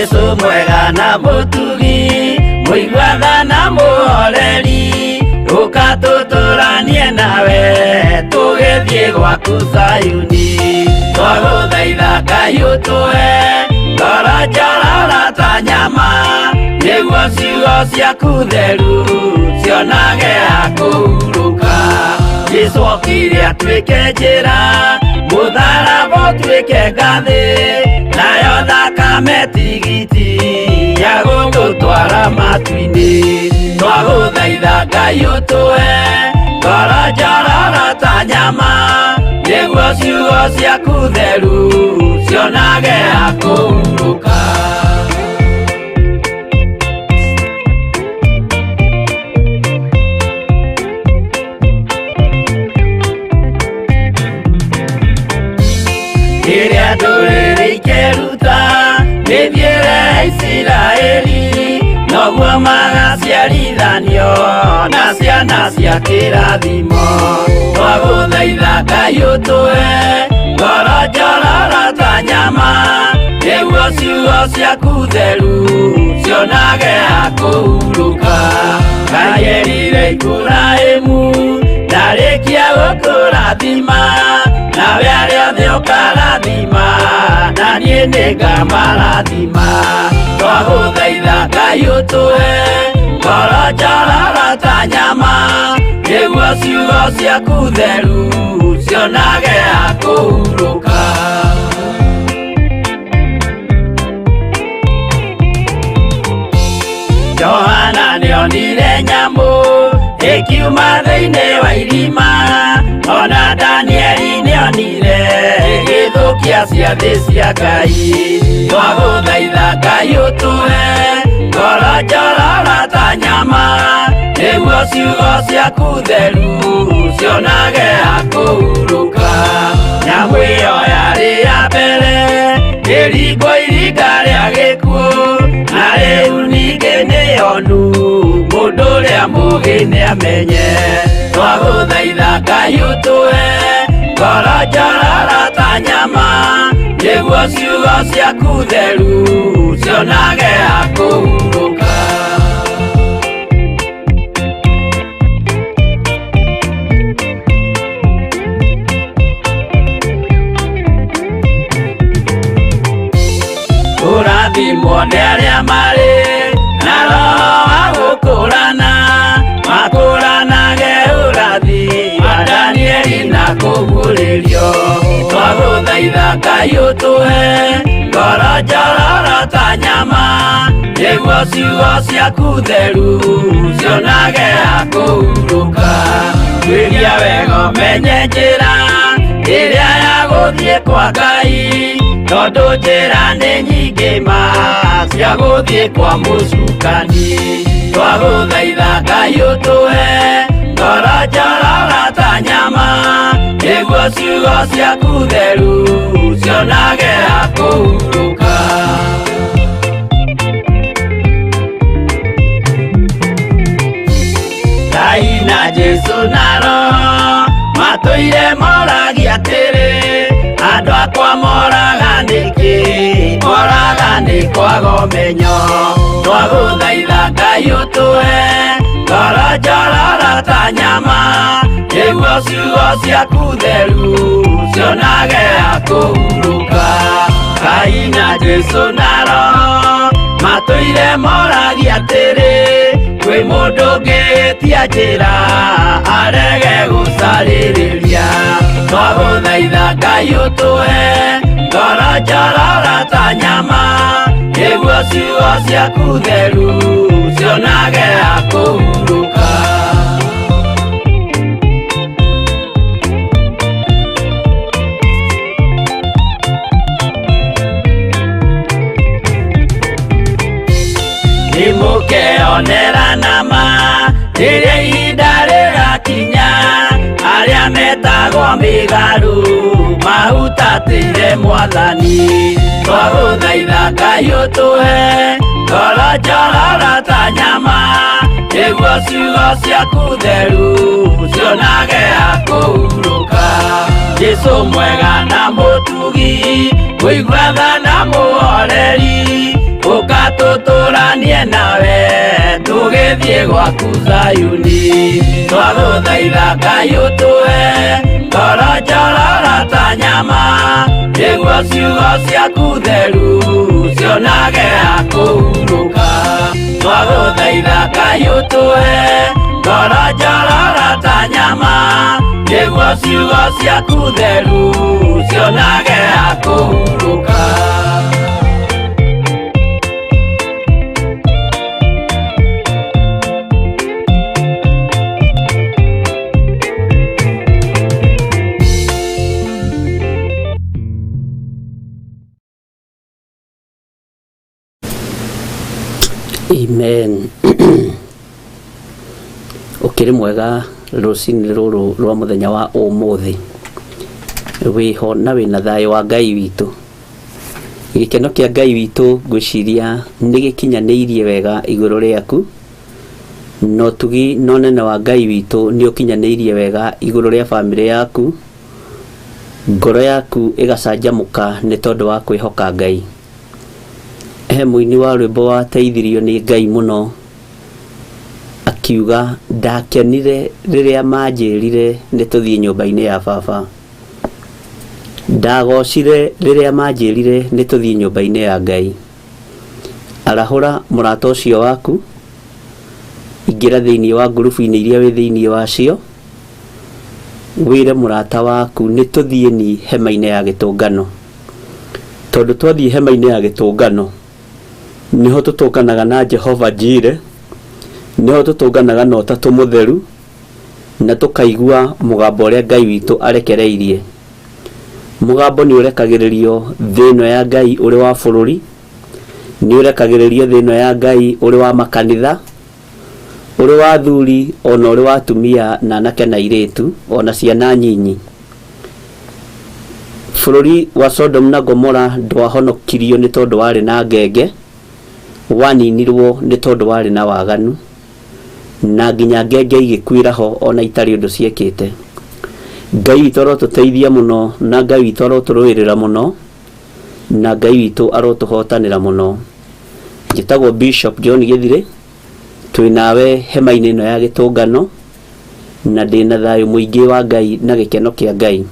Jesu mwega na mũtugi, mũigua tha na mũhoreri, ũka tũtũranie nawe tũgĩthiĩ gwaku Zayuni. Twagũthaitha Ngai ũtũhe ngoro njororo ta nyama, nĩguo ciugo ciaku theru cionage ha kũhurũka. Jesu okire atuĩke njĩra, mũtharaba ũtuĩke ngathĩ, nayo thakame tigiti ya gũtũtwara matu-inĩ. Twagũthaitha Ngai ũtũhe ngoro njororo ta nyama, nĩguo ciugo ciaku theru cionage ha kũhurũka. Rĩrĩa ndũrĩrĩ ikeruta mĩthiĩre ya Isiraeli, noguo magaciarithanio na ciana cia kĩrathimo. Twagũthaitha Ngai ũtũhe ngoro njororo ta nyama, nĩguo ciugo ciaku theru cionage ha kũhurũka. Ngai erire Iburahĩmu ndarĩkia gũkũrathima, nawe arĩa othe ũkarathima, na niĩ nĩngamarathima. Twagũthaitha Ngai ũtũhe ngoro njororo ta nyama, nĩguo ciugo ciaku theru cionage ha kũhurũka. Johana nĩonire nyamũ ĩkiuma thĩinĩ wa irima, ona Danieli nĩonire ĩgĩthũkia ciathĩ cia Ngai. Twagũthaitha Ngai ũtũhe ngoro njororo ta nyama, nĩguo ciugo ciaku theru cionage ha kũhurũka. Nyamũ ĩyo yarĩ ya mbere ĩringwo iringa rĩa gĩkuũ, na rĩu ningĩ nĩyonu mũndũ ũrĩa mũũgĩ nĩamenye. Twagũthaitha Ngai ũtũhe ngoro njororo ta nyama, nĩguo ciugo ciaku theru cionage ha kũhurũka. Kũrathimwo nĩ arĩa marĩ na roho wa gũkũrana, makũranage ũrathi wa Danieli na kũguũrĩrio. Twagũthaitha Ngai ũtũhe ngoro njororo ta nyama, nĩguo ciugo ciaku theru cionage ha kũhurũka. Tuĩria wega ũmenye njĩra ĩrĩa ya gũthiĩ kwa Ngai, tondũ njĩra nĩ nyingĩ ma cia gũthiĩ kwa mũcukani. Twagũthaitha Ngai ũtũhe ngoro njororo ta nyama, nĩguo ciugo ciaku theru cionage ha kũhurũka. Ngai na Jesu na Roho matũire moragia atĩrĩ, andũ akwa moraga nĩkĩ? Moraga nĩ kwaga ũmenyo. Twagũthaitha Ngai ũtũhe ngoro njororo ta nyama, nĩguo ciugo ciaku theru cionage ha kũhurũka. Ngai na Jesu na Roho matũire moragia atĩrĩ, kwĩ mũndũ ũngĩtia njĩra arege gũcarĩrĩria. Twagũthaitha Ngai ũtũhe ngoro njororo ta nyama, nĩguo ciugo ciaku theru cionage ha kũhurũka. Nĩmũkeonera nama rĩrĩa ihinda rĩgakinya, arĩa metagwo mĩgarũ mahutatĩire Mwathani. Twagũthaitha Ngai ũtũhe ngoro njororo ta nyama, nĩguo ciugo ciaku theru cionage ha kũhurũka. Jesu mwega na mũtugi, mũigua tha na mũhoreri, Ũka tũtũranie nawe tũgĩthiĩ gwaku Zayuni. Twagũthaitha Ngai ũtũhe ngoro njororo ta nyama, nĩguo ciugo ciaku theru cionage ha kũhurũka. Twagũthaitha Ngai ũtũhe ngoro njororo ta nyama, nĩguo ciugo ciaku theru cionage ha kũhurũka. Amen. Ũkĩrĩ mwega rũcinĩ rũrũ rwa mũthenya wa ũmũthĩ, wĩho na wĩna thayũ wa Ngai witũ. Gĩkeno kĩa Ngai witũ ngwĩciria nĩ gĩkinyanĩirie wega igũrũ rĩaku, na ũtugi na ũnene wa Ngai witũ nĩ ũkinyanĩirie wega igũrũ rĩa bamĩrĩ yaku, ngoro yaku ĩgacanjamũka nĩ tondũ wa kwĩhoka Ngai. He mũini wa rwĩmbo wateithirio nĩ Ngai mũno, akiuga ndakenire rĩrĩa manjĩrire nĩ tũthiĩ nyũmba-inĩ ya baba. Ndagocire rĩrĩa manjĩrire nĩ tũthiĩ nyũmba-inĩ ya Ngai. Arahũra mũrata ũcio waku, ingĩra thĩinĩ wa ngurubu-inĩ iria wĩ thĩinĩ wacio, wĩre mũrata waku nĩ tũthiĩ ni hema-inĩ ya gĩtũngano. Tondũ twathiĩ hema-inĩ ya gĩtũngano, nĩho tũtũnganaga na Jehova Jire, nĩho tũtũnganaga na Ũtatũ Mũtheru, na tũkaigua mũgambo ũrĩa Ngai witũ arekereirie. Mũgambo nĩ ũrekagĩrĩrio thĩ ĩno ya Ngai ũrĩ wa bũrũri, nĩ ũrekagĩrĩrio thĩ ĩno ya Ngai ũrĩ wa makanitha, ũrĩ wa athuri ona ũrĩ wa atumia na anake na airĩtu ona ciana nyinyi. Bũrũri wa Sodom na Gomora ndwahonokirio nĩ tondũ warĩ na ngenge, waninirwo nĩ tondũ warĩ na waganu, na nginya ngenge igĩkuĩra ho ona itarĩ ũndũ ciekĩte. Ngai witũ arotũteithia mũno na Ngai witũ arotũrũĩrĩra mũno na Ngai witũ arotũhotanĩra mũno. Njĩtagwo Bishop John Gĩthirĩ, twĩ nawe hema-inĩ ĩno ya gĩtũngano na ndĩna thayũ mũingĩ wa Ngai na gĩkeno kĩa Ngai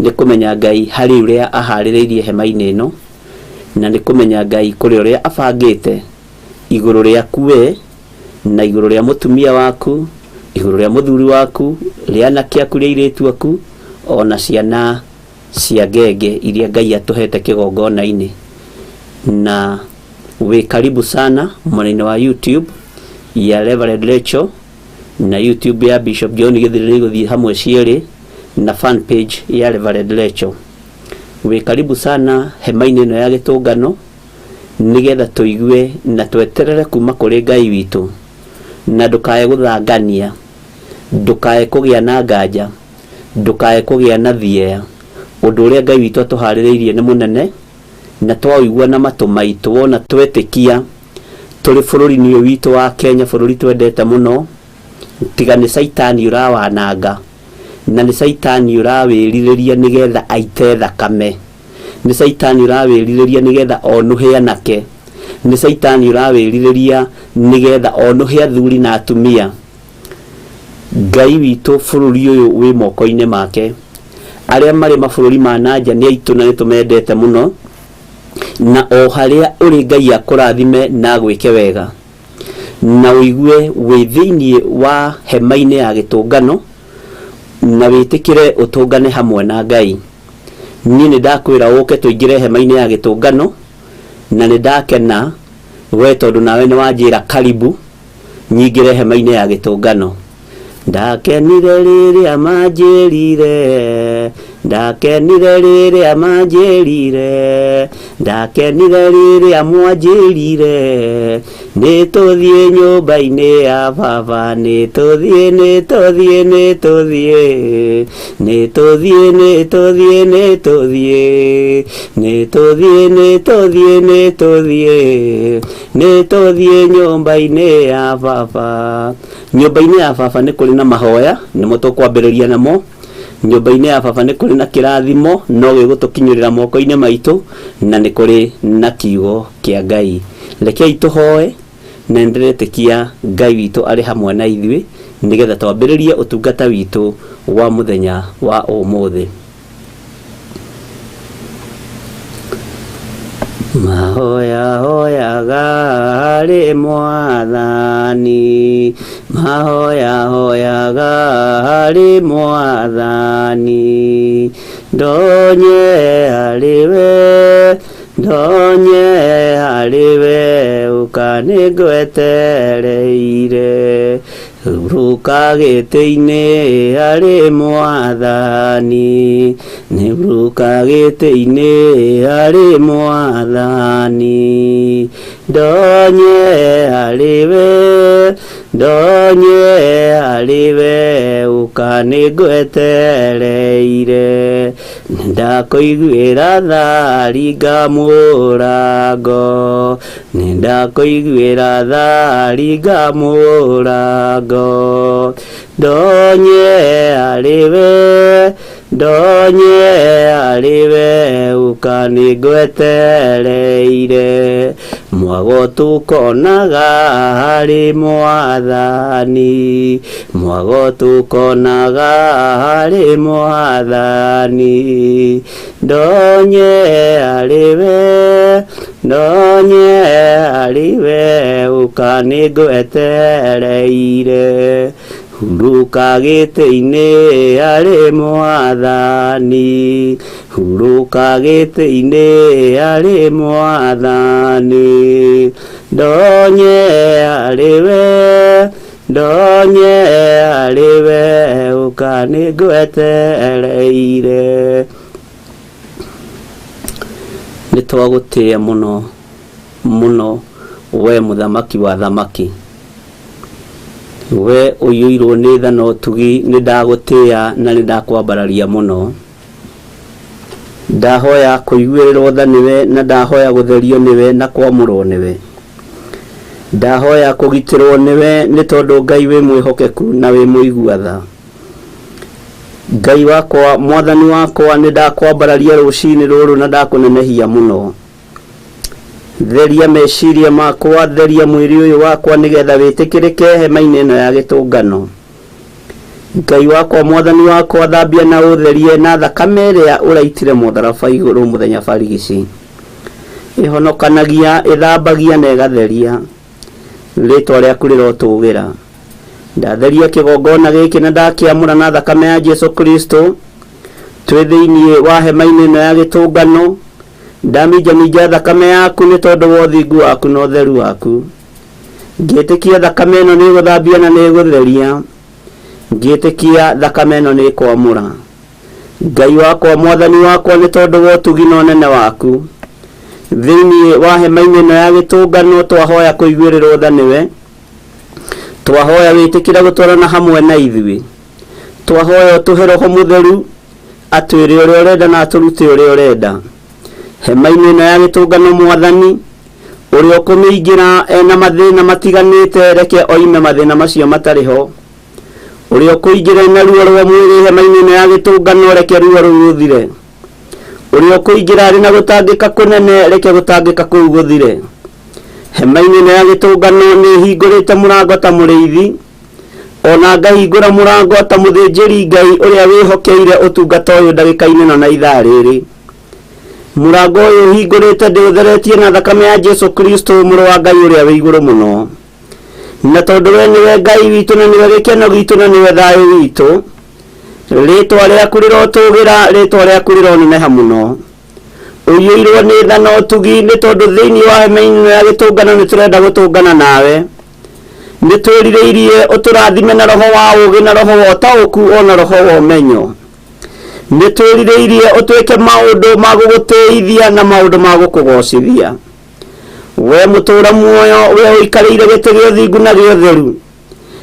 nĩ kũmenya Ngai harĩ ũrĩa aharĩrĩirie hema-inĩ ĩno na nĩ kũmenya Ngai kũrĩ ũrĩa abangĩte igũrũ rĩaku we na igũrũ rĩa mũtumia waku, igũrũ rĩa mũthuri waku, rĩa anake aku, rĩa airĩtu aku, ona ciana cia ngenge iria Ngai atũhete kĩgongona-inĩ. Na wĩ karibu sana mwena-inĩ wa YouTube ya Reverend Rachel na YouTube ya Bishop John Gĩthiri nĩ igũthiĩ hamwe cierĩ na fan page ya Reverend Rachel. Wĩ karibu sana hema-inĩ ĩno ya gĩtũngano nĩgetha tũigue na tweterere kuma kũrĩ Ngai witũ, na ndũkae gũthangania, ndũkae kũgĩa na nganja, ndũkae kũgĩa na thieya. Ũndũ ũrĩa Ngai witũ atũharĩrĩirie nĩ mũnene, na twaũigua na matũ maitũ wona twetĩkia tũrĩ bũrũri-inĩ ũyũ witũ wa Kenya, bũrũri twendete mũno, tiga nĩ caitani ũrawananga, na nĩ caitani ũrawĩrirĩria nĩgetha aite thakame. Nĩ caitani ũrawĩrirĩria nĩgetha onũhe anake. Nĩ caitani ũrawĩrirĩria nĩgetha onũhe athuri na atumia. Ngai witũ bũrũri ũyũ wĩ moko-inĩ make. Arĩa marĩ mabũrũri ma na nja nĩ aitũ na nĩ tũmendete mũno. Na o harĩa ũrĩ Ngai akũrathime na agwĩke wega. Na ũigue wĩ thĩinĩ wa hema-inĩ ya gĩtũngano na wĩtĩkĩre ũtũngane hamwe na Ngai. Niĩ nĩ ndakwĩra ũke tũingĩre hema-inĩ ya gĩtũngano na nĩ ndakena we tondũ nawe nĩ wanjĩra karibu nyingĩre hema-inĩ ya gĩtũngano. Ndakenire rĩrĩa manjĩrire, ndakenire rĩrĩa manjĩrire, ndakenire rĩrĩa mwanjĩrire, nĩ tũthiĩ nyũmba-inĩ ya baba, nĩ tũthiĩ, nĩ tũthiĩ, nĩ tũthiĩ, nĩ tũthiĩ, nĩ tũthiĩ, nĩ tũthiĩ, nĩ tũthiĩ, nĩ tũthiĩ, nĩ tũthiĩ, nĩ tũthiĩ nyũmba-inĩ ya baba. Nyũmba-inĩ ya baba nĩ kũrĩ na mahoya, nĩmo tũkwambĩrĩria namo. Nyũmba-inĩ ya baba nĩ kũrĩ na kĩrathimo no gĩgũtũkinyĩrĩra moko-inĩ maitũ, na nĩ kũrĩ na kiugo kĩa Ngai. Rekei tũhoe, na nĩndĩretĩkia Ngai witũ arĩ hamwe na ithuĩ nĩgetha twambĩrĩrie ũtungata witũ wa mũthenya wa ũmũthĩ. Mahoya hoyaga harĩ Mwathani, mahoya hoyaga harĩ Mwathani, ndonye harĩ we, ndonye harĩ we, ũka nĩngwetereire. Hurũka gĩtĩ-inĩ harĩ Mwathani, nĩ hurũka gĩtĩ-inĩ harĩ Mwathani, ndonye harĩ we, ndonye harĩ we, ũka nĩngwetereire. Nĩndakũiguĩra tha ringa mũrango, nĩndakũiguĩra tha ringa mũrango, ndonye harĩ we, ndonye harĩ we, ũka nĩngwetereire. Mwago tũkonaga harĩ Mwathani, mwago tũkonaga harĩ Mwathani, ndonye harĩ we, ndonye harĩ we, ũka nĩngwetereire. Hurũka gĩtĩ-inĩ harĩ Mwathani, hurũka gĩtĩ-inĩ harĩ Mwathani, ndonye harĩ we, ndonye harĩ we, ũka nĩngwetereire. Nĩ twagũtĩĩa mũno mũno we mũthamaki wa thamaki, we ũiyũirwo nĩ tha na ũtugi, nĩ ndagũtĩĩa na nĩ ndakwambararia mũno. Ndahoya kũiguĩrĩrwo tha nĩwe na ndahoya gũtherio nĩwe na kwamũrwo nĩwe. Ndahoya kũgitĩrwo nĩwe nĩ tondũ Ngai wĩ mwĩhokeku na wĩ mũigua tha. Ngai wakwa, Mwathani wakwa, nĩ ndakwambararia rũcinĩ rũrũ na ndakũnenehia mũno. Theria meciria makwa, theria mwĩrĩ ũyũ wakwa nĩgetha wĩtĩkĩrĩke hema-inĩ ĩno ya gĩtũngano. Ngai wakwa, Mwathani wakwa, thambia na ũtherie na thakame ĩrĩa ũraitire mũtharaba igũrũ mũthenya barigici. Ĩhonokanagia, ĩthambagia na ĩgatheria. Rĩtwa rĩaku rĩrotũgĩra. Ndatheria kĩgongona gĩkĩ na ndakĩamũra na thakame ya Jesu Kristo. Twĩ thĩinĩ wa hema-inĩ ĩno ya gĩtũngano, ndaminjaminja thakame yaku nĩ tondũ wa ũthingu waku na ũtheru waku. Ngĩtĩkia thakame ĩno nĩ ĩgũthambia na nĩ ĩgũtheria. Ngĩtĩkia thakame ĩno nĩ ĩkwamũra. Ngai wakwa, Mwathani wakwa, nĩ tondũ wa ũtugi na ũnene waku, thĩinĩ wa hema-inĩ ĩno ya gĩtũngano twahoya kũiguĩrĩrwo tha nĩwe. Twahoya wĩtĩkĩre gũtwarana hamwe na ithuĩ. Twahoya ũtũhe Roho Mũtheru atwĩre ũrĩa ũrenda na atũrute ũrĩa ũrenda. Hema-inĩ ĩno ya gĩtũngano Mwathani, ũrĩa ũkũmĩingĩra ena mathĩna matiganĩte, reke oime mathĩna macio matarĩ ho. Ũrĩa ũkũingĩra ena ruo rwa mwĩrĩ hema-inĩ ĩno ya gĩtũngano, reke ruo rũu rũthire. Ũrĩa ũkũingĩra arĩ na gũtangĩka kũnene, reke gũtangĩka kũu gũthire. Hema-inĩ ĩno ya gĩtũngano nĩ hingũrĩte mũrango ta mũrĩithi, ona ngahingũra mũrango ta mũthĩnjĩri Ngai ũrĩa wĩhokeire ũtungata ũyũ ndagĩka-inĩ ĩno na ithaa rĩrĩ. Mũrango ũyũ hingũrĩte ndĩũtheretie na thakame ya Jesu Kristo mũrũ wa Ngai ũrĩa wĩ igũrũ mũno. Na tondũ we nĩwe Ngai witũ na nĩwe gĩkeno gitũ na nĩwe thayũ witũ, rĩtwa rĩaku rĩrotũgĩra, rĩtwa rĩaku rĩroneneha mũno. Ũiyũirwo nĩ tha na ũtugi nĩ tondũ thĩinĩ wa hema-inĩ ĩno ya gĩtũngano nĩ tũrenda gũtũngana nawe. Nĩ twĩrirĩirie ũtũrathime na roho wa ũũgĩ na roho wa ũtaũku ona roho wa ũmenyo. Nĩ twĩrirĩirie ũtwĩke maũndũ ma gũgũtĩithia na maũndũ ma gũkũgocithia. We mũtũũra muoyo, we ũikarĩire gĩtĩ gĩa ũthingu na gĩa ũtheru,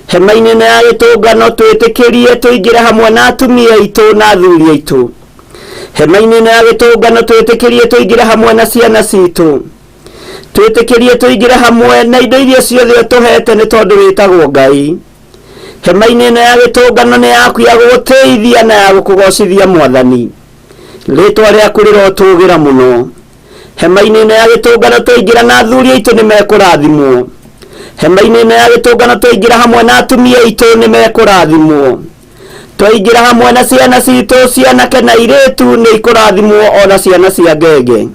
hema-inĩ ĩno ya gĩtũngano twĩtĩkĩrie tũingĩre hamwe na atumia aitũ na athuri aitũ. Hema-inĩ ĩno ya gĩtũngano twĩtĩkĩrie tũingĩre hamwe na ciana citũ. Twĩtĩkĩrie tũingĩre hamwe na indo iria ciothe ũtũhete nĩ tondũ wĩtagwo Ngai. Hema-inĩ ĩno ya gĩtũngano nĩ yaku ya gũgũtĩithia na ya gũkũgocithia Mwathani. Rĩtwa rĩaku rĩrotũgĩra mũno. Hema-inĩ ĩno ya gĩtũngano twaingĩra na athuri aitũ nĩ mekũrathimwo. Hema-inĩ ĩno ya gĩtũngano twaingĩra hamwe na atumia aitũ nĩ mekũrathimwo. Twaingĩra hamwe na ciana citũ cianake na airĩtu nĩ ikũrathimwo ona ciana cia ngenge.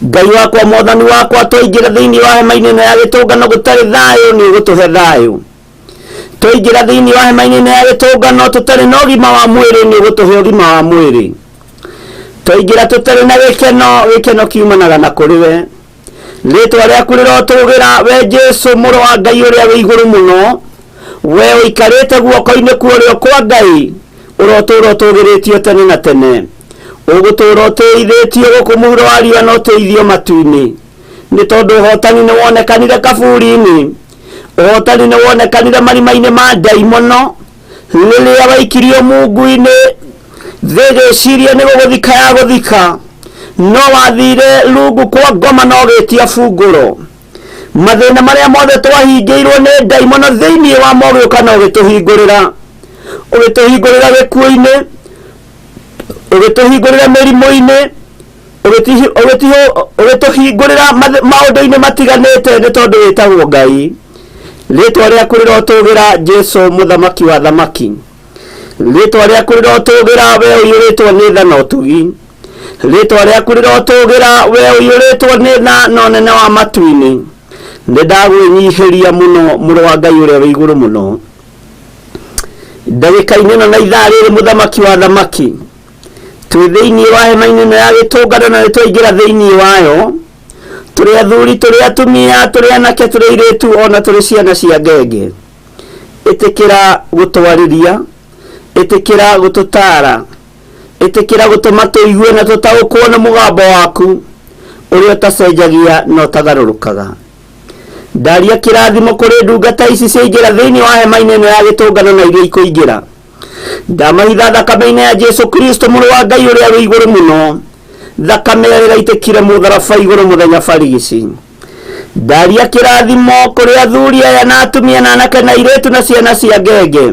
Ngai wakwa Mwathani wakwa, twaingĩra thĩinĩ wa hema-inĩ ĩno ya gĩtũngano gũtarĩ thayũ, nĩ ũgũtũhe thayũ. Twaingĩra thĩinĩ wa hema-inĩ ĩno ya gĩtũngano tũtarĩ na ũgima wa mwĩrĩ, nĩ ũgũtũhe ũgima wa mwĩrĩ. Twaingĩra tũtarĩ na gĩkeno, gĩkeno kiumanaga na kũrĩ we. Rĩtwa rĩaku rĩrotũgĩra, we Jesu mũrũ wa Ngai ũrĩa wĩ igũrũ mũno, we ũikarĩte guoko-inĩ kwa ũrĩo kwa Ngai, ũrotũũra ũtũgĩrĩtio tene na tene. Ũgũtũũra ũtĩithĩtio gũkũ mũhuro wa riũa na ũtĩithio matu-inĩ, nĩ tondũ ũhotani nĩ wonekanire kaburi-inĩ, ũhotani nĩ wonekanire marima-inĩ ma ndaimono, rĩrĩa waikirio mungu-inĩ thĩ ĩgĩciria nĩ gũgũthika ya gũthika, no wathire rungu kwa ngoma na ũgĩtia bungũro. Mathĩna marĩa mothe twahingĩirwo nĩ ndaimono thĩinĩ wa ũgĩũka na ũgĩtũhingũrĩra, ũgĩtũhingũrĩra gĩkuũ-inĩ, ũgĩtũhingũrĩra mĩrimũ-inĩ, ũgĩtũhingũrĩra maũndũ-inĩ matiganĩte, nĩ tondũ wĩtagwo Ngai. Rĩtwa rĩaku rĩrotũgĩra, Jesu mũthamaki wa thamaki. Rĩtwa rĩaku rĩrotũgĩra, we ũiyũrĩtwo nĩ tha na ũtugi. Rĩtwa rĩaku rĩrotũgĩra, we ũiyũrĩtwo nĩ tha na ũnene wa matu-inĩ. Nĩ ndagwĩnyihĩria mũno, mũrũ wa Ngai ũrĩa wĩ igũrũ mũno, ndagĩka-inĩ ĩno na ithaa rĩrĩ, mũthamaki wa thamaki. Twĩ thĩinĩ wa hema-inĩ ĩno ya gĩtũngano na nĩ twaingĩra thĩinĩ wayo, tũrĩ athuri, tũrĩ atumia, tũrĩ anake, tũrĩ airĩtu, ona tũrĩ ciana cia ngenge. Ĩtĩkĩra gũtwarĩria, ĩtĩkĩra gũtũtaara, ĩtĩkĩra gũtũma tũigue na tũtaũkwo nĩ mũgambo waku ũrĩa ũtacenjagia na ũtagarũrũkaga. Ndaria kĩrathimo kũrĩ ndungata ici ciaingĩra thĩinĩ wa hema-inĩ ĩno ya gĩtũngano na iria ikũingĩra. Ndamahitha thakame-inĩ ya Jesu Kristo mũrũ wa Ngai ũrĩa wĩ igũrũ mũno, thakame ĩrĩa ĩraitĩkire mũtharaba igũrũ mũthenya barigici. Ndaria kĩrathimo kũrĩ athuri aya na atumia na anake na airĩtu na ciana cia ngenge,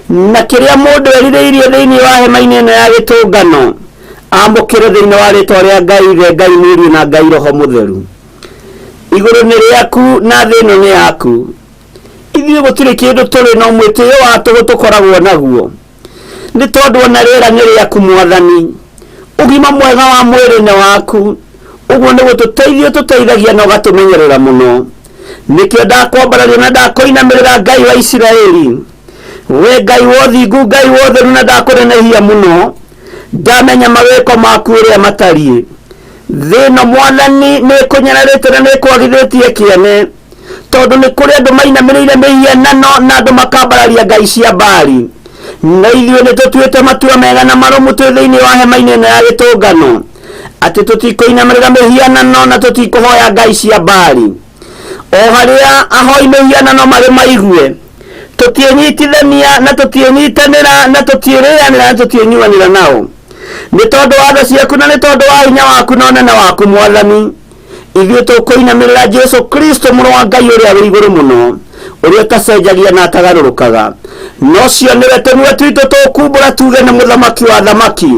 na kĩrĩa mũndũ erirĩirie thĩinĩ wa hema-inĩ ĩno ya gĩtũngano amũkĩre thĩinĩ wa rĩtwa rĩa Ngai Ithe, Ngai Mũriũ na Ngai Roho Mũtheru. Igũrũ nĩ rĩaku na thĩ ĩno nĩ yaku. Ithuĩ gũtirĩ kĩndũ tũrĩ no mwĩtĩo wa tũhũ tũkoragwo naguo, nĩ tondũ ona rĩera nĩ rĩaku Mwathani. Ũgima mwega wa mwĩrĩ nĩ waku, ũguo nĩ gũtũteithia ũtũteithagia na ũgatũmenyerera mũno. Nĩkĩo ndakwambararia na ndakũinamĩrĩra, Ngai wa Isiraeli, we Ngai wa ũthingu, Ngai wa ũtheru, na ndakũnenehia mũno. Ndamenya mawĩko maku ũrĩa matariĩ. Thĩ ĩno Mwathani nĩ ĩkũnyararĩte na nĩ ĩkwagithĩtie kĩene, tondũ nĩ kũrĩ andũ mainamĩrĩire mĩhianano na andũ makambararia ngai cia Baali. Na ithuĩ nĩ tũtuĩte matua mega na marũmu twĩ thĩinĩ wa hema-inĩ ĩno ya gĩtũngano atĩ tũtikũinamĩrĩra mĩhianano na tũtikũhoya ngai cia Baali. O harĩa ahoi mĩhianano marĩ maigue, tũtiĩnyitithania na tũtiĩnyitanĩra na tũtiĩrĩanĩra na tũtiĩnyuanĩra nao, nĩ tondũ wa tha ciaku na nĩ tondũ wa hinya waku na ũnene waku Mwathani. Ithuĩ tũkũinamĩrĩra Jesu Kristo mũrũ wa Ngai ũrĩa wĩ igũrũ mũno, ũrĩa ũtacenjagia na atagarũrũkaga. Na ũcio nĩwe tũnua twitũ tũkumbũra tuge nĩ mũthamaki wa thamaki.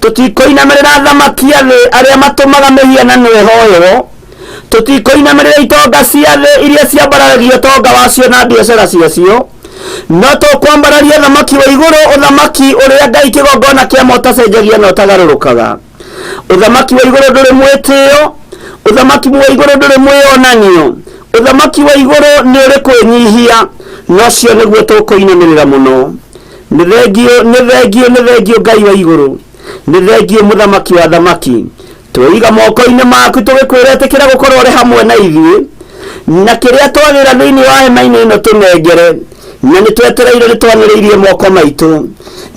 Tũtikũinamĩrĩra athamaki a thĩ arĩa matũmaga mĩhianano ĩhoywo. Tũtikũinamĩrĩra itonga cia thĩ iria ciambararagia ũtonga wacio na biacara ciacio, no tũkwambararia ũthamaki wa igũrũ, ũthamaki ũrĩa Ngai kĩgongona kĩa ma ũtacenjagia na ũtagarũrũkaga. Ũthamaki wa igũrũ ndũrĩ mwĩtĩo, ũthamaki wa igũrũ ndũrĩ mwĩonanio, ũthamaki wa igũrũ nĩ ũrĩ kwĩnyihia, na ũcio nĩguo tũkũinamĩrĩra mũno. Nĩ thengio, nĩ thengio, nĩ thengio Ngai wa igũrũ, nĩ thengio mũthamaki wa thamaki. Tweiga moko-inĩ maku tũgĩkwĩra ĩtĩkĩra gũkorwo ũrĩ hamwe na ithuĩ, na kĩrĩa twagĩra thĩinĩ wa hema-inĩ ĩno tũnengere, na nĩ twetereire, nĩ twanĩrĩirie moko maitũ,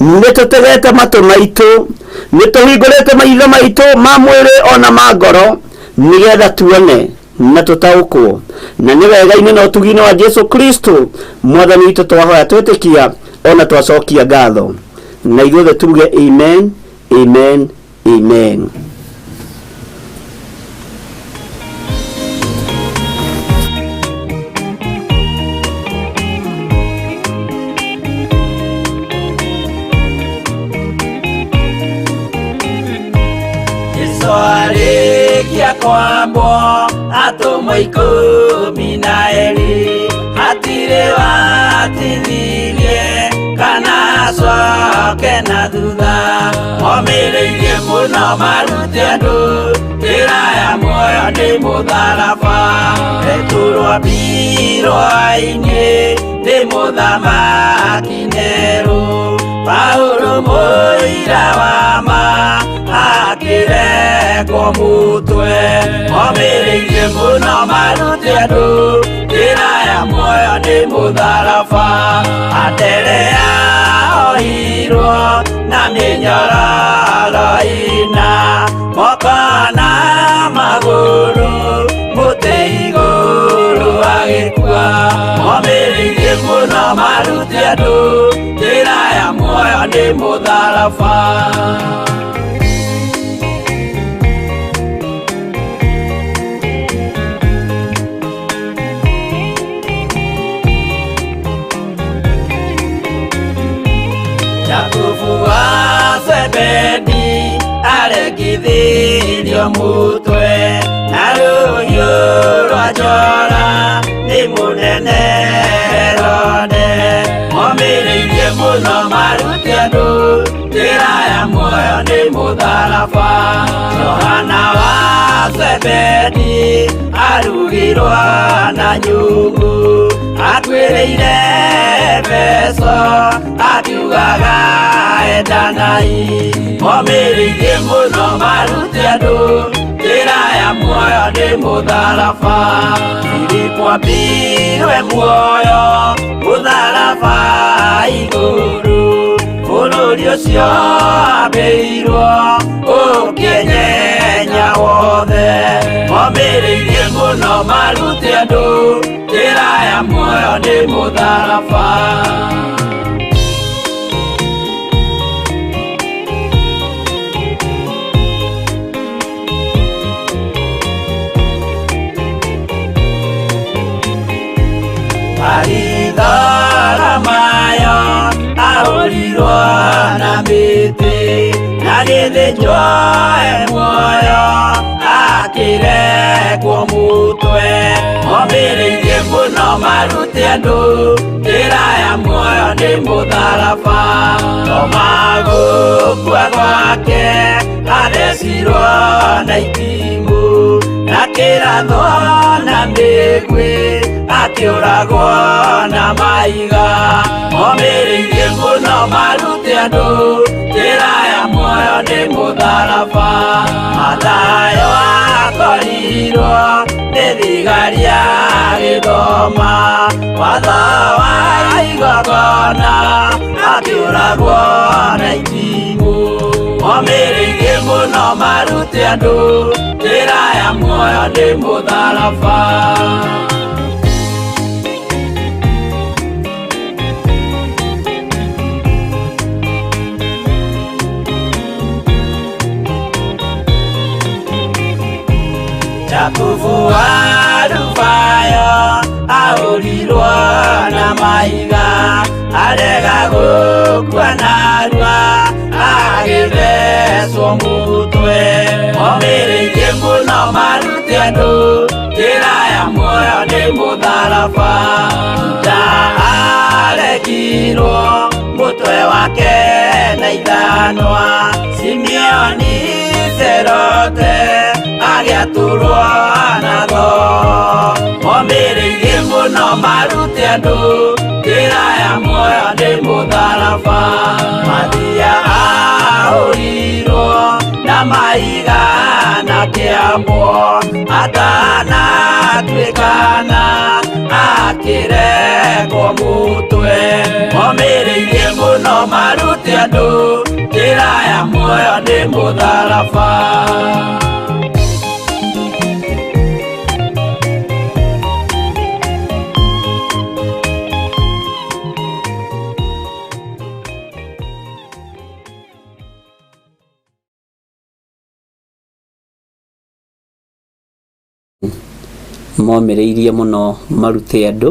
nĩ tũtegete matũ maitũ, nĩ tũhingũrĩte maitho maitũ ma mwĩrĩ ona ma ngoro, nĩgetha tuone na tũtaũkwo. Na nĩ wega-inĩ na ũtugi-inĩ wa Jesu Kristo Mwathani witũ twahoya, twĩtĩkia ona twacokia ngatho, na ithuothe tuge amen, amen, amen. Jesu arĩkia kwambwo atũmwo 12 hatirĩ watithirie kana acoke na thutha momĩrĩirie mũno marute andũ njĩra ya muoyo nĩ mũtharaba Petero ambirwo ainĩ nĩ mũthamaki Nero Paulo mũira wa ma akĩrekwo mũtwe momĩrĩirie mũno marute andũ njĩra ya muoyo nĩ mũtharaba Anderea ohirwo na mĩnyororo ĩna moko na magũrũ mũtĩ igũrũ agĩkua momĩrĩirie mũno marute andũ njĩra ya muoyo nĩ mũtharaba. Jakubu wa Zebedi aregithirio mutwe na rũhiũ rwa njora nĩ mũnene Herode momĩrĩirie mũno marute andũ njĩra ya muoyo nĩ mũtharaba Johana wa Zebedi arugirwo na nyungu akuĩrĩire Efeso akiugaga endanai momĩrĩirie mũno marute andũ njĩra ya muoyo nĩ mũtharaba Filipo ambirwe muoyo mũtharaba igũrũ bũrũri ũcio ambĩirwo ũkĩenyenya wothe momĩrĩirie mũno marute andũ njĩra ya muoyo nĩ mũtharaba. Baritholomayo ahũrirwo na mĩtĩ na gĩthĩnjwo e muoyo akĩrekwo mũtwe momĩrĩirie mũno marute andũ njĩra ya muoyo nĩ mũtharaba Toma gũkua gwake athecirwo na itimũ na kĩrathwo na mĩguĩ akĩũragwo na mahiga momĩrĩirie mũno marute andũ njĩra ya muoyo nĩ mũtharaba Mathayo akorirwo nĩ thigari agĩthoma watho wa igongona akĩũragwo na itimũ momĩrĩirie mũno marute andũ njĩra ya muoyo nĩ mũtharaba. Jakubu wa Alufayo ahũrirwo na mahiga arega gũkua narua agĩthecwo mũtwe momĩrĩirie mũno marute andũ njĩra ya muoyo nĩ mũtharaba Juda aregirwo mũtwe wake na ithanwa Simeoni Serote agĩatũrwo na thoo momĩrĩirie mũno marute andũ njĩra ya muoyo nĩ mũtharaba Mathia ahũrirwo na mahiga na kĩambwo atanatuĩkana akĩrekwo mũtwe momĩrĩirie mũno marute andũ njĩra ya muoyo nĩ mũtharaba. Momĩrĩirie mũno marute andũ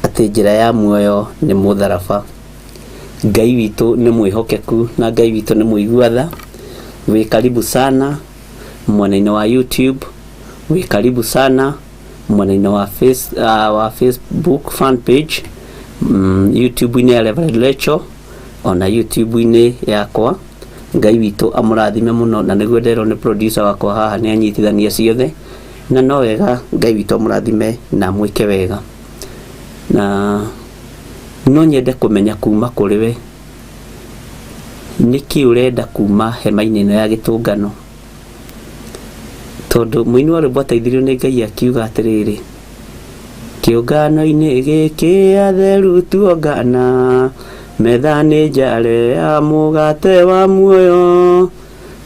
atĩ njĩra ya muoyo nĩ mũtharaba. Ngai witũ nĩ mwĩhokeku na Ngai witũ nĩ mũigua tha. Wĩ karibu sana Mwena-inĩ wa YouTube wĩ karibu sana, mwena-inĩ wa, wa Facebook fan page, YouTube-inĩ ya Reverend Rachel ona YouTube-inĩ yakwa. Ngai witũ amũrathime mũno, na nĩguo nderwo nĩ producer wakwa haha nĩ anyitithania ciothe, na no wega Ngai witũ amũrathime na amwĩke wega. Na no nyende kũmenya kuma kũrĩ we nĩkĩ ũrenda kuma hema-inĩ ĩno ya gĩtũngano, tondũ mũini wa rwĩmbo ateithirio nĩ Ngai akiuga atĩrĩrĩ, kĩũngano-inĩ gĩkĩ atheru tuongana, metha nĩ njare ya mũgate wa muoyo,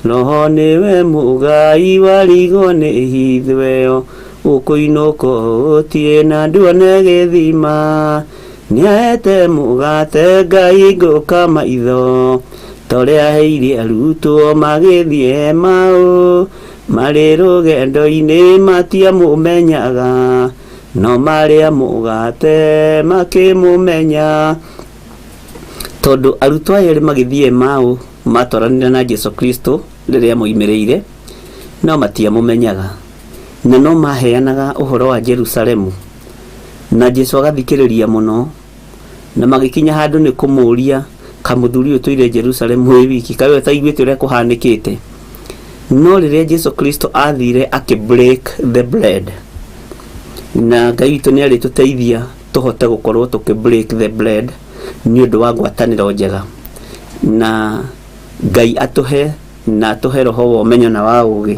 roho nĩwe mũgai warigwo nĩ hithweo, ũkũinũka ũtie na nduone gĩthima, nĩaete mũgate Ngai ngũka maitho, torĩa aheire arutwo magĩthiĩ Emau, marĩ rũgendo-inĩ matiamũmenyaga, no marĩa mũgate makĩmũmenya. Tondũ arutwo aya erĩ magĩthiĩ Emau matwaranire na Jesu Kristo rĩrĩa moimĩrĩire, no matiamũmenyaga, na no maheanaga ũhoro wa Jerusalemu, na Jesu agathikĩrĩria mũno, na magĩkinya handũ nĩ kũmũria, kamũthuri ũyũ tũire Jerusalemu wĩ wiki, kaĩ we ũtaiguĩte ũrĩa kũhanĩkĩte? No rĩrĩa Jesu Kristo athire akĩ break the bread, na Ngai witũ nĩ arĩtũteithia tũhote gũkorwo tũkĩ break the bread nĩ ũndũ wa ngwatanĩro njega, na Ngai atũhe na atũhe roho wa ũmenyo na wa ũgĩ,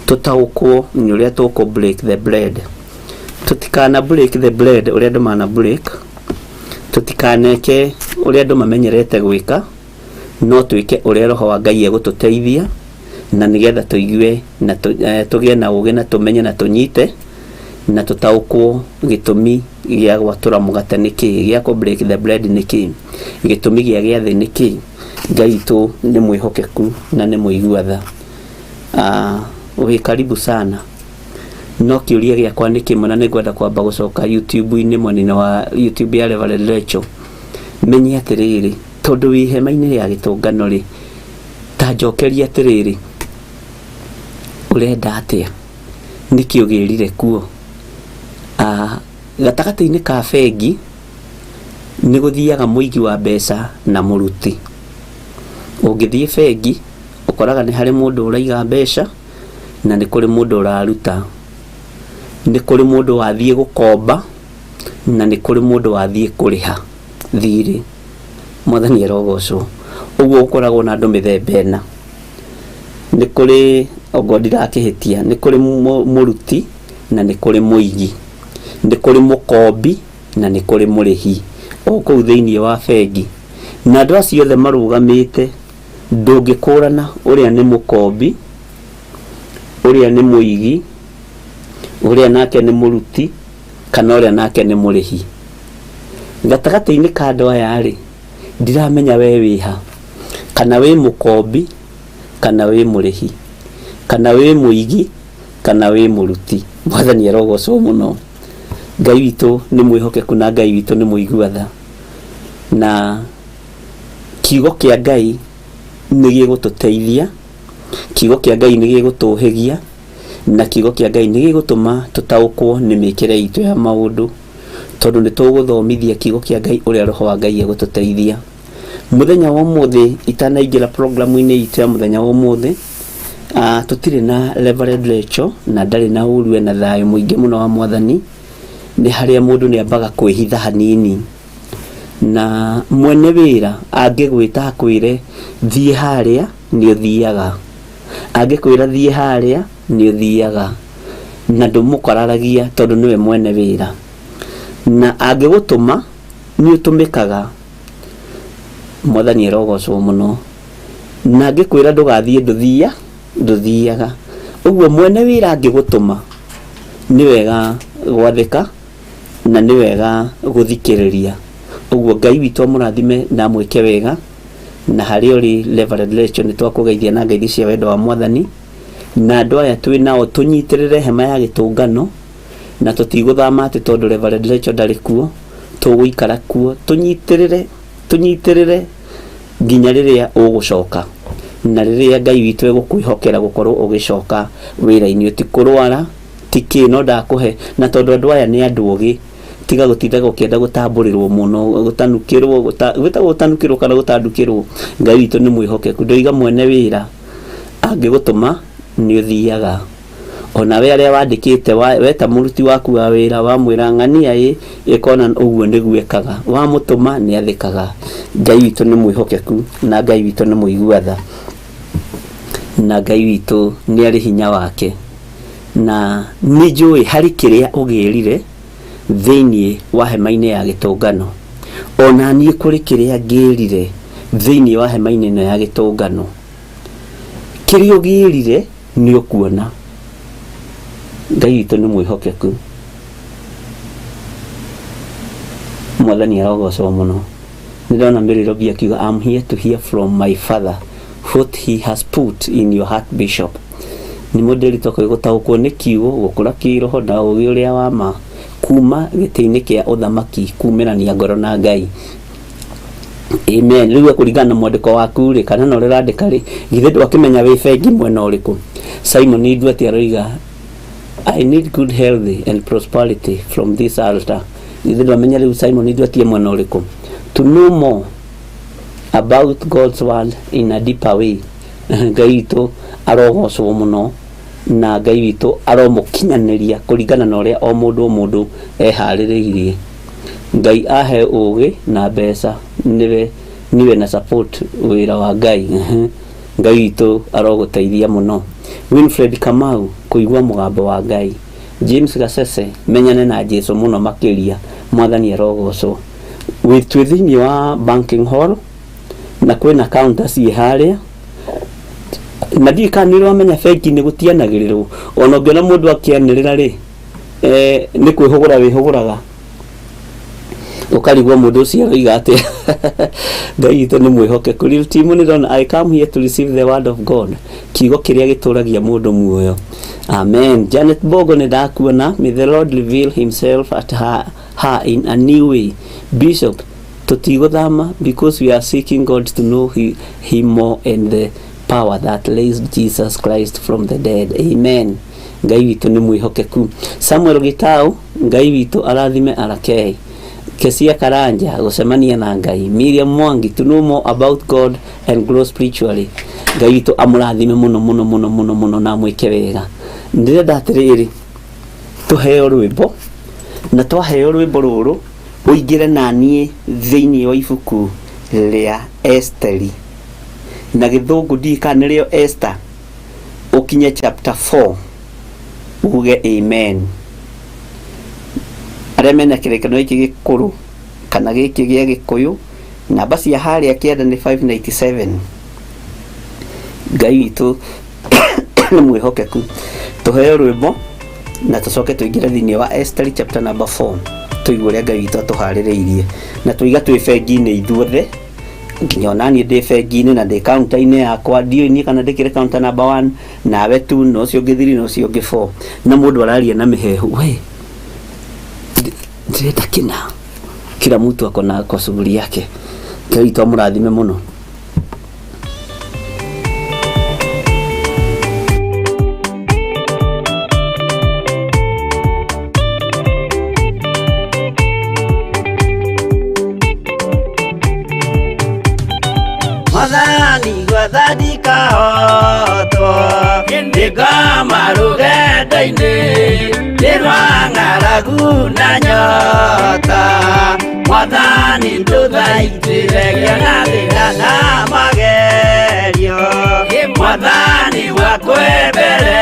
tũtaũkwo nĩ ũrĩa tũkũ break the bread. Tũtikana break the bread ũrĩa andũ mana break, tũtikaneke ũrĩa andũ mamenyerete gwĩka, no twĩke ũrĩa roho wa Ngai egũtũteithia, na nĩgetha tũigue na tũgĩe na ũgĩ na tũmenye na tũnyite na tũtaũkwo gĩtũmi gĩa gwatũra mũgate nĩ kĩĩ, gĩa kũ break the bread nĩ kĩĩ, gĩtũmi gĩa gĩathĩ nĩ kĩĩ. Ngai witũ nĩ mwĩhokeku na nĩ mũigua tha. Wĩ karibu sana. No kĩũria gĩakwa nĩ kĩmwe, na nĩngwenda kwamba gũcoka YouTube-inĩ, mwena-inĩ wa YouTube ya Reverend Rachel, menye atĩrĩrĩ, tondũ wĩ hema-inĩ ya gĩtũngano rĩ, ta njokeria atĩrĩrĩ, ũrenda atĩa? Nĩkĩ ũgĩrire kuo? Gatagatĩ-inĩ ka bengi nĩ gũthiaga mũigi wa mbeca na mũruti. Ũngĩthiĩ bengi ũkoraga nĩ harĩ mũndũ ũraiga mbeca na nĩ kũrĩ mũndũ ũraruta. Nĩ kũrĩ mũndũ wathiĩ gũkomba na nĩ kũrĩ mũndũ wathiĩ kũrĩha thirĩ. Mwathani arogocwo. Ũguo gũkoragwo na andũ mĩthemba ĩna. Nĩ kũrĩ, ongorwo ndirakĩhĩtia, nĩ kũrĩ mũruti na nĩ kũrĩ mũigi. Nĩ kũrĩ mũkombi na nĩ kũrĩ mũrĩhi o kũu thĩinĩ wa bengi. Na andũ acio othe marũgamĩte, ndũngĩkũrana ũrĩa nĩ mũkombi, ũrĩa nĩ mũigi, ũrĩa nake nĩ mũruti, kana ũrĩa nake nĩ mũrĩhi. Gatagatĩ-inĩ ka andũ aya rĩ, ndiramenya we wĩha, kana wĩ mũkombi, kana wĩ mũrĩhi, kana wĩ mũigi, kana wĩ mũruti. Mwathani arogocwo mũno. Ngai witũ nĩ mwĩhokeku na Ngai witũ nĩ mũigua tha, na kiugo kĩa Ngai nĩ gĩgũtũteithia, kiugo kĩa Ngai nĩ gĩgũtũhĩgia, na kiugo kĩa Ngai nĩ gĩgũtũma tũtaũkwo nĩ mĩkĩre itũ ya maũndũ, tondũ nĩ tũgũthomithia kiugo kĩa Ngai ũrĩa roho wa Ngai egũtũteithia. Mũthenya wa ũmũthĩ itanaingĩra programu-inĩ itũ ya mũthenya wa ũmũthĩ, tũtirĩ na Reverend Rachel na ndarĩ na ũru, ena thayũ mũingĩ mũno wa Mwathani. Nĩ harĩa mũndũ nĩ ambaga kwĩhitha hanini, na mwene wĩra angĩgwĩta akwĩre thiĩ harĩa, nĩ ũthiaga. Angĩkwĩra thiĩ harĩa, nĩ ũthiaga, na ndũmũkararagia tondũ nĩwe mwene wĩra. Na angĩgũtũma nĩ ũtũmĩkaga. Mwathani arogocwo mũno. Na angĩkwĩra ndũgathiĩ, ndũthiaga. Ũguo mwene wĩra angĩgũtũma, nĩ wega gwathĩka na nĩ wega gũthikĩrĩria. Ũguo Ngai witũ amũrathime na amwĩke wega. Na harĩa ũrĩ Reverend Rachel, nĩ twakũgeithia na ngeithi cia wendo wa Mwathani. Na andũ aya twĩ nao tũnyitĩrĩre hema ya gĩtũngano, na tũtigũthama atĩ tondũ Reverend Rachel ndarĩ kuo, tũgũikara kuo tũnyitĩrĩre, tũnyitĩrĩre nginya rĩrĩa ũgũcoka. Na rĩrĩa Ngai witũ egũkwĩhokera gũkorwo ũgĩcoka wĩra-inĩ, ti kũrwara ti kĩ, no ndakũhe. Na tondũ andũ aya nĩ andũ ogĩ, tiga gũtindaga ũkĩenda gũtambũrĩrwo mũno, gũtanukĩrwo, gwĩtagwo gũtanukĩrwo kana gũtandukĩrwo. Ngai witũ nĩ mwĩhokeku. Ndoiga mwene wĩra angĩgũtũma nĩ ũthiaga. Onawe arĩa wandĩkĩte weta mũruti waku wa wĩra, wamwĩra ng'ania ĩ ĩkona ũguo nĩguo ĩkaga, wamũtũma nĩ athĩkaga. Ngai witũ nĩ mwĩhokeku, na Ngai witũ nĩ mũigua tha, na Ngai witũ nĩ arĩ hinya wake. Na nĩ njũĩ harĩ kĩrĩa ũgĩrire thĩinĩ wa hema-inĩ ya gĩtũngano, ona niĩ kũrĩ kĩrĩa ngĩrire thĩinĩ wa hema-inĩ ĩno ya gĩtũngano. Kĩrĩa ũgĩrire nĩ ũkuona. Ngai witũ nĩ mwĩhokeku. Mwathani arogocwo mũno. Nĩ ndona Mary Robi akiuga, I'm here to hear from my father what he has put in your heart, Bishop. Nĩ mũndĩri toko gũtaũkwo nĩ kiugo, gũkũra kĩroho na ũgĩ ũrĩa wa ma kuma gĩtĩ-inĩ kĩa ũthamaki, kumĩrania ngoro na Ngai. Amen. Rĩu kũringana na mwandĩko waku rĩ, kana na ũrĩa ũrandĩka rĩ, githĩ ndwakĩmenya wĩ bengi mwena ũrĩkũ? Simon Nduati aroiga, I need good health and prosperity from this altar. Githĩ ndwamenya rĩu Simon Nduati e mwena ũrĩkũ? To know more about God's word in a deeper way. Ngai witũ arogocwo mũno, na Ngai witũ aromũkinyanĩria kũringana na ũrĩa o mũndũ o mũndũ eharĩrĩirie. Ngai ahe ũgĩ na mbeca niwe niwe na support wĩra wa Ngai. Ngai witũ arogũteithia mũno. Winfred Kamau, kũigua mũgambo wa Ngai. James Gacece, menyane na Jesu mũno makĩria. Mwathani arogocwo. Twĩ thĩinĩ wa banking hall na kwĩna counter ciĩ harĩa, na ndiũĩ kana nĩ ũramenya bengi nĩ gũtianagĩrĩrwo. Ona ũngĩona mũndũ akĩanĩrĩra rĩ, nĩ kwĩhũgũra wĩhũgũraga, ũkarigwo mũndũ ũcio aroiga atĩa. Ngai witũ nĩ mwĩhokeku. Real team nĩ ndona, I come here to receive the word of God, kiugo kĩrĩa gĩtũragia mũndũ muoyo. Amen. Janet Bogo, nĩ ndakuona. May the Lord reveal himself at her in a new way. Bishop, tũtigũthama because we are seeking God to know him more and the power that raised Jesus Christ from the dead. Amen. Ngai witũ nĩ mwĩhokeku. Samuel Gitau, Ngai witũ arathime arakei. Kesia Karanja, gũcemania na Ngai. Miriam Mwangi, to know more about God and grow spiritually. Ngai witũ amũrathime mũno mũno mũno mũno mũno na amwĩke wega. Ndĩrenda atĩrĩrĩ, tũheo rwĩmbo, na twaheo rwĩmbo rũrũ ũingĩre na niĩ thĩinĩ wa ibuku rĩa Esteri, na gĩthũngũ ndiũĩ kana nĩrĩo Esther, ũkinye chapter 4 uge amen. Arĩa mena kĩrĩkanĩro gĩkĩ gĩkũrũ kana gĩkĩ gĩa gĩkũyũ, namba cia harĩa kĩanda nĩ 597. Ngai witũ nĩ mwĩhokeku. Tũheo rwĩmbo na tũcoke tũingĩre thĩinĩ wa Esther chapter number 4, tũigue ũrĩa Ngai witũ atũharĩrĩirie. Na tũiga twĩ bengi-inĩ ithuothe, nginya ona niĩ ndĩ bengi-inĩ na ndĩ counter-inĩ yakwa. Ndiũĩ niĩ kana ndĩkĩrĩ counter number 1, nawe 2, na ũcio ũngĩ 3, na ũcio ũngĩ 4, na mũndũ araria na mĩhehu, we ndĩrenda kĩna. Kila mtu ako na kwa shughuli yake. Ngai witũ amũrathime mũno. Mwathani gwetha ndikahotwo, ndĩngoma rũgendo-inĩ, nĩ rwa ng'aragu na nyota. Mwathani ndũthaitĩre ngĩona thĩna na magerio. Mwathani wakwe mbere,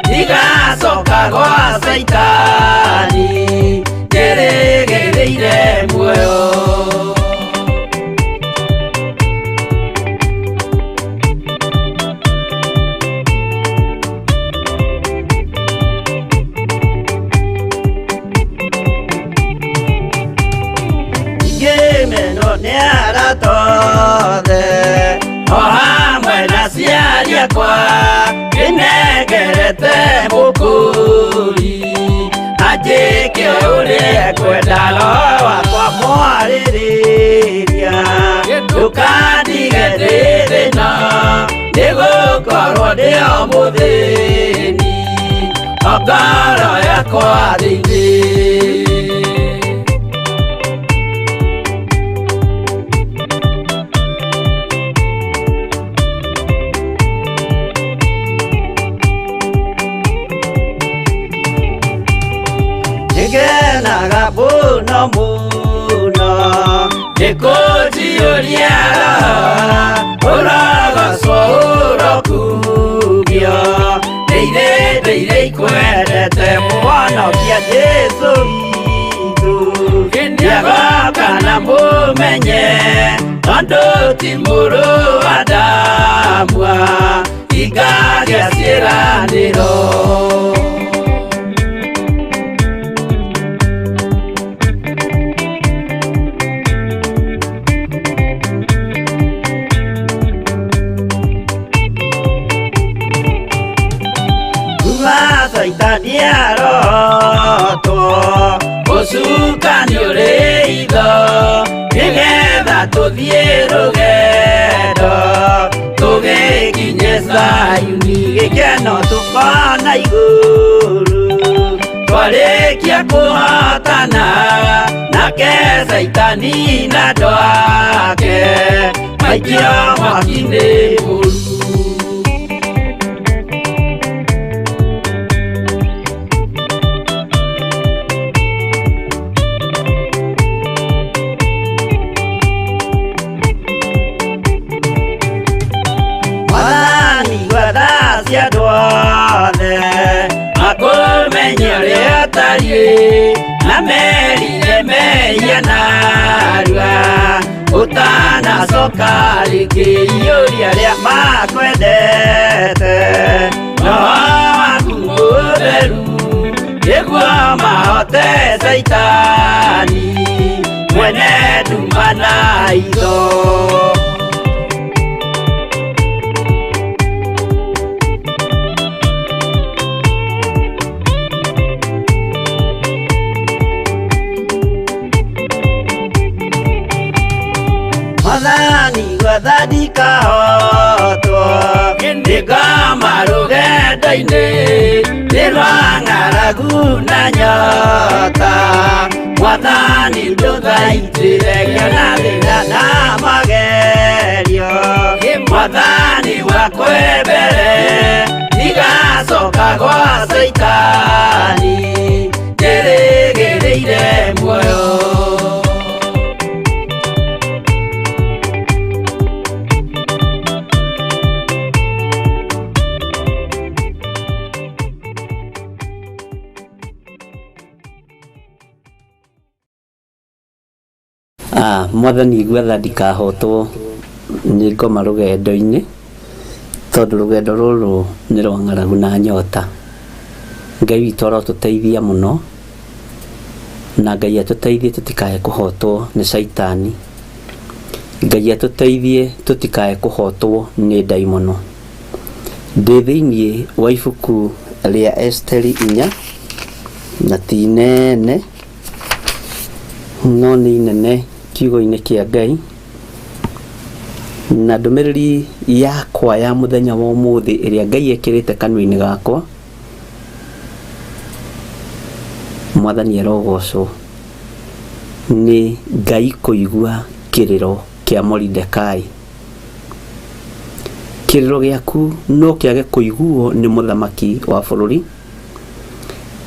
ndigacoka gwa Caitani, ndĩrĩgĩrĩire muoyo. Ngĩmenwo nĩ arata othe o hamwe na aciari akwa, ndĩnengerete mũkũri anjĩke ũrĩa ekwenda, roho wakwa mwarĩrĩria. Ndũkandige ndĩ thĩna, nĩgũkorwo ndĩ o mũthĩni, o ngoro yakwa thĩinĩ. Nĩngenaga mũno mũno nĩkũnjiyũria ũrogocwo ũrokumio ndĩire ndĩire ikwendete mũhonokia Jesũ witũ nĩagoka na mũmenye tondũ ti mũrũ wa Adamu ingagĩa ciĩranĩro. Kuma Caitani arotwo ũcukani ũrĩ itho nĩgetha tũthiĩ rũgendo tũgĩkinye Zayuni gĩkeno tũkona igũrũ twarĩkia kũhotana nake Caitani na andũ ake maikio mwaki-inĩ mũru. Mwathani gwetha cia andũ othe makũmenye ũrĩa ũtariĩ na merire mehia narua ũtanacoka rĩngĩ iyũria arĩa makwendete roho waku mũtheru nĩguo mahote Caitani mwene nduma na itho. Mwathani gwetha ndikahotwo nĩngoma rũgendo-inĩ nĩ rwa ng'aragu na nyota Mwathani ndũthaitĩre ngĩona thĩna na magerio Mwathani wakwe mbere ndigacoka gwa Caitani ndĩrĩgĩrĩire muoyo. Mwathani gwetha ndikahotwo nĩ ngoma rũgendo-inĩ tondũ rũgendo rũrũ nĩ rwa ng'aragu na nyota. Ngai witũ arotũteithia mũno na Ngai atũteithie tũtikae kũhotwo nĩ Caitani. Ngai atũteithie tũtikae kũhotwo nĩ ndaimono. Ndĩ thĩinĩ wa ibuku rĩa Esiteri inya na ti inene no nĩ inene kiugo-inĩ kĩa Ngai na ndũmĩrĩri yakwa ya mũthenya wa ũmũthĩ ĩrĩa Ngai ekĩrĩte kanua-inĩ gakwa Mwathani arogocwo nĩ Ngai kũigua kĩrĩro kĩa Moridekai. Kĩrĩro gĩaku no kĩage kũiguo nĩ mũthamaki wa bũrũri,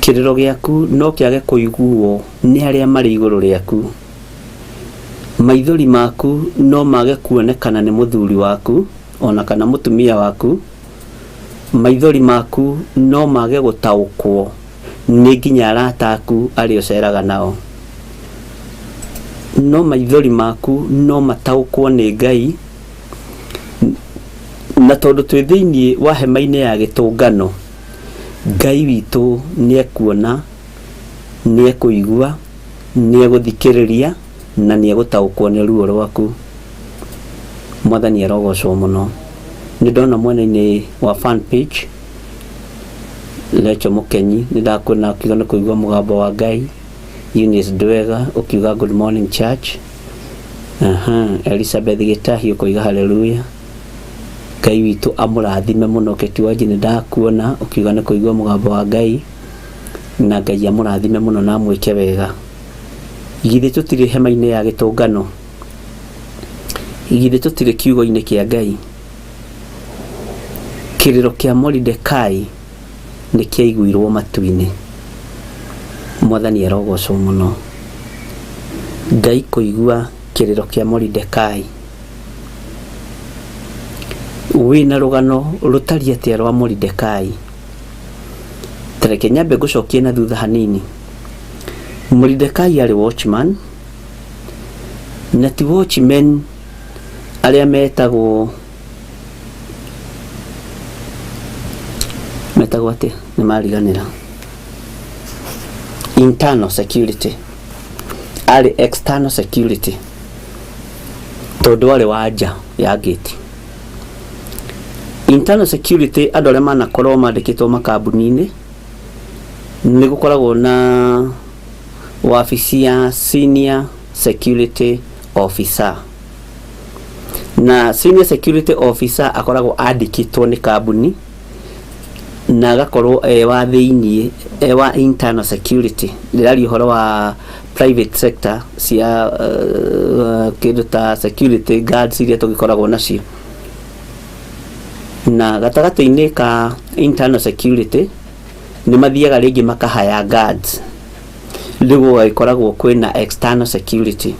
kĩrĩro gĩaku no kĩage kũiguo nĩ arĩa marĩ igũrũ rĩaku, maithori maku no mage kuonekana nĩ mũthuri waku ona kana mũtumia waku, maithori maku no mage gũtaũkwo nĩ nginya arata aku arĩa ũceraga nao, no maithori maku no mataũkwo nĩ Ngai na tondũ twĩ thĩinĩ wa hema-inĩ ya gĩtũngano, Ngai witũ nĩ ekuona, nĩ ekũigua, nĩ egũthikĩrĩria na nĩ egũtaũkwo nĩ ruo rwaku. Mwathani arogocwo mũno. Nĩ ndona mwena-inĩ wa fan page Lecho Mũkenyi nĩ ndakuona ũkiuga nĩ kũigua mũgambo wa Ngai. Eunice Ndwega ũkiuga good morning church. Aha, Elizabeth Gĩtahi ũkoiga haleluya. Ngai witũ amũrathime mũno. Kĩtuanji nĩ ndakuona ũkiuga nĩ kũigua mũgambo wa Ngai, na Ngai amũrathime mũno na amwĩke wega. Githĩ tũtirĩ hema-inĩ ya gĩtũngano? Githĩ tũtirĩ kiugo-inĩ kĩa Ngai? Kĩrĩro kĩa Moridekai nĩ kĩaiguirwo matu-inĩ. Mwathani arogocwo mũno. Ngai kũigua kĩrĩro kĩa Moridekai. Wĩna rũgano rũtariĩ atĩa rwa Moridekai? Ta reke nyambe ngũcokie na thutha hanini. Moridekai arĩ watchman, na ti watchman arĩa metagwo metagwo atĩa nĩ mariganĩra internal security arĩ external security tondũ arĩ wa nja ya gate internal security andũ arĩa manakorwo mandĩkĩtwo makambuni-inĩ nĩ gũkoragwo na wabici ya senior security officer na senior security officer akoragwo andĩkĩtwo nĩ kambuni na agakorwo e wa thĩiniĩ e wa internal security ndĩraria ũhoro wa private sector cia kĩndũ ta security guards iria tũgĩkoragwo nacio na gatagatĩ-inĩ ka internal security nĩ mathiaga rĩngĩ makahaya guards rĩu gũgagĩkoragwo kwĩna external security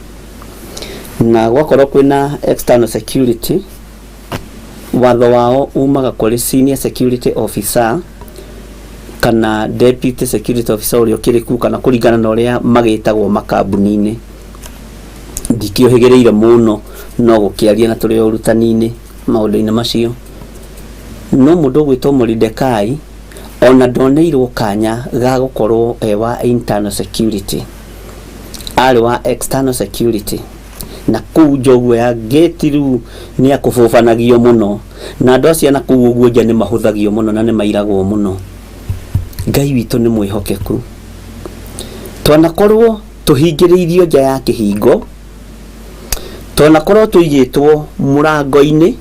na gwakorwo kwĩna external security watho wao umaga kũrĩ senior security officer kana deputy security officer ũrĩa ũkĩrĩ kuo kana kũringana na ũrĩa magĩtagwo makambuni-inĩ ndikĩũhĩgĩrĩire mũno no gũkĩaria na tũrĩ o ũrutani-inĩ maũndũ-inĩ macio no mũndũ ũgwĩtwo Moridekai ona ndoneirwo kanya ga gũkorwo e wa internal security arĩ wa external security na kũu nja ũguo ya gate rĩu nĩ akũbũbanagio mũno na andũ acio na kũu ũguo nja nĩ mahũthagio mũno na nĩ mairagwo mũno Ngai witũ nĩ mwĩhokeku twanakorwo tũhingĩrĩirio nja ya kĩhingo twanakorwo tũigĩtwo mũrango-inĩ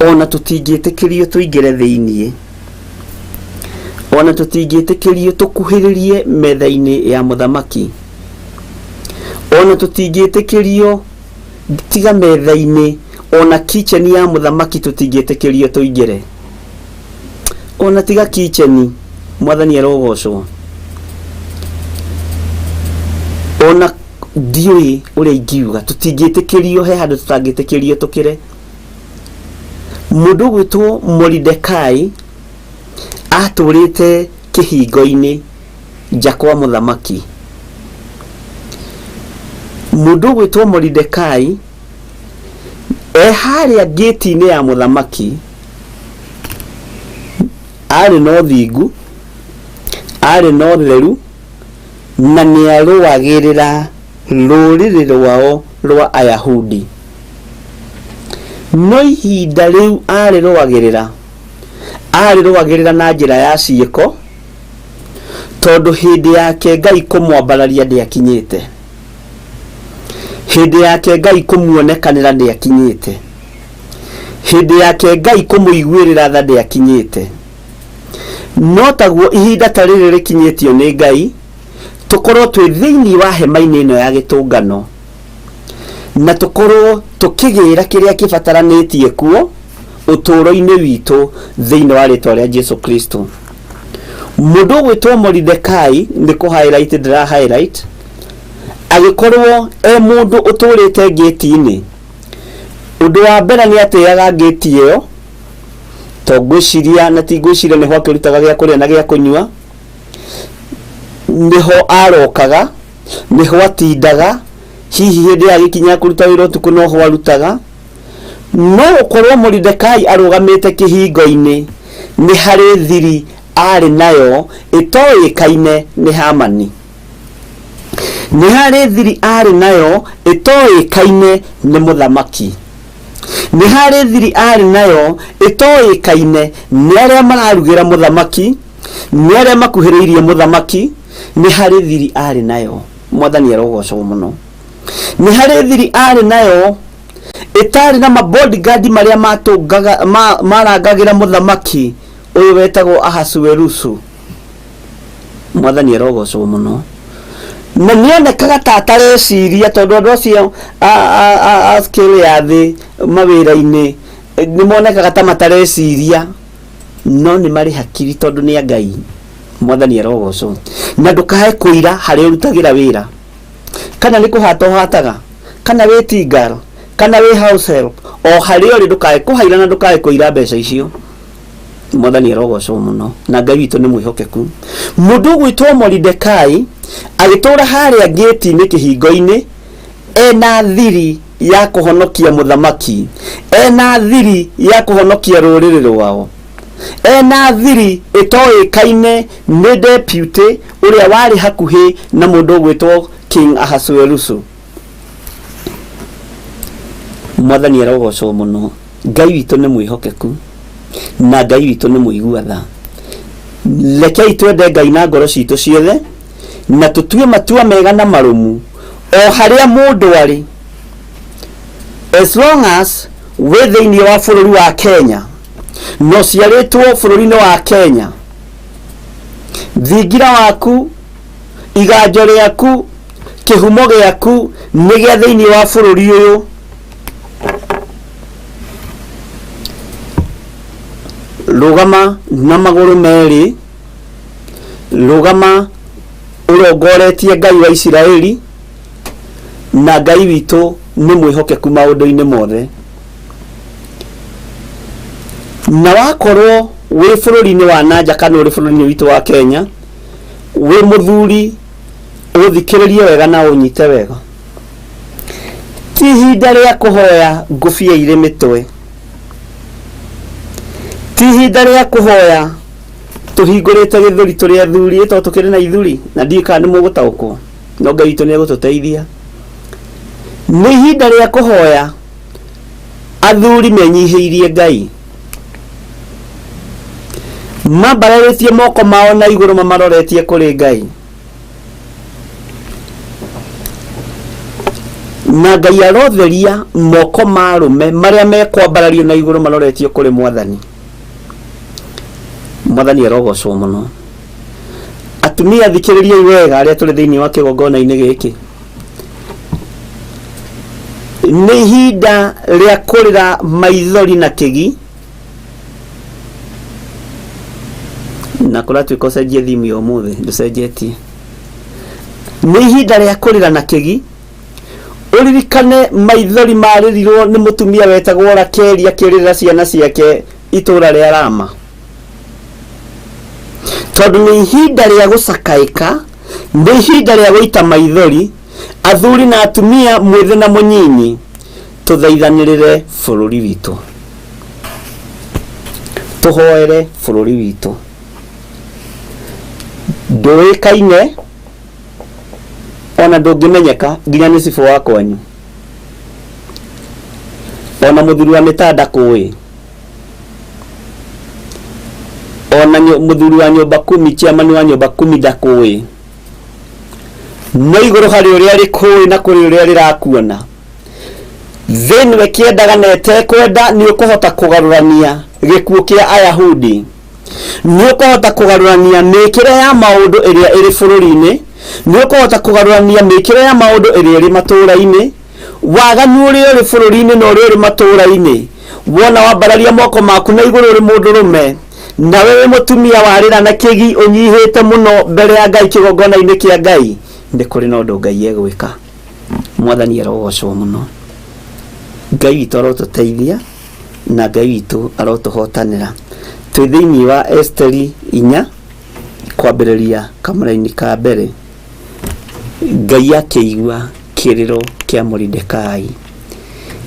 ona tũtingĩtĩkĩrio tũingĩre thĩiniĩ ona tũtingĩtĩkĩrio tũkuhĩrĩrie metha-inĩ ya mũthamaki ona tũtingĩtĩkĩrio tiga metha-inĩ ona kitchen ya mũthamaki tũtingĩtĩkĩrio tũingĩre ona tiga kitchen mwathani arogocwo ona ndiũĩ ũrĩa ingiuga tũtingĩtĩkĩrio he handũ tũtangĩtĩkĩrio tũkĩre mũndũ ũgwĩtwo Moridekai atũrĩte kĩhingo-inĩ nja kwa mũthamaki mũndũ ũgwĩtwo Moridekai e harĩa ngĩti-inĩ ya mũthamaki arĩ na ũthingu arĩ na ũtheru na nĩ arũagĩrĩra rũrĩrĩ rwao rwa Ayahudi no ihinda rĩu arĩrũagĩrĩra arĩrũagĩrĩra na njĩra ya ciĩko tondũ hĩndĩ yake Ngai kũmwambararia ndĩakinyĩte hĩndĩ yake Ngai kũmuonekanĩra ndĩakinyĩte hĩndĩ yake Ngai kũmũiguĩrĩra tha ndĩakinyĩte no taguo ihinda ta rĩrĩ rĩkinyĩtio nĩ Ngai tũkorwo twĩ thĩinĩ wa hema-inĩ ĩno ya gĩtũngano na tũkorwo tũkĩgĩra kĩrĩa kĩbataranĩtie kuo ũtũũro-inĩ witũ thĩinĩ wa rĩtwa rĩa Jesu Kristo mũndũ ũgwĩtwo Moridekai nĩ kũ highlight ndĩra highlight agĩkorwo e mũndũ ũtũrĩte ngĩti-inĩ ũndũ wa mbere nĩ atĩaga ngĩti ĩyo to ngwĩciria na ti ngwĩciria nĩho akĩrutaga gĩa kũrĩa na gĩa kũnyua nĩho arokaga nĩho atindaga hihi hĩndĩ ya gĩkinya kũruta wĩra ũtukũ noho arutaga no gũkorwo Moridekai arũgamĩte kĩhingo-inĩ nĩ harĩ thiri arĩ nayo ĩtoĩkaine nĩ Hamani nĩ harĩ thiri arĩ nayo ĩtoĩkaine nĩ mũthamaki nĩ harĩ thiri arĩ nayo ĩtoĩkaine nĩ arĩa mararugĩra mũthamaki nĩ arĩa makuhĩrĩirie mũthamaki nĩ harĩ thiri arĩ nayo mwathani arogocwo mũno. Nĩ harĩ thiri arĩ nayo ĩtarĩ na mabodyguard marĩa matũngaga marangagĩra mũthamaki ũyũ wetagwo Ahasuerusu. Mwathani arogocwo mũno. Na nĩonekaga ta atareciria tondũ andũ acio a scale ya thĩ mawĩra-inĩ nĩ monekaga ta matareciria, no nĩ marĩ hakiri tondũ nĩ a Ngai. Mwathani arogocwo. Na ndũkae kũira harĩa ũrutagĩra wĩra, kana nĩ kũhata ũhataga, kana wĩ tingal, kana wĩ house help, o harĩa ũrĩ ndũkae kũhaira na ndũkae kũira mbeca icio. Mwathani arogocwo mũno, na Ngai witũ nĩ mwĩhokeku. Mũndũ ũgwĩtwo Moridekai agĩtũra harĩa ngĩti-inĩ kĩhingo-inĩ, ena thiri ya kũhonokia mũthamaki, ena thiri ya kũhonokia rũrĩrĩ rwao, ena thiri ĩtoĩkaine nĩ deputy ũrĩa warĩ hakuhĩ na mũndũ ũgwĩtwo King Ahasuerusu. Mwathani arogocwo mũno. Ngai witũ nĩ mwĩhokeku na Ngai witũ nĩ mũigua tha. Rekei twende Ngai na ngoro citũ ciothe na tũtue matua mega na marũmu o harĩa mũndũ arĩ, as long as wĩ thĩinĩ wa bũrũri wa Kenya na ũciarĩtwo bũrũri-inĩ wa Kenya, thingira waku, iganjo rĩaku, kĩhumo gĩaku nĩ gĩa thĩinĩ wa bũrũri ũyũ. Rũgama na magũrũ merĩ, rũgama ũrongoretie Ngai wa Isiraeli, na Ngai witũ nĩ mwĩhokeku maũndũ-inĩ mothe. Na wakorwo wĩ bũrũri-inĩ wa nanja kana ũrĩ bũrũri-inĩ witũ wa Kenya, wĩ mũthuri, ũthikĩrĩrie wega na ũnyite wega. Ti ihinda rĩa kũhoya ngũbia irĩ mĩtwe, ti ihinda rĩa kũhoya tũhingũrĩte gĩthũri tũrĩ athuri, ĩ tondũ tũkĩrĩ na ithuri, na ndiũĩ kana nĩ mũgũtaũkwo, no Ngai witũ nĩ egũtũteithia. Nĩ ihinda rĩa kũhoya athuri menyihĩirie Ngai, mambararĩtie moko mao na igũrũ mamaroretie kũrĩ Ngai. Na Ngai arotheria moko ma arũme marĩa mekwambarario na igũrũ maroretio kũrĩ Mwathani. Mwathani arogocwo mũno. Atumia, thikĩrĩriai wega arĩa tũrĩ thĩinĩ wa kĩgongona-inĩ gĩkĩ. Nĩ ihinda rĩa kũrĩra maithori na kĩgi, na kũratuĩka ũcenjie thimu ya ũmũthĩ, ndũcenjetie. Nĩ ihinda rĩa kũrĩra na kĩgi, ũririkane maithori marĩrirwo nĩ mũtumia wetagwo Rakeli akĩrĩrĩra ciana ciake itũũra rĩa Rama, tondũ nĩ ihinda rĩa gũcakaĩka, nĩ ihinda rĩa gũita maithori. Athuri na atumia, mwĩthĩ na mũnyinyi, tũthaithanĩrĩre bũrũri witũ, tũhoere bũrũri witũ. Ndũĩkaine ona ndũngĩmenyeka nginya nĩ cibũ wa kwanyu, ona mũthuri wa mĩtaa ndakũĩ, ona mũthuri wa nyũmba kumi, chairman wa nyũmba kumi ndakũĩ, no igũrũ harĩ ũrĩa rĩkũĩ na kũrĩ ũrĩa rĩrakuona. Thĩ ĩno ĩkĩendaga na ĩtekwenda, nĩ ũkũhota kũgarũrania gĩkuũ kĩa Ayahudi, nĩ ũkũhota kũgarũrania mĩkĩre ya maũndũ ĩrĩa ĩrĩ bũrũri-inĩ, nĩ ũkũhota kũgarũrania mĩkĩre ya maũndũ ĩrĩa ĩrĩ matũũra-inĩ, waganu ũrĩa ũrĩ bũrũri-inĩ na ũrĩa ũrĩ matũũra-inĩ. Wona wambararia moko maku na igũrũ ũrĩ mũndũrũme, nawe wĩ mũtumia warĩra na kĩgi ũnyihĩte mũno mbere ya Ngai kĩgongona-inĩ kĩa Ngai, nĩ kũrĩ na ũndũ Ngai egwĩka. Mwathani arogocwo mũno. Ngai witũ arotũteithia na Ngai witũ arotũhotanĩra. Twĩ thĩinĩ wa Esteri 4 kwambĩrĩria kamũraini ka mbere. Ngai akĩigua kĩrĩro kĩa Moridekai.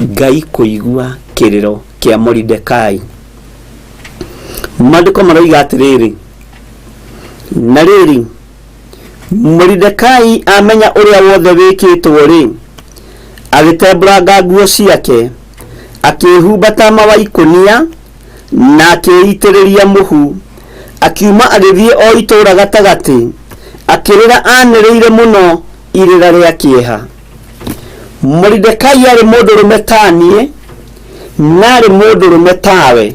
Ngai kũigua kĩrĩro kĩa Moridekai. Maandĩko maroiga atĩrĩrĩ, na rĩrĩ, Moridekai amenya ũrĩa wothe wĩkĩtwo-rĩ, agĩtembũranga nguo ciake, akĩĩhumba taama wa ikũnia, na akĩĩitĩrĩria mũhu, akiuma agĩthiĩ o itũũra gatagatĩ, akĩrĩra anĩrĩire mũno irĩra rĩa kĩeha. Moridekai arĩ mũndũrũme ta niĩ na arĩ mũndũrũme tawe.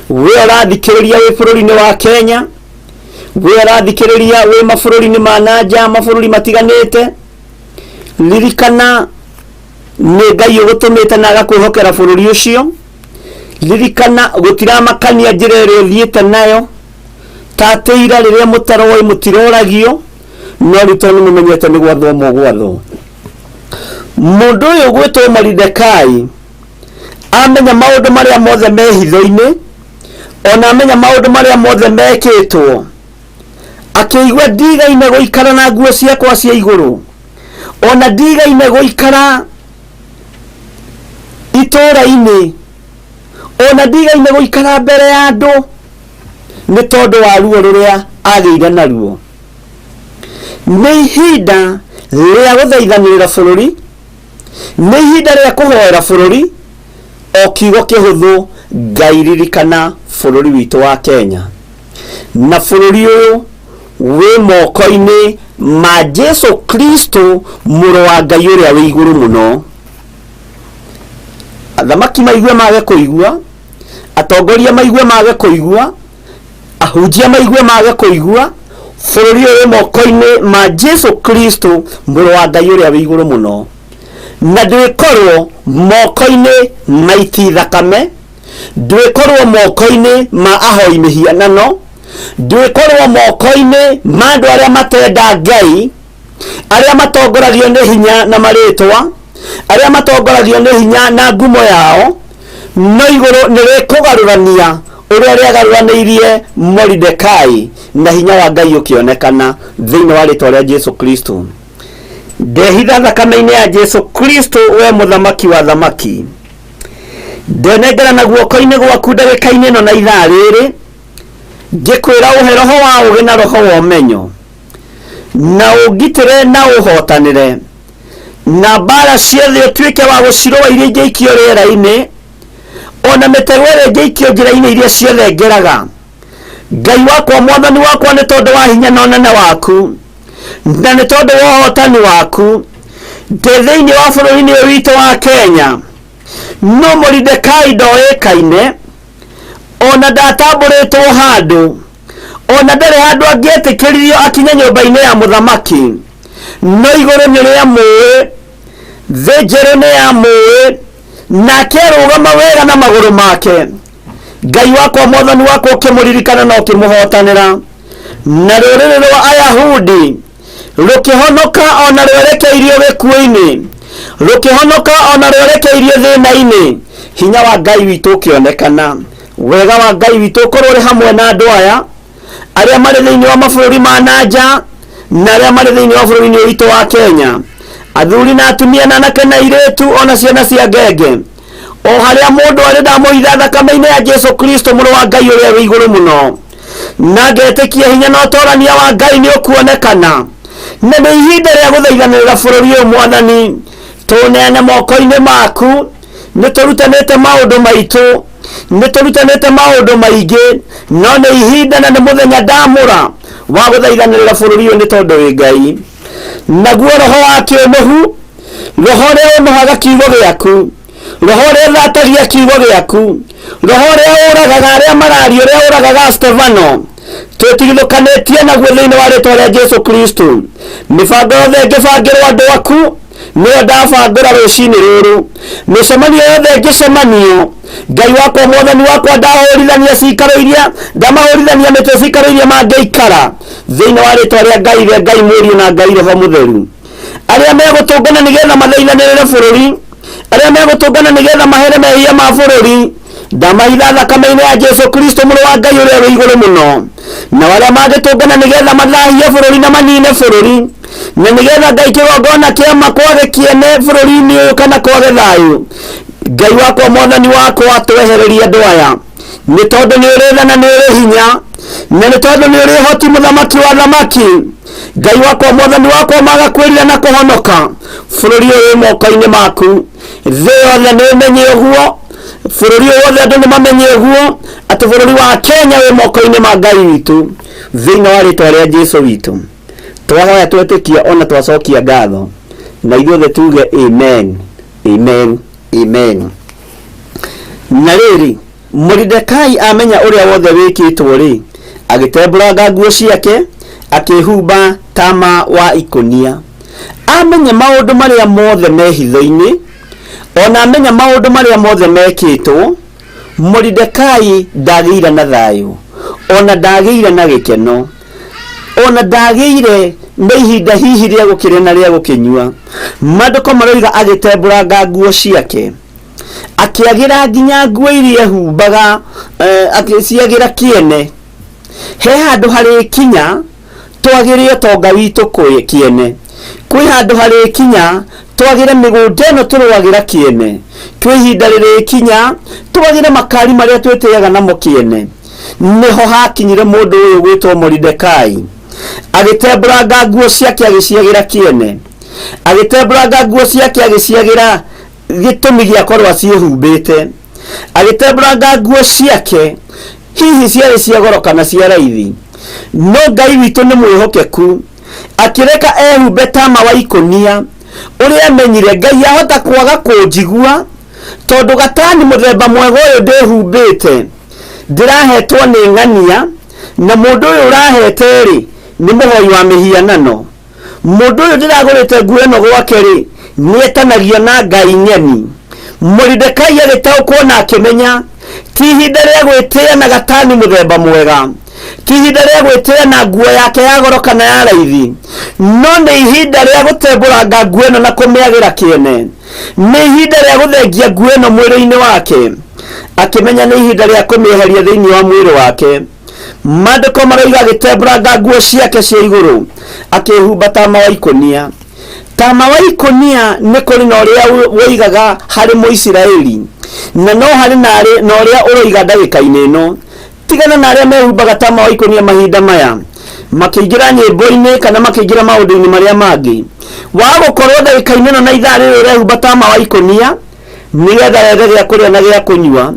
We ũrathikĩrĩria wĩ bũrũri-inĩ wa Kenya, we ũrathikĩrĩria wĩ mabũrũri-inĩ ma nanja, mabũrũri matiganĩte, ririkana nĩ Ngai ũgũtũmĩte na agakwĩhokera bũrũri ũcio. Ririkana gũtiramakania njĩra ĩrĩa ũthiĩte nayo, ta atĩ ira rĩrĩa mũtaroĩ mũtiroragio, no rĩu tondũ nĩ mũmenyete nĩ gwathwo mũgwathwo. Mũndũ ũyũ ũgwĩtwo Moridekai amenya maũndũ marĩa mothe me hitho-inĩ, ona amenya maũndũ marĩa mothe mekĩtwo, akĩigua ndigaine gũikara na nguo ciakwa cia igũrũ, ona ndigaine gũikara itũũra-inĩ, ona ndigaine gũikara mbere ya andũ, nĩ tondũ wa ruo rũrĩa agĩire naruo. Nĩ ihinda rĩa gũthaithanĩrĩra bũrũri, nĩ ihinda rĩa kũhoera bũrũri, o kiugo kĩhũthũ, Ngai ririkana bũrũri witũ wa Kenya. Na bũrũri ũyũ wĩ moko-inĩ ma Jesu Kristo mũrũ wa Ngai ũrĩa wĩ igũrũ mũno. Athamaki maigue mage kũigua, atongoria maigue mage kũigua, ahunjia maigue mage kũigua, bũrũri ũyũ wĩ moko-inĩ ma Jesu Kristo mũrũ wa Ngai ũrĩa wĩ igũrũ mũno. Na ndwĩkorwo moko-inĩ ma iti thakame, ndwĩkorwo moko-inĩ ma ahoi mĩhianano, ndwĩkorwo moko-inĩ ma andũ arĩa matenda Ngai, arĩa matongoragio nĩ hinya na marĩtwa, arĩa matongoragio nĩ hinya na ngumo yao, no igũrũ nĩ rĩkũgarũrania ũrĩa rĩagarũranĩirie Moridekai na hinya wa Ngai ũkĩonekana thĩinĩ wa rĩtwa rĩa Jesu Kristo. Ndehitha thakame-inĩ ya Jesu Kristo, we mũthamaki wa thamaki. Ndenengera na guoko-inĩ gwaku ndagĩka-inĩ ĩno na ithaa rĩrĩ, ngĩkwĩra ũhe roho wa ũũgĩ na roho wa ũmenyo, na ũngitĩre na ũhotanĩre, na mbara ciothe ũtuĩke wa gũcirũa iria ingĩikio rĩera-inĩ, ona mĩtego ĩrĩa ĩngĩikio njĩra-inĩ iria ciothe ngeraga. Ngai wakwa, mwathani wakwa, nĩ tondũ wa hinya na ũnene waku, na nĩ tondũ wa ũhotani waku, ndĩ thĩinĩ wa bũrũri-inĩ ũyũ witũ wa Kenya. No Moridekai ndoĩkaine, ona ndatambũrĩtwo handũ, ona ndarĩ handũ angĩetĩkĩririo akinye nyũmba-inĩ ya mũthamaki. No igũrũ nĩ rĩamũĩ, thĩ njerũ nĩ yamũĩ, nake arũgama wega na magũrũ make. Ngai wakwa, mwathani wakwa, ũkĩmũririkana na ũkĩmũhotanĩra. Na rũrĩrĩ rwa Ayahudi rũkĩhonoka ona rwerekeirio gĩkuũ-inĩ, rũkĩhonoka ona rwerekeirio thĩna-inĩ. Hinya wa Ngai witũ ũkĩonekana. Wega wa Ngai witũ ũkorwo ũrĩ hamwe na andũ aya arĩa marĩ thĩinĩ wa mabũrũri ma nanja na arĩa marĩ thĩinĩ wa bũrũri-inĩ witũ wa Kenya, athuri na atumia na anake na airĩtu ona ciana cia ngenge. O harĩa mũndũ arĩ, ndamũhitha thakame-inĩ ya Jesu Kristo mũrũ wa Ngai ũrĩa wĩ igũrũ mũno, na ngetĩkia hinya na ũtorania wa Ngai nĩ ũkuonekana. Na nĩ ihinda rĩa gũthaithanĩrĩra bũrũri ũyũ, mwathani, tũneane moko-inĩ maku. Nĩ tũrutanĩte maũndũ maitũ, nĩ tũrutanĩte maũndũ maingĩ, no nĩ ihinda na nĩ mũthenya ndamũra wa gũthaithanĩrĩra bũrũri ũyũ, nĩ tondũ wĩ Ngai. Naguo roho wa kĩũnũhu, roho ũrĩa ũnũhaga kiugo gĩaku, roho ũrĩa ũthatagia kiugo gĩaku, roho ũrĩa ũragaga arĩa mararia, ũrĩa ũragaga Stefano, twĩtigithũkanĩtie naguo thĩinĩ wa rĩtwa rĩa Jesu Kristo. Mĩbango yothe ĩngĩbangĩrwo andũ aku nĩyo ndabangũra rũcinĩ rũrũ. Mĩcemanio yothe ĩngĩcemanio, Ngai wakwa, mwathani wakwa, ndahũrithania cikaro iria, ndamahũrithania mĩtwe cikaro iria mangĩikara thĩinĩ wa rĩtwa rĩa Ngai, rĩa Ngai Mũriũ na Ngai Roho Mũtheru. Arĩa megũtũngana nĩgetha mathaithanĩrĩre bũrũri, arĩa megũtũngana nĩgetha mahere mehia ma bũrũri, ndamahitha thakame-inĩ ya Jesu Kristo mũrũ wa Ngai ũrĩa wĩ igũrũ mũno. Nao arĩa mangĩtũngana nĩgetha mathahie bũrũri na manine bũrũri, na nĩgetha Ngai kĩgongona kĩa ma kwage kĩene bũrũri-inĩ ũyũ kana kwage thayũ, Ngai wakwa, mwathani wakwa, twehererie andũ aya, nĩ tondũ nĩ ũrĩ tha na nĩ ũrĩ hinya, na nĩ tondũ nĩ ũrĩ ũhoti, mũthamaki wa thamaki. Ngai wakwa, mwathani wakwa, maga kwĩrira na kũhonoka, bũrũri ũyũ wĩ moko-inĩ maku. Thĩ yothe nĩ ĩmenye ũguo, bũrũri ũyũ wothe andũ nĩ mamenye ũguo, atĩ bũrũri wa Kenya wĩ moko-inĩ ma Ngai witũ. Thĩinĩ wa rĩtwa rĩa Jesu witũ twahoya, twetĩkia ona twacokia ngatho. Na ithuothe tuge amen, amen, amen. Na rĩrĩ, Moridekai amenya ũrĩa wothe wĩkĩtwo rĩ, agĩtembũranga nguo ciake, akĩhumba tama wa ikũnia. Amenya maũndũ marĩa mothe me hitho-inĩ, ona amenya maũndũ marĩa mothe mekĩtwo, Moridekai ndagĩire na thayũ, ona ndagĩire na gĩkeno, ona ndagĩire na ihinda hihi rĩa gũkĩrĩa na rĩa gũkĩnyua. Maandĩko maroiga agĩtembũranga nguo ciake, akĩagĩra nginya nguo iria ehumbaga, agĩciagĩra kĩene. He handũ harĩkinya twagĩre ũtonga witũ kĩene, kwĩ handũ harĩkinya twagĩre mĩgũnda ĩno tũrũagĩra kĩene, kwĩ ihinda rĩrĩkinya twagĩre makari marĩa twĩtĩaga namo kĩene. Nĩho hakinyire mũndũ ũyũ gwĩtwo Moridekai, agĩtembũranga nguo ciake agĩciagĩra kĩene, agĩtembũranga nguo ciake agĩciagĩra gĩtũmi gĩa korwo aciĩhumbĩte, agĩtembũranga nguo ciake, hihi ciarĩ cia goro kana cia raithi, no Ngai witũ nĩ mwĩhokeku, akĩreka ehumbe tama wa ikũnia ũrĩa amenyire Ngai ahota kwaga kũnjigua, tondũ gatani mũthemba mwega ũyũ ndĩhumbĩte ndĩrahetwo nĩ ng'ania, na mũndũ ũyũ ũrahete rĩ nĩ mũhoi wa mĩhianano. Mũndũ ũyũ ndĩragũrĩte nguo ĩno gwake rĩ nĩetanagio na Ngai ng'eni. Moridekai agĩtaũkwo na akĩmenya ti ihinda rĩa gwĩtĩa na gatani mũthemba mwega, ti ihinda rĩa gwĩtĩa na nguo yake ya goro kana ya raithi, no nĩ ihinda rĩa gũtembũranga nguo ĩno na kũmĩagĩra kĩene. Nĩ ihinda rĩa gũthengia nguo ĩno mwĩrĩ-inĩ wake. Akĩmenya nĩ ihinda rĩa kũmĩeheria thĩinĩ wa mwĩrĩ wake. Maandĩko maroiga agĩtembũranga nguo ciake cia igũrũ, akĩhumba tama wa ikũnia. Tama wa ikũnia nĩ kũrĩ na ũrĩa woigaga harĩ Mũisiraeli, na no harĩ na ũrĩa ũroiga ndagĩka-inĩ ĩno. Tigana na arĩa mehumbaga tama wa ikũnia mahinda maya, makĩingĩra nyĩmbo-inĩ kana makĩingĩra maũndũ-inĩ marĩa mangĩ. Waga gũkorwo ndagĩka-inĩ ĩno na ithaa rĩrĩ ũrehumba tama wa ikũnia, nĩgetha wethe gĩa kũrĩa na gĩa kũnyua,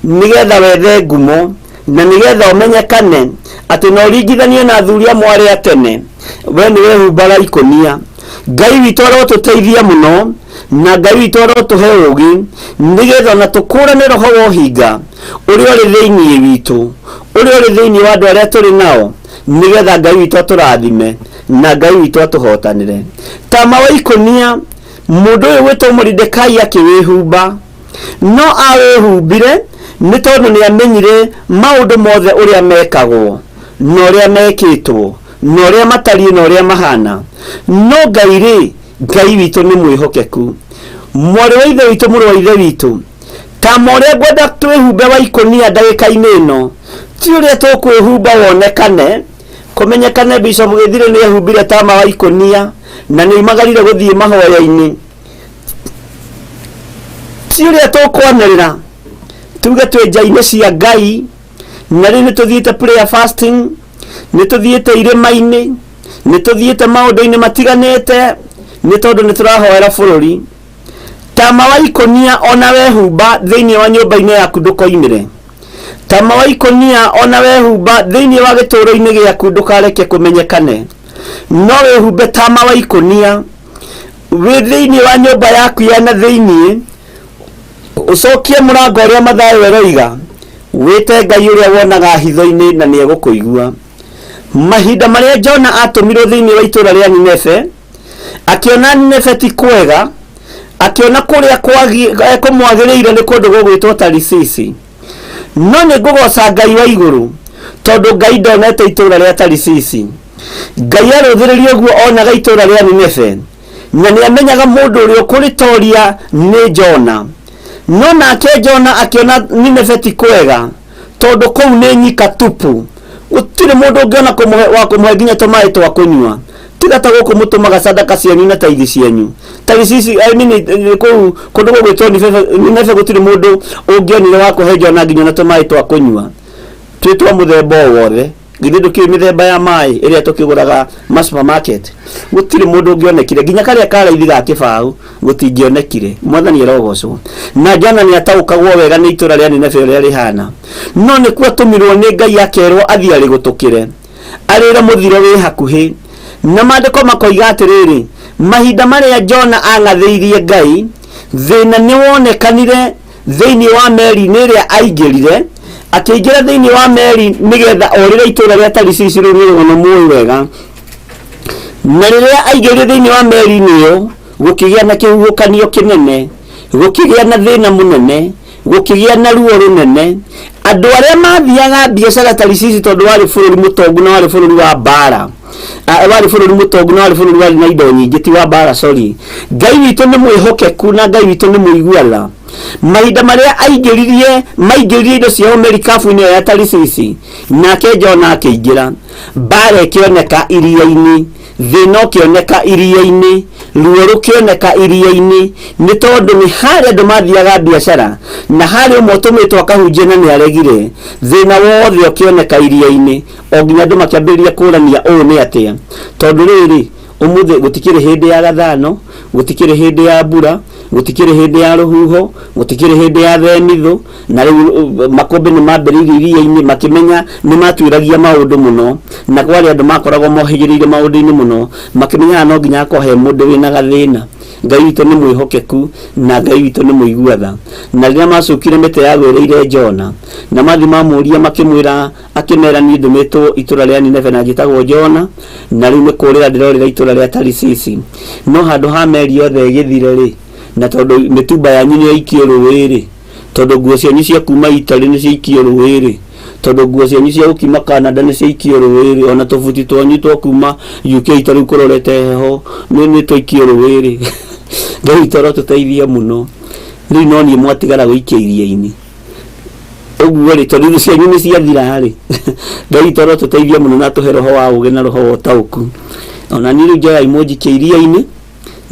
nĩgetha wethe ngumo, na nĩgetha ũmenyekane atĩ no ũringithanie na athuri amwe arĩa tene, we nĩ wehumbaga ikũnia. Ngai witũ arotũteithia mũno, na Ngai witũ arotũhe ũũgĩ, nĩgetha ona tũkũrane roho wa ũhinga ũrĩa ũrĩ thĩinĩ witũ, ũrĩa ũrĩ thĩinĩ wa andũ arĩa tũrĩ nao, nĩgetha Ngai witũ atũrathime na Ngai witũ atũhotanĩre. Tama wa ikũnia mũndũ ũyũ gwĩtwo Moridekai akĩwĩhumba, no awĩhumbire nĩ tondũ nĩ amenyire maũndũ mothe ũrĩa mekagwo na ũrĩa mekĩtwo na ũrĩa matariĩ na ũrĩa mahana. No Ngai rĩ, Ngai witũ nĩ mwĩhokeku. Mwarĩ wa ithe witũ, mũrũ wa ithe witũ, tama ũrĩa ngwenda twĩhumbe wa ikũnia ndagĩka-inĩ ĩno ti ũrĩa tũkwĩhumba wonekane, kũmenyekane Bishop Gĩthirĩ nĩ ehumbire tama wa ikũnia na nĩ oimagarire gũthiĩ mahoya-inĩ. Ti ũrĩa tũkwanĩrĩra tuge twĩ nja-inĩ cia Ngai na rĩu nĩ tũthiĩte prayer fasting, nĩ tũthiĩte irĩma-inĩ, nĩ tũthiĩte maũndũ-inĩ matiganĩte nĩ tondũ nĩ tũrahoera bũrũri. Tama wa ikũnia ona wehumba thĩinĩ wa nyũmba-inĩ yaku ndũkoimĩre. Tama wa ikũnia ona wehumba thĩinĩ wa gĩtũũro-inĩ gĩaku ndũkareke kũmenyekane. No wĩhumbe tama wa ikũnia wĩ thĩinĩ wa nyũmba yaku ya na thĩinĩ, ũcokie mũrango ũrĩa Mathayo ĩroiga, wĩte Ngai ũrĩa wonaga hitho-inĩ na nĩ egũkũigua. Mahinda marĩa Jona atũmirwo thĩinĩ wa itũũra rĩa Nineve, akĩona Nineve ti kwega, akĩona kũrĩa kũmwagĩrĩire nĩ kũndũ gũgwĩtwo Tarisisi. No nĩ ngũgoca Ngai wa igũrũ, tondũ Ngai ndonete itũũra rĩa Tarisisi. Ngai arũthĩrĩria ũguo onaga itũũra rĩa Nineve, na nĩ amenyaga mũndũ ũrĩa ũkũrĩtoria nĩ Jona. No nake Jona akĩona Nineve ti kwega, tondũ kũu nĩ nyika tupu, gũtirĩ mũndũ ũngĩona wa kũmũhe nginya tũmaĩ twa kũnyua. Tiga ta gũkũ mũtũmaga sadaka cianyu na taithi cianyu. Tarisisi, I mean, kũu kũndũ gũgwĩtwo Nineve gũtirĩ mũndũ ũngĩonire wa kũhe Jona nginya na tũmaĩ twa kũnyua, twĩ twa mũthemba o wothe. Githĩ ndũkĩũĩ mĩthemba ya maĩ ĩrĩa tũkĩgũraga ma supermarket? Gũtirĩ mũndũ ũngĩonekire, nginya karĩa ka raithi ga kĩbaũ gũtingĩonekire. Mwathani arogocwo. Na Jona nĩ ataũkagwo wega nĩ itũũra rĩa Nineve ũrĩa rĩhana, no nĩkuo atũmirwo nĩ Ngai akerwo athiĩ arĩgũtũkĩre, arĩre mũthiro wĩ hakuhĩ. Na maandĩko makoiga atĩrĩrĩ, Mahinda marĩa Jona ang'athĩirie Ngai, thĩna nĩ wonekanire thĩinĩ wa meri-inĩ ĩrĩa aingĩrire. Akĩingĩra thĩinĩ wa meri nĩgetha orĩre itũũra rĩa Tarishishi, rũu nĩ rũgano mũĩ wega. Na rĩrĩa aingĩrire thĩinĩ wa meri-inĩ ĩyo, gũkĩgĩa na kĩhuhũkanio kĩnene, gũkĩgĩa na thĩna mũnene, gũkĩgĩa na ruo rũnene. Andũ arĩa mathiaga biacara Tarishishi, tondũ warĩ bũrũri mũtongu na warĩ bũrũri wa mbara, warĩ bũrũri mũtongu na warĩ bũrũri warĩ na indo nyingĩ, ti wa mbara, sorry. Ngai witũ nĩ mwĩhokeku na Ngai witũ nĩ mũiguana. Mahinda marĩa aingĩririe maingĩririe indo ciao merikabu-inĩ ĩyo ya Tarishishi, nake Jona akĩingĩra, mbara ĩkĩoneka iria-inĩ, thĩna ũkĩoneka iria-inĩ, ruo rũkĩoneka iria-inĩ, nĩ tondũ nĩ harĩ andũ mathiaga biacara na harĩ ũmwe ũtũmĩtwo akahunjie na nĩ aregire. Thĩna wothe ũkĩoneka iria-inĩ, o nginya andũ makĩambĩrĩria kũrania ũũ nĩ atĩa, tondũ rĩrĩ, ũmũthĩ gũtikĩrĩ hĩndĩ ya gathano, gũtikĩrĩ hĩndĩ ya mbura, gũtikĩrĩ hĩndĩ ya rũhuho, gũtikĩrĩ hĩndĩ ya themithũ. Na rĩu makũmbĩ nĩ mambĩrĩirie iria-inĩ, makĩmenya nĩ matuĩragia maũndũ mũno, na kwarĩ andũ makoragwo mohĩgĩrĩire maũndũ-inĩ mũno, makĩmenyaga no nginya hakorwo he mũndũ wĩna gathĩna. Ngai witũ nĩ mwĩhokeku na Ngai witũ nĩ mũigua tha. Na rĩrĩa macukire mĩtĩ yagwĩrĩire Jona, na mathiĩ mamũria, makĩmwĩra, akĩmera, niĩ ndũmĩtwo itũra rĩa Nineve na njĩtagwo Jona, na rĩu nĩ kũrĩra ndĩrorĩra itũra rĩa Tarisisi. No handũ ha meri yothe ĩgĩthire rĩ, na tondũ mĩtumba yanyu nĩ yaikio rũĩ rĩ, tondũ nguo cianyu cia kuma Italy nĩ ciaikio rũĩ rĩ, tondũ nguo cianyu cia gũkiuma Canada nĩ ciaikio rũĩ rĩ, ona tũbuti twanyu twa kuma UK ta rĩu kũrorete heho nĩ twaikio rũĩ rĩ, Ngai witũ arotũteithia mũno. Rĩu no niĩ mwatigara gũikia iria-inĩ ũguo rĩ, tondũ indo cianyu nĩ ciathira rĩ. Ngai witũ arotũteithia mũno na atũhe roho wa ũgĩ na roho wa ũtaũku. Ona niĩ rĩu njoyai mũnjikie iria-inĩ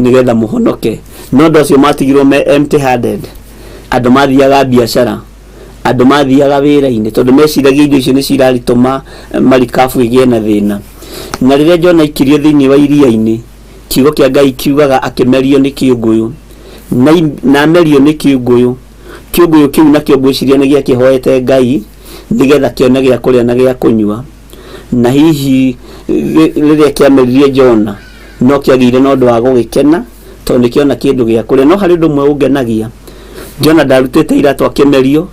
nĩgetha mũhonoke. No andũ acio matigirwo me empty handed. Andũ mathiaga biacara, andũ mathiaga wĩra-inĩ, tondũ meciragia indo icio nĩcio iraritũma marikabu ĩgĩe na thĩna. Na rĩrĩa Jona aikirio thĩinĩ wa iria-inĩ, kiugo kĩa Ngai kiugaga akĩmerio nĩ kĩũngũyũ, na amerio nĩ kĩũngũyũ. Kĩũngũyũ kĩu nakĩo ngwĩciria nĩ gĩakĩhoete Ngai nĩgetha kĩone gĩa kũrĩa na gĩa kũnyua. Na hihi rĩrĩa kĩameririe Jona, no kĩagĩire na ũndũ wa gũgĩkena tondũ nĩ kĩona kĩndũ gĩa kũrĩa. No harĩ ũndũ ũmwe ũngenagia, Jona ndarutĩte iratũ akĩmerio,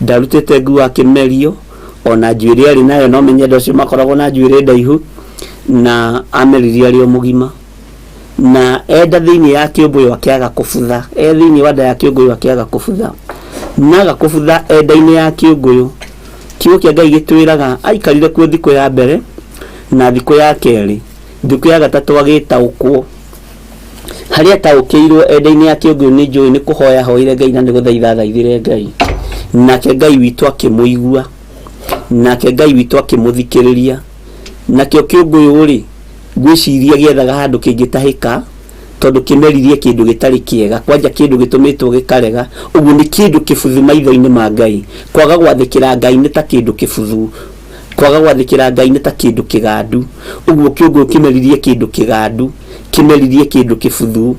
ndarutĩte nguo akĩmerio, ona njuĩrĩ arĩ nayo, no menye andũ acio makoragwo na njuĩrĩ ndaihu, na ameririe arĩ o mũgima. Na enda thĩinĩ ya kĩũngũyũ akĩaga kũbutha, e thĩinĩ wa nda ya kĩũngũyũ akĩaga kũbutha, na aga kũbutha e nda-inĩ ya kĩũngũyũ. Kiugo kĩa Ngai gĩtwĩraga aikarire kuo thikũ ya mbere na thikũ ya kerĩ, thikũ ya gatatũ agĩtaũkwo. Harĩa ataũkĩirwo e nda-inĩ ya kĩũngũyũ nĩ njũĩ nĩ kũhoya ahoire Ngai na nĩ gũthaitha athaithire Ngai, nake Ngai witũ akĩmũigua, nake Ngai witũ akĩmũthikĩrĩria. Nakĩo kĩũngũyũ-rĩ, ngwĩciria gĩethaga handũ kĩngĩtahĩka, tondũ kĩmeririe kĩndũ gĩtarĩ kĩega, kwanja kĩndũ gĩtũmĩtwo gĩkarega. Ũguo nĩ kĩndũ kĩbuthu maitho-inĩ ma Ngai. Kwaga gwathĩkĩra Ngai nĩ ta kĩndũ kĩbuthu, kwaga gwathĩkĩra Ngai nĩ ta kĩndũ kĩgandu. Ũguo kĩũngũyũ kĩmeririe kĩndũ kĩgandu, kĩmeririe kĩndũ kĩbuthu,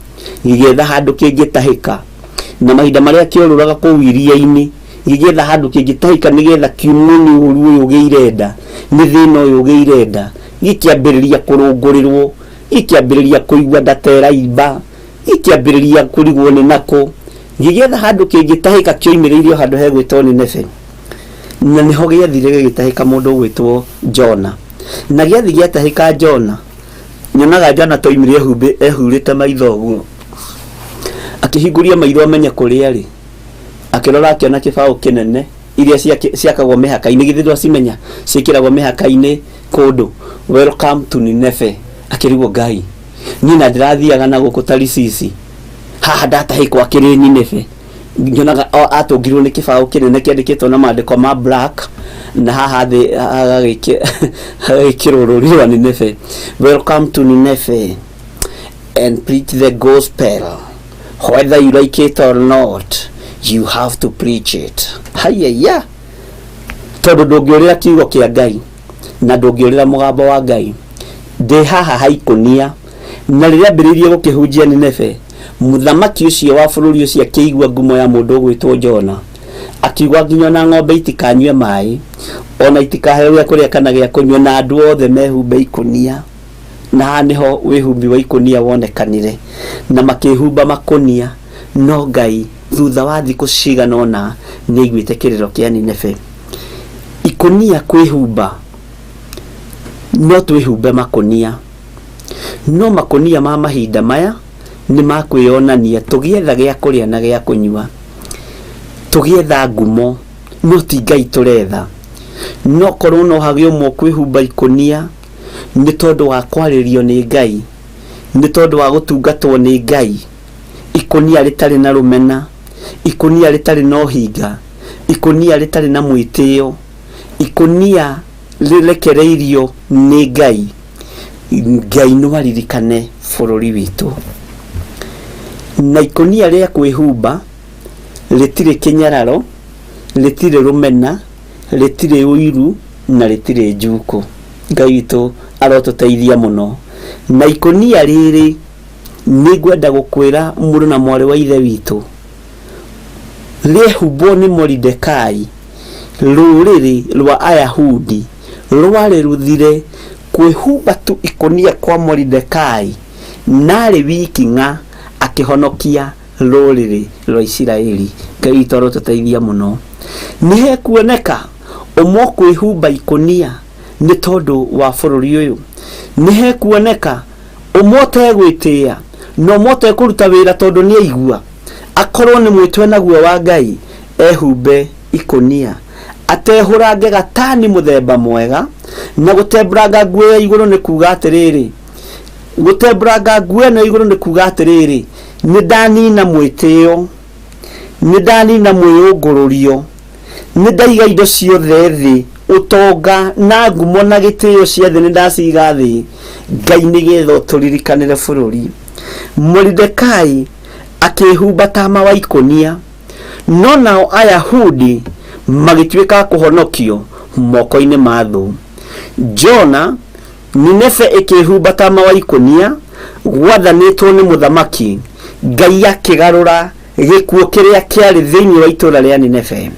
gĩgĩetha handũ kĩngĩtahĩka. Na mahinda marĩa kĩorũraga kũu iria-inĩ, gĩgĩetha handũ kĩngĩtahĩka nĩgetha kiumwo nĩ ũru ũyũ ũgĩire nda, nĩ thĩna ũyũ ũgĩire nda, gĩkĩambĩrĩria kũrũngũrĩrwo, gĩkĩambĩrĩria kũigua nda ta ĩraimba, gĩkĩambĩrĩria kũrigwo nĩ nakũ, gĩgĩetha handũ kĩngĩtahĩka. Kĩoimĩrĩire o handũ hegwĩtwo Nineve, na nĩho gĩathire gĩgĩtahĩka mũndũ ũgwĩtwo Jona. Na gĩathi gĩatahĩka Jona, nyonaga Jona toimire ehurĩte maitho ũguo, akĩhingũria maitho amenye kũrĩa arĩ, akĩrora akĩona kĩbaũ kĩnene iria ciakagwo mĩhaka-inĩ, githĩ ndwacimenya, ciĩkĩragwo mĩhaka-inĩ kũndũ, "Welcome to Nineve." Akĩrigwo, Ngai, niĩ na ndĩrathiaga na gũkũ Tarisisi, haha ndatahĩkwo akĩrĩ Nineve? Nyonaga atũngirwo nĩ kĩbaũ kĩnene kĩandĩkĩtwo na maandĩko ma black, na haha thĩ hagagĩkĩrwo rũri rwa Nineve, "Welcome to Nineve and preach the gospel. Whether you like it or not, you have to preach it." Hayaya, tondũ ndũngĩũrĩra kiugo kĩa Ngai na ndũngĩũrĩra mũgambo wa Ngai. Ndĩ haha haikũnia. Na rĩrĩa ambĩrĩirie gũkĩhunjia Nineve, mũthamaki ũcio wa bũrũri ũcio akĩigua ngumo ya mũndũ ũgwĩtwo Jona, akiuga nginya ona ng'ombe itikanyue maĩ, ona itikaheo gĩa kũrĩa kana gĩa kũnyua, na andũ othe mehumbe ikũnia. Na haha nĩho wĩhumbi wa ikũnia wonekanire, na makĩhumba makũnia. No Ngai thutha wa thikũ cigana ũna nĩ aiguĩte kĩrĩro kĩa Nineve. Ikũnia kwĩhumba, no twĩhumbe makũnia, no makũnia ma mahinda maya nĩ ma kwĩyonania tũgĩetha gĩa kũrĩa na gĩa kũnyua, tũgĩetha ngumo, no ti Ngai tũretha. No korwo no hagĩe ũmwe ũkwĩhumba ikũnia nĩ tondũ wa kwarĩrio nĩ Ngai, nĩ tondũ wa gũtungatwo nĩ Ngai, ikũnia rĩtarĩ na rũmena, ikũnia rĩtarĩ na ũhinga, ikũnia rĩtarĩ na mwĩtĩo, ikũnia rĩrekereirio nĩ Ngai, Ngai no aririkane bũrũri witũ. Na ikũnia rĩa kwĩhumba rĩtirĩ kĩnyararo, rĩtirĩ rũmena, rĩtirĩ ũiru na rĩtirĩ njukũ. Ngai witũ arotũteithia mũno. Na ikũnia rĩrĩ nĩ ngwenda gũkwĩra mũrũ na mwarĩ wa ithe witũ, rĩehumbwo nĩ Moridekai, rũrĩrĩ rwa Ayahudi rwarĩ rũthire. Kwĩhumba tu ikũnia kwa Moridekai narĩ wiki ng'a akĩhonokia rũrĩrĩ rwa Isiraeli. Ngai witũ arotũteithia mũno. Nĩ hekuoneka ũmwe ũkwĩhumba ikũnia nĩ tondũ wa bũrũri ũyũ. Nĩ hekuoneka ũmwe ũtegwĩtĩĩa na ũmwe ũtekũruta wĩra tondũ nĩ aigua. Akorwo nĩ mwĩtwe naguo wa Ngai, ehumbe ikũnia, atehũrange gatani mũthemba mwega. Na gũtembũranga nguo ya igũrũ nĩ kuga atĩrĩrĩ, gũtembũranga nguo ĩno ya igũrũ nĩ kuga atĩrĩrĩ, nĩ ndanina mwĩtĩo, nĩ ndanina mwĩyũngũrũrio, nĩ ndaiga indo ciothe thĩ, ũtonga na ngumo na gĩtĩo cia thĩ nĩ ndaciga thĩ, Ngai nĩgetha ũtũririkanĩre bũrũri. Moridekai akĩĩhumba tama wa ikũnia, no nao Ayahudi magĩtuĩka a kũhonokio moko-inĩ ma thũ. Jona, Nineve ĩkĩĩhumba tama wa ikũnia, gwathanĩtwo nĩ mũthamaki, Ngai akĩgarũra gĩkuũ kĩrĩa kĩarĩ thĩinĩ wa itũũra rĩa Nineve.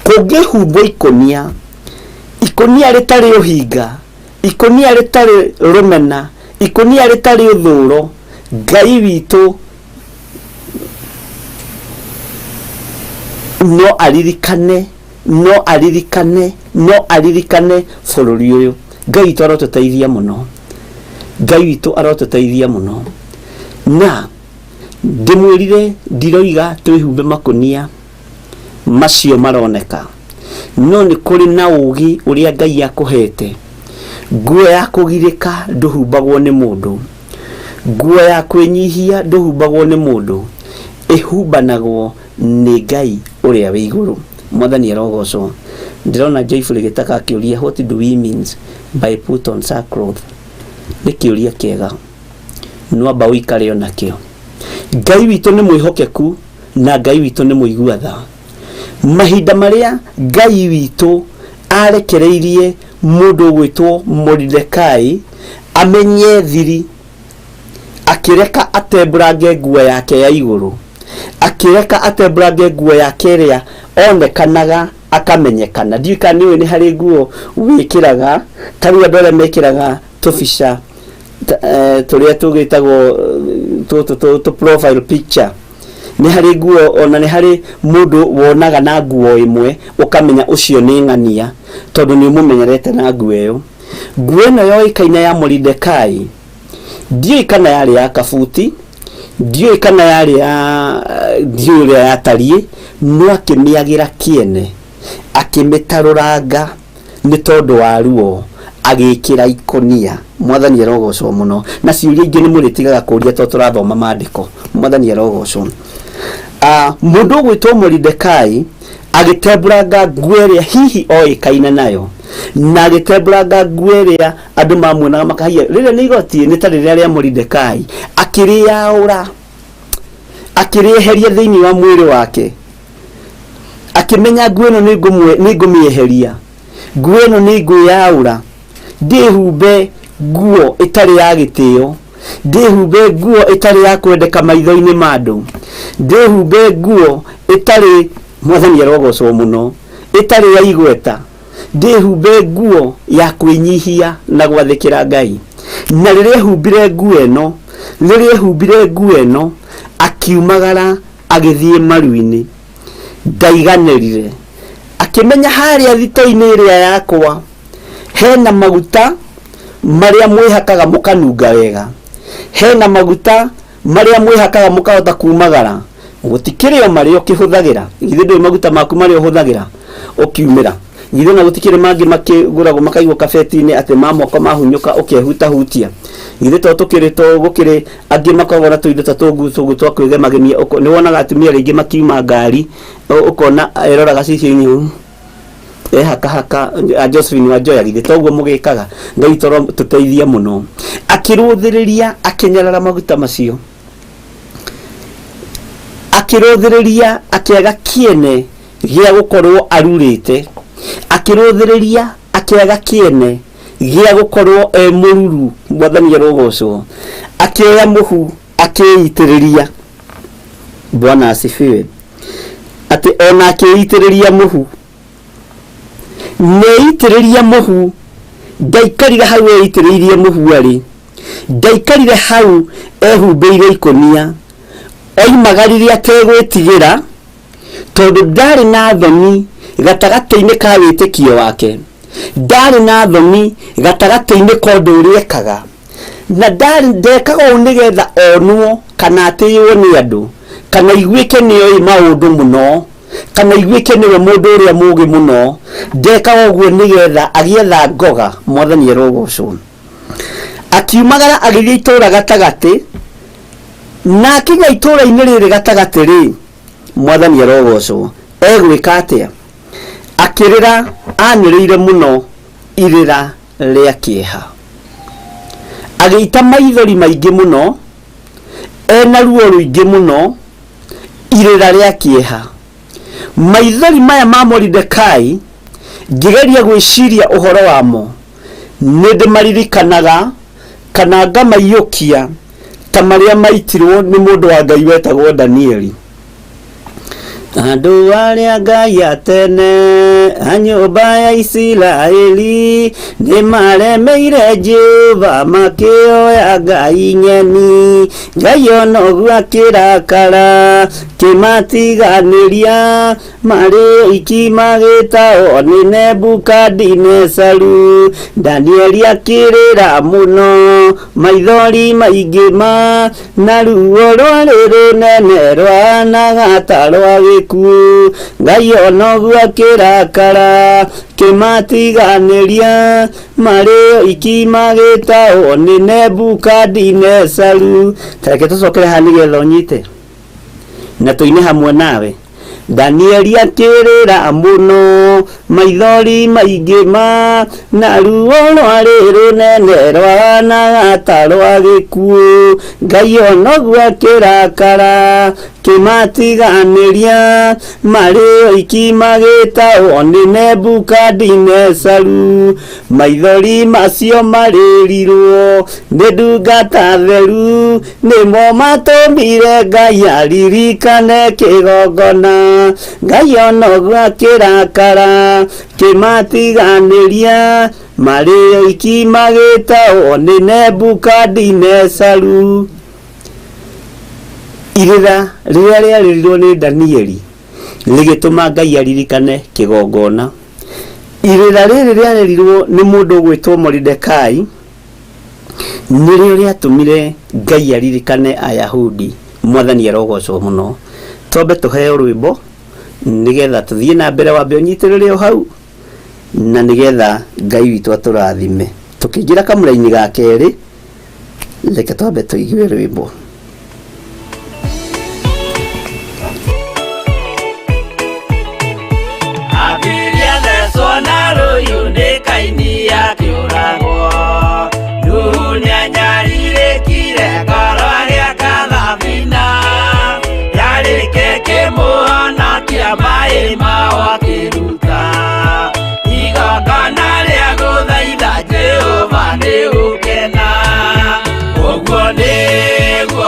Kũngĩhumbwo ikũnia, ikũnia rĩtarĩ ũhinga, ikũnia rĩtarĩ rũmena, ikũnia rĩtarĩ ũthũũro, Ngai witũ no aririkane, no aririkane, no aririkane bũrũri ũyũ. Ngai witũ arotũteithia mũno. Ngai witũ arotũteithia mũno. Na ndĩmwĩrire ndiroiga twĩhumbe makũnia macio maroneka, no nĩ kũrĩ na ũũgĩ ũrĩa Ngai akũhete. Nguo ya kũgirĩka ndũhumbagwo nĩ mũndũ. Nguo ya kwĩnyihia ndũhumbagwo nĩ mũndũ, ĩhumbanagwo nĩ Ngai ũrĩa wĩ igũrũ. Mwathani arogocwo. Ndĩrona Joyful Gĩtaka akĩũria, what do we means by put on sackcloth? Nĩ kĩũria kĩega, nwamba ũikare onakĩo. Ngai witũ nĩ mwĩhokeku na Ngai witũ nĩ mũigua tha. Mahinda marĩa Ngai witũ arekereirie mũndũ ũgwĩtwo Moridekai amenye thiri, akĩreka atembũrange nguo yake ya igũrũ, akĩreka atembũrange nguo yake ĩrĩa onekanaga akamenyekana. Ndiũĩ kana nĩũĩ nĩ harĩ nguo wĩkĩraga, ta rĩu andũ arĩa mekĩraga tũbica tũrĩa tũgĩtagwo tũtũ tũ profile picture, nĩ harĩ nguo ona nĩ harĩ mũndũ wonaga na nguo ĩmwe ũkamenya ũcio nĩ ng'ania, tondũ nĩ ũmũmenyerete na nguo ĩyo. Nguo ĩno yoĩkaine ya Moridekai, ndiũĩ kana yarĩ ya kabuti, ndiũĩ kana yarĩ ya, ndiũĩ ũrĩa yatariĩ, no akĩmĩagĩra kĩene, akĩmĩtarũranga nĩ tondũ wa ruo, agĩkĩra ikũnia. Mwathani arogocwo mũno. Na ciũria ingĩ nĩ mũrĩtigaga kũria tondũ tũrathoma maandĩko. Mwathani arogocwo. Mũndũ ũgwĩtwo Moridekai agĩtembũranga nguo ĩrĩa hihi oĩkaine nayo, na agĩtembũranga nguo ĩrĩa andũ mamuonaga makahia, rĩrĩa nĩ igoti nĩ ta rĩrĩa rĩa Moridekai, akĩrĩaũra, akĩrĩeheria thĩinĩ wa mwĩrĩ wake, akĩmenya nguo ĩno nĩ ngũmĩeheria, nguo ĩno nĩ ngwĩyaũra, ndĩhumbe nguo ĩtarĩ ya gĩtĩo, ndĩhumbe nguo ĩtarĩ ya kwendeka maitho-inĩ ma andũ, ndĩhumbe nguo ĩtarĩ, Mwathani arogocwo mũno, ĩtarĩ ya igweta, ndĩhumbe nguo ya kwĩnyihia na gwathĩkĩra Ngai. Na rĩrĩa ehumbire nguo ĩno, rĩrĩa ehumbire nguo ĩno, akiumagara agĩthiĩ maru-inĩ. Ndaiganĩrire, akĩmenya harĩa thito-inĩ ĩrĩa yakwa hena maguta marĩa mwĩhakaga mũkanunga wega, hena maguta marĩa mwĩhakaga mũkahota kumagara. Gũtikĩrĩ o marĩa ũkĩhũthagĩra, githĩ ndũĩ maguta maku marĩa ũhũthagĩra ũkiumĩra? Githĩ ona gũtikĩrĩ mangĩ makĩgũragwo makaigwo kabeti-inĩ atĩ ma moko mahunyũka ũkehutahutia? Githĩ to tũkĩrĩ to gũkĩrĩ angĩ makoragwo na tũindo ta tũngucũ twa kwĩgemagemia. Nĩ wonaga atumia rĩngĩ makiuma ngari, ũkona eroraga gaciciũ-inĩ ũũ ehakahaka. A Josephine wa Njoya, githĩ toguo mũgĩkaga? Ngai toro tũteithie mũno. Akĩrũthĩrĩria, akĩnyarara maguta macio, akĩrũthĩrĩria, akĩaga kĩene gĩa gũkorwo arurĩte, akĩrũthĩrĩria, akĩaga kĩene gĩa gũkorwo e mũruru. Mwathani arogocwo. Akĩoya mũhu, akĩitĩrĩria. Bwana asifiwe. Atĩ ona akĩitĩrĩria mũhu, neitĩrĩria mũhu, ndaikarire hau eitĩrĩirie mũhu, arĩ ndaikarire hau ehumbĩire ikũnia. Oimagarire ategwĩtigĩra, tondũ ndarĩ na thoni gatagatĩ-inĩ ka wĩtĩkio wake, ndarĩ na thoni gatagatĩ-inĩ ka ũndũ ũrĩa ekaga, na ndarĩ ndekaga ũũ nĩgetha onwo kana atĩĩwo nĩ andũ, kana iguĩke nĩoĩ maũndũ mũno, kana iguĩke nĩwe mũndũ ũrĩa mũũgĩ mũno. Ndekaga ũguo nĩgetha agĩetha ngoga. Mwathani arogocwo. Akiumagara agĩthiĩ itũũra gatagatĩ, na akinya itũũra-inĩ rĩrĩ gatagatĩ rĩ, mwathani arogocwo, egwĩka atĩa? Akĩrĩra anĩrĩire mũno irĩra rĩa kĩeha, agĩita maithori maingĩ mũno, ena ruo rũingĩ mũno, irĩra rĩa kĩeha. Maithori maya ma Moridekai, ngĩgeria gwĩciria ũhoro wamo, nĩ ndĩmaririkanaga kana ngamaiyũkia ta marĩa maitirwo nĩ mũndũ wa Ngai wetagwo Danieli. Andũ arĩa Ngai a tene a nyũmba ya Isiraeli nĩ maremeire Jehova, makĩoya ngai ng'eni. Ngai ona ũguo akĩrakara, kĩmatiganĩria marĩ oiki, magĩtahwo nĩ Nebukadinesaru. Danieli akĩrĩra mũno, maithori maingĩ ma na ruo rwarĩ rũnene rwahanaga ta rwa gĩkuũ. Ngai ona ũguo akĩrakara, kĩmatiganĩria marĩ oiki, magĩtahwo nĩ Nebukadinesaru. Tareke tũcokere haha nĩgetha ũnyite na tũine hamwe nawe. Danieli akĩrĩra mũno, maithori maingĩ ma na ruo rwarĩ rũnene rwahanaga ta rwa gĩkuũ. Ngai ona ũguo akĩrakara, kĩmatiganĩria marĩ oiki, magĩtahwo nĩ Nebukadinesaru. Maithori macio marĩrirwo nĩ ndungata theru nĩmo matũmire Ngai aririkane kĩgongona. Ngai ona ũguo akĩrakara, kĩmatiganĩria marĩ oiki, magĩtahwo nĩ Nebukadinesaru. Irĩra rĩrĩa rĩarĩrirwo nĩ Danieli rĩgĩtũma Ngai aririkane kĩgongona. Irĩra rĩrĩ rĩarĩrirwo nĩ mũndũ ũgwĩtwo Moridekai nĩrĩo rĩatũmire Ngai aririkane Ayahudi. Mwathani arogocwo mũno. Twambe tũheo rwĩmbo nĩgetha tũthiĩ na mbere. Wambe ũnyitĩrĩre o hau na nĩgetha Ngai witũ atũrathime tũkĩingĩra kamũra-inĩ ga kerĩ. Reke twambe tũigue rwĩmbo. Abiria thecwo na rũhiũ nĩ Kaini akĩũragwo. Nuhu nĩanyarirĩkire ngoro agĩaka thabina. Yarĩke kĩmũhonokia maĩ mao akĩruta. Igongona rĩa gũthaitha Jehova nĩ gũkena. Ũguo nĩguo.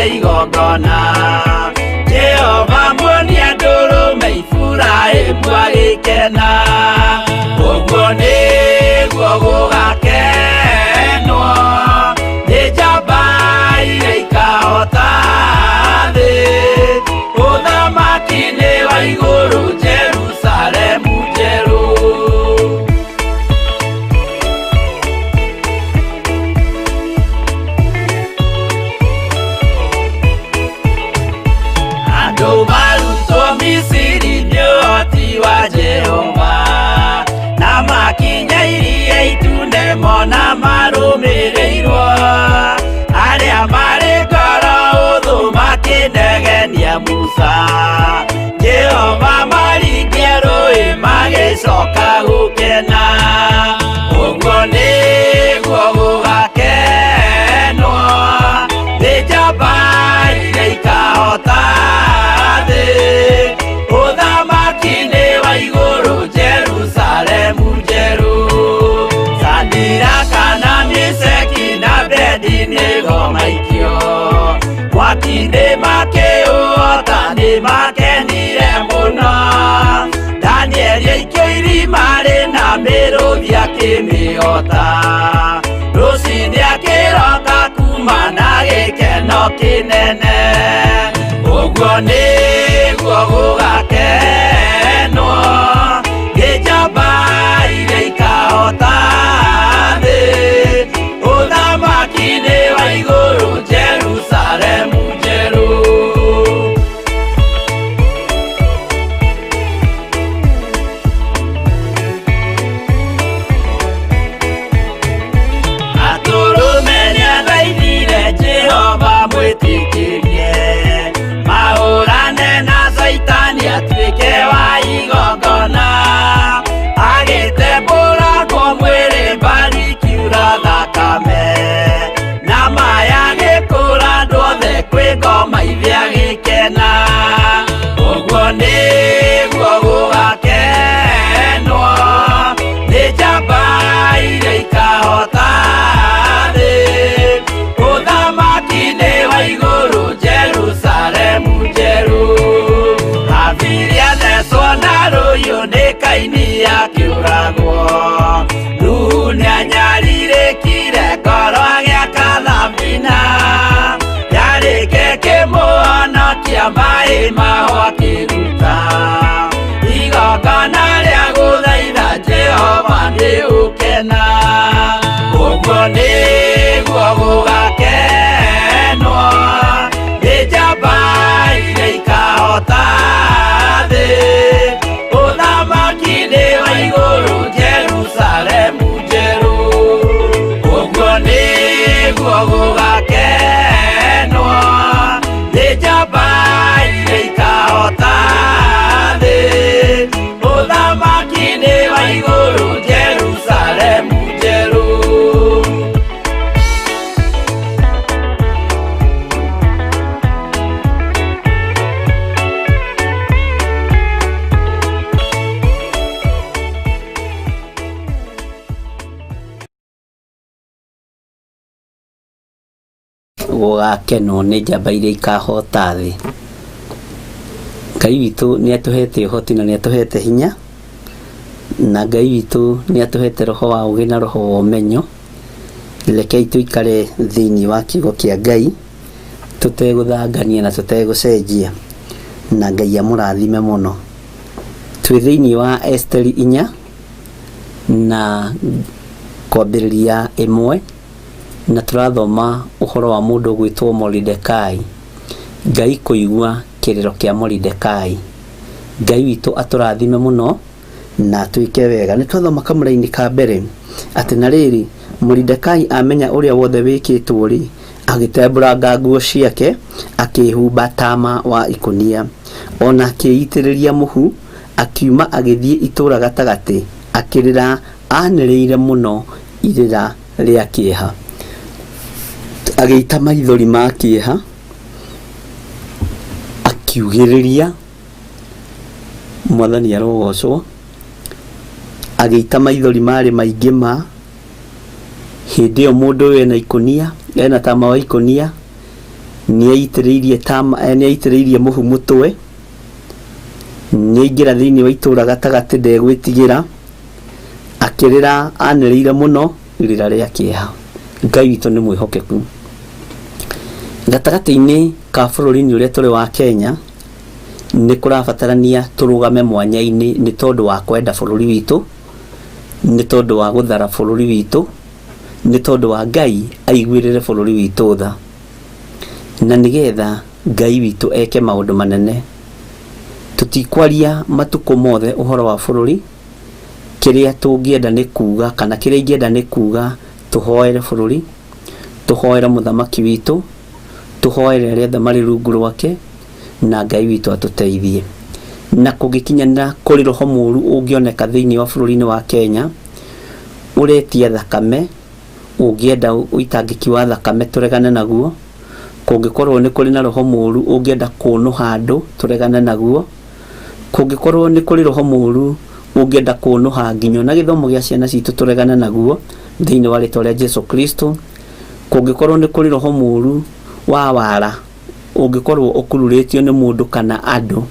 Atuĩke igongona. Jehova muonia ndũrũme Iburahĩmu agĩkena. Ũguo nĩguo gũgakenwo nĩ njamba iria ikahota thĩ. Ũthamaki-inĩ wa igũrũ Jerusalemu njerũ. Andũ marutwo Misiri nĩ ũhoti wa Jehova, na makinya iria itune mona marũmĩrĩirwo. Arĩa marĩ ngoro hũthũ makĩnegenia Musa, Jehova maringia rũĩ magĩcoka gũkena. Ũguo nĩguo gũgakenwo nĩ njamba iria ikahota thĩ. Ũthamaki-inĩ wa igũrũ Jerusalemu njerũ. Sadiraka na Meshaki na Abednego maikio mwaki-inĩ makĩũhota nĩ makenire mũno. Danieli aikio irima rĩna mĩrũthi akĩmĩhota. Rũcinĩ akĩroka kuma na gĩkeno kĩnene. Ũguo nĩguo gũgakenwo nĩ njamba iria ikahota thĩ. Ũthamaki-inĩ wa igũrũ Jerusalemu njerũ. Atũrũme nĩathaithire Jehova mwĩtĩkĩrie mahũrane na Caitani atuĩke wa igongona. Agĩtembũrangwo mwĩrĩ mbari ikiura thakame, na maya agĩkũra andũ othe kwĩ ngoma ithe agĩkena. Ũguo nĩguo gũgakenwo nĩ njamba iria ikahota thĩ. Ũthamaki-inĩ wa igũrũ Jerusalemu njerũ. Habili athecwo na rũhiũ nĩ Kaini akĩũragwo. Nuhu nĩanyarirĩkire ngoro agĩaka thabina. Yarĩke kĩmũhonokia maĩ maho akĩruta. Igongona rĩa gũthaitha Jehova nĩ ũkena. Ũguo nĩguo gũgakenwo nĩ njamba iria ikahota thĩ. Ũthamaki-inĩ wa igũrũ Jerusalemu njerũ. Ũguo nĩguo gũgakenwo nĩ njamba iria ikahota thĩ. Ũthamaki-inĩ wa igũrũ Jerusalemu njerũ. Gũgakenwo nĩ njamba iria ikahota thĩ. Ngai witũ nĩ atũhete ũhoti na nĩ atũhete hinya, na Ngai witũ nĩ atũhete roho wa ũgĩ na roho wa ũmenyo. Rekei tũikare thĩinĩ wa kiugo kĩa Ngai tũtegũthangania na tũtegũcenjia, na Ngai amũrathime mũno. Twĩ thĩinĩ wa Esteri 4 na kwambĩrĩria 1, na tũrathoma ũhoro wa mũndũ ũgwĩtwo Moridekai. Ngai kũigua kĩrĩro kĩa Moridekai. Ngai witũ atũrathime mũno na atwĩke wega. Nĩ twathoma kamũra-inĩ ka mbere atĩ na rĩrĩ, Moridekai amenya ũrĩa wothe wĩkĩtwo rĩ, agĩtembũranga nguo ciake, akĩĩhumba tama wa ikũnia, ona akĩĩitĩrĩria mũhu, akiuma agĩthiĩ itũũra gatagatĩ, akĩrĩra anĩrĩire mũno irĩra rĩa kĩeha. Agĩita maithori ma kĩeha, akiugĩrĩria, Mwathani arogocwo, agĩita maithori marĩ maingĩ ma, hĩndĩ ĩyo mũndũ ũyũ ena ikũnia, ena tama wa ikũnia, Nĩaitĩrĩirie tama nĩaitĩrĩirie mũhu mũtwe, nĩaingĩra thĩinĩ wa itũũra gatagatĩ ndegwĩtigĩra, akĩrĩra anĩrĩire mũno irĩra rĩa kĩeha. Ngai witũ nĩ mwĩhokeku. Gatagatĩ-inĩ ka bũrũri-inĩ ũrĩa tũrĩ wa Kenya, nĩ kũrabatarania tũrũgame mwanya-inĩ nĩ tondũ wa kwenda bũrũri witũ, nĩ tondũ wa gũthara bũrũri witũ, nĩ tondũ wa Ngai aiguĩrĩre bũrũri witũ tha, na nĩgetha Ngai witũ eke maũndũ manene. Tũtikwaria matukũ mothe ũhoro wa bũrũri, kĩrĩa tũngĩenda nĩ kuga kana kĩrĩa ingĩenda nĩ kuga tũhoere bũrũri, tũhoere mũthamaki witũ, tũhoere arĩa othe marĩ rungu rwake, na Ngai witũ atũteithie. Na kũngĩkinyanĩra kũrĩ roho mũru ũngĩoneka thĩinĩ wa bũrũri-inĩ wa Kenya, ũretia thakame, ũngĩenda ũitangĩki wa thakame tũregane naguo, kũngĩkorwo nĩ kũrĩ na roho mũru ũngĩenda kũnũha andũ tũregane naguo, kũngĩkorwo nĩ kũrĩ roho mũru ũngĩenda kũnũha nginya ona gĩthomo gĩa ciana citũ tũregane naguo thĩinĩ wa rĩtwa rĩa Jesu Kristo, kũngĩkorwo nĩ kũrĩ roho mũru wa wara ũngĩkorwo ũkururĩtio nĩ mũndũ kana andũ,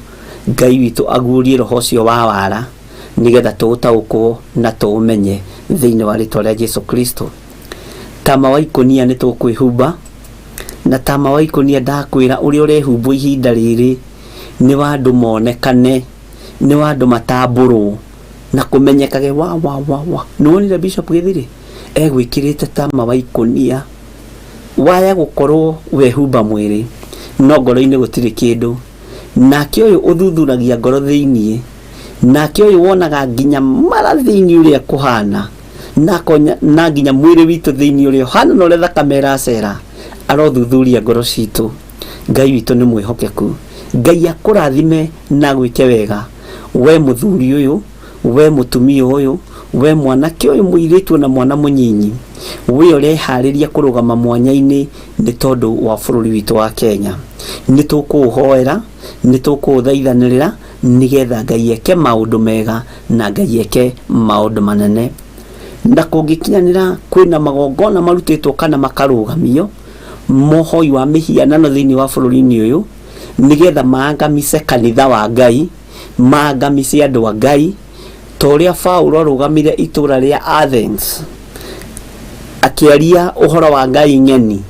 Ngai witũ aguũrie roho ũcio wa wara nĩgetha tũũtaũkwo na tũũmenye thĩinĩ wa rĩtwa rĩa Jesu Kristo. Tama wa ikũnia nĩ tũkwĩhumba, na tama wa ikũnia ndakwĩra ũrĩa ũrehumbwo ihinda rĩrĩ nĩ wa andũ monekane, nĩ wa andũ matambũrwo na kũmenyekage wa wa wa wa nĩwonire Bishop Gĩthirĩ egwĩkĩrĩte tama wa ikũnia waya gũkorwo wehumba mwĩrĩ no ngoro-inĩ gũtirĩ kĩndũ. Nake ũyũ ũthuthuragia ngoro thĩinĩ, nake ũyũ wonaga nginya mara thĩinĩ ũrĩa kũhana, na akonya na nginya mwĩrĩ witũ thĩinĩ ũrĩa ũhana na ũrĩa thakame ĩracera, arothuthuria ngoro citũ. Ngai witũ nĩ mwĩhokeku. Ngai akũrathime na agwĩke wega, we mũthuri ũyũ, we mũtumia ũyũ, we mwanake ũyũ mũirĩtu ona mwana mũnyinyi, we ũreharĩria kũrũgama mwanya-inĩ nĩ tondũ wa bũrũri witũ wa Kenya. Nĩ tũkũũhoera, nĩ tũkũũthaithanĩrĩra nĩgetha Ngai eke maũndũ mega na Ngai eke maũndũ manene. Na kũngĩkinyanĩra kwĩna magongona marutĩtwo kana makarũgamio mohoi wa mĩhianano thĩinĩ wa bũrũri-inĩ ũyũ nĩgetha maangamice kanitha wa Ngai, maangamice andũ a Ngai, ta ũrĩa Paulo arũgamire itũũra rĩa Athens akĩaria ũhoro wa ngai ng'eni,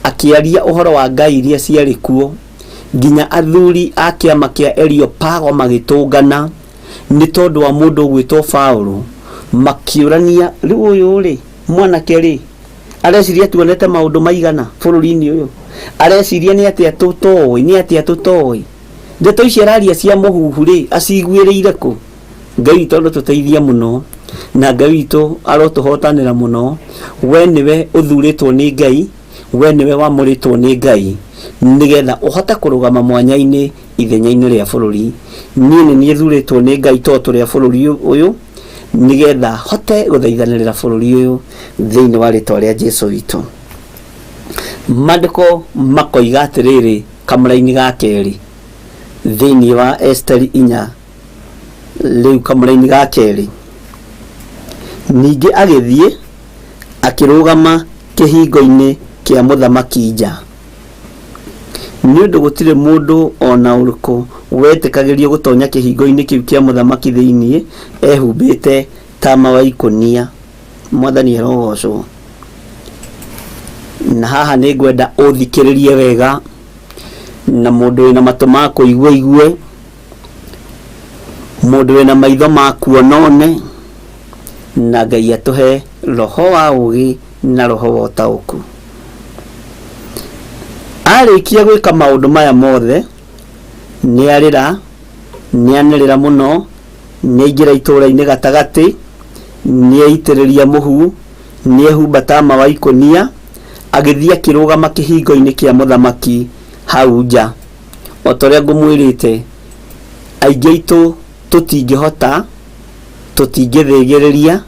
akĩaria ũhoro wa ngai iria ciarĩ kuo, nginya athuri a kĩama kĩa Areopago magĩtũngana nĩ tondũ wa mũndũ ũgwĩtwo Paulo, makĩũrania, rĩu ũyũ rĩ, mwanake rĩ, areciria tuonete maũndũ maigana bũrũri-inĩ ũyũ? Areciria nĩ atĩa tũtoĩ? Nĩ atĩa tũtoĩ? Ndeto ici araria cia mũhuhu rĩ, aciguĩrĩire kũ? Ngai witũ arotũteithia mũno, na Ngai witũ arotũhotanĩra mũno. We nĩwe ũthurĩtwo nĩ Ngai, we nĩwe wamũrĩtwo nĩ Ngai, nĩgetha ũhote kũrũgama mwanya-inĩ ithenya-inĩ rĩa bũrũri. Niĩ nĩ niĩ thurĩtwo nĩ Ngai tondũ tũrĩ a bũrũri ũyũ, nĩgetha hote gũthaithanĩrĩra bũrũri ũyũ thĩinĩ wa rĩtwa rĩa Jesu witũ. Maandĩko makoiga atĩrĩrĩ kamũra-inĩ ga kerĩ thĩinĩ wa Esiteri inya rĩu kamũra-inĩ ga kerĩ, ningĩ agĩthiĩ akĩrũgama kĩhingo-inĩ kĩa mũthamaki nja, nĩ ũndũ gũtirĩ mũndũ o na ũrĩkũ wetĩkagĩrio gũtonya kĩhingo-inĩ kĩu kĩa mũthamaki thĩinĩ ehumbĩte tama wa ikũnia. Mwathani arogocwo. Na haha nĩ ngwenda ũthikĩrĩrie wega, na mũndũ wĩna matũ ma kũigua aigue, mũndũ wĩna maitho ma kuona one, na Ngai atũhe roho wa ũgĩ na roho wa ũtaũku. Arĩkia gwĩka maũndũ maya mothe, nĩ arĩra, nĩ anĩrĩra mũno, nĩ aingĩra itũũra-inĩ gatagatĩ, nĩ eitĩrĩria mũhu, nĩ ehumba tama wa ikũnia, agĩthiĩ akĩrũgama kĩhingo-inĩ kĩa mũthamaki hau nja. O ta ũrĩa ngũmwĩrĩte, aingĩ aitũ tũtingĩhota, tũtingĩthĩgĩrĩria,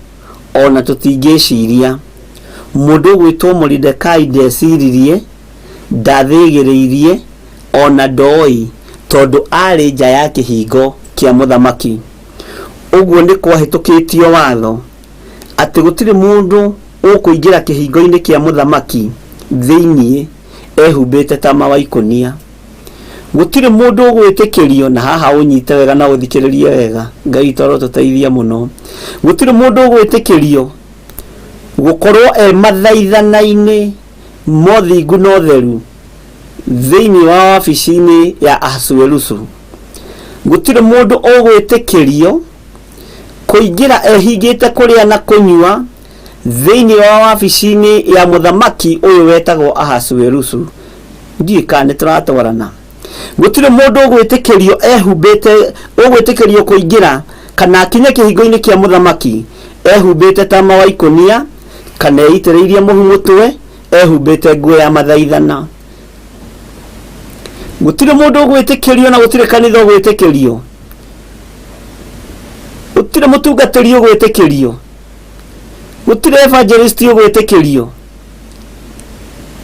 ona tũtingĩciria. Mũndũ ũgwĩtwo Moridekai ndeciririe, ndathĩgĩrĩirie, ona ndoĩ, tondũ aarĩ nja ya kĩhingo kĩa mũthamaki. Ũguo nĩ kwahĩtũkĩtio watho atĩ gũtirĩ mũndũ ũkũingĩra kĩhingo-inĩ kĩa mũthamaki thĩinĩ. Ehumbĩte tama wa ikũnia. Gũtirĩ mũndũ ũgwĩtĩkĩrio, na haha ũnyite wega na ũthikĩrĩrie wega, Ngai witũ arotũteithia mũno. Gũtirĩ mũndũ ũgwĩtĩkĩrio gũkorwo e mathaithana-inĩ mothingu na ũtheru thĩinĩ wa wabici-inĩ ya Ahasuerusu. Gũtirĩ mũndũ ũgwĩtĩkĩrio kũingĩra ehingĩte kũrĩa na kũnyua thĩinĩ wa wabici-inĩ ya mũthamaki ũyũ wetagwo Ahasuerusu. Ndiũĩ kana nĩ tũratwarana. Gũtirĩ mũndũ ũgwĩtĩkĩrio ehumbĩte, ũgwĩtĩkĩrio kũingĩra kana akinye kĩhingo-inĩ kĩa mũthamaki ehumbĩte tama wa ikũnia kana eitĩrĩirie mũhu mũtwe ehumbĩte nguo ya mathaithana. Gũtirĩ mũndũ ũgwĩtĩkĩrio na gũtirĩ kanitha ũgwĩtĩkĩrio, gũtirĩ mũtungatĩri ũgwĩtĩkĩrio, gũtirĩ evangelist ũgwĩtĩkĩrio,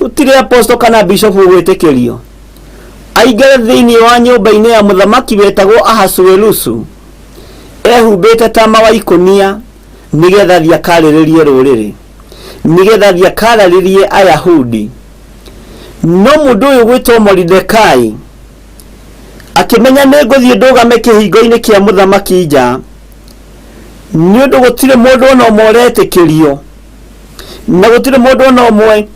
gũtirĩ apostle kana bishop ũgwĩtĩkĩrio aingĩre thĩinĩ wa nyũmba-inĩ ya mũthamaki wetagwo Ahasuerusu ehumbĩte tama wa ikũnia nĩgetha athiĩ akarĩrĩrie rũrĩrĩ, nĩgetha athiĩ akararĩrie Ayahudi. No mũndũ ũyũ gwĩtwo Moridekai akĩmenya nĩ ngũthiĩ ndũgame kĩhingo-inĩ kĩa mũthamaki nja, nĩ ũndũ gũtirĩ mũndũ ona ũmwe ũretĩkĩrio na gũtirĩ mũndũ ona ũmwe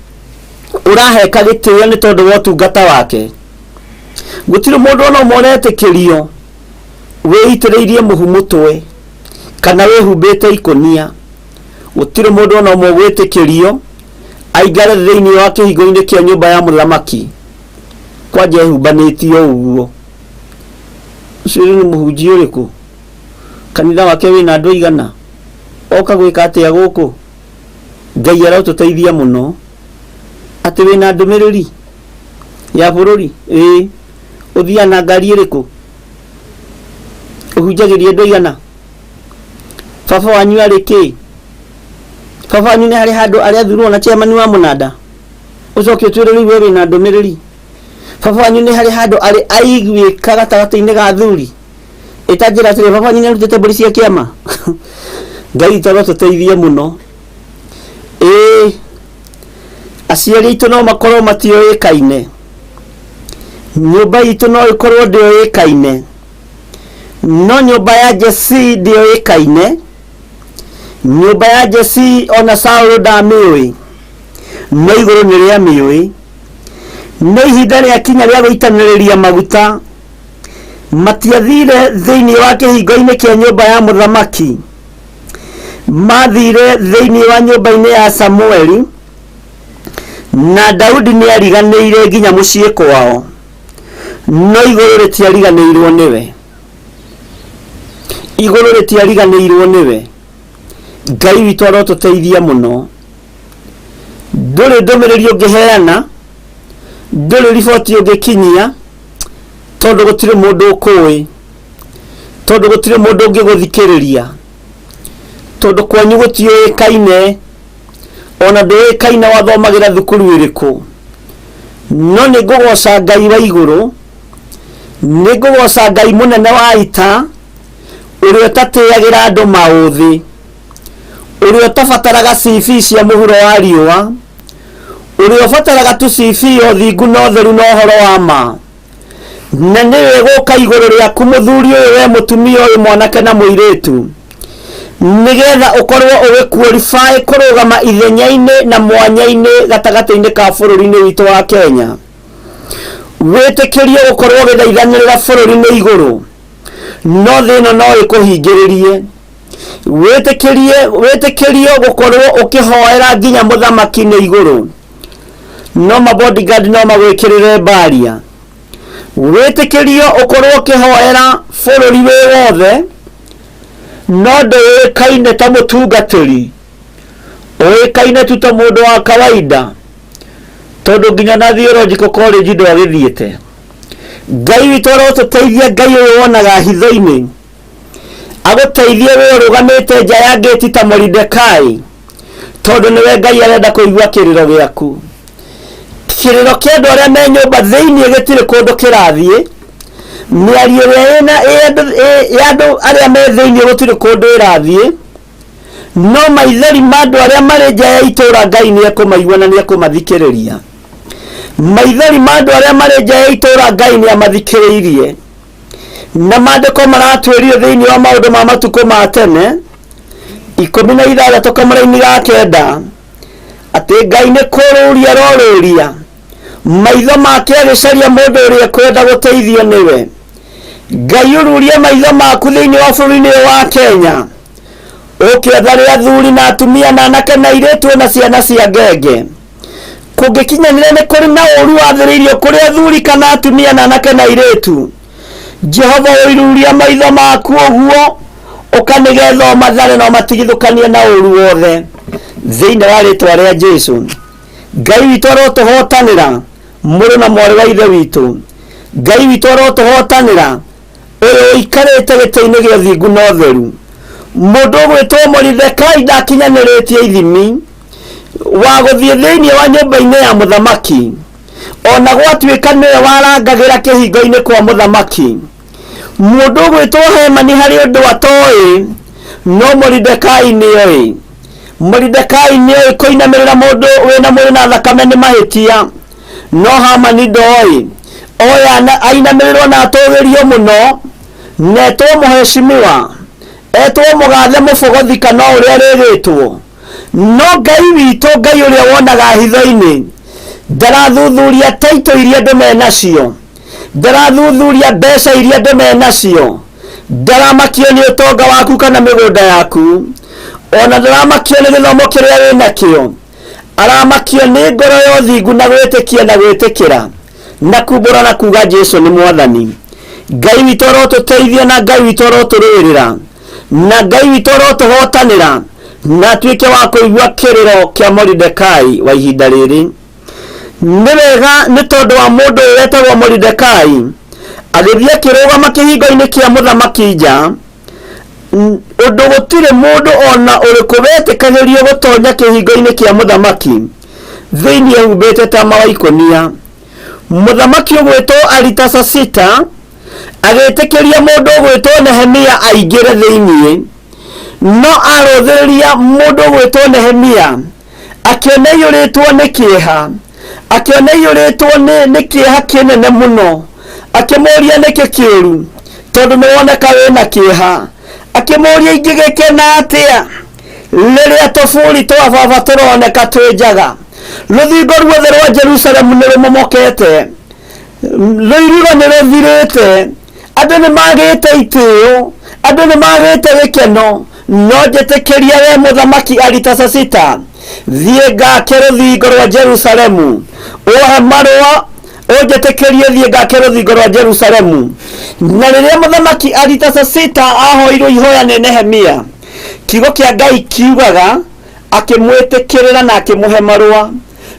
ũraheka gĩtĩo nĩ tondũ wa ũtungata wake. Gũtirĩ mũndũ ona ũmwe ũretĩkĩrio wĩitĩrĩirie mũhu mũtwe kana wĩhumbĩte ikũnia. Gũtirĩ mũndũ ona ũmwe ũgwĩtĩkĩrio aingare thĩinĩ wa kĩhingo-inĩ kĩa nyũmba ya mũthamaki kwanja ehumbanĩtie ũguo. Ũcio rĩu nĩ mũhunjia ũrĩkũ? Kanitha wake wĩna andũ aigana? Oka gwĩka atĩa gũkũ? Ngai arotũteithia mũno. Atĩ wĩna ndũmĩrĩri ya bũrũri? Ĩĩ. Ũthiaga na ngari ĩrĩkũ? Ũhunjagĩria andũ aigana? Baba wanyu arĩ kĩ? Baba wanyu nĩ harĩ handũ arĩ athurwo na chairman wa mũnanda? Ũcoke ũtwĩre rĩu we wĩna ndũmĩrĩri. Baba wanyu nĩ harĩ handũ arĩ aiguĩka gatagatĩ-inĩ ga athuri? Ĩtanjĩra atĩrĩ, baba wanyu nĩ arutĩte mbũri cia kĩama? Ngai witũ arotũteithia mũno. Ĩĩ, aciari aitũ no makorwo matiũĩkaine, nyũmba itũ no ĩkorwo ndĩũĩkaine, no nyũmba ya Jesii ndĩũĩkaine. Nyũmba ya Jesii ona Saũlũ ndamĩũĩ, no igũrũ nĩ rĩamĩũĩ. No ihinda rĩakinya rĩa gũitanĩrĩria maguta, matiathire thĩinĩ wa kĩhingo-inĩ kĩa nyũmba ya mũthamaki, mathire thĩinĩ wa nyũmba-inĩ ya Samueli, na Daudi nĩ ariganĩire nginya mũciĩ kwao, no igũrũ rĩtiariganĩirwo nĩwe. Igũrũ rĩtiariganĩirwo nĩwe. Ngai witũ arotũteithia mũno. Ndũrĩ ndũmĩrĩri ũngĩheana, ndũrĩ riboti ũngĩkinyia, tondũ gũtirĩ mũndũ ũkũĩ, tondũ gũtirĩ mũndũ ũngĩgũthikĩrĩria, tondũ kwanyu gũtiũĩkaine, ona ndũĩkaine wathomagĩra thukuru ĩrĩkũ. No nĩ ngũgoca Ngai wa igũrũ, nĩ ngũgoca Ngai mũnene wa ita, ũrĩa ũtatĩagĩra andũ maũthĩ, ũrĩa ũtabataraga CV cia mũhuro wa riũa, ũrĩa ũbataraga tu CV ya ũthingu na ũtheru na ũhoro wa ma. Na nĩwe gũka igũrũ rĩaku mũthuri ũyũ, we mũtumia ũyũ, mwanake na mũirĩtu, nĩgetha ũkorwo ũgĩ qualify kũrũgama ithenya-inĩ na mwanya-inĩ gatagatĩ-inĩ ka bũrũri-inĩ witũ wa Kenya. Wĩtĩkĩrio gũkorwo ũgĩthaithanĩrĩra bũrũri nĩ igũrũ, no thĩ ĩno no ĩkũhingĩrĩrie. Wĩtĩkĩrie, wĩtĩkĩrio gũkorwo ũkĩhoera nginya mũthamaki nĩ igũrũ, no ma bodyguard no magwĩkĩrĩre mbaria. Wĩtĩkĩrio ũkorwo ũkĩhoera bũrũri wĩ wothe, no ndũĩkaine ta mũtungatĩri, ũĩkaine tu ta mũndũ wa kawaida, tondũ nginya na theological college ndwagĩthiĩte. Ngai witũ arotũteithia, Ngai ũyũ wonaga hitho-inĩ agũteithie we ũrũgamĩte nja ya ngĩti ta Moridekai, tondũ nĩwe Ngai arenda kũigua kĩrĩro gĩaku. Kĩrĩro kĩa andũ arĩa me nyũmba thĩinĩ gĩtirĩ kũndũ kĩrathiĩ, mĩario ĩrĩa ĩna ya andũ arĩa me thĩinĩ gũtirĩ kũndũ ĩrathiĩ, no maithori ma andũ arĩa marĩ nja ya itũũra Ngai nĩ ekũmaigua na nĩ ekũmathikĩrĩria. Maithori ma andũ arĩa marĩ nja ya itũũra Ngai nĩ amathikĩrĩirie. Na maandĩko maratwĩrire thĩinĩ wa maũndũ ma matukũ ma tene 16 kamũraini ga 9 atĩ Ngai nĩ kũrũria arorũria maitho make agĩcaria mũndũ ũrĩa ekwenda gũteithio nĩwe. Ngai ũrurie maitho maku thĩinĩ wa bũrũri-inĩ ũyũ wa Kenya, ũke ũthare athuri na atumia na anake na airĩtu na ciana cia ngenge. Kũngĩkinyanĩra nĩ kũrĩ na ũũru wathĩrĩirio kũrĩ athuri kana atumia na anake na airĩtu, Jehova ũiruria maitho maku ũguo ũka nĩgetha ũmathare na ũmatigithũkanie na ũũru wothe thĩinĩ wa rĩtwa rĩa Jesu. Ngai witũ arotũhotanĩra, mũrũ na mwarĩ wa ithe witũ. Ngai witũ arotũhotanĩra, ũyũ ũikarĩte gĩtĩ-inĩ gĩa ũthingu na ũtheru. Mũndũ ũgwĩtwo Moridekai ndakinyanĩrĩtie ithimi wa gũthiĩ thĩinĩ wa nyũmba-inĩ ya mũthamaki, ona gwatuĩka nĩwe warangagĩra kĩhingo-inĩ kwa mũthamaki. Mũndũ ũgwĩtwo Hemani harĩ ũndũ atoĩ, no Moridekai nĩoĩ. Moridekai nĩoĩ kũinamĩrĩra mũndũ wĩna mwĩrĩ na thakame nĩ mahĩtia, no Hamani ndoĩ. Oĩ ainamĩrĩrwo na atũgĩrio mũno, na etwo mũheshimiwa, etwo mũgathe mũbogothi kana o ũrĩa arĩgĩtwo. No Ngai witũ, Ngai ũrĩa wonaga hitho-inĩ, ndarathuthuria taito iria andũ menacio, ndarathuthuria mbeca iria andũ menacio, ndaramakio nĩ ũtonga waku kana mĩgũnda yaku, ona ndaramakio nĩ gĩthomo kĩrĩa wĩnakĩo. Aramakio nĩ ngoro ya ũthingu na gwĩtĩkia na gwĩtĩkĩra na kumbũra na kuga Jesu nĩ Mwathani. Ngai witũ arotũteithia na Ngai witũ arotũrũĩrĩra na Ngai witũ arotũhotanĩra na atuĩke wa kũigua kĩrĩro kĩa Moridekai wa ihinda rĩrĩ. Nĩ wega nĩ tondũ wa mũndũ ũyũ wetagwo Moridekai agĩthiĩ akĩrũgama kĩhingo-inĩ kĩa mũthamaki nja, ũndũ gũtirĩ mũndũ ona ũrĩkũ wetĩkagĩrio gũtonya kĩhingo-inĩ kĩa mũthamaki thĩinĩ ehumbĩte tama wa ikũnia. Mũthamaki ũgwĩtwo Aritasasita agĩtĩkĩria mũndũ ũgwĩtwo Nehemia aingĩre thĩinĩ, no arũthĩrĩria mũndũ ũgwĩtwo Nehemia akĩona aiyũrĩtwo nĩ kĩeha, akĩona aiyũrĩtwo nĩ kĩeha kĩnene mũno, akĩmũria nĩkĩ kĩũru tondũ nĩ woneka wĩna kĩeha. Akĩmũria ingĩgĩkena atĩa rĩrĩa tũburi twa baba tũroneka twĩ njaga, rũthingo ruothe rwa Jerusalemu nĩ rũmomokete, rũirigo nĩ rũthirĩte, andũ nĩ magĩte itĩo, andũ nĩ magĩte gĩkeno, no njĩtĩkĩria we mũthamaki Aritasasita thiĩ ngake rũthingo rwa Jerusalemu, ũhe marũa ũnjĩtĩkĩrie thiĩ ngake rũthingo rwa Jerusalemu. Na rĩrĩa mũthamaki Aritasasita ahoirwo ihoya nĩ Nehemia, kiugo kĩa Ngai kiugaga akĩmwĩtĩkĩrĩra na akĩmũhe marũa.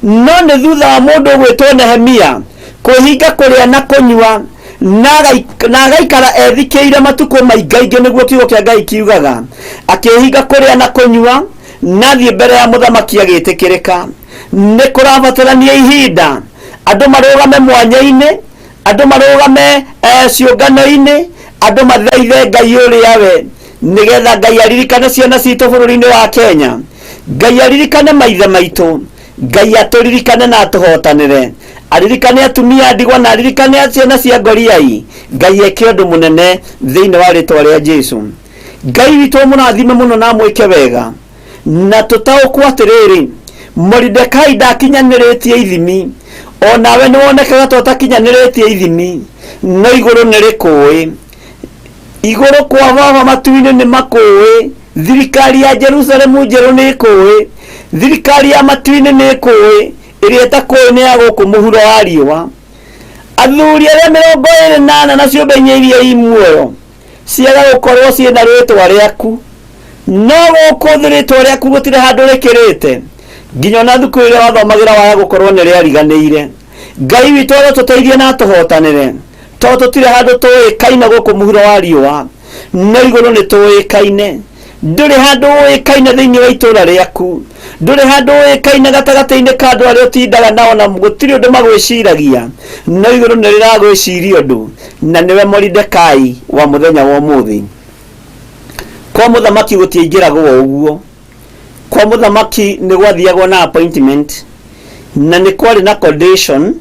No nĩ thutha wa mũndũ ũgwĩtwo Nehemia kwĩhinga kũrĩa na kũnyua na agaikara ethikĩire matukũ maingaingĩ, nĩguo kiugo kĩa Ngai kiugaga, akĩhinga kũrĩa na kũnyua na athiĩ mbere ya mũthamaki agĩtĩkĩrĩka. Nĩ kũrabatarania ihinda andũ marũgame mwanya-inĩ, andũ marũgame ciũngano-inĩ, andũ mathaithe Ngai ũrĩa we, nĩgetha Ngai aririkane ciana citũ bũrũri-inĩ wa Kenya, Ngai aririkane maithe maitũ, Ngai atũririkane na atũhotanĩre, aririkane atumia a ndigwa na aririkane ciana cia ngoriai. Ngai eke ũndũ mũnene thĩinĩ wa rĩtwa rĩa Jesu. Ngai witũ amũrathime mũno na amwĩke wega, na tũtaũkwo atĩrĩrĩ, Moridekai ndakinyanĩrĩtie ithimi, o nawe nĩ wonekaga ta ũtakinyanĩrĩtie ithimi, no igũrũ nĩ rĩkũĩ. Igũrũ kwa baba matu-inĩ nĩ makũĩ, thirikari ya Jerusalemu njerũ nĩ ĩkũĩ, thirikari ya matu-inĩ nĩ ĩkũĩ, ĩrĩa ĩtakũĩ nĩ ya gũkũ mũhuro wa riũa. Athuri arĩa 24 na ciũmbe inya iria i muoyo ciaga gũkorwo ciĩna rĩtwa rĩaku, no gũkũ thĩ rĩtwa rĩaku gũtirĩ handũ rĩkĩrĩte, nginya ona thukuru ĩrĩa wathomagĩra waga gũkorwo nĩ rĩariganĩire. Ngai witũ arotũteithia na atũhotanĩre, tondũ tũtirĩ handũ tũĩkaine gũkũ mũhuro wa riũa, no igũrũ nĩ tũĩkaine. Ndũrĩ handũ ũĩkaine thĩinĩ wa itũũra rĩaku, ndũrĩ handũ ũĩkaine gatagatĩ-inĩ ka andũ arĩa ũtindaga nao, na gũtirĩ ũndũ magwĩciragia, no igũrũ nĩ rĩragwĩciria ũndũ, na nĩwe Moridekai wa mũthenya wa ũmũthĩ. Kwa mũthamaki gũtiaingĩragwo o ũguo, kwa mũthamaki nĩ gwathiagwo na appointment, na nĩ kwarĩ na condition.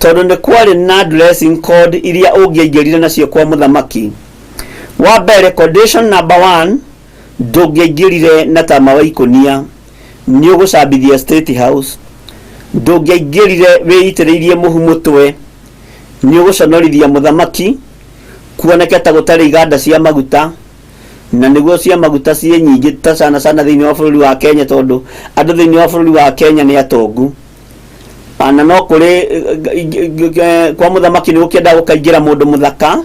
Tondũ nĩ kwarĩ na dressing code iria ũngĩaingĩrire nacio kwa mũthamaki. Wa mbere, condition number one, ndũngĩaingĩrire na tama wa ikũnia, nĩ ũgũcambithia State House. Ndũngĩaingĩrire wĩitĩrĩirie mũhu mũtwe, nĩ ũgũconorithia mũthamaki, kuoneke ta gũtarĩ iganda cia maguta, na nĩguo cia maguta ciĩ nyingĩ ta sana sana thĩinĩ wa bũrũri wa Kenya, tondũ andũ thĩinĩ wa bũrũri wa Kenya nĩ atongu. Na no kũrĩ kwa mũthamaki nĩ gũkĩendaga gũkaingĩra mũndũ mũthaka,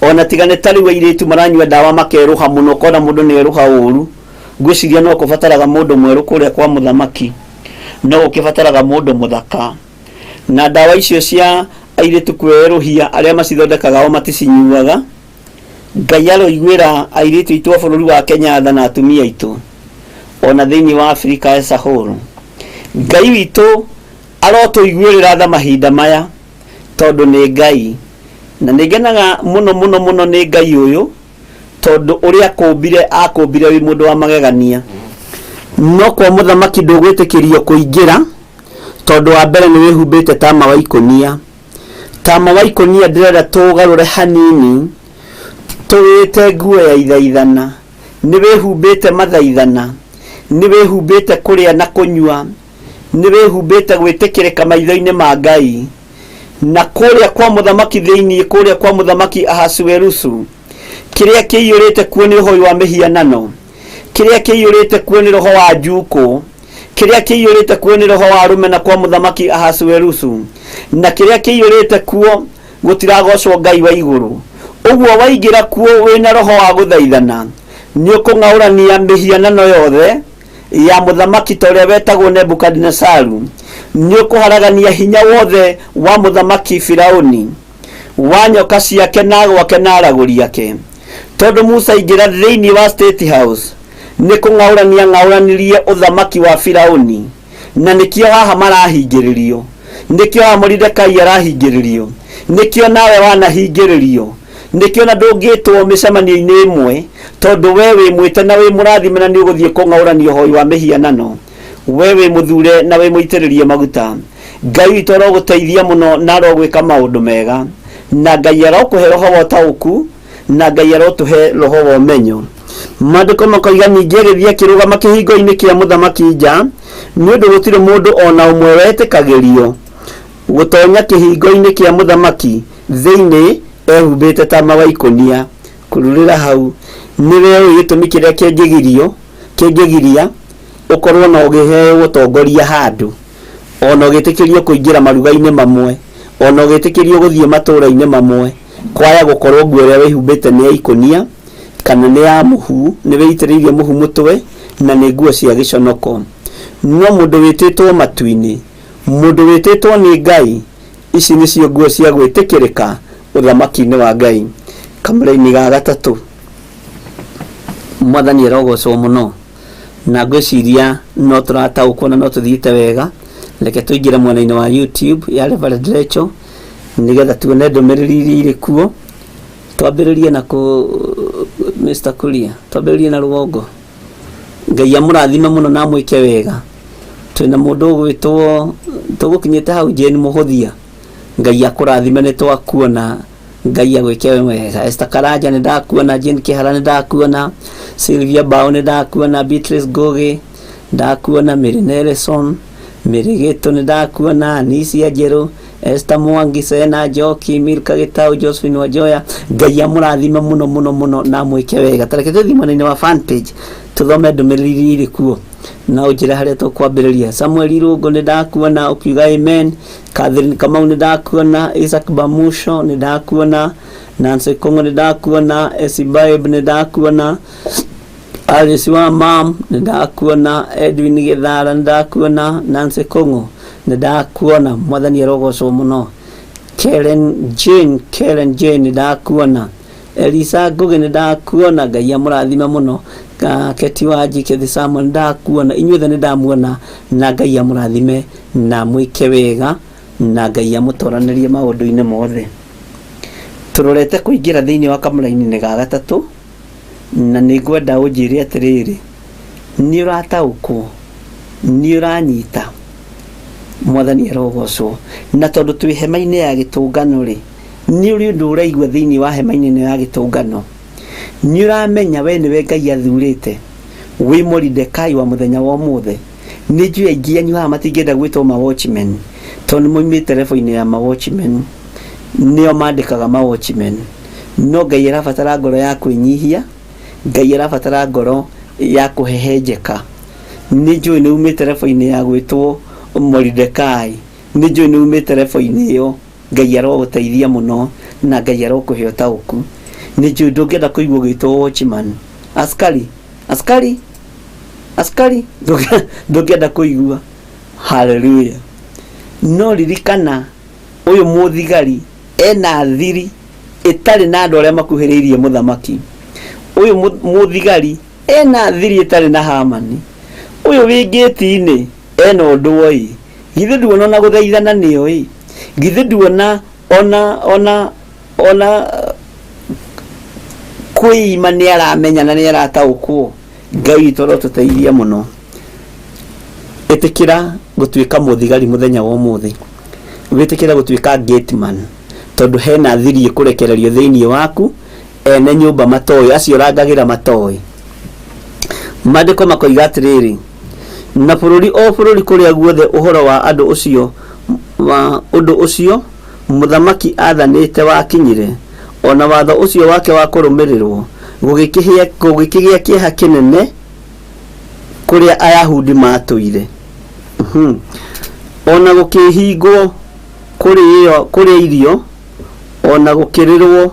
ona tiga nĩ ta rĩu airĩtu maranyua ndawa makerũha mũno, ũkona mũndũ nĩ erũha ũru. Ngwĩciria no kũbataraga mũndũ mwerũ kũrĩa kwa mũthamaki, no gũkĩbataraga mũndũ mũthaka. Na ndawa icio cia airĩtu kwĩerũhia, arĩa macithondekaga o maticinyuaga. Ngai aroiguĩra airĩtu aitũ a bũrũri wa Kenya tha na atumia aitũ, ona thĩinĩ wa Afrika as a whole. Ngai witũ arotũiguĩrĩra tha mahinda maya, tondũ nĩ Ngai. Na nĩ ngenaga mũno mũno mũno nĩ Ngai ũyũ, tondũ ũrĩa akũmbire, akũmbire wĩ mũndũ wa magegania. No kwa mũthamaki ndũgwĩtĩkĩrio kũingĩra, tondũ wa mbere nĩ wĩhumbĩte tama wa ikũnia. Tama wa ikũnia ndĩrenda tũgarũre hanini, tũwĩte nguo ya ithaithana. Nĩ wĩhumbĩte mathaithana, nĩ wĩhumbĩte kũrĩa na kũnyua, nĩ wĩhumbĩte gwĩtĩkĩrĩka maitho-inĩ ma Ngai. Na kũrĩa kwa mũthamaki thĩinĩ, kũrĩa kwa mũthamaki Ahasuerusu, kĩrĩa kĩiyũrĩte kuo nĩ ũhoi wa mĩhianano, kĩrĩa kĩiyũrĩte kuo nĩ roho wa njukũ, kĩrĩa kĩiyũrĩte kuo nĩ roho wa rũmena kwa mũthamaki Ahasuerusu, na kĩrĩa kĩiyũrĩte kuo gũtiragocwo Ngai wa igũrũ. Ũguo waingĩra kuo wĩna roho wa gũthaithana, nĩ ũkũng'aũrania mĩhianano yothe ya mũthamaki ta ũrĩa wetagwo Nebukadinesaru, nĩ ũkũharagania hinya wothe wa mũthamaki Firauni, wa nyoka ciake na gwake na aragũri ake. Tondũ Musa aingĩra thĩinĩ wa State House, nĩ kũng'aũrania ng'aũranirie ũthamaki wa Firauni, na nĩkĩo haha marahingĩrĩrio, nĩkĩo haha Moridekai arahingĩrĩrio, nĩkĩo nawe wanahingĩrĩrio, nĩkĩo na ndũngĩtwo mĩcemanio-inĩ ĩmwe, tondũ we wĩ mwĩte na wĩ mũrathime na nĩ ũgũthiĩ kũng'aũrania ũhoi wa mĩhianano. We wĩ mũthure na wĩ mũitĩrĩrie maguta. Ngai witũ arogũteithia mũno na arogwĩka maũndũ mega, na Ngai arokũhe roho wa ũtaũku, na Ngai arotũhe roho wa ũmenyo. Maandĩko makoiga, ningĩ agĩthiĩ akĩrũgama kĩhingo-inĩ kĩa mũthamaki nja, nĩ ũndũ gũtirĩ mũndũ o na ũmwe wetĩkagĩrio gũtonya kĩhingo-inĩ kĩa mũthamaki thĩinĩ ehumbĩte tama wa ikũnia. Kururĩra hau, nĩwe ũĩ gĩtũmi kĩrĩa kĩngĩgirio, kĩngĩgiria ũkorwo na ũgĩheo ũtongoria handũ, ona ũgĩtĩkĩrio kũingĩra maruga-inĩ mamwe, ona ũgĩtĩkĩrio gũthiĩ matũũra-inĩ mamwe, kwaya gũkorwo nguo ĩrĩa wĩhumbĩte nĩ ya ikũnia kana nĩ ya mũhu, nĩ wĩitĩrĩirie mũhu mũtwe na nĩ nguo cia gĩconoko. No mũndũ wĩtĩtwo matu-inĩ, mũndũ wĩtĩtwo nĩ Ngai, ici nĩcio nguo cia gwĩtĩkĩrĩka ũthamaki-inĩ wa Ngai. Kamũraini ga gatatũ, Mwathani arogocwo mũno, na ngwĩciria no tũrataũkwo na no tũthiĩte wega. Reke tũingĩre mwena-inĩ wa YouTube ya Reverend Rachel nĩgetha tuone ndũmĩrĩri iria irĩ kuo. Twambĩrĩrie na kũ Mr. Kuria, twambĩrĩrie na rũgongo. Ngai amũrathime mũno na amwĩke wega. Twĩna mũndũ ũgwĩtwo, tũgũkinyĩte hau, Jane Mũhũthia, Ngai akũrathime, nĩ twakuona, Ngai agwĩke wega. Esther Karanja nĩ ndakuona, Jane Kĩhara nĩ ndakuona, Sylvia Bao nĩ ndakuona, Beatrice Ngugi ndakuona, Mary Nelson, Mary Gĩtũ nĩ ndakuona, Anisia Njerũ, Esther Mwangi, Sena Njoki, Milka Gĩtau, Josephine Wanjoya, Ngai amũrathime mũno mũno mũno na amwĩke wega. Tareke tũthiĩ mwena-inĩ wa fan page tũthome ndũmĩrĩri iria irĩ kuo na ũnjĩre harĩa tũkwambĩrĩria. Samuel Irũngũ nĩ ndakuona ũkiuga amen. Catherine Kamau nĩ ndakuona, Isaac Bamusho nĩ ndakuona, Nancy Kong'o nĩ ndakuona, Esibaib nĩ ndakuona, Alice wa mam nĩ ndakuona, Edwin Gĩthara nĩ ndakuona, Nancy Kong'o nĩ ndakuona, Mwathani arogocwo mũno. Karen Jane, Karen Jane nĩ ndakuona, Elisa Ngũgĩ nĩ ndakuona, Ngai amũrathime mũno. Keti Wanji, Kethi Samuel nĩ ndakuona, inyuothe nĩ ndamuona na Ngai amũrathime na mwĩke wega na Ngai amũtoranĩrie maũndũ-inĩ mothe. Tũrorete kũingĩra thĩinĩ wa kamũraini-inĩ ga gatatũ, na nĩ ngwenda ũnjĩre atĩrĩrĩ, nĩ ũrataũkwo? Nĩ ũranyita? Mwathani arogocwo. Na tondũ twĩ hema-inĩ ya gĩtũngano rĩ, nĩ ũrĩ ũndũ ũraigua thĩinĩ wa hema-inĩ ĩno ya gĩtũngano. Nĩ ũramenya we nĩwe Ngai athurĩte wĩ Moridekai wa mũthenya wa ũmũthĩ. Nĩ njũĩ aingĩ anyu haha matingĩenda gwĩtwo ma watchmen tondũ nĩ moimĩte level-inĩ ya ma watchmen, nĩo mandĩkaga ma watchmen. No Ngai arabatara ngoro ya kwĩnyihia, Ngai arabatara ngoro ya kũhehenjeka. Nĩ njũĩ nĩ umĩte level-inĩ ya gwĩtwo Moridekai, nĩ njũĩ nĩ umĩte level-inĩ ĩyo. Ngai arogũteithia mũno na Ngai arokũhe ũtaũku. Nĩ njũĩ ndũngĩenda kũigua ũgĩtwo watchman. Askari, askari, askari, ndũngĩenda kũigua. Haleluya. No ririkana ũyũ mũthigari ena thiri ĩtarĩ na andũ arĩa makuhĩrĩirie mũthamaki. Ũyũ mũthigari ena thiri ĩtarĩ na Hamani. Ũyũ wĩ ngĩti-inĩ ena ũndũ oĩ. Githĩ nduona ona gũthaithana nĩoĩ? Githĩ nduona ona ona ona kwĩima nĩ aramenya na nĩ arataũkwo? Ngai witũ arotũteithia mũno. Ĩtĩkĩra gũtuĩka mũthigari mũthenya wa ũmũthĩ. Wĩtĩkĩre gũtuĩka gateman tondũ hena thiri ĩkũrekererio thĩinĩ waku ene nyũmba matoĩ, acio ũrangagĩra matoĩ. Maandĩko makoiga atĩrĩrĩ, na bũrũri o bũrũri kũrĩa guothe ũhoro wa andũ ũcio wa ũndũ ũcio mũthamaki aathanĩte wakinyire, o na watho ũcio wake wa kũrũmĩrĩrwo, gũgĩkĩgĩa kĩeha kĩnene kũrĩa Ayahudi maatũire. O na gũkĩhingwo kũrĩa irio, o na gũkĩrĩrwo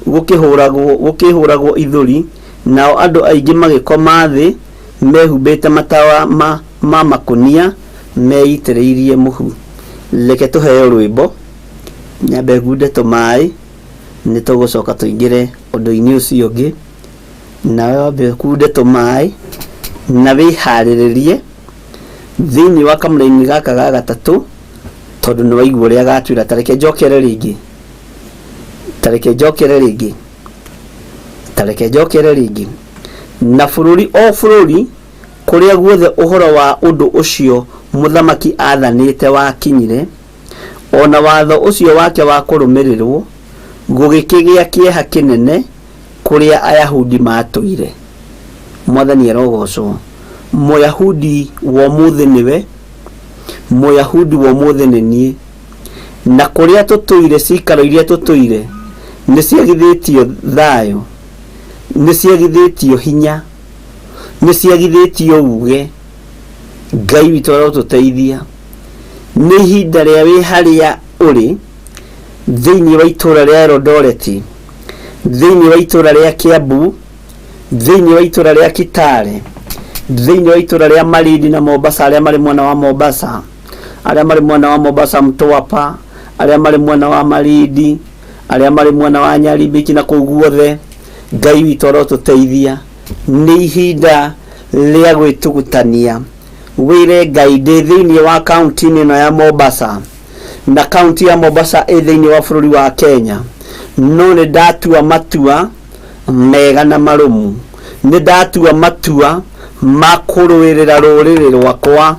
gũkĩhũragwo ithũri, nao andũ aingĩ magĩkoma thĩ mehumbĩte matawa ma makũnia meitĩrĩirie mũhu. Reke tũheo rwĩmbo, nyambe ngunde tũmaĩ, nĩ tũgũcoka tũingĩre ũndũ-inĩ ũcio ũngĩ. Nawe wambe ũkunde tũmaĩ na wĩharĩrĩrie thĩinĩ wa kamũraini gaka ga gatatũ, tondũ nĩ waigua ũrĩa gatwĩra. Ta reke njokere rĩngĩ, ta reke njokere rĩngĩ, ta reke njokere rĩngĩ. Na bũrũri o bũrũri kũrĩa guothe ũhoro wa ũndũ ũcio mũthamaki aathanĩte wakinyire, o na watho ũcio wake wa kũrũmĩrĩrwo, gũgĩkĩgĩa kĩeha kĩnene kũrĩa Ayahudi maatũire. Mwathani arogocwo. Mũyahudi wa ũmũthĩ nĩwe, Mũyahudi wa ũmũthĩ nĩ niĩ. Na kũrĩa tũtũire, cikaro iria tũtũire, nĩ ciagithĩtio thayũ, nĩ ciagithĩtio hinya, nĩ ciagithĩtio uge. Ngai witũ arotũteithia. Nĩ ihinda rĩa wĩ harĩa ũrĩ, thĩinĩ wa itũũra rĩa Eldoret, thĩinĩ wa itũũra rĩa Kiambu, thĩinĩ wa itũũra rĩa Kitale, thĩinĩ wa itũũra rĩa Malindi na Mombasa, arĩa marĩ mwena wa Mombasa, arĩa marĩ mwena wa Mombasa Mtwapa, arĩa marĩ mwena wa Malindi, arĩa marĩ mwena wa Nyali Beach na kũu guothe, Ngai witũ arotũteithia. Nĩ ihinda rĩa gwĩtugutania, wĩre Ngai ndĩ thĩinĩ wa kaunti-inĩ ĩno ya Mombasa, na kaunti ya Mombasa ĩ thĩinĩ wa bũrũri wa Kenya, no nĩ ndatua matua mega na marũmu. Nĩ ndatua matua ma kũrũĩrĩra rũrĩrĩ rwakwa,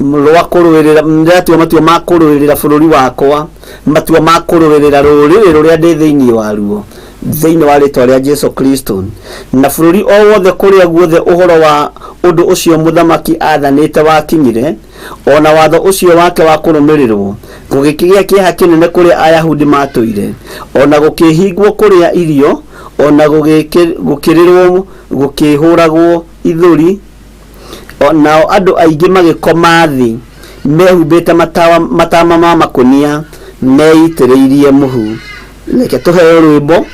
rwa kũrũĩrĩra, nĩ ndatua matua ma kũrũĩrĩra bũrũri wakwa, matua ma kũrũĩrĩra rũrĩrĩ rũrĩa ndĩ thĩinĩ waruo, thĩinĩ wa rĩtwa rĩa Jesu Kristo. Na bũrũri o wothe kũrĩa guothe ũhoro wa ũndũ ũcio mũthamaki aathanĩte wakinyire, o na watho ũcio wake wa kũrũmĩrĩrwo, gũgĩkĩgĩa kĩeha kĩnene kũrĩa Ayahudi maatũire, o na gũkĩhingwo kũrĩa irio, o na gũkĩrĩrwo gũkĩhũragwo ithũri, nao andũ aingĩ magĩkoma thĩ mehumbĩte matama ma makũnia meitĩrĩirie mũhu. Reke tũheo rwĩmbo,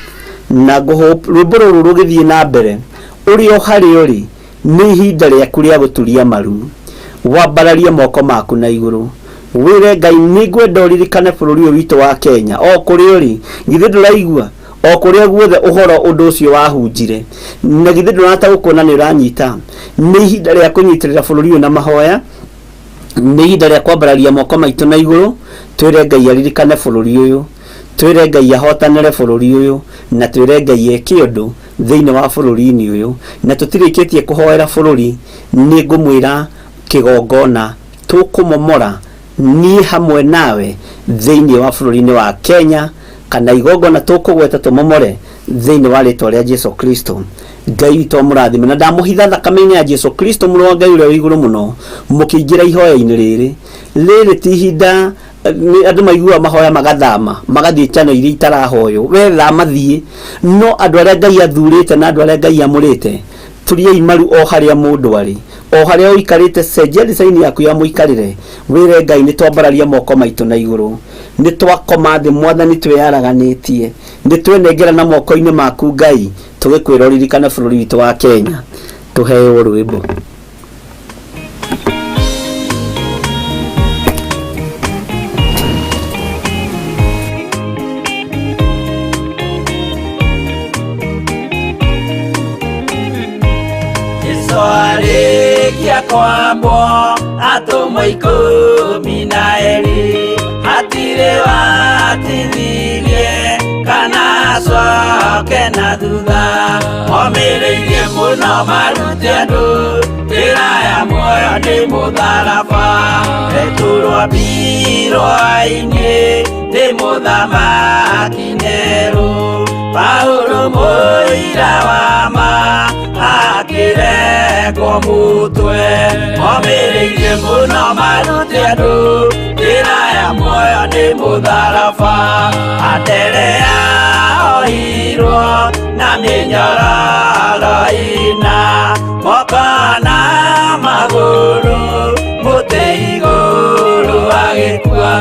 na rwĩmbo rũrũ rũgĩthiĩ na mbere, ũrĩ o harĩa ũrĩ, nĩ ihinda rĩaku rĩa gũturia maru, wambararie moko maku na igũrũ, wĩre Ngai nĩ ngwenda ũririkane bũrũri ũyũ witũ wa Kenya, o kũrĩa ũrĩ. Githĩ ndũraigua? O kũrĩa guothe ũhoro ũndũ ũcio wahunjire, na githĩ ndũrataũkwo na nĩ ũranyita? Nĩ ihinda rĩa kũnyitĩrĩra bũrũri ũyũ na mahoya, nĩ ihinda rĩa kwambararia moko maitũ na igũrũ, twĩre Ngai aririkane bũrũri ũyũ, twĩre Ngai ahotanĩre bũrũri ũyũ, na twĩre Ngai eke ũndũ thĩinĩ wa bũrũri-inĩ ũyũ. Na tũtirĩkĩtie kũhoera bũrũri, nĩ ngũmwĩra kĩgongona tũkũmomora Niĩ hamwe nawe thĩinĩ wa bũrũri-inĩ wa Kenya, kana igongona tũkũgweta tũmomore thĩinĩ wa rĩtwa rĩa Jesu Kristo. Ngai witũ amũrathime, na ndamũhitha thakame-inĩ ya Jesu Kristo, mũrũ wa Ngai ũrĩa wĩ igũrũ mũno. Mũkĩingĩra ihoya-inĩ rĩrĩ, rĩrĩ ti ihinda nĩ andũ maiguaga mahoya magathama magathiĩ channel iria itarahoywo. We thama thiĩ, no andũ arĩa Ngai athurĩte na andũ arĩa Ngai amũrĩte, turiai maru o harĩa mũndũ arĩ, o harĩa ũikarĩte. Cenjia design yaku ya mũikarĩre, wĩre Ngai, nĩ twambararia moko maitũ na igũrũ, nĩ twakoma thĩ, Mwathani, twĩyaraganĩtie, nĩ twenengera na moko-inĩ maku, Ngai, tũgĩkwĩra ũririkane bũrũri witũ wa Kenya. Tũheo rwĩmbo. Jesu arĩkia kwambwo, atũmwo 12 hatirĩ watithirie kana acoke na thutha. Omĩrĩirie mũno marute andũ njĩra ya muoyo nĩ mũtharaba. Petero ambirwo-inĩ nĩ mũthamaki Nero, Paulo mũira wa ma akĩrengwo mũtwe. Omĩrĩirie mũno marute andũ njĩra ya muoyo nĩ mũtharaba. Anderea ohirwo na mĩnyororo ĩna, moko na magũrũ, mũtĩ igũrũ agĩkua.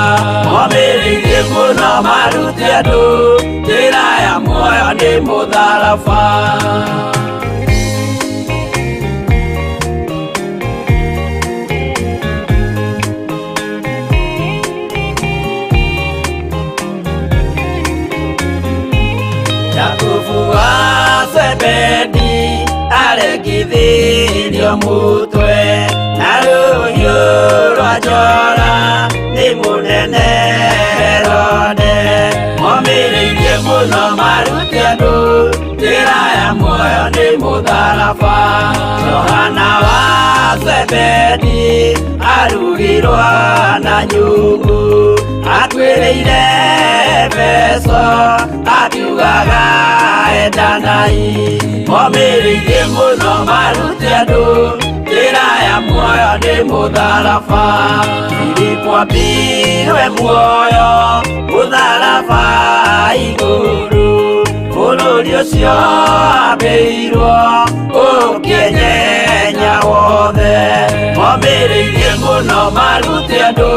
Omĩrĩirie mũno marute andũ njĩra ya muoyo nĩ mũtharaba. Jakubu wa Zebedi aregithirio mutwe na rũhiũ rwa njora nĩ mũnene Herode. Momĩrĩirie mũno marute andũ njĩra ya muoyo nĩ mũtharaba. Johana wa Zebedi arugirwo na nyungu, akuĩrĩire Efeso akiugaga endanai. Momĩrĩirie mũno marute andũ njĩra ya muoyo nĩ mũtharaba. Filipo ambirwe muoyo mũtharaba igũrũ, bũrũri ũcio ambĩirwo ũkĩenyenya wothe. Momĩrĩirie mũno marute andũ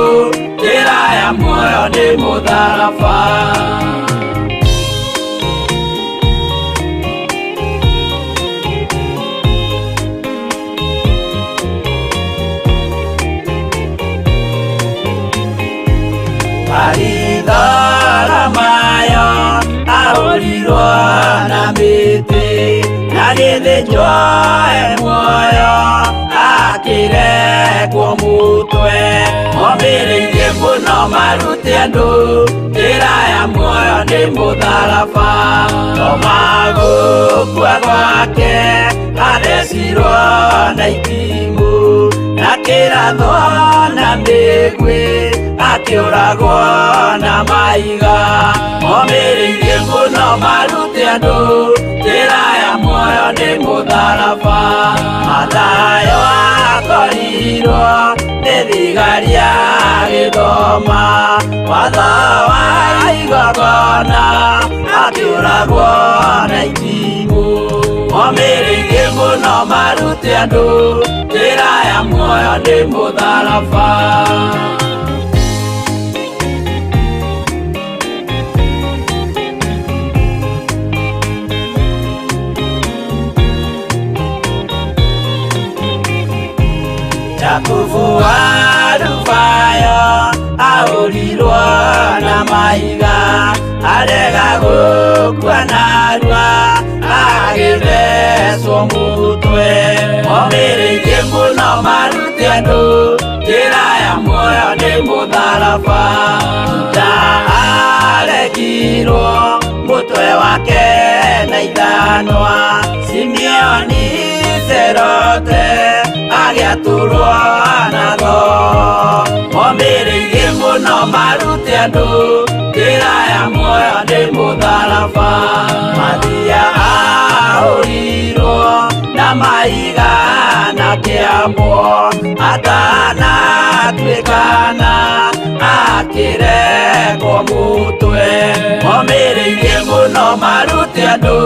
njĩra ya muoyo nĩ mũtharaba. Baritholomayo ahũrirwo na mĩtĩ na gĩthĩnjwo e muoyo akĩrekwo mũtwe. Momĩrĩirie mũno marute andũ njĩra ya muoyo nĩ mũtharaba. Toma gũkua gwake athecirwo na itimũ na kĩrathwo na mĩguĩ, akĩũragwo na maiga. Momĩrĩirie mũno marute andũ njĩra ya muoyo nĩ mũtharaba. Mathayo akorirwo nĩ thigari agĩthoma watho wa igongona, akĩũragwo na itimũ. Momĩrĩirie mũno marute andũ njĩra ya muoyo nĩ mũtharaba. Jakubu wa Alufayo ahũrirwo na mahiga, arega gũkua narua agĩthecwo mũtwe. Momĩrĩirie mũno marute andũ njĩra ya muoyo nĩ mũtharaba. Juda aregirwo mũtwe wake na ithanwa, Simeoni Serote. Agĩatũrwo na tho Momĩrĩirie mũno marute andũ njĩra ya muoyo nĩ mũtharaba. Mathia ahũrirwo na mahiga na kĩambwo atanatuĩkana akĩrekwo mũtwe. Momĩrĩirie mũno marute andũ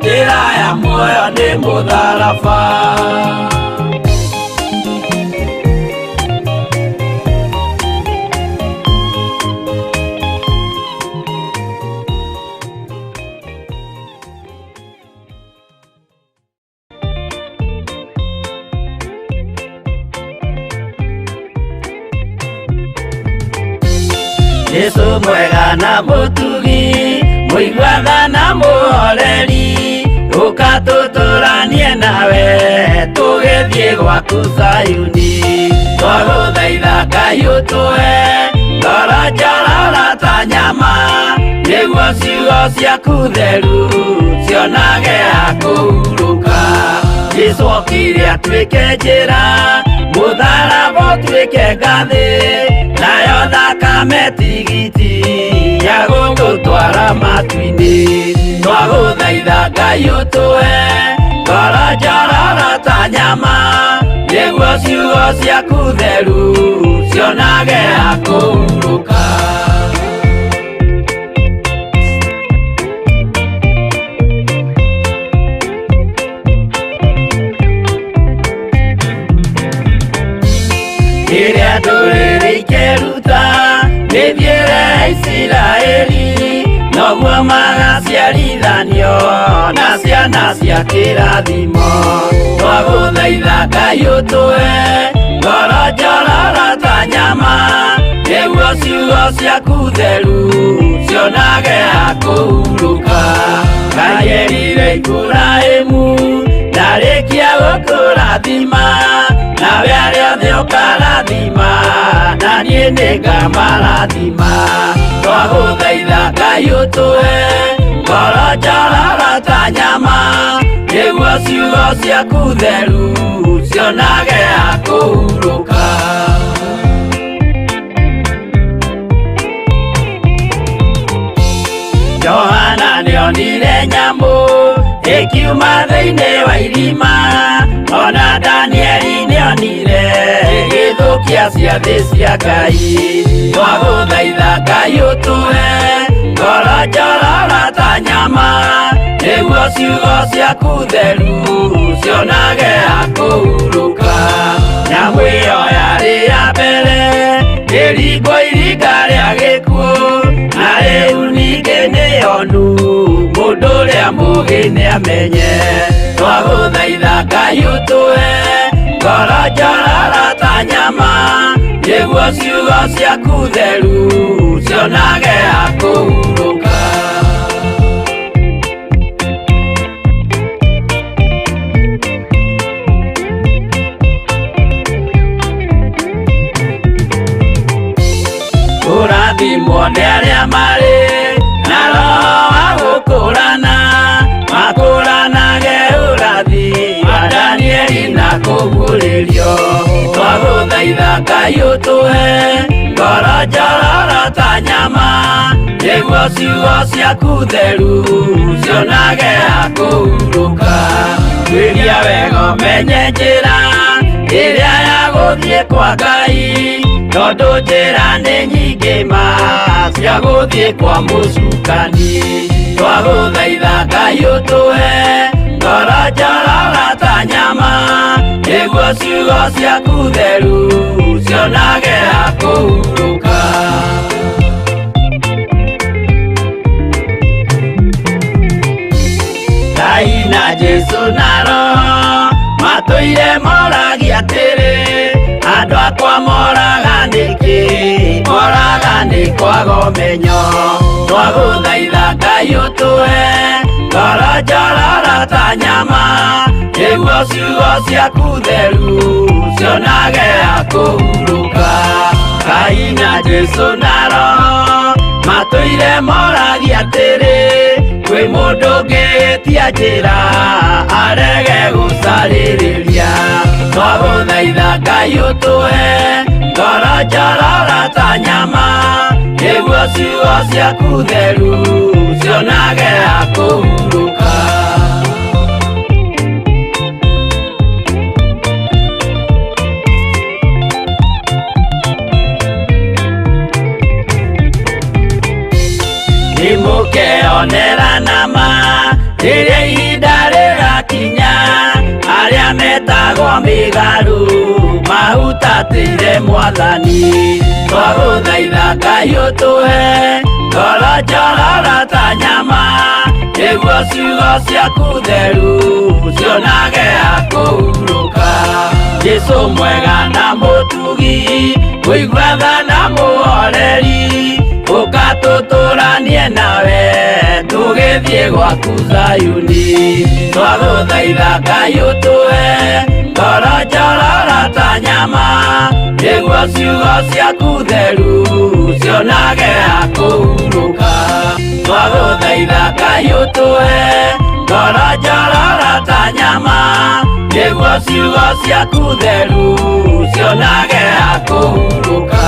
njĩra ya muoyo nĩ mũtharaba. Jesu mwega na mũtugi mũiguatha na mũhoreri ũka tũtũranie nawe tũgĩthiĩ gwaku Zayuni. Twagũthaitha Ngai ũtũhe ngoro njororo ta nyama nĩguo ciugo ciaku theru cionage ha kũhurũka. Jesu okire atuĩke njĩra mũtharaba ũtuĩke ngathĩ nayo thakame tigiti ya gũtũtwara matu-inĩ. Twagũthaitha Ngai ũtũhe ngoro njororo ta nyama nĩguo ciugo ciaku theru cionage ha kũhurũka. Rĩrĩa ndũrĩrĩ ikeruta mĩthiĩre ya Isiraeli noguo magaciarithanio na ciana cia kĩrathimo. Twagũthaitha Ngai ũtũhe ngoro njororo ta nyama nĩguo ciugo ciaku theru cionage ha kũhurũka. Ngai erire Iburahĩmu ndarĩkia gũkũrathima nawe arĩa othe ũkarathima na niĩ nĩngamarathima. Twagũthaitha Ngai ũtũhe ngoro njororo ta nyama nĩguo ciugo ciaku theru cionage ha kũhurũka. Johana nĩonire nyamũ ĩkiuma thĩinĩ wa irima ona Danieli nĩonire ĩgĩthũkia ciathĩ cia Ngai. Twagũthaitha Ngai ũtũhe ngoro njororo ta nyama nĩguo ciugo ciaku theru cionage ha kũhurũka. Nyamũ ĩyo yarĩ ya mbere ĩringwo iringa rĩa gĩkuũ na rĩu ningĩ nĩyonu mũndũ ũrĩa mũũgĩ nĩamenye. Twagũthaitha Ngai ũtũhe ngoro njororo ta nyama nĩguo ciugo ciaku theru cionage ha kũhurũka. Kũrathimwo nĩ arĩa marĩ na roho wa gũkũrana makũranage ũrathi wa Danieli na kũguũrĩrio. Twagũthaitha Ngai ũtũhe ngoro njororo ta nyama nĩguo ciugo ciaku theru cionage ha kũhurũka. Tuĩria wega ũmenye njĩra ĩrĩa ya gũthiĩ kwa Ngai tondũ njĩra nĩ nyingĩ ma cia gũthiĩ kwa mũcukani. Twagũthaitha Ngai ũtũhe ngoro njororo ta nyama nĩguo ciugo ciaku theru cionage ha kũhurũka. Ngai na Jesu na Roho matũire moragia atĩrĩ andũ akwa moraga nĩkĩ moraga nĩ kwaga ũmenyo. Twagũthaitha Ngai ũtũhe ngoro njororo ta nyama nĩguo ciugo ciaku theru cionage ha kũhurũka. Ngai na Jesu na Roho matũire moragia atĩrĩ kwĩ mũndũ ũngĩ Ũngĩhĩtia njĩra arege gũcarĩrĩria. Twagũthaitha Ngai ũtũhe ngoro njororo ta nyama, nĩguo ciugo ciaku theru cionage ha kũhurũka. Nĩmũkeonera nama rĩrĩa ihinda rĩgakinya, arĩa metagwo mĩgarũ mahutatĩire Mwathani. Twagũthaitha Ngai ũtũhe ngoro njororo ta nyama, nĩguo ciugo ciaku theru cionage ha kũhurũka. Jesũ mwega na mũtugi, mũigua tha na mũhoreri, ũka tũtũranie nawe tũgĩthiĩ gwaku Zayuni. Twagũthaitha Ngai ũtũhe ngoro njororo ta nyama, nĩguo ciugo ciaku theru cionage ha kũhurũka. Twagũthaitha Ngai ũtũhe ngoro njororo ta nyama, nĩguo ciugo ciaku theru cionage ha kũhurũka.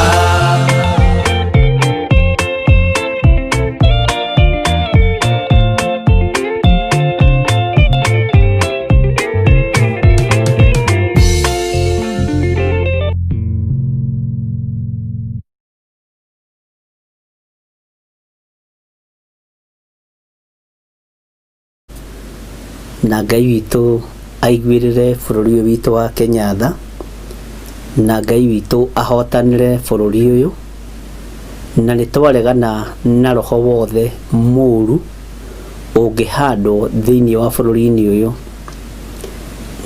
Na Ngai witũ aiguĩrĩre bũrũri ũyũ witũ wa Kenya tha, na Ngai witũ ahotanĩre bũrũri ũyũ, na nĩ twaregana na roho wothe mũru ũngĩhandwo thĩinĩ wa bũrũri-inĩ ũyũ,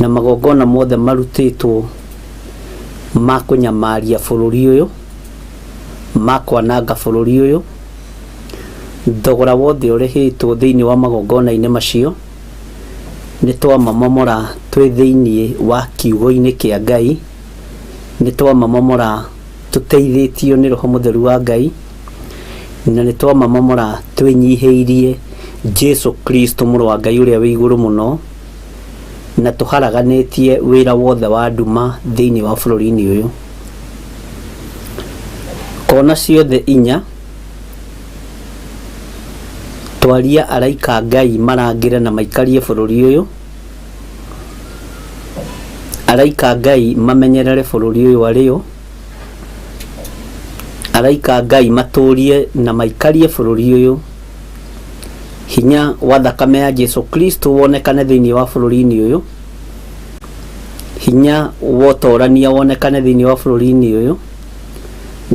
na magongona mothe marutĩtwo ma kũnyamaria bũrũri ũyũ, ma kwananga bũrũri ũyũ, thogora wothe ũrĩhĩtwo thĩinĩ wa magongona-inĩ macio, nĩ twamamomora twĩ thĩinĩ wa kiugo-inĩ kĩa Ngai, nĩ twamamomora tũteithĩtio nĩ Roho Mũtheru wa Ngai, na nĩ twamamomora twĩnyihĩirie Jesu Kristo mũrũ wa Ngai ũrĩa wĩ igũrũ mũno, na tũharaganĩtie wĩra wothe wa nduma thĩinĩ wa bũrũri-inĩ ũyũ. Kona ciothe inya, twaria araika a Ngai marangĩre na maikarie bũrũri ũyũ, araika a Ngai mamenyerere bũrũri ũyũ arĩo, araika a Ngai matũrie na maikarie bũrũri ũyũ, hinya wa thakame ya Jesu Kristo wonekane thĩinĩ wa bũrũri-inĩ ũyũ, hinya wa ũtorania wonekane thĩinĩ wa bũrũri-inĩ ũyũ,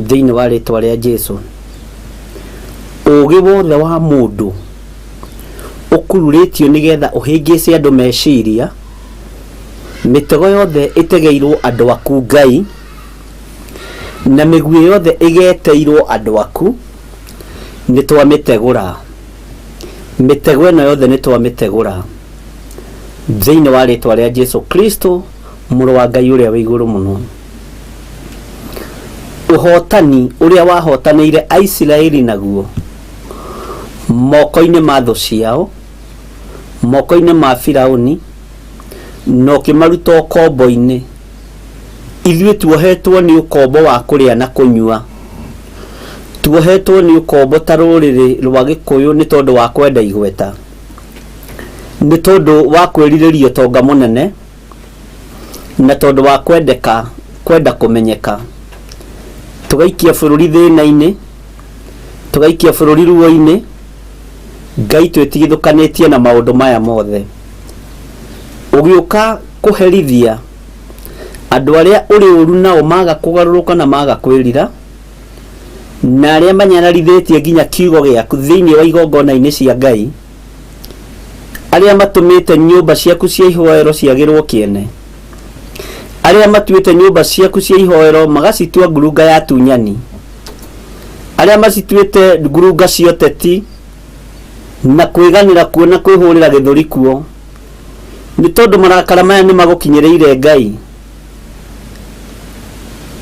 thĩinĩ wa rĩtwa rĩa Jesu. Ũũgĩ wothe wa mũndũ ũkururĩtio nĩgetha ũhĩngĩce andũ meciria, mĩtego yothe ĩtegeirwo andũ aku Ngai, na mĩguĩ yothe ĩgeteirwo andũ aku, nĩ twamĩtegũra. Mĩtego ĩno yothe nĩ twamĩtegũra thĩinĩ wa rĩtwa rĩa Jesu Kristo, mũrũ wa Ngai ũrĩa wĩ igũrũ mũno. Ũhotani ũrĩa wahotanĩire Aisiraeli naguo moko-inĩ ma thũ ciao, moko-inĩ ma Firauni, na ũkĩmaruta ũkombo-inĩ. Ithuĩ tuohetwo nĩ ũkombo wa kũrĩa na kũnyua. Tuohetwo nĩ ũkombo ta rũrĩrĩ rwa Gĩkũyũ nĩ tondũ wa kwenda igweta, nĩ tondũ wa kwĩrirĩria ũtonga mũnene, na tondũ wa kwendeka kwenda kũmenyeka, tũgaikia bũrũri thĩna-inĩ, tũgaikia bũrũri ruo-inĩ. Ngai twĩtigithũkanĩtie na maũndũ maya mothe. Ũgĩũka kũherithia andũ arĩa ũrĩ ũru nao maga kũgarũrũka na maga kwĩrira, na arĩa manyararithĩtie nginya kiugo gĩaku thĩinĩ wa igongona-inĩ cia Ngai, arĩa matũmĩte nyũmba ciaku cia ihoero ciagĩrwo kĩene, arĩa matuĩte nyũmba ciaku cia ihoero magacitua ngurunga ya atunyani, arĩa macituĩte ngurunga cia ũteti na kwĩganĩra kuo na kwĩhũrĩra gĩthũri kuo, nĩ tondũ marakara maya nĩ magũkinyĩrĩire Ngai.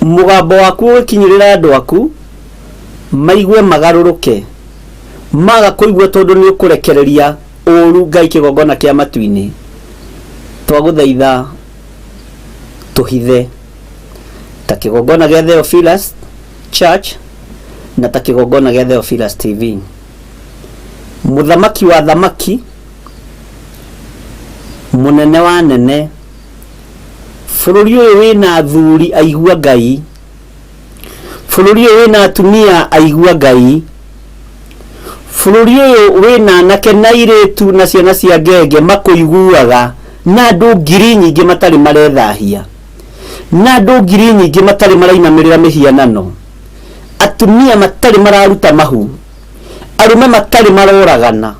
Mũgambo waku ũgĩkinyĩrĩra andũ aku, maigue magarũrũke. Maga kũigua tondũ nĩ ũkũrekereria Ũru Ngai kĩgongona kĩa matu-inĩ, twagũthaitha tũhithe ta kĩgongona gĩa Theophilus Church na ta kĩgongona gĩa Theophilus TV. Mũthamaki wa thamaki, mũnene wa nene, bũrũri ũyũ wĩna athuri aigua Ngai, bũrũri ũyũ wĩna atumia aigua Ngai, bũrũri ũyũ wĩna anake na airĩtu na ciana cia ngenge makũiguaga, na andũ ngiri nyingĩ matarĩ marethahia, na andũ ngiri nyingĩ matarĩ marainamĩrĩra mĩhianano, atumia matarĩ mararuta mahu, arũme matarĩ maroragana.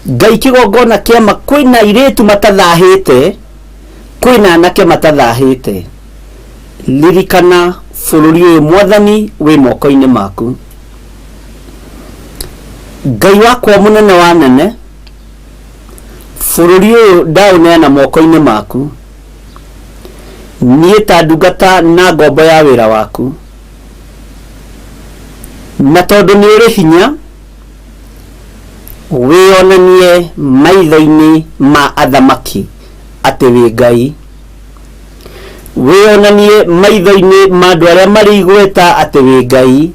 Ngai kĩgongona kĩama kwĩna airĩtu matathahĩte, kwĩna anake matathahĩte. Ririkana bũrũri ũyũ Mwathani wĩ moko-inĩ maku. Ngai wakwa mũnene wa nene, bũrũri ũyũ ndaũneana moko-inĩ maku. Niĩ ta ndungata na ngombo ya wĩra waku. Na tondũ nĩ ũrĩ hinya, wĩonanie maitho-inĩ ma athamaki atĩ wĩ Ngai. Wĩonanie maitho-inĩ ma andũ arĩa marĩ igweta atĩ wĩ Ngai.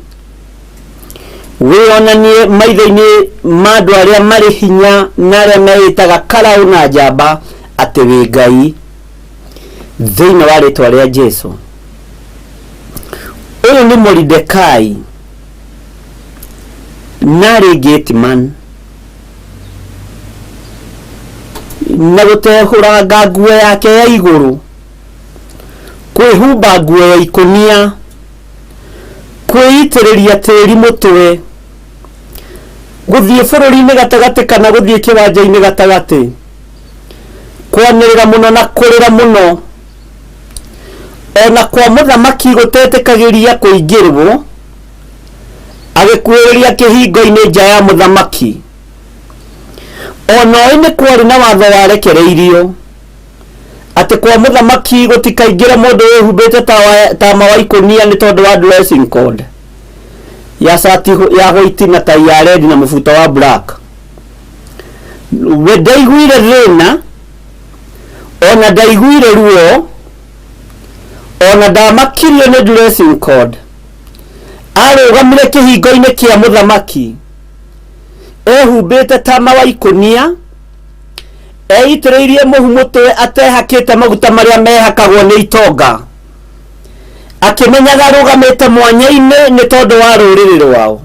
Wĩonanie maitho-inĩ ma andũ arĩa marĩ hinya na arĩa meĩtaga karaũ na njamba atĩ wĩ Ngai. Thĩinĩ wa rĩtwa rĩa Jesu. Ũyũ nĩ Moridekai na arĩ gateman na gũtehũranga nguo yake ya igũrũ, kwĩhumba nguo ya ikũnia, kwĩitĩrĩria tĩri mũtwe, gũthiĩ bũrũri-inĩ gatagatĩ kana gũthiĩ kĩwanja-inĩ gatagatĩ, kwanĩrĩra mũno na kũrĩra mũno, ona kwa mũthamaki gũtetĩkagĩria kũingĩrwo, agĩkuhĩrĩria kĩhingo-inĩ nja ya mũthamaki. Ona oĩ nĩ kwarĩ na watho warekereirio atĩ kwa mũthamaki gũtikaingĩre mũndũ wĩhumbĩte tama wa ikũnia nĩ tondũ wa dressing code ya cati ya white na tai ya red na mũbuto wa black. We ndaiguire thĩna, ona ndaiguire ruo, ona ndamakirio nĩ dressing code. Arũgamire kĩhingo-inĩ kĩa mũthamaki ehumbĩte tama wa ikũnia, eitĩrĩirie mũhu mũtwe, atehakĩte maguta marĩa mehakagwo nĩ itonga, akĩmenyaga arũgamĩte mwanya-inĩ nĩ tondũ wa rũrĩrĩ rwao,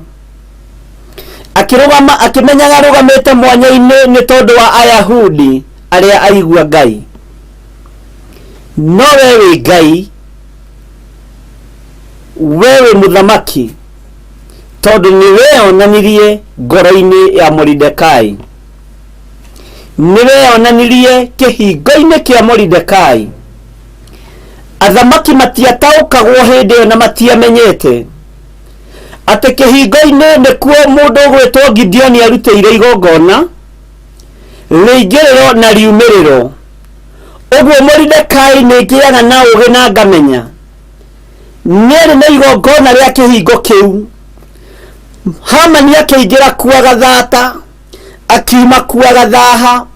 akĩrũgama akĩmenyaga arũgamĩte mwanya-inĩ nĩ tondũ wa Ayahudi arĩa aigua Ngai. No we wĩ Ngai, we wĩ mũthamaki, tondũ nĩ weyonanirie ngoro-inĩ ya Moridekai, nĩ weyonanirie kĩhingo-inĩ kĩa Moridekai. Athamaki matiataũkagwo hĩndĩ ĩyo na matiamenyete atĩ kĩhingo-inĩ nĩkuo mũndũ ũgwĩtwo Gideoni arutĩire igongona rĩingĩrĩro na riumĩrĩro. Ũguo Moridekai nĩ ngĩaga na ũũgĩ na ngamenya nĩarĩ na igongona rĩa kĩhingo kĩu. Hamani akĩingĩra kuo agathata, akiuma kuo agathaha.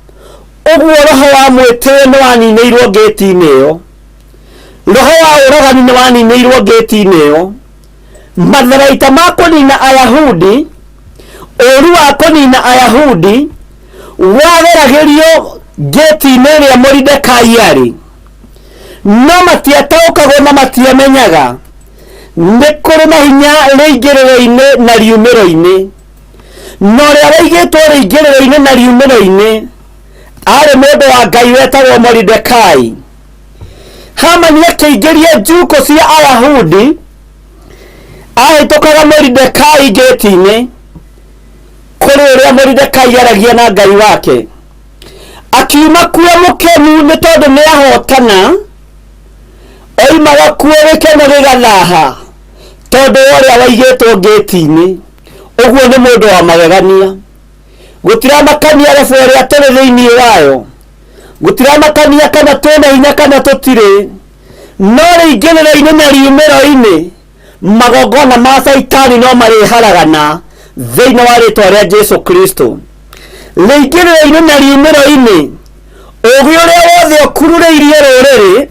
Ũguo roho wa mwĩtĩo nĩ waninĩirwo ngĩti-inĩ ĩyo, roho wa ũragani nĩ waninĩirwo ngĩti-inĩ ĩyo. Matharaita ma kũnina Ayahudi, ũru wa kũnina Ayahudi wageragĩrio ngĩti-inĩ ĩrĩa Moridekai arĩ, no matiataũkagwo na matiamenyaga nĩ kũrĩ na hinya rĩingĩrĩro-inĩ na riumĩro-inĩ. Na ũrĩa waigĩtwo rĩingĩrĩro-inĩ na riumĩro-inĩ arĩ mũndũ wa Ngai wetagwo Moridekai. Hamani akĩingĩria njukũ cia Ayahudi, ahĩtũkaga Moridekai ngĩti-inĩ kũrĩ ũrĩa Moridekai aragia na Ngai wake. Akiuma kuo mũkenu nĩ tondũ nĩ ahotana, oimaga kuo gĩkeno gĩgathaha tondũ wa ũrĩa waigĩtwo ngĩti-inĩ. Ũguo nĩ mũndũ wa magegania. Gũtiramakania rebo ĩrĩa tũrĩ thĩinĩ wayo, gũtiramakania kana twĩna hinya kana tũtirĩ, no rĩingĩrĩro-inĩ na riumĩro-inĩ magongona ma Caitani no marĩharagana thĩinĩ wa rĩtwa rĩa Jesu Kristo. Rĩingĩrĩro-inĩ na riumĩro-inĩ, ũũgĩ ũrĩa wothe ũkururĩirie rũrĩrĩ,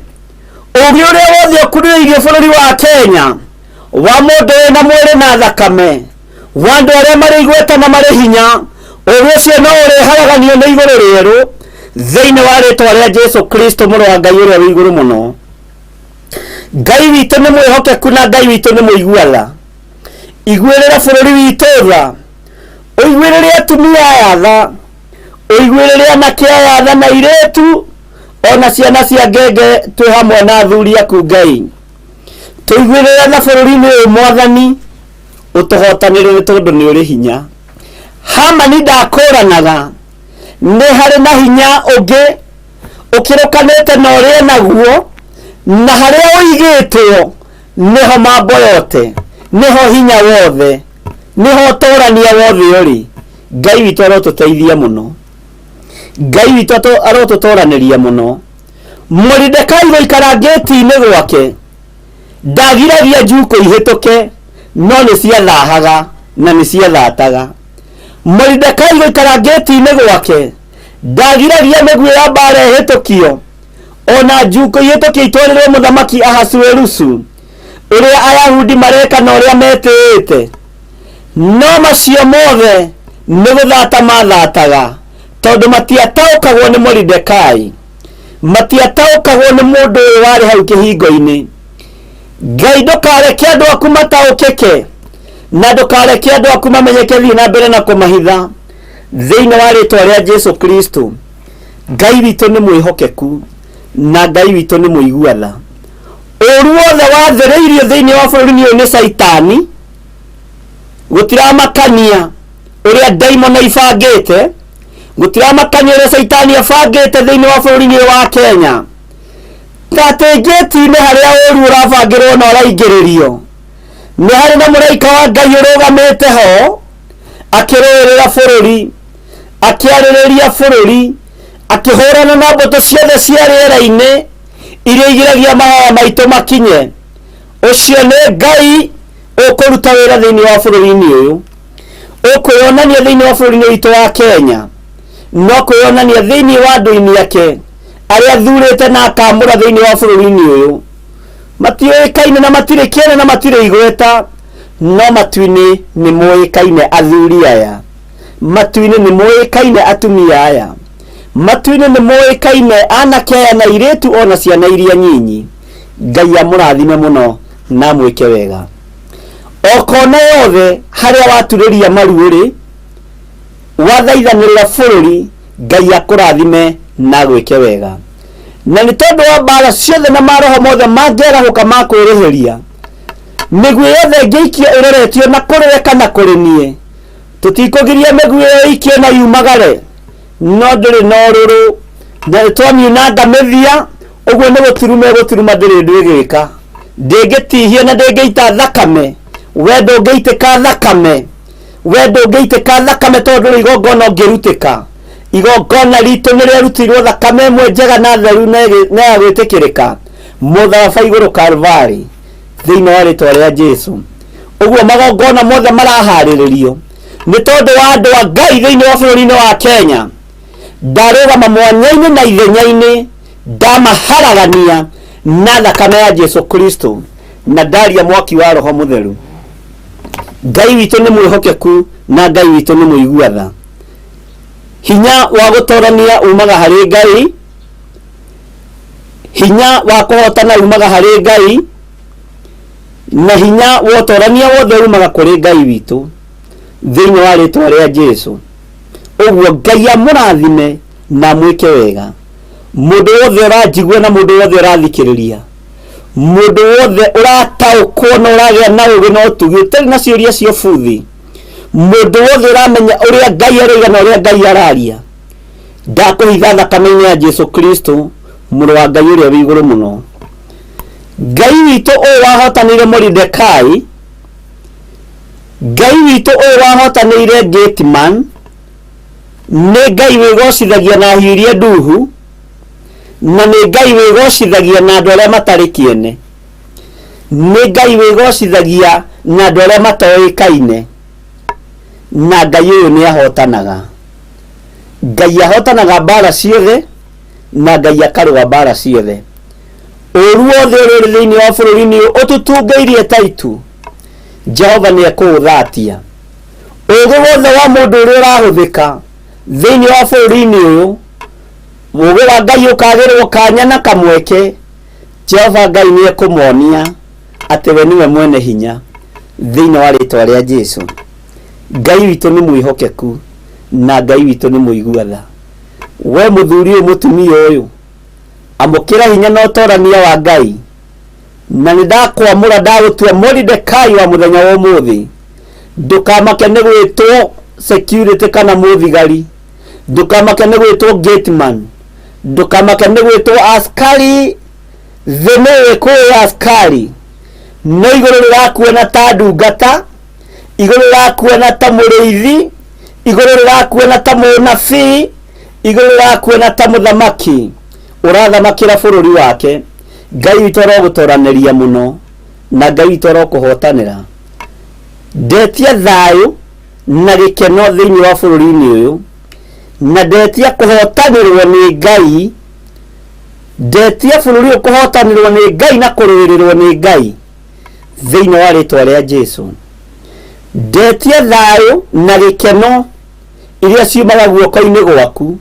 ũũgĩ ũrĩa wothe ũkururĩirie bũrũri wa Kenya, wa mũndũ wĩna mwĩrĩ na thakame, wa andũ arĩa marĩ igweta na marĩ hinya, ũũgĩ ũcio no ũrĩharaganio nĩ igũrũ rĩerũ thĩinĩ wa rĩtwa rĩa Jesu Kristo, mũrũ wa Ngai ũrĩa wĩ igũrũ mũno. Ngai witũ nĩ mwĩhokeku na Ngai witũ nĩ mũigua tha. Iguĩrĩra bũrũri witũ tha, ũiguĩrĩre atumia aya tha, ũiguĩrĩre anake aya tha na airĩtu ona ciana cia ngenge, twĩ hamwe na athuri aku. Ngai, tũiguĩrĩre tha bũrũri-inĩ ũyũ. Mwathani, ũtũhotanĩre nĩ tondũ nĩ ũrĩ hinya. Hamani ndakũranaga nĩ harĩ na hinya ũngĩ ũkĩrũkanĩte na ũrĩa naguo, na harĩa ũigĩtwo nĩho mambo yote, nĩho hinya wothe, nĩho ũtorania wothe ũrĩ. Ngai witũ arotũteithia mũno, Ngai witũ arotũtoranĩria mũno. Moridekai gũikara ngĩti-inĩ gwake ndagiragia njukũ ihĩtũke, no nĩ ciathahaga na nĩ ciathataga. Moridekai gũikara ngĩti-inĩ gwake ndagiragia mĩguĩ ya mbara ĩhĩtũkio, ona njukũ ihĩtũkio itwarĩrwo mũthamaki Ahasuerusu. Ũrĩa Ayahudi mareka na ũrĩa metĩĩte, no macio mothe nĩ gũthata mathataga, tondũ matiataũkagwo nĩ Moridekai, matiataũkagwo nĩ mũndũ ũyũ warĩ hau kĩhingo-inĩ. Ngai, ndũkareke andũ aku mataũkĩke na ndũkareke andũ aku mamenyeke. Thiĩ na mbere na kũmahitha thĩinĩ wa rĩtwa rĩa Jesu Kristo. Ngai witũ nĩ mwĩhokeku na Ngai witũ nĩ mũigua tha. Ũru wothe wathĩrĩirio thĩinĩ wa bũrũri ũyũ nĩ Caitani, gũtiramakania ũrĩa ndaimono ibangĩte, gũtiramakania ũrĩa Caitani abangĩte thĩinĩ wa bũrũri ũyũ wa Kenya, atĩ ngĩti-inĩ harĩa ũru ũrabangĩrwo na ũraingĩrĩrio, nĩ harĩ na mũraika wa Ngai ũrũgamĩte ho akĩrũĩrĩra bũrũri, akĩarĩrĩria bũrũri, akĩhũrana na mbũtũ ciothe cia rĩera-inĩ iria igiragia mahoya maitũ makinye. Ũcio nĩ Ngai ũkũruta wĩra thĩinĩ wa bũrũri-inĩ ũyũ, ũkwĩyonania thĩinĩ wa bũrũri-inĩ witũ wa Kenya, no kwĩyonania thĩinĩ wa andũ-inĩ ake arĩa athurĩte na akamũra thĩinĩ wa bũrũri-inĩ ũyũ. Matiũĩkaine na matirĩ kĩene na matirĩ igweta, no matu-inĩ nĩ moĩkaine athuri aya, matu-inĩ nĩ moĩkaine atumia aya, matu-inĩ nĩ moĩkaine anake aya na airĩtu ona ciana iria nyinyi. Ngai amũrathime mũno na amwĩke wega. O kona yothe harĩa waturĩria maru ũrĩ wathaithanĩrĩra bũrũri, Ngai akũrathime na agwĩke wega. Na nĩ tondũ wa mbara ciothe na maroho mothe mangĩarahũka ma kwĩrĩhĩria, mĩguĩ yothe ĩngĩikio ĩroretio na kũrĩ we kana kũrĩ niĩ, tũtikũgiria mĩguĩ ĩyo ĩikio na yumagare, no ndĩrĩ na ũrũrũ, na nĩ twamiunanga mĩthia ũguo nĩ gũturuma ĩgũturuma, ndĩrĩ ũndũ ĩgĩka, ndĩngĩtihia na ndĩngĩita thakame. We ndũngĩitĩka thakame, we ndũngĩitĩka thakame, tondũ ndũrĩ igongona ũngĩrutĩka. Igongona ritũ nĩ rĩarutirwo thakame ĩmwe njega na theru na ya gwĩtĩkĩrĩka mũtharaba igũrũ Kalvari, thĩinĩ wa rĩtwa rĩa Jesu. Ũguo magongona mothe maraharĩrĩrio nĩ tondũ wa andũ a Ngai thĩinĩ wa bũrũri-inĩ wa Kenya, ndarũgama mwanya-inĩ na ithenya-inĩ, ndamaharagania na thakame ya Jesu Kristo na ndaria mwaki wa Roho Mũtheru. Ngai witũ nĩ mwĩhokeku na Ngai witũ nĩ mũigua tha. Hinya wa gũtorania umaga harĩ Ngai, hinya wa kũhotana umaga harĩ Ngai, na hinya wa ũtorania wothe umaga kũrĩ Ngai witũ thĩinĩ wa rĩtwa rĩa Jesu. Ũguo Ngai amũrathime na amwĩke wega, mũndũ wothe ũranjigua na mũndũ wothe ũrathikĩrĩria, mũndũ wothe ũrataũkwo na ũragĩa na ũũgĩ na ũtugi ũtarĩ na ciũria cia ũbuthi, mũndũ wothe ũramenya ũrĩa Ngai aroiga na ũrĩa Ngai araria. Ndakũhitha thakame-inĩ ya Jesu Kristo, mũrũ wa Ngai ũrĩa wĩ igũrũ mũno. Ngai witũ ũyũ wahotanĩire Moridekai, Ngai witũ ũyũ wahotanĩire Gateman, nĩ Ngai wĩgocithagia na hiũ iria nduhu, na nĩ Ngai wĩgocithagia na andũ arĩa matarĩ kĩene, nĩ Ngai wĩgocithagia na andũ arĩa matoĩkaine, na Ngai ũyũ nĩ ahotanaga. Ngai ahotanaga mbara ciothe na Ngai akarũa mbara ciothe. Ũru wothe ũrĩa ũrĩ thĩinĩ wa bũrũri-inĩ ũyũ ũtũtungĩirie ta itu, Jehova nĩ ekũũthatia. Ũũgĩ wothe wa mũndũ ũrĩa ũrahũthĩka thĩinĩ wa bũrũri-inĩ ũyũ, ũũgĩ wa Ngai ũkagĩrwo kanya na kamweke, Jehova Ngai nĩ ekũmonia atĩ we nĩwe mwene hinya thĩinĩ wa rĩtwa rĩa Jesu. Ngai witũ nĩ mwĩhokeku na Ngai witũ nĩ mũigua tha. We mũthuri ũyũ mũtumia ũyũ, amũkĩra hinya na ũtorania wa Ngai, na nĩ ndakwamũra ndagũtua Moridekai wa mũthenya wa ũmũthĩ. Ndũkamake nĩ gwĩtwo security kana mũthigari, ndũkamake nĩ gwĩtwo gateman, ndũkamake nĩ gwĩtwo askari. Thĩ nĩyo ĩkũĩ askari, no igũrũ rĩrakuona ta ndungata, igũrũ rĩrakuona ta mũrĩithi, igũrũ rĩrakuona ta mũnabii, igũrũ rĩrakuona ta mũthamaki ũrathamakĩra bũrũri wake. Ngai witũ arogũtoranĩria mũno na Ngai witũ arokũhotanĩra. Ndetia thayũ na gĩkeno thĩinĩ wa bũrũri-inĩ ũyũ, na ndetia kũhotanĩrwo nĩ Ngai, ndetia bũrũri ũyũ kũhotanĩrwo nĩ Ngai na kũrũĩrĩrwo nĩ Ngai thĩinĩ wa rĩtwa rĩa Jesu. Ndetia thayũ na gĩkeno iria ciumaga guoko-inĩ gwaku,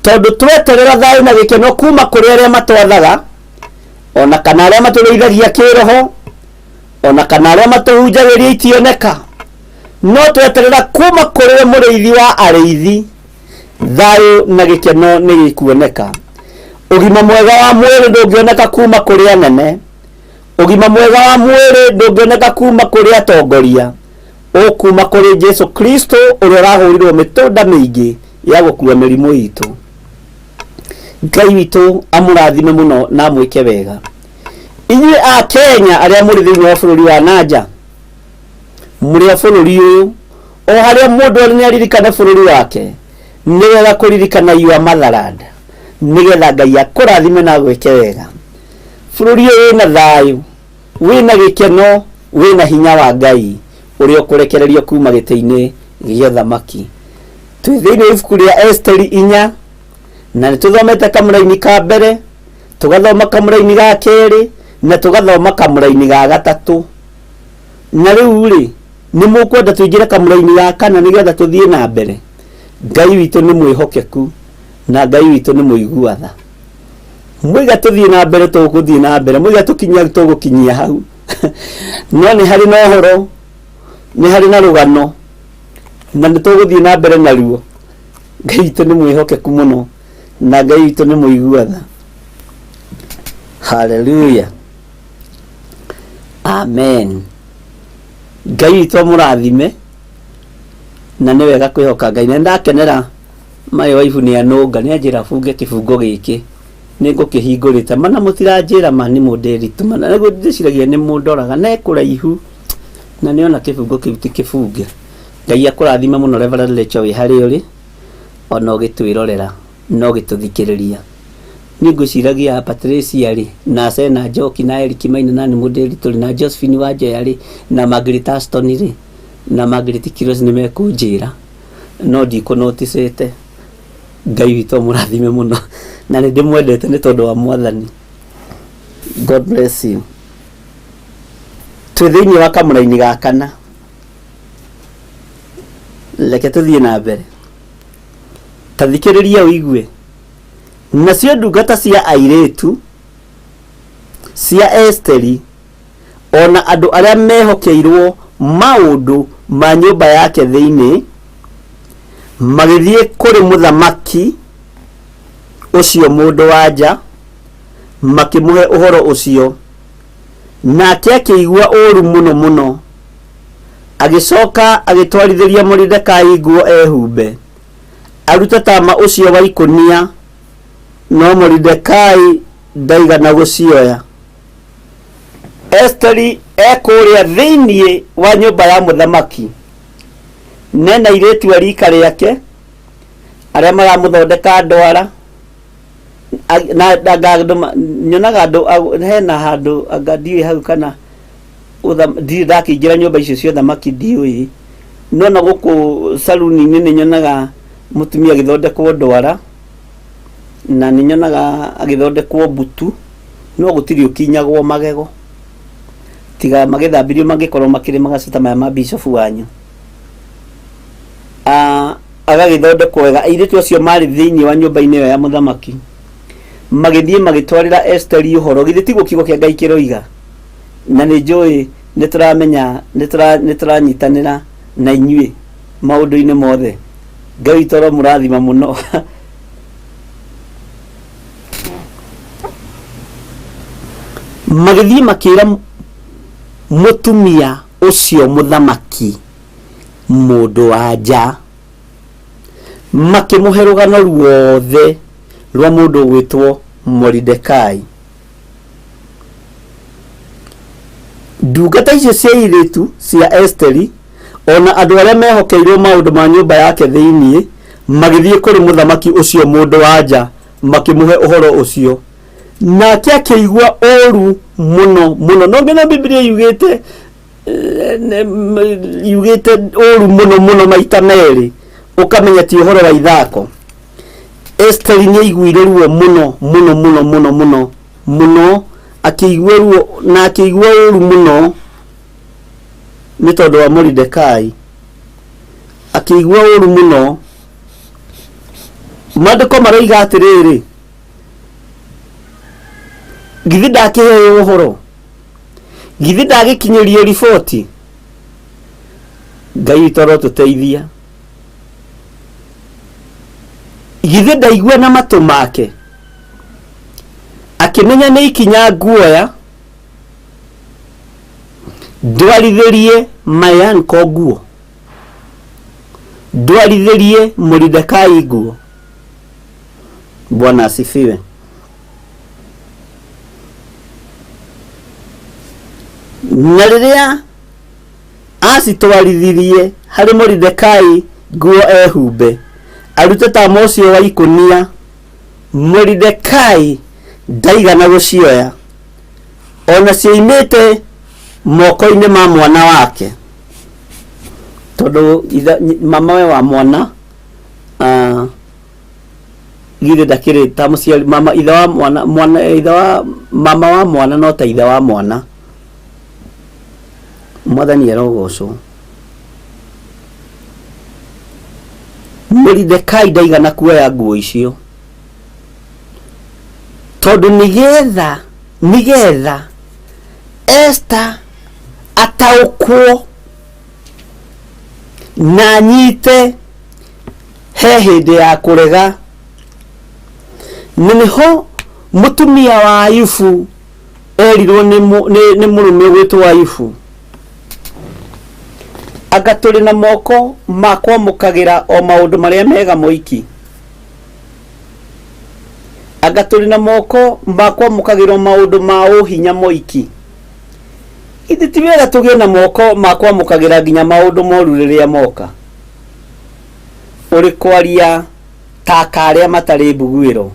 tondũ tweterera thayũ na gĩkeno kuma kũrĩ arĩa matwathaga, ona kana arĩa matũrĩithagia kĩroho, ona kana arĩa matũhunjagĩria itioneka, no tweterera kuma kũrĩ we mũrĩithi wa arĩithi, thayũ na gĩkeno nĩ gĩkuoneka. Ũgima mwega wa mwĩrĩ ndũngĩoneka kuma kũrĩ anene, ũgima mwega wa mwĩrĩ ndũngĩoneka kuma kũrĩ atongoria, ũkuma kũrĩ Jesu Kristo ũrĩa ũrahũrirwo mĩtũnda mĩingĩ ya gũkua mĩrimũ itũ. Ngai witũ amũrathime mũno na amwĩke wega. Inyuĩ a Kenya arĩa mũrĩ thĩinĩ wa bũrũri wa nanja, mũrĩ a bũrũri ũyũ, o harĩa mũndũ arĩ nĩ aririkane bũrũri wake, nĩ wega kũririkana your motherland, nĩgetha Ngai akũrathime na agwĩke wega. Bũrũri ũyũ wĩna thayũ, wĩna gĩkeno, wĩna hinya wa Ngai ũrĩa ũkũrekererio kuma gĩtĩ-inĩ gĩa ũthamaki. Twĩ thĩinĩ wa ibuku rĩa Esteri 4, na nĩ tũthomete kamũraini ka mbere, tũgathoma kamũraini ga kerĩ, na tũgathoma kamũraini ga gatatũ. Na rĩu rĩ, nĩ mũkwenda tũingĩre kamũraini ga kana nĩgetha tũthiĩ na mbere? Ngai witũ nĩ mwĩhokeku na Ngai witũ nĩ mũigua tha. Mwaiga tũthiĩ na mbere tũgũthiĩ na mbere, mwaiga tũkinyia tũgũkinyia hau. No nĩ harĩ na ũhoro, nĩ harĩ na rũgano, na nĩ tũgũthiĩ na mbere naruo. Ngai witũ nĩ mwĩhokeku mũno na Ngai witũ nĩ mũigua tha. Haleluya, amen. Ngai witũ amũrathime, na nĩ wega kwĩhoka Ngai. Na nĩ ndakenera my wife nĩ anũnga, nĩ anjĩra bunge kĩbungo gĩkĩ, nĩ ngũkĩhingũrĩte. Mana mũtiranjĩra ma nĩ mũndĩritũ, mana nĩguo ndĩciragia nĩ mũndoraga, na e kũraihu, na nĩ ona kĩbungo kĩu ti kĩbunge. Ngai akũrathime mũno Reverend Rachel wĩ harĩa ũrĩ, ona ũgĩtwĩrorera na ũgĩtũthikĩrĩria. Niĩ ngwĩciragia Patricia rĩ, na Sena Njoki na Eric Maina na nĩ mũndĩritũ rĩ, na Josephine Wanjoya rĩ, na Margaret Aston rĩ, na Margaret Kiros nĩ mekũnjĩra, no ndikũnoticĩte. Ngai witũ amũrathime mũno, na nĩ ndĩmwendete nĩ tondũ wa Mwathani. God bless you. Twĩ thĩinĩ wa kamũraini ga kana, reke tũthiĩ na mbere. Ta thikĩrĩria ũigue. Nacio ndungata cia airĩtu cia Esiteri o na andũ arĩa mehokeirwo maũndũ ma nyũmba yake thĩinĩ magĩthiĩ kũrĩ mũthamaki ũcio mũndũ-wa-nja, makĩmũhe ũhoro ũcio. Nake akĩigua ũũru mũno mũno, agĩcoka agĩtwarithĩria Moridekai nguo ehumbe, arute tama ũcio wa ikũnia, no Moridekai ndaigana gũcioya. Esiteri e kũrĩa thĩinĩ wa nyũmba ya mũthamaki, nena airĩtu a rika rĩake arĩa maramũthondeka ndwara, na anga andũ nyonaga andũ hena handũ anga ndiũĩ hau kana ndirĩ ndakĩingĩra nyũmba icio cia ũthamaki ndiũĩ, no na gũkũ saruni-inĩ nĩ nyonaga Mũtumia agĩthondekwo ndwara, na nĩ nyonaga agĩthondekwo mbutu, no gũtirĩ ũkinyagwo magego tiga magĩthambirio mangĩkorwo makĩrĩ magacu ta maya ma bishop wanyu. Ah, agagĩthondekwo wega. Airĩtu acio marĩ thĩinĩ wa nyũmba-inĩ ĩyo ya mũthamaki magĩthiĩ magĩtwarĩra Esteri ũhoro. Githĩ tiguo kiugo kĩa Ngai kĩroiga? Na nĩ njũĩ nĩ tũramenya, nĩ tũranyitanĩra na inyuĩ maũndũ-inĩ mothe. Ngai witũ aromũrathima mũno. Magĩthiĩ makĩra mũtumia ũcio mũthamaki mũndũ wa nja, makĩmũhe rũgano ruothe rwa mũndũ ũgwĩtwo Moridekai. Ndungata icio cia airĩtu cia Esiteri o na andũ arĩa mehokeirwo maũndũ ma nyũmba yake thĩinĩ magĩthiĩ kũrĩ mũthamaki ũcio mũndũ-wa-nja makĩmũhe ũhoro ũcio. Nake akĩigua ũũru mũno mũno. No ngĩona Bibilia yugĩte yugĩte ũũru mũno mũno maita merĩ, ũkamenya ti ũhoro wa ithako. Esiteri nĩ aiguire ruo mũno mũno mũno mũno mũno mũno, akĩigua ruo na akĩigua ũũru mũno nĩ tondũ wa Moridekai, akĩigua ũũru mũno. Maandĩko maroiga atĩrĩrĩ, githĩ ndakĩheo ũhoro? Githĩ ndagĩkinyĩrio riboti? Ngai witũ arotũteithia. Githĩ ndaigua na matũ make? Akĩmenya nĩ ikinya nguoya ndwarithĩrie Mayanko nguo, ndwarithĩrie Moridekai nguo. Bwana asifiwe. Na rĩrĩa acitwarithirie harĩ Moridekai nguo ehumbe, arute tama ũcio wa ikũnia, Moridekai ndaigana gũcioya, ona cioimĩte moko-inĩ ma mwana wake, tondũ mamawe wa mwana githĩ ndakĩrĩ ta mũciari mama ithe wa mwana mwana ithe wa mama wa mwana no ta ithe wa mwana. Mwathani arogocwo. Moridekai ndaigana kuoya nguo icio tondũ nĩgetha Esther ataũkwo na anyite he hĩndĩ ya kũrega. Na nĩho mũtumia wa Ayubu erirwo nĩ mũrũme ũgwĩtwo Ayubu, anga tũrĩ na moko ma kwamũkagĩra o maũndũ marĩa mega moiki? Anga tũrĩ na moko ma kwamũkagĩra o maũndũ ma ũhinya moiki? Githĩ ti wega tũgĩe na moko ma kwamũkagĩra nginya maũndũ moru rĩrĩa moka? Ũrĩ kwaria ta karĩa matarĩ mbuguĩro.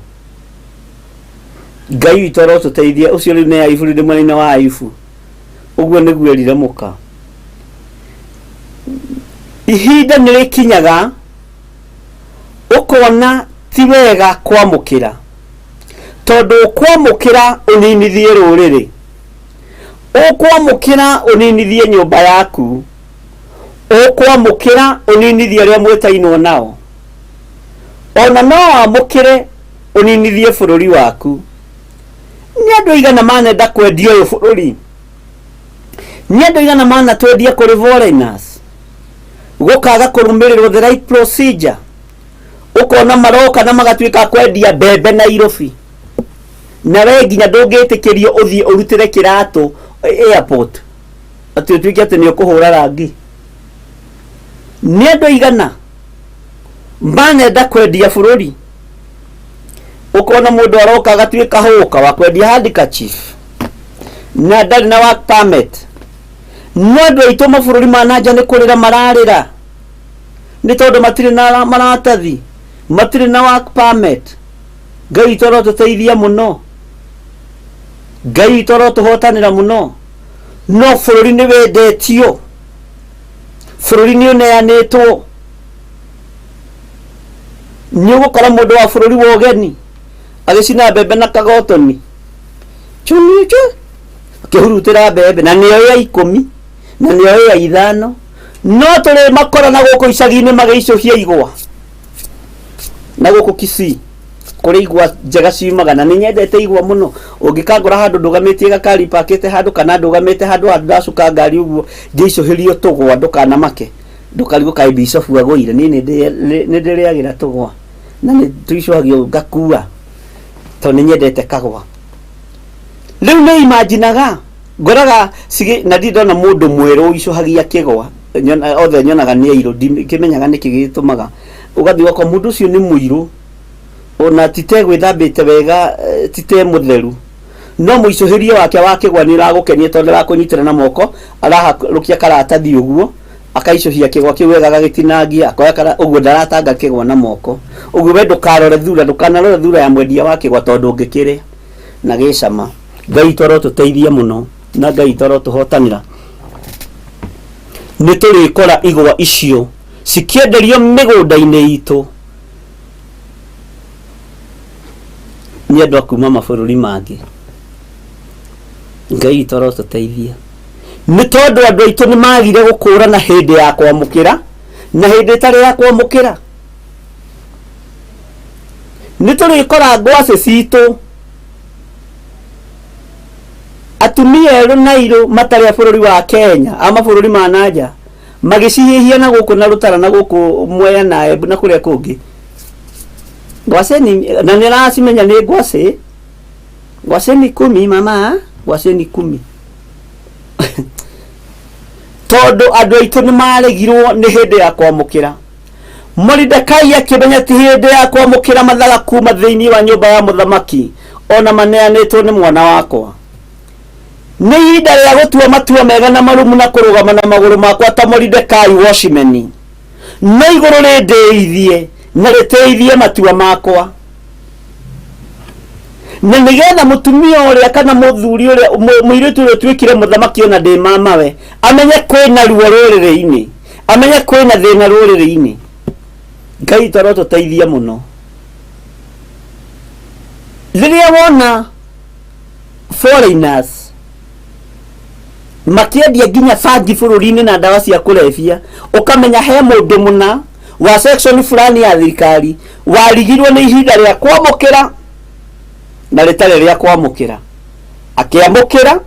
Ngai witũ arotũteithia. Ũcio rĩu nĩ Ayubu, rĩu ndĩ mwena-inĩ wa Ayubu. Ũguo nĩguo erire mũka. Ihinda nĩ rĩkinyaga ũkona ti wega kwamũkĩra, tondũ ũkwamũkĩra ũninithie rũrĩrĩ, ũkwamũkĩra ũninithie nyũmba yaku, ũkwamũkĩra ũninithie arĩa mwĩtainwo nao, ona no wamũkĩre ũninithie bũrũri waku. Nĩ andũ aigana manenda kwendia ũyũ bũrũri? Nĩ andũ aigana manatwendia kũrĩ foreigners? Gũkaga kũrũmĩrĩrwo the right procedure, ũkona maroka na magatuĩka a kwendia mbembe Nairobi, na we nginya ndũngĩtĩkĩrio ũthiĩ ũrutĩre kĩratũ airport atĩ ũtuĩke atĩ nĩ ũkũhũra rangi. Nĩ andũ aigana manenda kwendia bũrũri? Ũkona mũndũ aroka agatuĩka hũka wa kwendia handkerchief na ndarĩ na work permit. No andũ aitũ mabũrũri ma na nja nĩ kũrĩra mararĩra nĩ tondũ matirĩ na maratathi, matirĩ na work permit. Ngai witũ arotũteithia mũno, Ngai witũ arotũhotanĩra mũno. No bũrũri nĩ wendetio, bũrũri nĩ ũneanĩtwo. Nĩ ũgũkora mũndũ wa bũrũri wa ũgeni agĩcina mbembe na kagotoni chunichu akĩhurutĩra mbembe na nĩyo ya 10 na nĩyo ya 5, no tũrĩ makora na gũkũ icagi-inĩ magĩicũhia igwa na gũkũ Kisii kũrĩ igwa njega ciumaga, na nĩ nyendete igwa mũno. Ũngĩkangora handũ ndũgamĩtie gakari pakĩte handũ kana ndũgamĩte handũ handũ ndacuka ngari ũguo ngĩicũhĩrio tũgwa, ndũkanamake, ndũkarigwo kaĩ bicobu agũire. Niĩ nĩ ndĩrĩagĩra tũgwa na nĩ tũicũhagio ngakua tondũ nĩ nyendete kagwa. Rĩu nĩ imaginaga ngoraga cigĩ na ndirĩ ndona mũndũ mwerũ ũicũhagia kĩgwa, othe nyonaga nĩ airũ, ndikĩmenyaga nĩkĩ gĩtũmaga ũgathiĩ ũgakora mũndũ ũcio nĩ mũirũ, ona ti ta egwĩthambĩte wega, ti ta e mũtheru, no mũicũhĩrie wake wa kĩgwa nĩ ũragũkenia tondũ arakũnyitĩra na moko, araharũkia karatathi ũguo akaicũhia kĩgwa kĩu wega, agagĩtinangia, akoya kara ũguo, ndaratanga kĩgwa na moko ũguo. We ndũkarore thura, ndũkanarore thura ya mwendia wa kĩgwa tondũ ũngĩkĩrĩa na gĩcama. Ngai witũ arotũteithia mũno na Ngai witũ arotũhotanĩra. Nĩ tũrĩkora igwa icio cikĩenderio mĩgũnda-inĩ itũ nĩ andũ a kuma mabũrũri mangĩ. Ngai witũ arotũteithia, nĩ tondũ andũ aitũ nĩ magire gũkũrana hĩndĩ ya kwamũkĩra na hĩndĩ ĩtarĩ ya kwamũkĩra. Nĩ tũrĩkora ngwacĩ citũ atumia erũ na irũ matarĩ a bũrũri wa Kenya, a mabũrũri ma nanja, magĩcihĩhia na gũkũ na Rũtara na gũkũ Mwea na Embu na kũrĩa kũngĩ. Ngwacĩ ni na nĩ aracimenya nĩ ngwacĩ. Ngwacĩ ni 10 mama, ngwacĩ ni 10, tondũ andũ aitũ nĩ maregirwo nĩ hĩndĩ ya kwamũkĩra. Moridekai akĩmenya ti hĩndĩ ya kwamũkĩra mathaga kuma thĩinĩ wa nyũmba ya mũthamaki, ona maneanĩtwo nĩ mwana wakwa. Nĩ ihinda rĩa gũtua matua mega na marũmu na kũrũgama na magũrũ makwa ta Moridekai Washimeni. No igũrũ rĩndĩithie na rĩtĩithie matua makwa, na nĩgetha mũtumia ũrĩa kana mũthuri ũrĩa mũirĩtu ũrĩa ũtuĩkire mũthamaki ona ndĩ mamawe amenye kwĩna ruo rũrĩrĩ-inĩ, amenye kwĩna thĩna rũrĩrĩ-inĩ. Ngai witũ arotũteithia mũno. Rĩrĩa wona foreigners makĩendia nginya bangi bũrũri-inĩ na ndawa cia kũrebia, ũkamenya he mũndũ mũna wa section fulani ya thirikari warigirwo nĩ ihinda rĩa kwamũkĩra na rĩtarĩ rĩa kwamũkĩra, akĩamũkĩra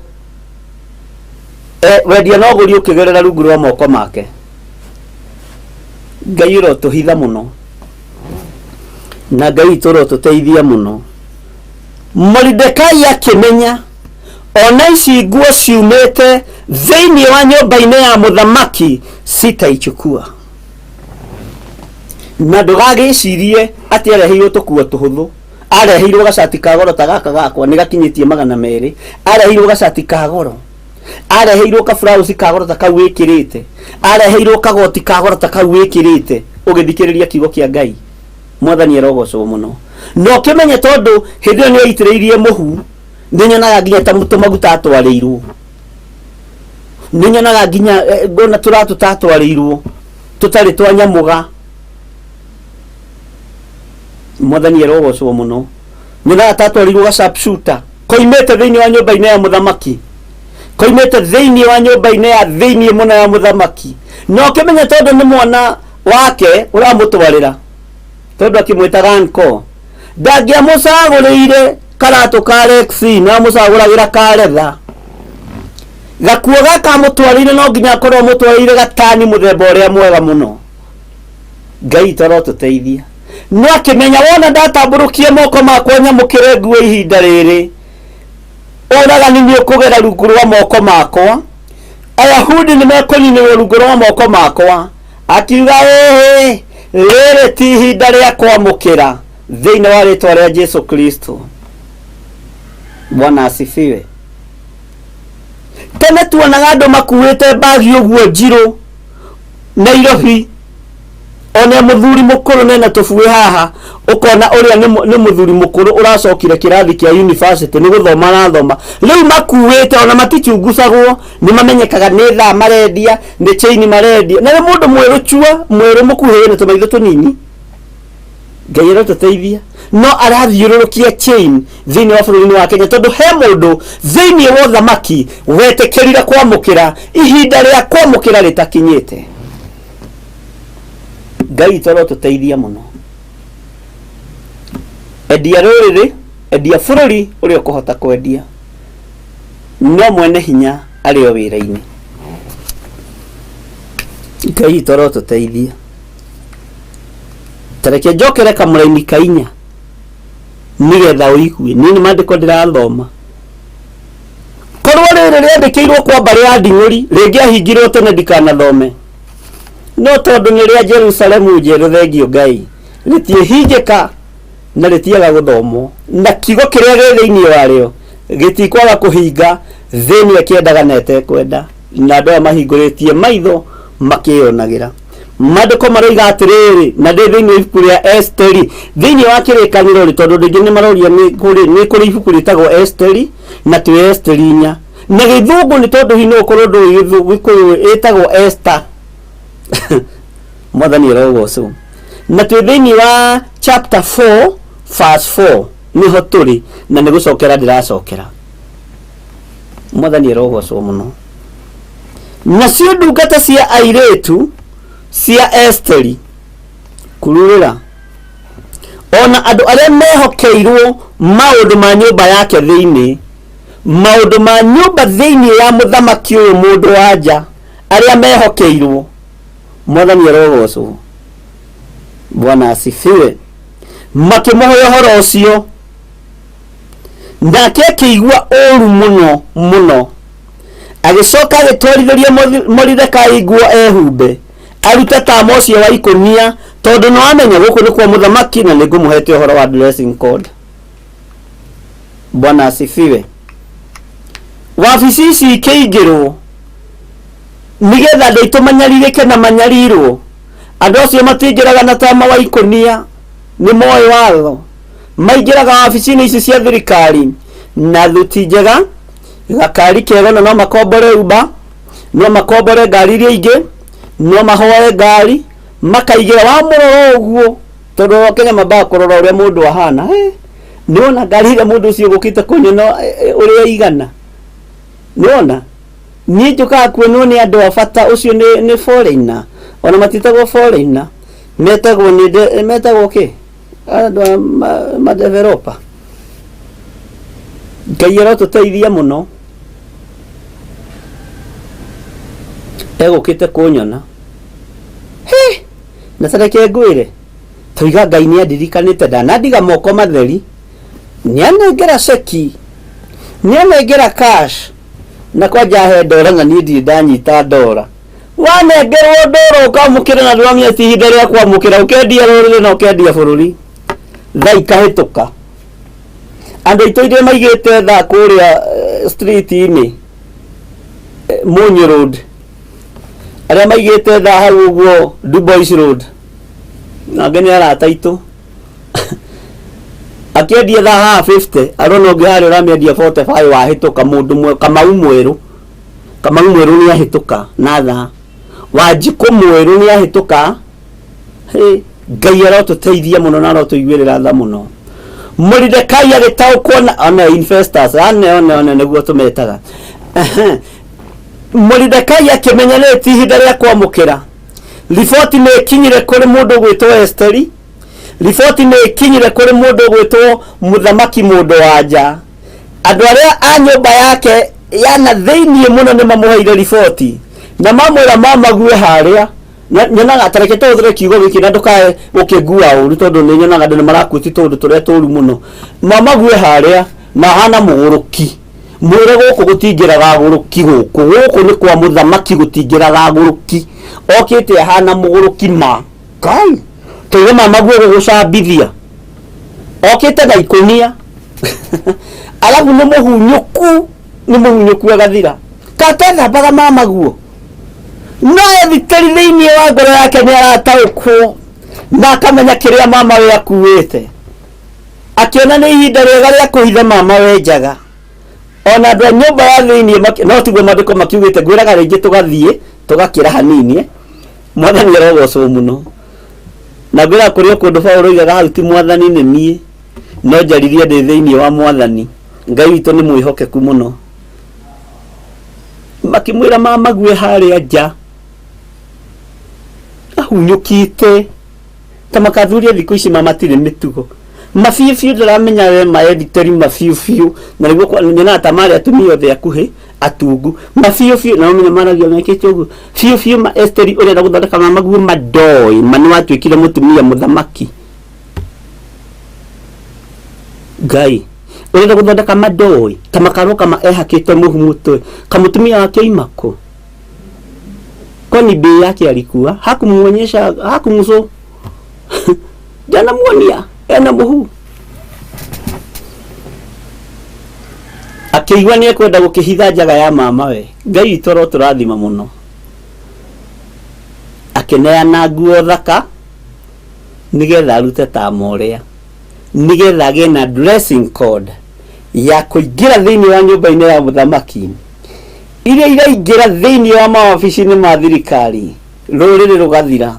wendia na ũgũri ũkĩgerera rungu rwa moko make. Ngai ũrotũhitha mũno na Ngai witũ ũrotũteithia mũno. Moridekai akĩmenya ona ici nguo ciumĩte thĩinĩ wa nyũmba-inĩ ya mũthamaki sitaichukua, na ndũgagĩcirie atĩ areheirwo tũkuo tũhũthũ, areheirwo gacati ka goro ta gaka gakwa nĩ gakinyĩtie 200, areheirwo gacati ka goro, areheirwo kaburauci ka goro ta kau wĩkĩrĩte, areheirwo kagoti ka goro ta kau wĩkĩrĩte ũgĩthikĩrĩria kiugo kĩa Ngai. Mwathani arogocwo mũno. Na ũkĩmenye tondũ hĩndĩ ĩyo nĩ aitĩrĩirie mũhu, nĩ nyonaga nginya ta tũmaguta atwarĩirwo, nĩ nyonaga nginya ngona tũratũ tatwarĩirwo tũtarĩ twa nyamũga. Mwathani arogocwo mũno. Nyonaga tatwarĩirwo ga sharpshooter koimĩte thĩinĩ wa nyũmba-inĩ ya mũthamaki, koimĩte thĩinĩ wa nyũmba-inĩ ya thĩinĩ mũno ya mũthamaki. Na ũkĩmenye tondũ nĩ mwana wake ũramũtwarĩra, tondũ akĩmwĩtaga uncle, ndangĩamũcagũrĩire karatũ ka Lexi, no amũcagũragĩra ka letha. Gakuo gaka amũtwarĩire no nginya akorwo amũtwarĩire gatani mũthemba ũrĩa mwega mũno. Ngai witũ arotũteithia. No akĩmenya wona ndatambũrũkia moko makwa nyamũkĩre nguo ihinda rĩrĩ, ũragani nĩ ũkũgera rungu rwa moko makwa, Ayahudi nĩ mekũninĩrwo rungu rwa moko makwa. Akiuga ĩhĩ, rĩrĩ ti ihinda rĩa kwamũkĩra thĩinĩ wa rĩtwa rĩa Jesu Kristo. Bwana asifiwe. Tene tuonaga andũ makuĩte mbagi ũguo njirũ Nairobi, ona mũthuri mũkũrũ nena tũbuĩ haha, ũkona ũrĩa nĩ mũthuri mũkũrũ ũracokire kĩrathi kĩa university nĩ gũthoma arathoma. Rĩu makuĩte ona matichungucagwo, nĩ mamenyekaga nĩ thaa marendia, nĩ chain marendia, na nĩ mũndũ mwerũ chua, mwerũ mũkuhĩ na tũmaitho tũnini. Ngai arotũteithia. No arathiũrũrũkia chain thĩinĩ wa bũrũri-inĩ wa Kenya, tondũ he mũndũ thĩinĩ wa ũthamaki wetĩkĩrire kwamũkĩra ihinda rĩa kwamũkĩra rĩtakinyĩte. Ngai witũ arotũteithia mũno. Endia rũrĩrĩ, endia bũrũri ũrĩa ũkũhota kwendia, no mwene hinya arĩ o wĩra-inĩ. Ngai witũ arotũteithia. Ta reke njokere kamũraini ka inya nĩgetha ũigue. Niĩ nĩ maandĩko ndĩrathoma. Korwo rĩrĩ rĩandĩkĩirwo kwa mbarĩ ya Nding'ũri, rĩngĩahingirwo tene ndikanathome. No tondũ nĩ rĩa Jerusalemu njerũ, thengio Ngai, rĩtiĩhingĩka na rĩtiaga gũthomwo. Na kiugo kĩrĩa gĩ thĩinĩ warĩo gĩtikwaga kũhinga thĩ ĩno ĩkĩendaga na ĩtekwenda. Na andũ aya mahingũrĩtie maitho makĩyonagĩra. Maandĩko maroiga atĩrĩrĩ, na ndĩ thĩinĩ wa ibuku rĩa Esteri, thĩinĩ wa kĩrĩkanĩro rĩ, tondũ andũ aingĩ nĩ maroria nĩ kũrĩ ibuku rĩtagwo Esteri, na twĩ Esteri inya. Na gĩthũngũ nĩ tondũ hihi no ũkorwo ndũĩ Gĩkũyũ ĩtagwo Esther. Mwathani arogocwo. Na twĩ thĩinĩ wa chapter 4 verse 4 nĩho tũrĩ, na nĩ gũcokera ndĩracokera. Mwathani arogocwo mũno. Nacio ndungata cia airĩtu cia Esteri kururĩra, ona andũ arĩa mehokeirwo maũndũ ma nyũmba yake thĩinĩ, maũndũ ma nyũmba thĩinĩ ya mũthamaki ũyũ mũndũ wa nja, arĩa mehokeirwo. Mwathani arogocwo. Bwana asifiwe. Makĩmũhe ũhoro ũcio, nake akĩigua ũũru mũno mũno. Agĩcoka agĩtwarithĩria Moridekai nguo ehumbe, arute tama ũcio wa ikũnia, tondũ nĩ wamenya gũkũ nĩ kwa mũthamaki na nĩ ngũmũhete ũhoro wa dressing code. Bwana asifiwe. Wabici ici ikĩingĩrwo nĩgetha andũ aitũ manyarirĩke na manyarirwo. Andũ acio matingĩraga na tama wa ikũnia, nĩ moĩ watho. Maingĩraga wabici-inĩ ici cia thirikari na thuti njega, gakari kega, na no makombore Uber, no makombore ngari iria ingĩ, no mahoe ngari, makaigĩra wamũrora ũguo, tondũ Kenya mambaga kũrora ũrĩa mũndũ ahana. Hey, nĩwona ngari ĩrĩa mũndũ ũcio ũgũkĩte kũnyona ũrĩa ĩigana? Nĩwona? Niĩ njũkaga kuonwo nĩ andũ a bata, ũcio nĩ foreigner, ona matiĩtagwo foreigner, metagwo nĩ metagwo kĩ? Andũ a madeveloper. Ngai arotũteithia mũno. Egũkĩte kũnyona. Hĩ! Na ta reke ngwĩre, toiga Ngai nĩ andirikanĩte, ndanandiga moko matheri, nĩ anengera ceki, nĩ anengera cash, na kwanja ahe ndora na niĩ ndirĩ ndanyita ndora. Wanengerwo ndora ũkamũkĩra na ndũramenya ti ihinda rĩa kwamũkĩra, ũkendia rũrĩrĩ na ũkendia bũrũri. Thaa ikahĩtũka. Andũ aitũ iria maigĩte thaa kũrĩa street-inĩ, Munyi Road, arĩa maigĩte thaa hau ũguo Dubois Road, nangĩ nĩ arata aitũ. Akĩendia thaa haha 50, arona ũngĩ harĩa ũramĩendia 45 wahĩtũka mũndũ Kamau mwerũ. Kamau mwerũ nĩ ahĩtũka na thaa. Wanjikũ mwerũ nĩ ahĩtũka. Hĩ, Ngai arotũteithia mũno na arotũiguĩrĩra tha mũno. Moridekai agĩtaũkwo na one investors, ane one one nĩguo tũmetaga. Ehe. Moridekai akĩmenya rĩrĩ ti ihinda rĩa kwamũkĩra. Riboti nĩ ĩkinyire kũrĩ mũndũ ũgwĩtwo Esteri. Riboti nĩ ĩkinyire kũrĩ mũndũ ũgwĩtwo mũthamaki mũndũ wa nja. Andũ arĩa a nyũmba yake ya na thĩinĩ mũno nĩ mamũheire riboti na mamwĩra mamague harĩa. Nyonaga ta reke tũhũthĩre kiugo gĩkĩ na ndũkae gũkĩngua ũru tondũ nĩ nyonaga andũ nĩ marakuĩti tũũndũ tũrĩa tũru mũno. Mamague harĩa na ahana mũgũrũki. Mwĩre gũkũ gũtingĩraga agũrũki gũkũ. Gũkũ nĩ kwa mũthamaki gũtingĩraga agũrũki. Okĩte ahana mũgũrũki ma. Kai! Tũiga mamague gũgũcambithia. Okĩte na ikũnia. Arabu nĩ mũhunyũku, nĩ mũhunyũku agathira. Katethambaga mamaguo. No Ethiteri thĩinĩ wa ngoro yake nĩ arataũkwo na akamenya kĩrĩa mama we akuĩte. Akĩona nĩ ihinda rĩega rĩa kũhitha mama we njaga. Ona andũ a nyũmba ya thĩinĩ no tiguo maandĩko makiugĩte, ngwĩraga rĩngĩ tũgathiĩ tũgakĩra hanini. Mwathani arogocwo mũno. Na ngwĩra kũrĩ o kũndũ Paũlũ oigaga hau ti mwathani nĩ niĩ, no njaririe ndĩ thĩinĩ wa mwathani. Ngai witũ nĩ mwĩhokeku mũno. Makĩmwĩra mamague harĩa nja ahunyũkĩte ta makathuria thikũ ici ma matirĩ mĩtugo mabiũ biũ ndĩramenya we ma editeri mabiũ biũ na nĩguo nyonaga ta marĩ atumia othe akuhĩ atungu mabiũ biũ na ũmenye maragia mekĩte ũguo biũ biũ ma Esteri ũrenda gũthondeka mamaguo mandoĩ ma nĩ watuĩkire mũtumia mũthamaki Ngai ũrenda gũthondeka mandoĩ ta makarwo kama ehakĩte mũhu mũtwe kamũtumia wake oima kũ kwani bei yake alikuwa hakumuonyesha hakumuso ndanamuonia ena mũhu akĩigua nĩ ekwenda gũkĩhitha njaga ya mama we ngai witũ arotũrathima mũno akĩneana nguo thaka nĩgetha arute tama ũrĩa nĩgetha agĩe na dressing code ya kũingĩra thĩinĩ wa nyũmba-inĩ ya mũthamaki iria iraingĩra thĩinĩ wa mawabici-inĩ ma thirikari rũrĩrĩ rũgathira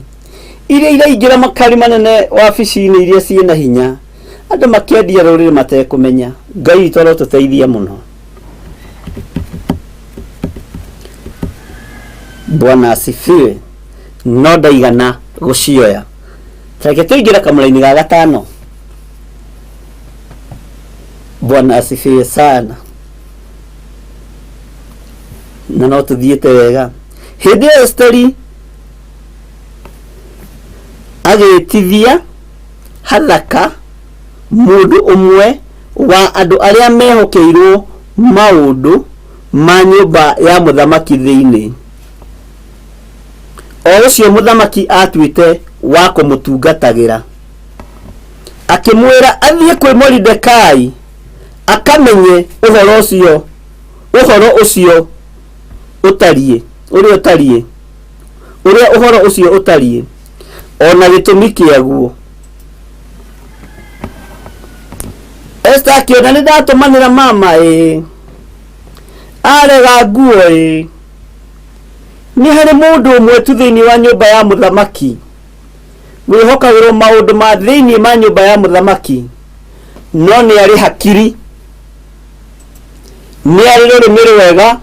iria iraingĩra makari manene wabici-inĩ iria ciĩna hinya andũ makĩendia rũrĩrĩ matekũmenya ngai witũ arotũteithia mũno bwana asifiwe no ndaigana gũcioya reke tũingĩre kamũraini ga gatano bwana asifiwe sana na no tũthiĩte wega hĩndĩ ĩyo Esteri agĩtithia Hathaka mũndũ ũmwe wa andũ arĩa mehokeirwo maũndũ ma nyũmba ya mũthamaki thĩinĩ o ũcio mũthamaki atuĩte wa kũmũtungatagĩra akĩmwĩra athiĩ kwĩ Moridekai akamenye ũhoro ũcio ũhoro ũcio ũtariĩ ũrĩa ũtariĩ ũrĩa ũhoro ũcio ũtariĩ ona gĩtũmi kĩaguo Esther akĩona nĩ ndatũmanĩra mama ĩ arega nguo ĩ nĩ harĩ mũndũ ũmwe tu thĩinĩ wa nyũmba ya mũthamaki wĩhokagĩrwo maũndũ ma thĩinĩ ma nyũmba ya mũthamaki no nĩ arĩ hakiri nĩ arĩ rũrĩmĩ rwega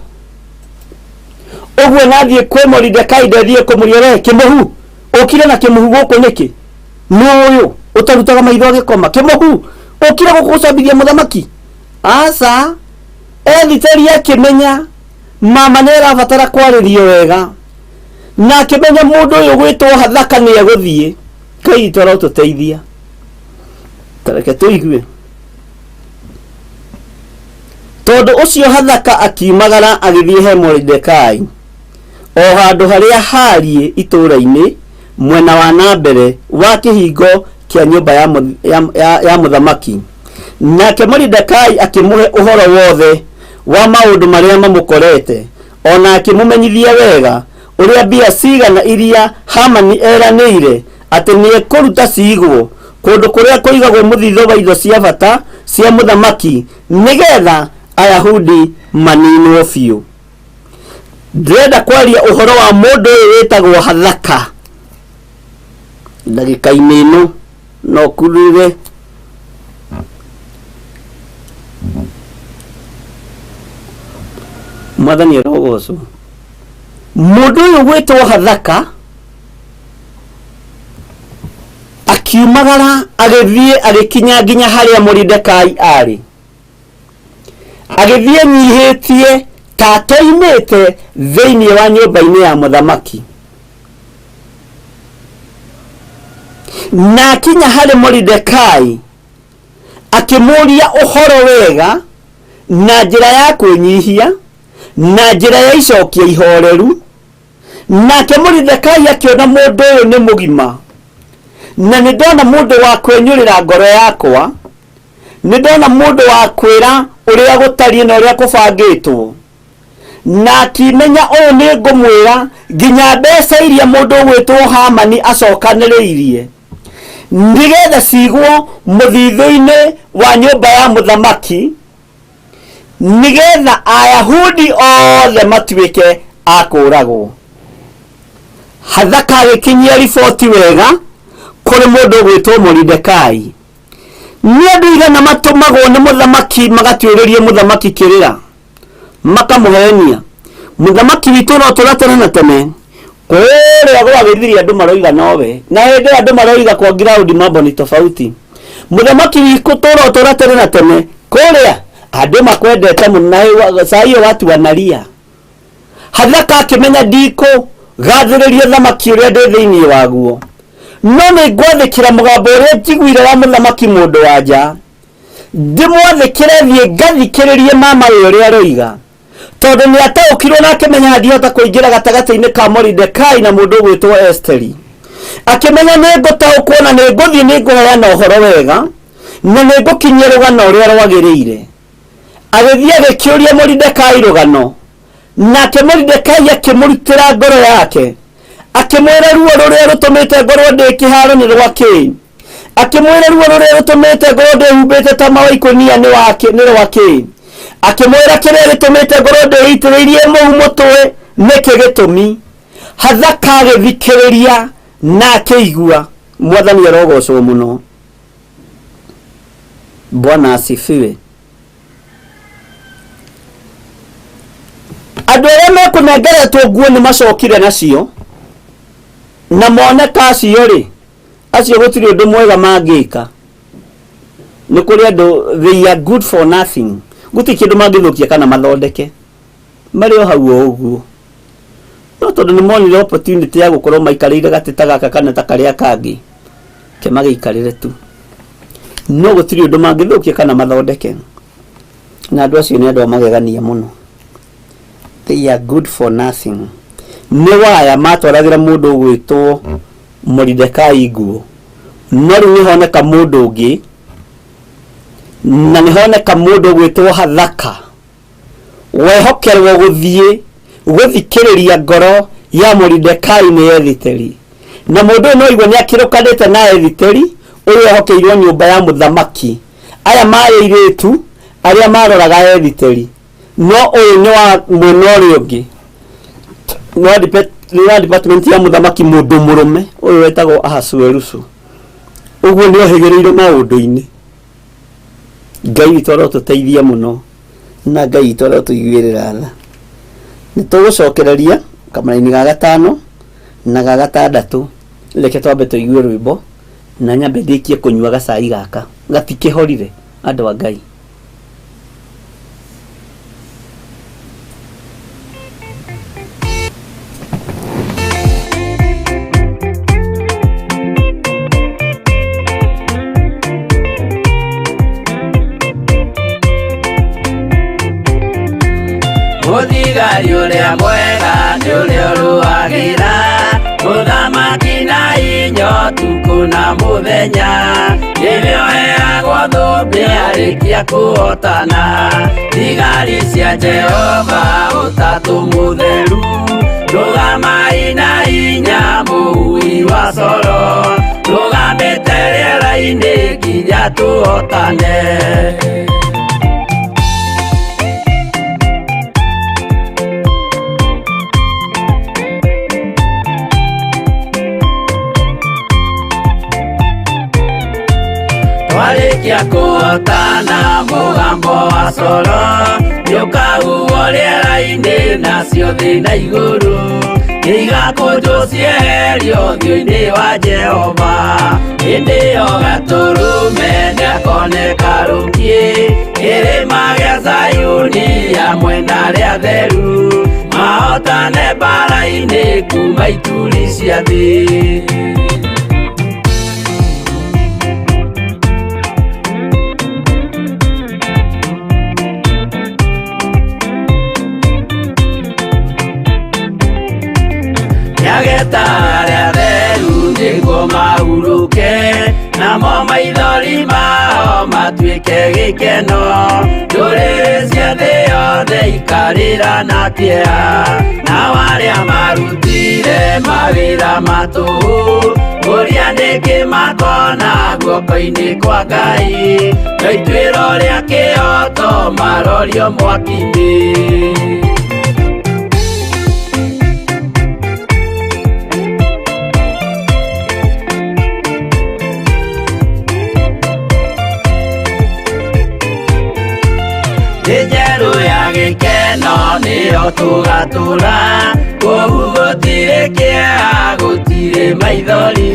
ũguo nathiĩ kwĩ Moridekai ndathiĩ kũmũria we kĩmũhu ũkire na kĩmũhu gũkũ nĩkĩ nĩ ũyũ ũtarutaga maitho agĩkoma kĩmũhu ũkire gũkũ gũcambithia mũthamaki aca Ethiteri akĩmenya mama nĩ arabatara kwarĩrio wega na akĩmenya mũndũ ũyũ gwĩtwo Hathaka nĩ egũthiĩ Ngai witũ arotũteithia tareke tũigue tondũ ũcio Hathaka akiumagara agĩthiĩ he Moridekai o handũ harĩa haariĩ itũũra-inĩ mwena wa na mbere wa kĩhingo kĩa nyũmba ya, ya, ya, ya mũthamaki nake Moridekai akĩmũhe ũhoro wothe wa maũndũ marĩa mamũkorete ona akĩmũmenyithia wega ũrĩa mbia cigana iria Hamani eranĩire atĩ nĩekũruta ciigwo kũndũ kũrĩa kũigagwo mũthithũ wa indo cia bata cia mũthamaki nĩgetha Ayahudi maninwo biũ ndĩrenda kwaria ũhoro wa mũndũ ũyũ wĩtagwo Hathaka ndagĩka-inĩ ĩno no kurire mwathani arogocwo mũndũ ũyũ gwĩtwo Hathaka akiumagara agĩthiĩ agĩkinya nginya harĩa Moridekai arĩ agĩthiĩ nyihĩtie ta atoimĩte thĩinĩ wa nyũmba-inĩ ya mũthamaki na akinya harĩ Moridekai akĩmũria ũhoro wega na njĩra ya kwĩnyihia na njĩra ya icokia ihoreru nake Moridekai akĩona mũndũ ũyũ nĩ mũgima na nĩ ndona mũndũ wa kwenyũrĩra ngoro yakwa nĩ ndona mũndũ wa kwĩra ũrĩa gũtariĩ na ũrĩa kũbangĩtwo na akĩmenya ũyũ nĩ ngũmwĩra nginya mbeca iria mũndũ ũgwĩtwo Hamani acokanĩrĩirie nĩgetha cigwo mũthithũ-inĩ wa nyũmba ya mũthamaki nĩgetha Ayahudi othe matuĩke a kũũragwo. Hathaka agĩkinyia riboti wega Kũrĩ mũndũ ũgwĩtwo Moridekai. Nĩ andũ igana matũmagwo nĩ mũthamaki magatuĩrĩrie mũthamaki kĩrĩra, makamũhenia. Mũthamaki witũ no tũra tene na tene. Kũrĩa gwa gĩthiri andũ maroiga nowe, na hĩndĩ ĩyo andũ maroiga kwa ground mambo ni tofauti. Mũthamaki witũ tũra tũra tene na tene, kũrĩa andũ makwendete mũno na saa hiyo watu wanalia. Hathaka akĩmenya ndikũ gathĩrĩria thamaki ũrĩa ndĩ thĩinĩ waguo, no nĩ ngwathĩkĩra mũgambo ũrĩa njiguire wa mũthamaki mũndũ wa nja, ndĩmwathĩkĩre thiĩ ngathikĩrĩrie mama we ũrĩa aroiga, tondũ nĩ ataũkirwo na akĩmenya ndihota kũingĩra gatagatĩ-inĩ ka Moridekai na mũndũ ũgwĩtwo Esteri. Akĩmenya nĩ ngũtaũkwo na nĩ ngũthiĩ nĩ ngũheana ũhoro wega na nĩ ngũkinyia rũgano ũrĩa rwagĩrĩire. Agĩthiĩ agĩkĩũria Moridekai rũgano, nake Moridekai akĩmũrutĩra ngoro yake, akĩmwĩra ruo rũrĩa rũtũmĩte ngorwo ndĩ kĩharo nĩ rwa kĩĩ, akĩmwĩra ruo rũrĩa rũtũmĩte ngorwo ndĩhumbĩte tama wa ikũnia nĩ rwa kĩĩ, akĩmwĩra kĩrĩa gĩtũmĩte ngorwo ndĩitĩrĩirie mũhu mũtwe nĩkĩ gĩtũmi. Hathaka agĩthikĩrĩria na akĩigua. Mwathani arogocwo mũno. Bwana asifiwe. Andũ arĩa mekũnengeretwo nguo nĩ macokire nacio, na moneka acio rĩ, acio gũtirĩ ũndũ mwega mangĩka. Nĩ kũrĩ andũ they are good for nothing, gũtirĩ kĩndũ mangĩthũkia kana mathondeke, marĩ o hau o ũguo. No tondũ nĩ monire opportunity ya gũkorwo maikarĩire gatĩ ta gaka kana ta karĩa kangĩ, ke magĩikarĩre tu, no gũtirĩ ũndũ mangĩthũkia kana mathondeke. Na andũ acio nĩ andũ a magegania mũno, they are good for nothing. Nĩ waya matwaragĩra mũndũ ũgwĩtwo Moridekai nguo, no rĩu nĩ honeka mũndũ ũngĩ, na nĩ honeka mũndũ ũgwĩtwo Hathaka wehokerwo gũthiĩ gũthikĩrĩria ngoro ya Moridekai nĩ Ethiteri. Na mũndũ ũyũ no igua nĩ akĩrũkanĩte na Ethiteri ũyũ ehokeirwo nyũmba ya mũthamaki. Aya marĩ airĩtu arĩa maroraga Ethiteri, no ũyũ nĩ wa mwena ũrĩa ũngĩ, nĩ wa department ya mũthamaki, mũndũ mũrũme ũyũ wetagwo Ahasuerusu. Ũguo nĩ ohĩgĩrĩire maũndũ-inĩ. Ngai witũ arotũteithia mũno, na Ngai witũ arotũiguĩrĩra tha. Nĩ tũgũcokereria kamũraini ga gatano na ga gatandatũ. Reke twambe tũigue rwĩmbo na nyambe ndĩkie kũnyua gacai gaka, gatikĩhorire andũ a Ngai. Mũthigari ũrĩa mwega nĩ ũrĩa ũrũagĩra mũthamaki na inya ũtukũ na mũthenya, nĩwe ũheagwo thũmbĩ arĩkia kũhotana. Thigari cia Jehova ũtatũ mũtheru, rũgamai na hinya mũhui wa coro, rũgamĩte rĩera-inĩ nginya tũhotane. Twarĩkia kũhotana mũgambo wa coro nĩũkahuhwo rĩera-inĩ, nacio thĩ na igũrũ nĩigakũnjwo cieherio ũthiũ-inĩ wa Jehova. Hĩndĩ ĩyo gatũrũme nĩakoneka rũkiĩ kĩrĩma gĩa Zayuni hamwe na arĩa atheru, mahotane mbara-inĩ kuma ituri cia thĩ. Nĩageta arĩa atheru nĩguo mahurũke, namo maithori mao matuĩke gĩkeno. Ndũrĩrĩ cia thĩ yothe ikarĩra na kĩeha, nao arĩa marutire mawĩra ma tũhũ, ũrĩa nĩkĩ makona guoko-inĩ kwa Ngai, no ituĩro rĩa kĩhooto marorio mwaki-inĩ. nĩyo tũgatũra kũu gũtirĩ kĩeha gũtirĩ maithori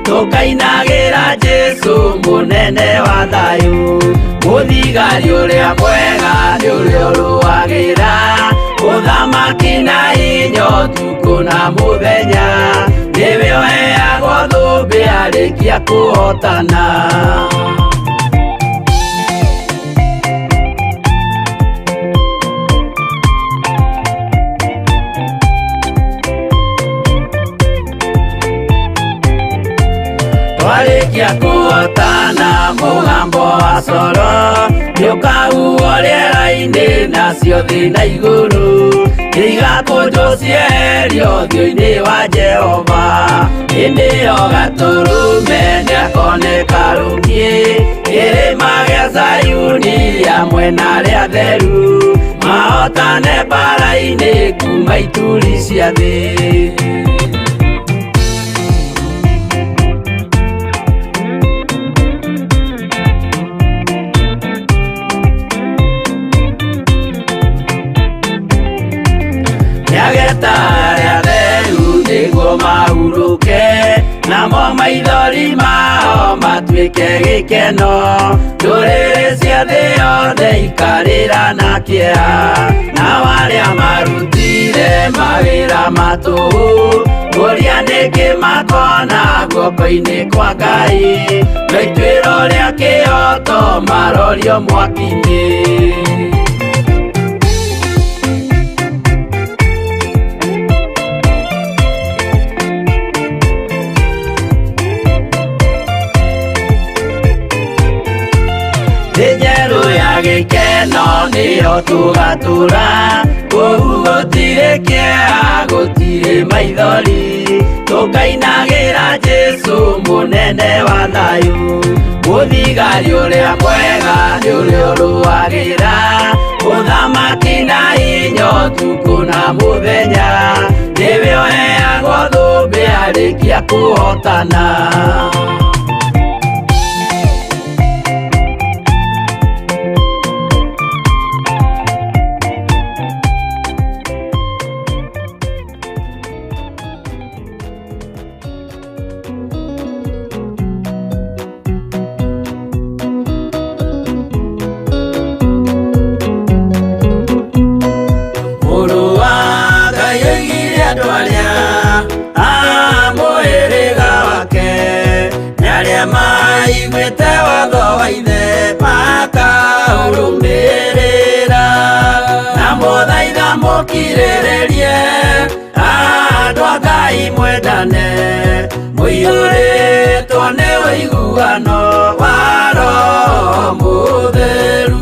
tũkainagĩra Jesũ mũnene wa thayũ mũthigari ũrĩa mwega nĩ ũrĩa ũrũagĩra ũthamaki na hinya ũtukũ na mũthenya nĩwe ũheagwo thũmbĩ arĩkia kũhotana. Twarĩkia kũhotana mũgambo wa coro nĩũkahuhwo rĩera-inĩ nacio thĩ na igũrũ igakũnjwo cieherio ũthiũ-inĩ wa Jehova hĩndĩ ĩyo gatũrũme nĩakoneka rũngĩ kĩrĩma gĩa Zayuni hamwe na arĩa atheru mahotane mbara-inĩ kuma ituri cia thĩ. Nĩageta arĩa atheru nĩguo mahurũke namo maithori mao matuĩke gĩkeno ndũrĩrĩ cia thĩ yothe ikarĩra na kĩeha nao arĩa marutire mawĩra ma tũhũ kũria nĩkĩ makona guoko-inĩ kwa Ngai no ituĩro rĩa kĩhoto marorio mwaki-inĩ. Thĩ njerũ ya gĩkeno nĩyo tũgatũra kũu gũtirĩ kĩeha gũtirĩ maithori tũkainagĩra Jesũ mũnene wa thayũ mũthigari ũrĩa mwega nĩ ũrĩa ũrũagĩra ũthamaki na hinya ũtukũ na mũthenya nĩwe ũheagwo thũmbĩ arĩkia kũhotana. Mũrũ wa Ngai oigire andũ arĩa a mũhĩrĩga wake nĩ arĩa maiguĩte watho wa ithe makaũrũmĩrĩra na mũthaitha mũkirĩrĩrie andũ a Ngai mwendane mũiyũrĩtwo nĩ ũiguano wa Roho Mũtheru.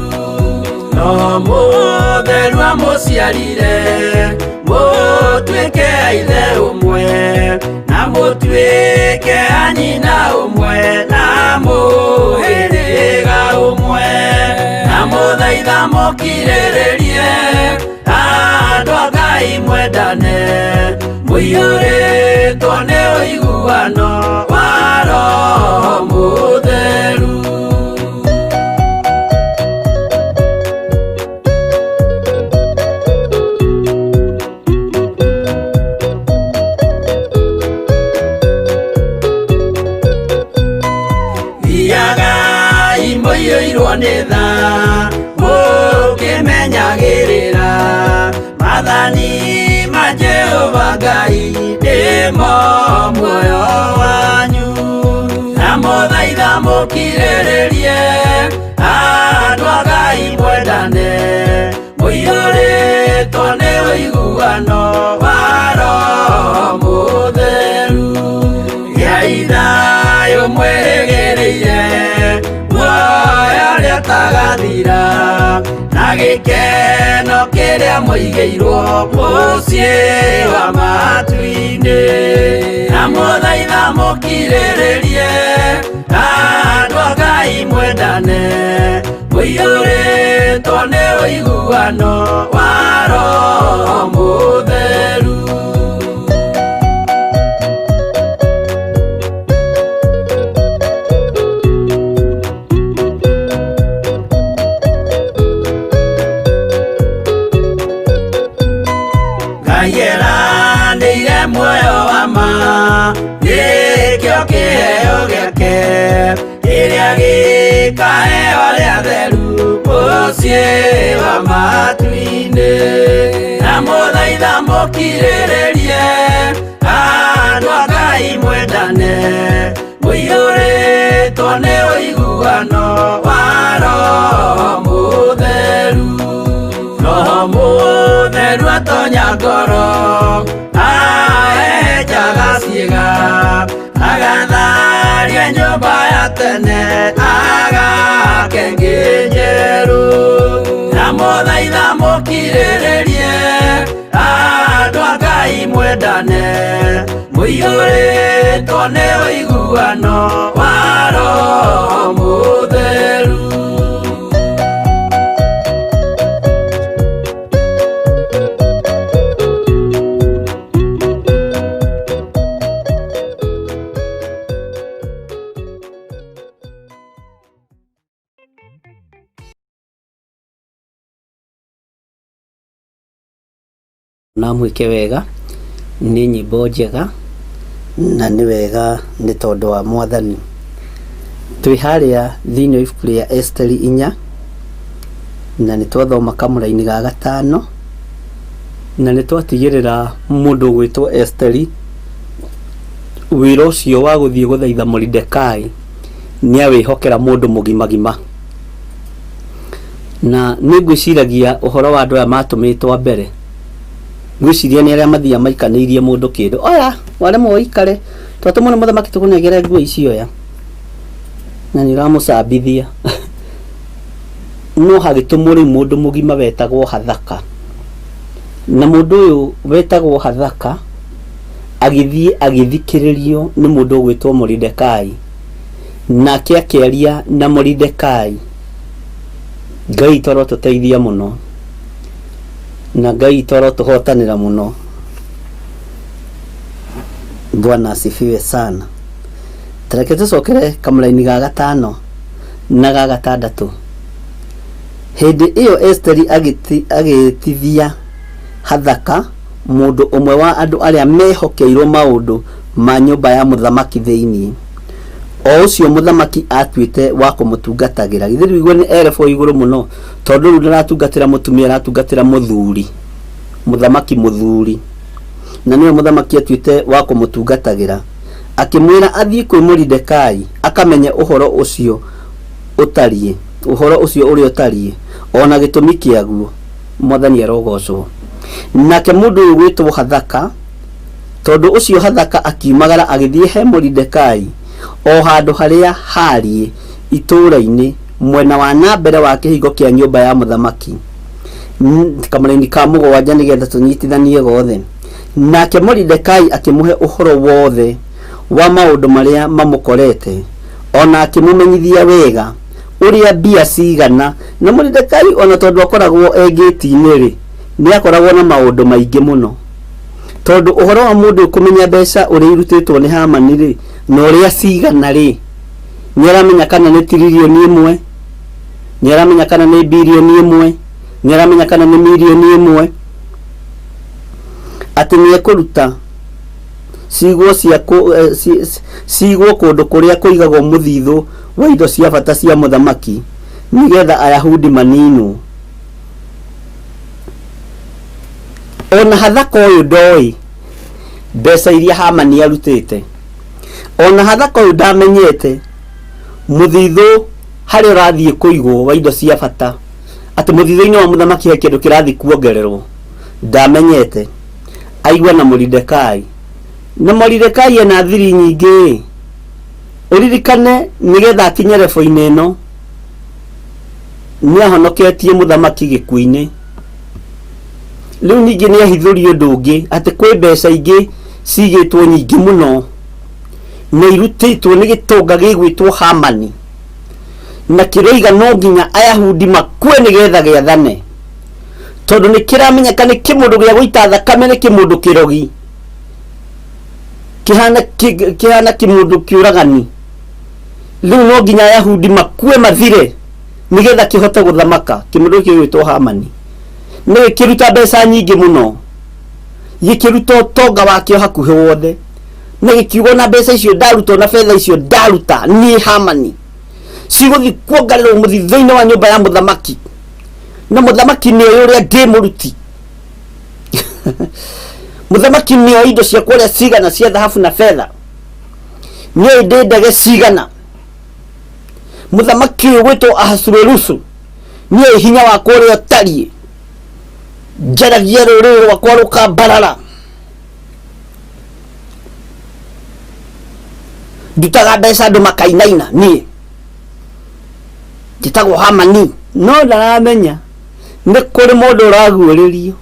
Roho Mũtheru amũciarire mũtuĩke a ithe ũmwe na mũtuĩke a nyina ũmwe na mũhĩrĩga ũmwe na mũthaitha mũkirĩrĩrie andũ a Ngai mwendane mũiyũrĩtwo nĩ ũiguano wa Roho Mũtheru. Thiagai mũiyũirwo nĩ tha mũkĩmenyagĩrĩra maathani ma Jehova Ngai nĩmo muoyo wanyu na mũthaitha mũkirĩrĩrie andũ a Ngai mwendane mũiyũrĩtwo nĩ ũiguano wa Roho Mũtheru. Gĩai thayũ mwĩrĩgĩrĩire muoyo ũrĩa ũtagathira na gĩkeno kĩrĩa mũigĩirwo mũciĩ wa matu-inĩ na mũthaitha mũkirĩrĩrie andũ a Ngai mwendane mũiyũrĩtwo nĩ ũiguano wa Roho Mũtheru. gĩake kĩrĩa gĩkaheo arĩa atheru mũciĩ wa matu-inĩ. Na mũthaitha mũkirĩrĩrie andũ a Ngai mwendane, mũiyũrĩtwo nĩ ũiguano wa Roho Mũtheru. Roho Mũtheru atonya ngoro, ahehenjaga ciĩga, agatharia nyũmba ya tene, agake ĩngĩ njerũ. Na mũthaitha mũkirĩrĩrie andũ a Ngai mwendane, mũiyũrĩtwo nĩ ũiguano wa Roho Mũtheru. Na mwĩke wega, nĩ nyĩmbo njega na nĩ wega nĩ tondũ wa Mwathani. Twĩ harĩa thĩinĩ wa ibuku rĩa Esiteri 4 na nĩ twathoma kamũraini ga gatano na nĩ twatigĩrĩra mũndũ ũgwĩtwo Esiteri wĩra ũcio wa gũthiĩ gũthaitha Moridekai nĩ awĩhokera mũndũ mũgimagima. Na nĩ ngwĩciragia ũhoro wa andũ aya matũmĩtwo a mbere, ngwĩciria nĩ arĩa mathiaga maikanĩirie mũndũ kĩndũ, oya waremwo ũikare, twatũmwo nĩ mũthamaki tũkũnengere nguo ici oya, na nĩ ũramũcambithia. No hagĩtũmwo rĩu mũndũ mũgima wetagwo Hathaka, na mũndũ ũyũ wetagwo Hathaka agĩthiĩ agĩthikĩrĩrio nĩ mũndũ ũgwĩtwo Moridekai. Nake akĩaria na Moridekai. Ngai witũ arotũteithia mũno, na Ngai witũ arotũhotanĩra mũno. Bwana asifiwe sana. Ta reke tũcokere kamũraini ga gatano na ga gatandatũ. Hĩndĩ ĩyo Esiteri agĩtithia Hathaka, mũndũ ũmwe wa andũ arĩa mehokeirwo maũndũ ma nyũmba ya mũthamaki thĩinĩ, o ũcio mũthamaki aatuĩte wa kũmũtungatagĩra. Githĩ ndũigue nĩ erebwo igũrũ mũno, tondũ rĩu ndaratungatĩra mũtumia, aratungatĩra mũthuri, mũthamaki mũthuri, na nĩwe mũthamaki atuĩte wa kũmũtungatagĩra. Akĩmwĩra athiĩ kwĩ Moridekai akamenye ũhoro ũcio ũtariĩ, ũhoro ũcio ũrĩa ũtariĩ, o na gĩtũmi kĩaguo. Mwathani arogocwo. Nake mũndũ ũyũ gwĩtwo Hathaka, tondũ ũcio Hathaka akiumagara agĩthiĩ he Moridekai o handũ harĩa haariĩ itũũra-inĩ mwena wa na mbere wa kĩhingo kĩa nyũmba ya mũthamaki, kamũraini ka mũgwanja nĩgetha tũnyitithanie gothe. Nake Moridekai akĩmũhe ũhoro wothe wa maũndũ marĩa mamũkorete, o na akĩmũmenyithia wega ũrĩa mbia cigana. Na Moridekai o na tondũ akoragwo e ngĩti-inĩ-rĩ, nĩ akoragwo na maũndũ maingĩ mũno. Tondũ ũhoro wa mũndũ kũmenya mbeca ũrĩa irutĩtwo nĩ Hamani-rĩ, na ũrĩa cigana-rĩ, nĩ aramenya kana nĩ tiririoni ĩmwe, nĩ aramenya kana nĩ birioni ĩmwe, nĩ aramenya kana nĩ mirioni ĩmwe, atĩ nĩ ekũruta cigwo cia cigwo kũndũ kũrĩa kũigagwo mũthithũ wa indo cia bata cia mũthamaki, nĩgetha Ayahudi maninwo. Ona Hathaka ũyũ ndoĩ mbeca iria Hamani arutĩte. Ona Hathaka ũyũ ndamenyete mũthithũ harĩa ũrathiĩ kũigwo wa indo cia bata, atĩ mũthithũ-inĩ wa mũthamaki he kĩndũ kĩrathiĩ kuongererwo, ndamenyete. Aigua na Moridekai. Na Moridekai ena thiri nyingĩ. Ũririkane nĩgetha akinye rebo-inĩ ĩno, nĩ ahonoketie mũthamaki gĩkuũ-inĩ. Rĩu ningĩ nĩ ahithũria ũndũ ũngĩ atĩ kwĩ mbeca ingĩ cigĩtwo nyingĩ mũno na irutĩtwo nĩ gĩtonga gĩgwĩtwo Hamani na kĩroiga no nginya Ayahudi makue nĩgetha gĩathane, tondũ nĩ kĩramenyeka nĩ kĩmũndũ gĩa gũita thakame, nĩ kĩmũndũ kĩrogi kĩhana kĩhana kĩmũndũ kĩũragani. Rĩu no nginya Ayahudi makue mathire nĩgetha kĩhote gũthamaka. Kĩmũndũ gĩkĩ gĩgwĩtwo Hamani nĩ gĩkĩruta mbeca nyingĩ mũno, gĩkĩruta ũtonga wakĩo hakuhĩ wothe. Na gĩkiuga na mbeca icio ndaruta na betha icio ndaruta niĩ Hamani cigũthiĩ kuongererwo mũthithũ-inĩ wa nyũmba ya mũthamaki, na mũthamaki nĩoĩ ũrĩa ndĩ mũruti. Mũthamaki nĩoĩ indo ciakwa ũrĩa cigana cia thahabu na betha, nĩoĩ ndĩ ndege cigana. Mũthamaki ũyũ gwĩtwo Ahasuerusu nĩoĩ hinya wakwa ũrĩa ũtariĩ, njaragia rũrĩrĩ rwakwa rũkambarara, ndutaga mbeca andũ makainaina, niĩ njĩtagwo Hamani. No ndaramenya nĩ kũrĩ mũndũ ũraguũrĩrio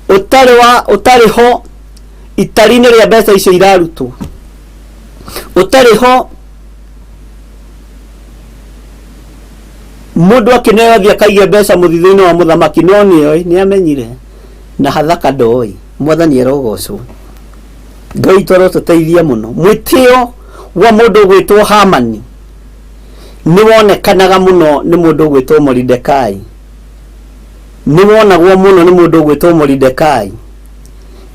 ũtarĩ wa ũtarĩ ho itari-inĩ rĩa mbeca icio irarutwo, ũtarĩ ho mũndũ akĩneo athiĩ akaige mbeca mũthithũ-inĩ wa mũthamaki, no nĩoĩ, nĩamenyire na hathaka ndoĩ. Mwathani arogocwo. Ngai witũ arotũteithia mũno. Mwĩtĩo wa mũndũ ũgwĩtwo Hamani nĩ wonekanaga mũno nĩ mũndũ ũgwĩtwo Moridekai, nĩ wonagwo mũno nĩ mũndũ ũgwĩtwo Moridekai.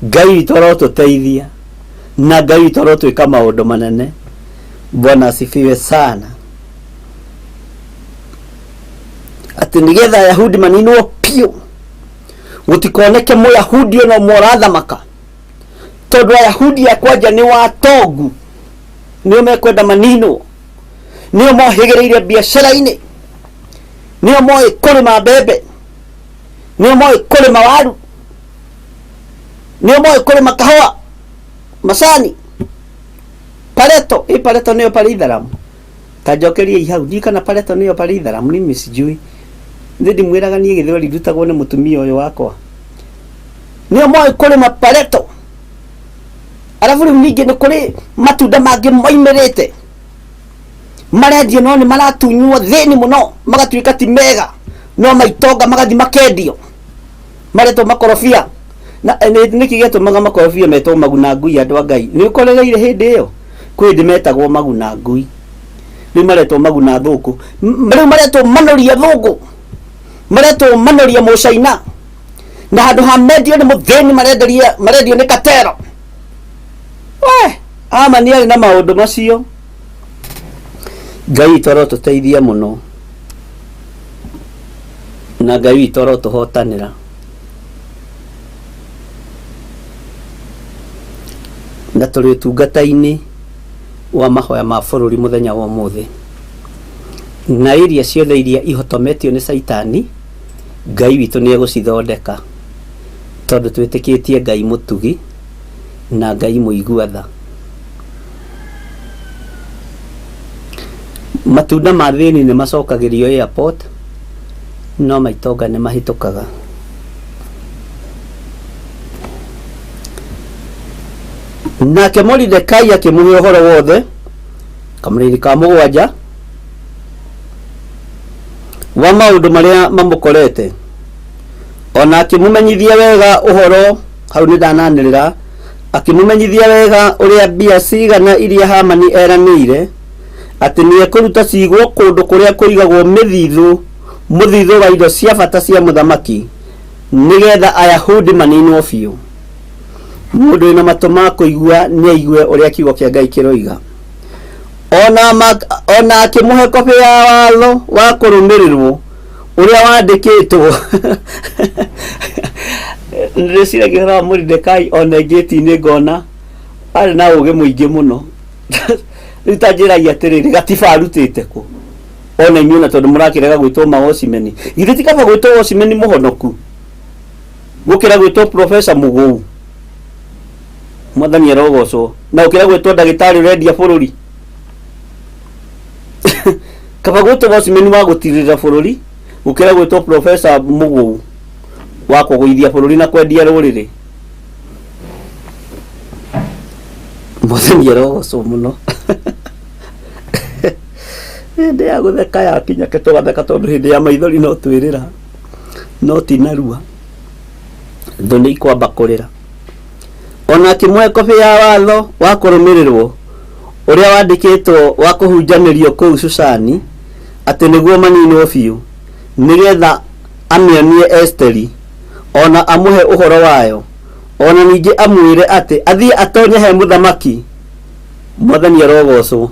Ngai witũ arotũteithia na Ngai witũ arotwĩka maũndũ manene. Bwana asifiwe sana. Atĩ nĩgetha Ayahudi maninwo biũ, gũtikoneke Mũyahudi ona ũmwe ũrathamaka, tondũ Ayahudi a kwanja nĩ watongu, nĩo mekwenda maninwo, nĩo mohĩgĩrĩire biacara-inĩ, nĩo moĩ kũrĩma mbembe, nĩo moĩ kũrĩma waru, nĩo moĩ kũrĩma kahũa, macani, pareto. Ĩ pareto nĩyo parĩ itharamu? Ta njokeriai hau, ndiũĩ kana pareto nĩyo parĩ itharamu, mimi sijui. Nĩ ndimwĩraga niĩ gĩthweri ndutagwo nĩ mũtumia ũyũ wakwa. Nĩo moĩ kũrĩma pareto. Arabu rĩu ningĩ nĩ kũrĩ matunda mangĩ moimĩrĩte marendio, no nĩ maratunywo thĩni mũno, magatuĩka ti mega, no maitonga magathiĩ makendio, maretwo makorobia. Na nĩkĩ gĩatũmaga makorobia metwo maguna ngui? Andũ a Ngai, nĩ ũkorereire hĩndĩ ĩyo kwĩ hĩndĩ metagwo maguna ngui, rĩu maretwo maguna thũngũ, rĩu maretwo manoria thũngũ, maretwo manoria mũcaina, na handũ ha mendio nĩ mũthĩni marenderia marendio nĩ katero. We Amani arĩ na maũndũ macio. Ngai witũ arotũteithia mũno na Ngai witũ arotũhotanĩra. Na tũrĩ ũtungata-inĩ wa mahoya ma bũrũri mũthenya wa ũmũthĩ, na area ciothe iria ihotometio nĩ caitani, Ngai witũ nĩ egũcithondeka, tondũ twĩtĩkĩtie Ngai mũtugi na Ngai mũigua tha. Matunda ma thĩni nĩ macokagĩrio airport, no maitonga nĩ mahĩtũkaga. Nake Moridekai akĩmũhe ũhoro wothe, kamũrĩri ka mũgwanja, wa maũndũ marĩa mamũkorete, o na akĩmũmenyithia wega ũhoro. Hau nĩ ndananĩrĩra. Akĩmũmenyithia wega ũrĩa mbia cigana iria Hamani eranĩire atĩ nĩekũruta ciigwo kũndũ kũrĩa kũigagwo mĩthithũ, mũthithũ wa indo cia bata cia mũthamaki, nĩgetha Ayahudi maninwo biũ. Mũndũ wĩna matũ ma kũigua nĩaigue ũrĩa kiugo kĩa Ngai kĩroiga. Ona akĩmũhe kobĩ ya watho wa kũrũmĩrĩrwo ũrĩa wandĩkĩtwo. Ndĩciragia ũhoro wa Moridekai ona ngĩti-inĩ ngona arĩ na ũgĩ mũingĩ mũno. Rĩu ta njĩrai atĩrĩrĩ, gatiba arutĩte kũ? Ona inyuĩ na tondũ mũrakĩrega gwĩtwo mawocimeni, githĩ ti kaba gwĩtwo wocimeni mũhonoku gũkĩra gwĩtwo profesa mũgũu? Mwathani arogocwo. Na gũkĩra gwĩtwo ndagĩtarĩ ũrendia bũrũri, kaba gwĩtwo wocimeni wa gũtirĩrĩra bũrũri gũkĩra gwĩtwo profesa mũgũu wa kũgũithia bũrũri na kwendia rũrĩrĩ. Mwathani arogocwo mũno. Hĩndĩ ya gũtheka yakinya ke tũgatheka, tondũ hĩndĩ ya maithori no twĩrĩra, no ti narua, thũ nĩ ikwamba kũrĩra. Ona akĩmũhe kobĩ ya watho wa kũrũmĩrĩrwo ũrĩa wandĩkĩtwo wa kũhunjanĩrio kũu Shushani, atĩ nĩguo maninwo biũ, nĩgetha amĩonie Esiteri, o na amũhe ũhoro wayo, o na ningĩ amwĩre atĩ athiĩ atonye he mũthamaki. Mwathani arogocwo.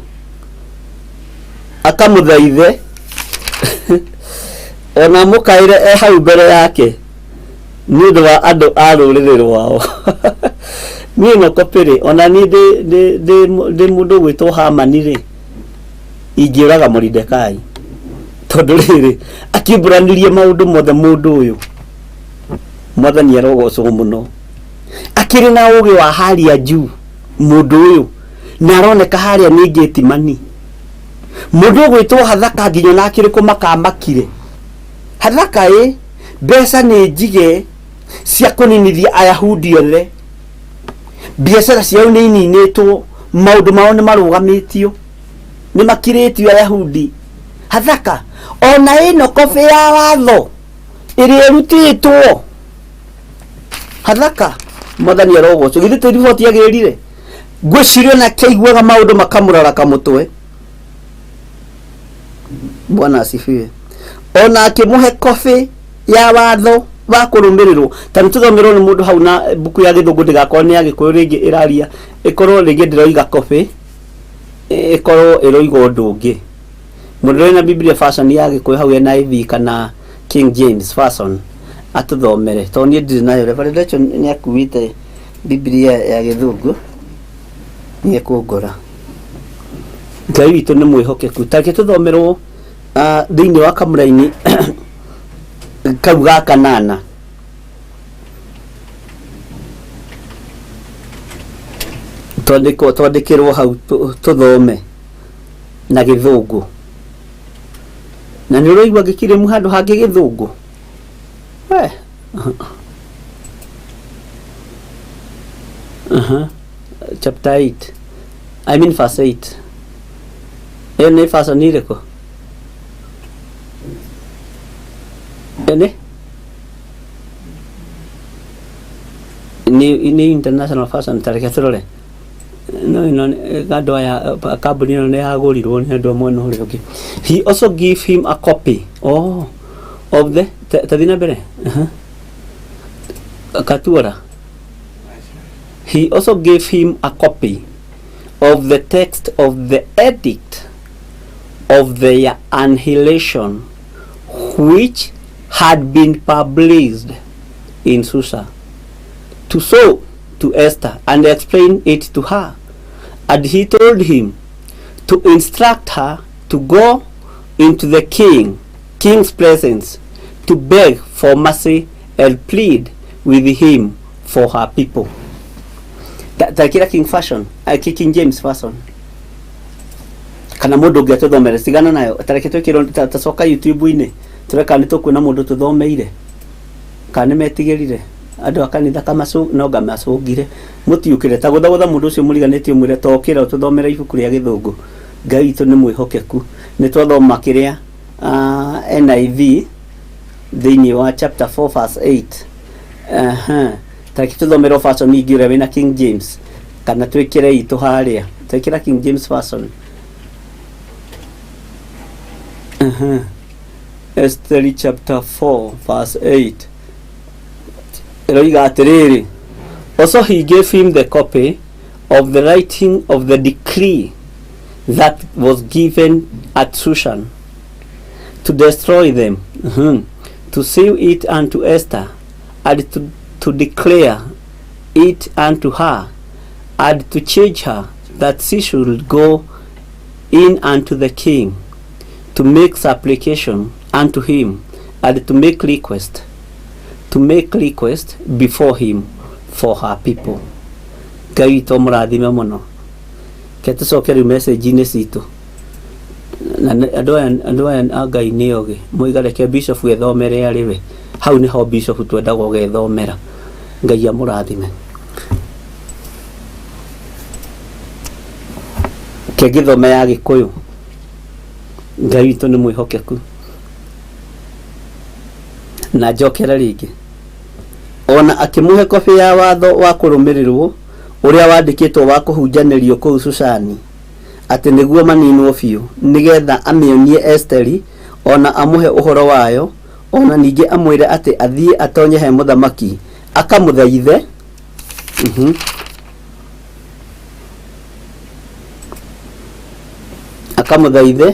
Akamũthaithe ona amũkaĩre e hau mbere yake nĩ ũndũ wa andũ a rũrĩrĩ rwao. Niĩ no kopĩrĩ ona niĩ ndĩ ndĩ ndĩ ndĩ mũndũ ũgwĩtwo Hamani rĩ, ingĩũraga Moridekai tondũ rĩrĩ akiumbũranirie maũndũ mothe mũndũ ũyũ. Mwathani arogocwo mũno. Akĩrĩ na ũgĩ wa hali ya juu mũndũ ũyũ na aroneka harĩa nĩ ngĩtimani. Mũndũ ũgwĩtwo Hathaka nginya ona akĩrĩ kũmaka amakire. Hathaka ĩ mbeca nĩ njige cia kũninithia Ayahudi othe. Biacara ciao nĩ ininĩtwo, maũndũ mao nĩ marũgamĩtio, nĩ makirĩtio Ayahudi. Hathaka ona ĩno kobĩ ya watho ĩrĩa ĩrutĩtwo. Hathaka Mwathani arogocwo. Githĩ ti riboti agĩrire? Ngwĩciria ona akĩiguaga maũndũ makamũraraka mũtwe. Bwana asifiwe. Ona akĩmũhe kobĩ ya watho wa kũrũmĩrĩrwo. Ta nĩ tũthomerwo nĩ mũndũ hau na mbuku ya gĩthũngũ ndĩgakorwo nĩ ya gĩkũyũ rĩngĩ ĩraria ĩkorwo rĩngĩ ndĩroiga kobĩ ĩkorwo ĩroiga ũndũ ũngĩ. Mũndũ ũrĩa wĩna Biblia version ya gĩkũyũ hau NIV kana King James version atũthomere tondũ niĩ ndirĩ nayo. Reverend Rachel nĩ akuĩte Biblia ya gĩthũngũ nĩ ekũngora. Ngai witũ nĩ mwĩhokeku. Ta reke tũthomerwo thĩinĩ wa kamũraini kau ga kanana. Twandĩkwo twandĩkĩrwo hau tũthome na gĩthũngũ. Na nĩ ũraigua ngĩkirĩmu handũ hangĩ gĩthũngũ? We. Aha. Chapter 8. I mean verse 8. Ĩyo nĩ verse nĩ ĩrĩkũ? Ĩyo nĩ? Nĩ international version ta reke tũrore. No ĩno andũ aya kambuni ĩno nĩ yagũrirwo nĩ andũ a mwena ũrĩa ũngĩ. He also gave him a copy oh, of the ta thiĩ na mbere. Aha. Katuora. He also gave him a copy of the text of the edict of their annihilation which had been published in Susa to show to Esther and explain it to her. And he told him to instruct her to go into the king's presence to beg for mercy and plead with him for her people. Ta kira King Fashion, King James Version. Kana mũndũ ũngĩ atũthomere cigana nayo ta reke twĩkĩrwo ta coka YouTube-inĩ tũreka kana nĩ tũkuona mũndũ tũthomeire kana nĩ metigĩrire andũ a kanitha kamacũ no ngamacũngire mũtiũkĩre ta gũthagũtha mũndũ ũcio mũriganĩtie ũmwĩre tokĩra ũtũthomere ibuku rĩa gĩthũngũ. Ngai witũ nĩ mwĩhokeku. Nĩ twathoma kĩrĩa NIV thĩinĩ wa chapter 4 verse 8. Aha. Ta reke tũthomerwo version ingĩ ũrĩa wĩna King James kana twĩkĩre itũ harĩa. Twĩkĩra King James version. Aha. Esther chapter 4 verse 8. Ĩroiga atĩrĩrĩ, Also he gave him the copy of the writing of the decree that was given at Shushan to destroy them, to seal it unto Esther, and to declare it unto her, and to charge her that she should go in unto the king to make supplication unto him, and to make request, to make request before him for her people. Ngai witũ amũrathime mũno. Ke tũcoke rĩu message-inĩ citũ. Na andũ aya andũ aya a Ngai nĩ ogĩ. Moiga reke bishop ethomere arĩ we. Hau nĩho bishop twendaga ũgethomera. Ngai amũrathime. Ke ngĩthome ya Gĩkũyũ. Ngai witũ nĩ mwĩhokeku. Na njokere rĩngĩ. Ona akĩmũhe kobĩ ya watho wa kũrũmĩrĩrwo ũrĩa wandĩkĩtwo wa kũhunjanĩrio kũu Shushani, atĩ nĩguo maninwo biũ, nĩgetha amĩonie Esiteri, o na amũhe ũhoro wayo, o na ningĩ amwĩre atĩ athiĩ atonye he mũthamaki, akamũthaithe. Akamũthaithe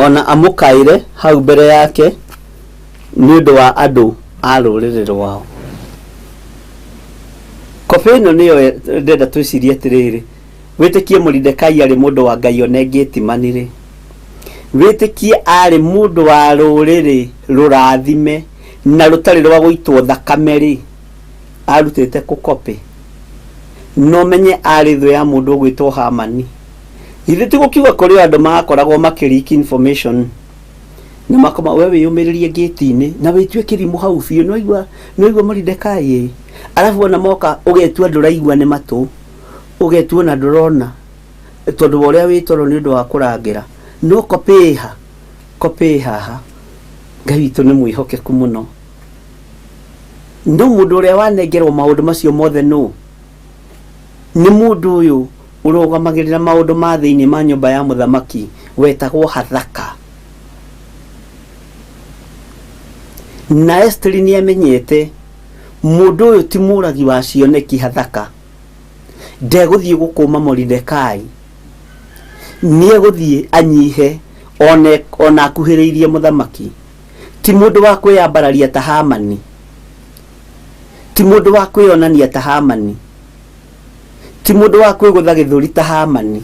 ona amũkaĩre hau mbere yake nĩ ũndũ wa andũ a rũrĩrĩ rwao. Kobĩ ĩno nĩyo ndĩrenda twĩcirie atĩrĩrĩ, wĩtĩkie Moridekai arĩ mũndũ wa Ngai one ngĩtimani-rĩ, wĩtĩkie arĩ mũndũ wa rũrĩrĩ rũrathime na rũtarĩ rwa gũitwo thakame-rĩ, arutĩte kũ copy? Na ũmenye arĩ thũ ya mũndũ ũgwĩtwo Hamani. Githĩ ti gũkiuga kũrĩ o andũ makoragwo makĩ leak information na makoma we wĩyũmĩrĩrie ngĩti-inĩ na wĩtue kĩrimũ hau biũ nĩwaigua nĩwaigua Moridekai ĩ arabu ona moka ũgetua ndũraigua nĩ matũ ũgetua ona ndũrona tondũ wa ũrĩa wĩ toro nĩ ũndũ wa kũrangĩra no copy ĩ ha copy ĩ haha. Ngai witũ nĩ mwĩhokeku mũno. No mũndũ ũrĩa wanengerwo maũndũ macio mothe nũ? Nĩ mũndũ ũyũ ũrũgamagĩrĩra maũndũ ma thĩinĩ ma nyũmba ya mũthamaki wetagwo Hathaka. Na Esiteri nĩ amenyete mũndũ ũyũ ti mũragi wa cioneki Hathaka. Ndegũthiĩ gũkũma Moridekai. Nĩ egũthiĩ anyihe one ona akuhĩrĩirie mũthamaki. Ti mũndũ wa kwĩyambararia ta Hamani. Ti mũndũ wa kwĩyonania ta Hamani. Ti mũndũ wa kwĩgũtha gĩthũri ta Hamani.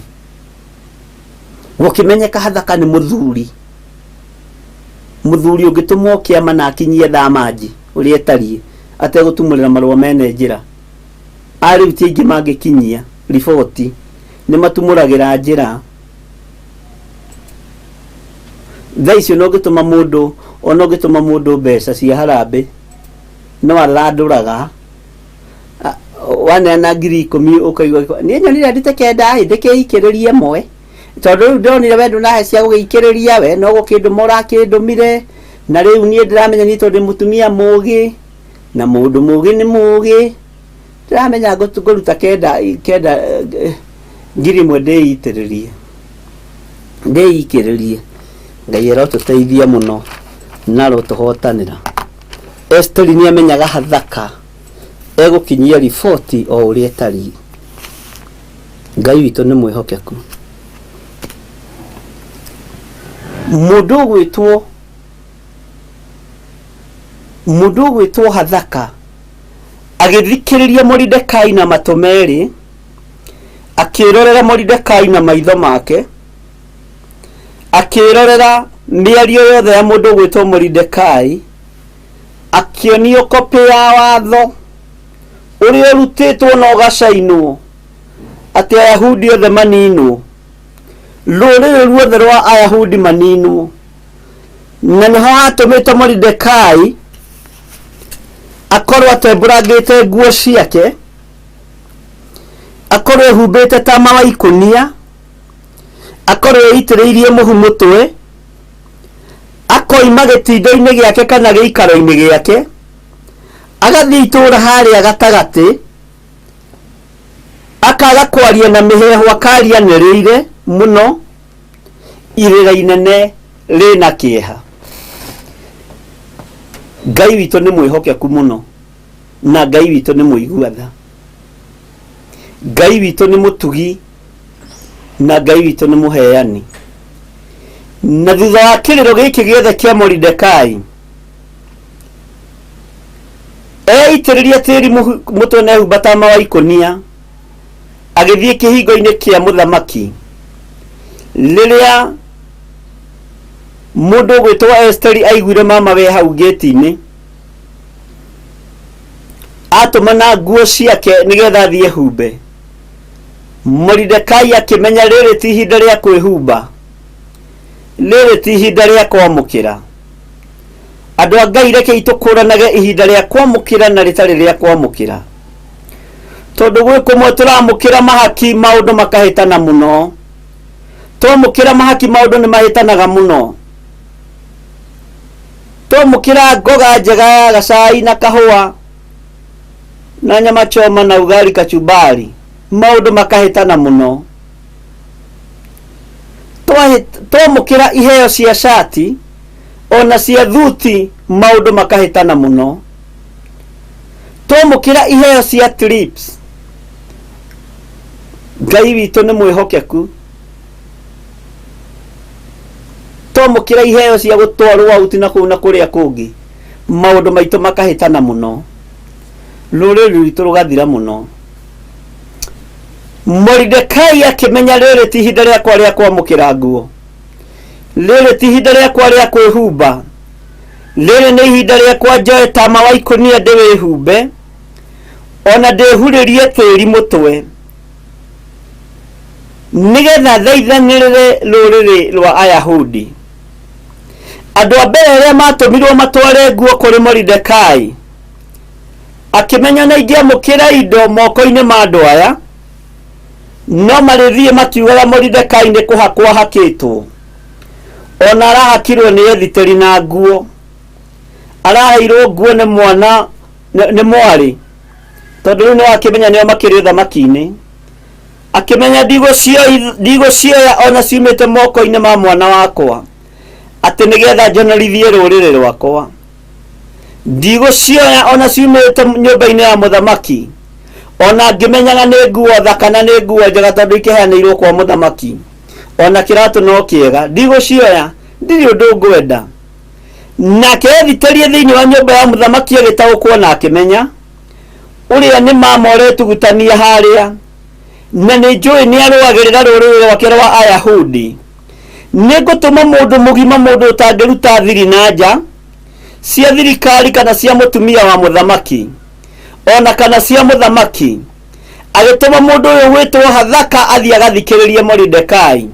Gũkĩmenyeka Hathaka nĩ mũthuri. Mũthuri ũngĩtũmwo kĩama na akinyie thamanji ũrĩa ĩtariĩ ategũtumũrĩra marũa mene njĩra. A rĩu ti aingĩ mangĩkinyia riboti, nĩ matumũragĩra njĩra. Thaa ici ona ũngĩtũma mũndũ ona ũngĩtũma mũndũ mbeca cia harambĩ no athandũraga waneana 10,000 ũkaigua niĩ nyonire ndute kenda ĩ ndĩkĩikĩrĩrie ĩmwe tondũ rĩu ndonire we ndũnahe cia gũgĩikĩrĩria we no gũkĩndũma ũrakĩndũmire na rĩu niĩ ndĩramenya niĩ tondũ ndĩ mũtumia mũgĩ na mũndũ mũgĩ nĩ mũgĩ ndĩramenya ngũruta kenda kenda 1,000 ndĩitĩrĩrie ndĩikĩrĩrie. Ngai arotũteithia mũno na arotũhotanĩra. Esiteri nĩ amenyaga Hathaka egũkinyia riboti o ũrĩa ĩtariĩ. Ngai witũ nĩ mwĩhokeku. Mũndũ ũgwĩtwo mũndũ ũgwĩtwo Hathaka agĩthikĩrĩria Moridekai na matũ merĩ, akĩrorera Moridekai na maitho make, akĩrorera mĩario yothe ya mũndũ ũgwĩtwo Moridekai, akĩonio kopĩ ya watho ũrĩa ũrutĩtwo na ũgacainwo atĩ Ayahudi othe maninwo, rũrĩrĩ ruothe rwa Ayahudi maninwo. Na nĩho hatũmĩte Moridekai akorwo atembũrangĩte nguo ciake, akorwo ehumbĩte tama wa ikũnia, akorwo eitĩrĩirie mũhu mũtwe, akoima gĩtindo-inĩ gĩake kana gĩikaro-inĩ gĩake, agathiĩ itũũra harĩa gatagatĩ, akaga kwaria na mĩheehũ, akaria anĩrĩire mũno, irĩra inene rĩna kĩeha. Ngai witũ nĩ mwĩhokeku mũno, na Ngai witũ nĩ mũigua tha. Ngai witũ nĩ mũtugi, na Ngai witũ nĩ mũheani. Na thutha wa kĩrĩro gĩkĩ gĩothe kĩa Moridekai, eitĩrĩria tĩri mũtwe na ehumba tama wa ikũnia, agĩthiĩ kĩhingo-inĩ kĩa mũthamaki. Rĩrĩa mũndũ ũgwĩtwo Esiteri aiguire mama we hau ngĩti-inĩ, atũmana nguo ciake nĩgetha athiĩ ehumbe. Moridekai akĩmenya rĩrĩ ti ihinda rĩa kwĩhumba, rĩrĩ ti ihinda rĩa kwamũkĩra. Andũ a Ngai rekei tũkũranage ihinda rĩa kwamũkĩra na rĩtarĩ rĩa kwamũkĩra. Tondũ gwĩ kũmwe tũramũkĩra mahaki maũndũ makahĩtana mũno. Twamũkĩra mahaki maũndũ nĩ mahĩtanaga mũno. Twamũkĩra ngoga njega ya gacai na kahũa na nyama choma na ugali kachumbari maũndũ makahĩtana mũno. Twamũkĩra iheo cia cati ona cia thuti maũndũ makahĩtana mũno. Twamũkĩra iheo cia trips Ngai witũ nĩ mwĩhokeku. Twamũkĩra iheo cia gũtwarwo out na kũu na kũrĩa kũngĩ, maũndũ maitũ makahĩtana mũno, rũrĩrĩ rwitũ rũgathira mũno. Moridekai akĩmenya rĩrĩ ti ihinda rĩakwa rĩa kwamũkĩra nguo, rĩrĩ ti ihinda rĩakwa rĩa kwĩhumba, rĩrĩ nĩ ihinda rĩakwa njoe tama wa ikũnia ndĩwĩhumbe, ona ndĩhurĩrie tĩri mũtwe, nĩgetha thaithanĩrĩre rũrĩrĩ rwa Ayahudi. Andũ a mbere arĩa matũmirwo matware nguo kũrĩ Moridekai, akĩmenya na ingĩamũkĩra indo moko-inĩ ma andũ aya, no marĩthiĩ makiugaga Moridekai nĩ kũhakwo ahakĩtwo. Ona arahakirwo nĩ Ethiteri na nguo, araheirwo nguo nĩ mwana nĩ mwarĩ, tondũ rĩu nĩwakĩmenya nĩo makĩrĩ ũthamaki-inĩ. Akĩmenya ndigũcioya ona ciumĩte moko-inĩ ma mwana wakwa, atĩ nĩgetha njonorithie rũrĩrĩ rwakwa. Ndigũcioya ona ciumĩte nyũmba-inĩ ya mũthamaki, ona ngĩmenyaga nĩ nguo thaka na nĩ nguo njega, tondũ ikĩheanĩirwo kwa mũthamaki, ona kĩratũ no kĩega, ndigũcioya, ndirĩ ũndũ ngwenda. Nake Ethiterie thĩinĩ wa nyũmba ya mũthamaki agĩtaũkwo na akĩmenya ũrĩa nĩ mama ũretugutania harĩa, na nĩ njũĩ nĩ arũagĩrĩra rũrĩrĩ rwake rwa Ayahudi. Nĩ ngũtũma mũndũ mũgima, mũndũ ũtangĩruta thiri na nja cia thirikari kana cia mũtumia wa mũthamaki, ona kana cia mũthamaki. Agĩtũma mũndũ ũyũ gwĩtwo Hathaka athiĩ agathikĩrĩrie Moridekai.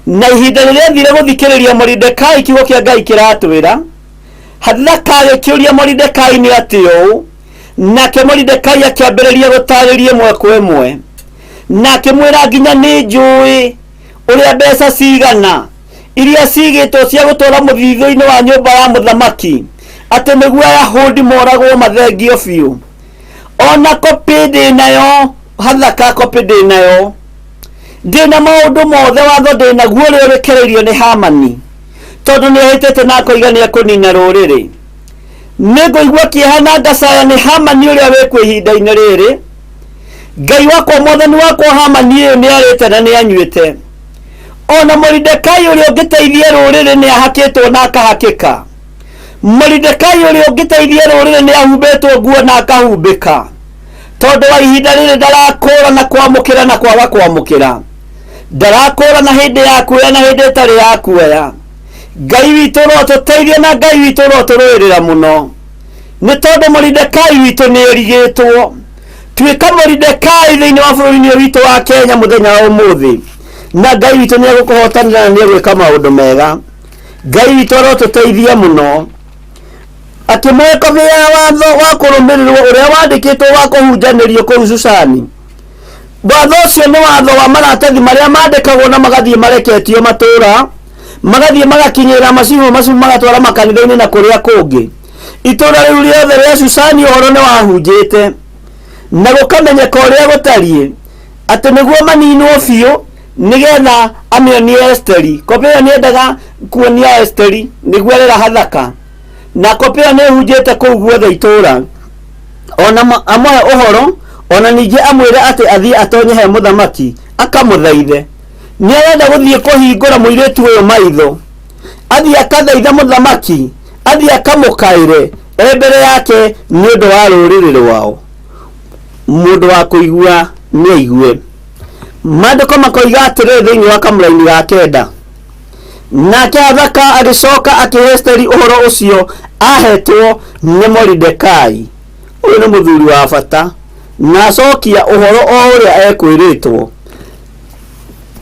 Na ihinda rĩrĩa athire gũthikĩrĩria Moridekai, kiugo kĩa Ngai kĩratwĩra Hathaka agĩkĩũria Moridekai nĩ atĩ ũũ, nake Moridekai akĩambĩrĩria gũtarĩria ĩmwe kwa ĩmwe, na akĩmwĩra nginya nĩ njũĩ ũrĩa mbeca cigana iria cigĩtwo cia gũtwara mũthithũ-inĩ wa nyũmba ya mũthamaki, atĩ nĩguo Ayahudi moragwo mathengio biũ. Ona kopĩ ndĩ nayo, Hathaka, kopĩ ndĩ nayo, ndĩ na maũndũ mothe, watho ndĩ naguo ũrĩa ũrekereirio nĩ Hamani, tondũ nĩ ehĩtĩte na akoiga nĩ ekũnina rũrĩrĩ. Nĩ ngũigua kĩeha na ngacaya nĩ Hamani ũrĩa wĩkuo ihinda-inĩ rĩrĩ. Ngai wakwa, mwathani wakwa, Hamani ũyũ nĩ arĩte na nĩ anyuĩte. Ona Moridekai ũrĩa ũngĩteithia rũrĩrĩ nĩ ahakĩtwo na akahakĩka. Moridekai ũrĩa ũngĩteithia rũrĩrĩ nĩ ahumbĩtwo nguo na akahumbĩka, tondũ wa ihinda rĩrĩ ndarakũra na kwamũkĩra na kwaga kwamũkĩra, ndarakũra na hĩndĩ ya kuoya na hĩndĩ ĩtarĩ ya kuoya. Ngai witũ ũrotũteithia na Ngai witũ ũrotũrũĩrĩra mũno, nĩ tondũ Moridekai witũ nĩ erigĩtwo. Tuĩka Moridekai thĩinĩ wa bũrũri-inĩ ũyũ witũ wa Kenya mũthenya wa ũmũthĩ, na Ngai witũ nĩ egũkũhotanĩra na nĩ egwĩka maũndũ mega. Ngai witũ arotũteithia mũno. Akĩmũhe kobĩ ya watho wa kũrũmĩrĩrwo ũrĩa wandĩkĩtwo wa kũhunjanĩrio kũu Shushani. Watho ũcio nĩ watho wa maratathi marĩa mandĩkagwo na magathiĩ mareketio matũũra, magathiĩ magakinyĩrĩra macibũ, macibũ magatwara makanitha-inĩ na kũrĩa kũngĩ. Itũũra rĩu rĩothe rĩa Shushani ũhoro nĩ wahunjĩte, na gũkamenyeka ũrĩa gũtariĩ, atĩ nĩguo maninwo biũ, nĩgetha amĩonie Esteri. Kobĩ ĩyo nĩendaga kuonia Esteri, nĩguo arera Hathaka. Na kobĩ ĩyo nĩĩhunjĩte kũu guothe itũũra. Ona amũhe ũhoro, ona ningĩ amwĩre atĩ athiĩ atonye he mũthamaki, akamũthaithe. Nĩ arenda gũthiĩ kũhingũra mũirĩtu ũyũ maitho. Athiĩ akathaithe mũthamaki, athiĩ akamũkaĩre e mbere yake nĩ ũndũ wa rũrĩrĩ rwao. Mũndũ wa kũigua nĩ aigue. Maandĩko makoiga atĩrĩ thĩinĩ wa kamũraini ga kenda, nake Hathaka agĩcoka akĩhe Esteri ũhoro ũcio ahetwo nĩ Moridekai. Ũyũ nĩ mũthuri wa bata, na acokia ũhoro o ũrĩa ekwĩrĩtwo.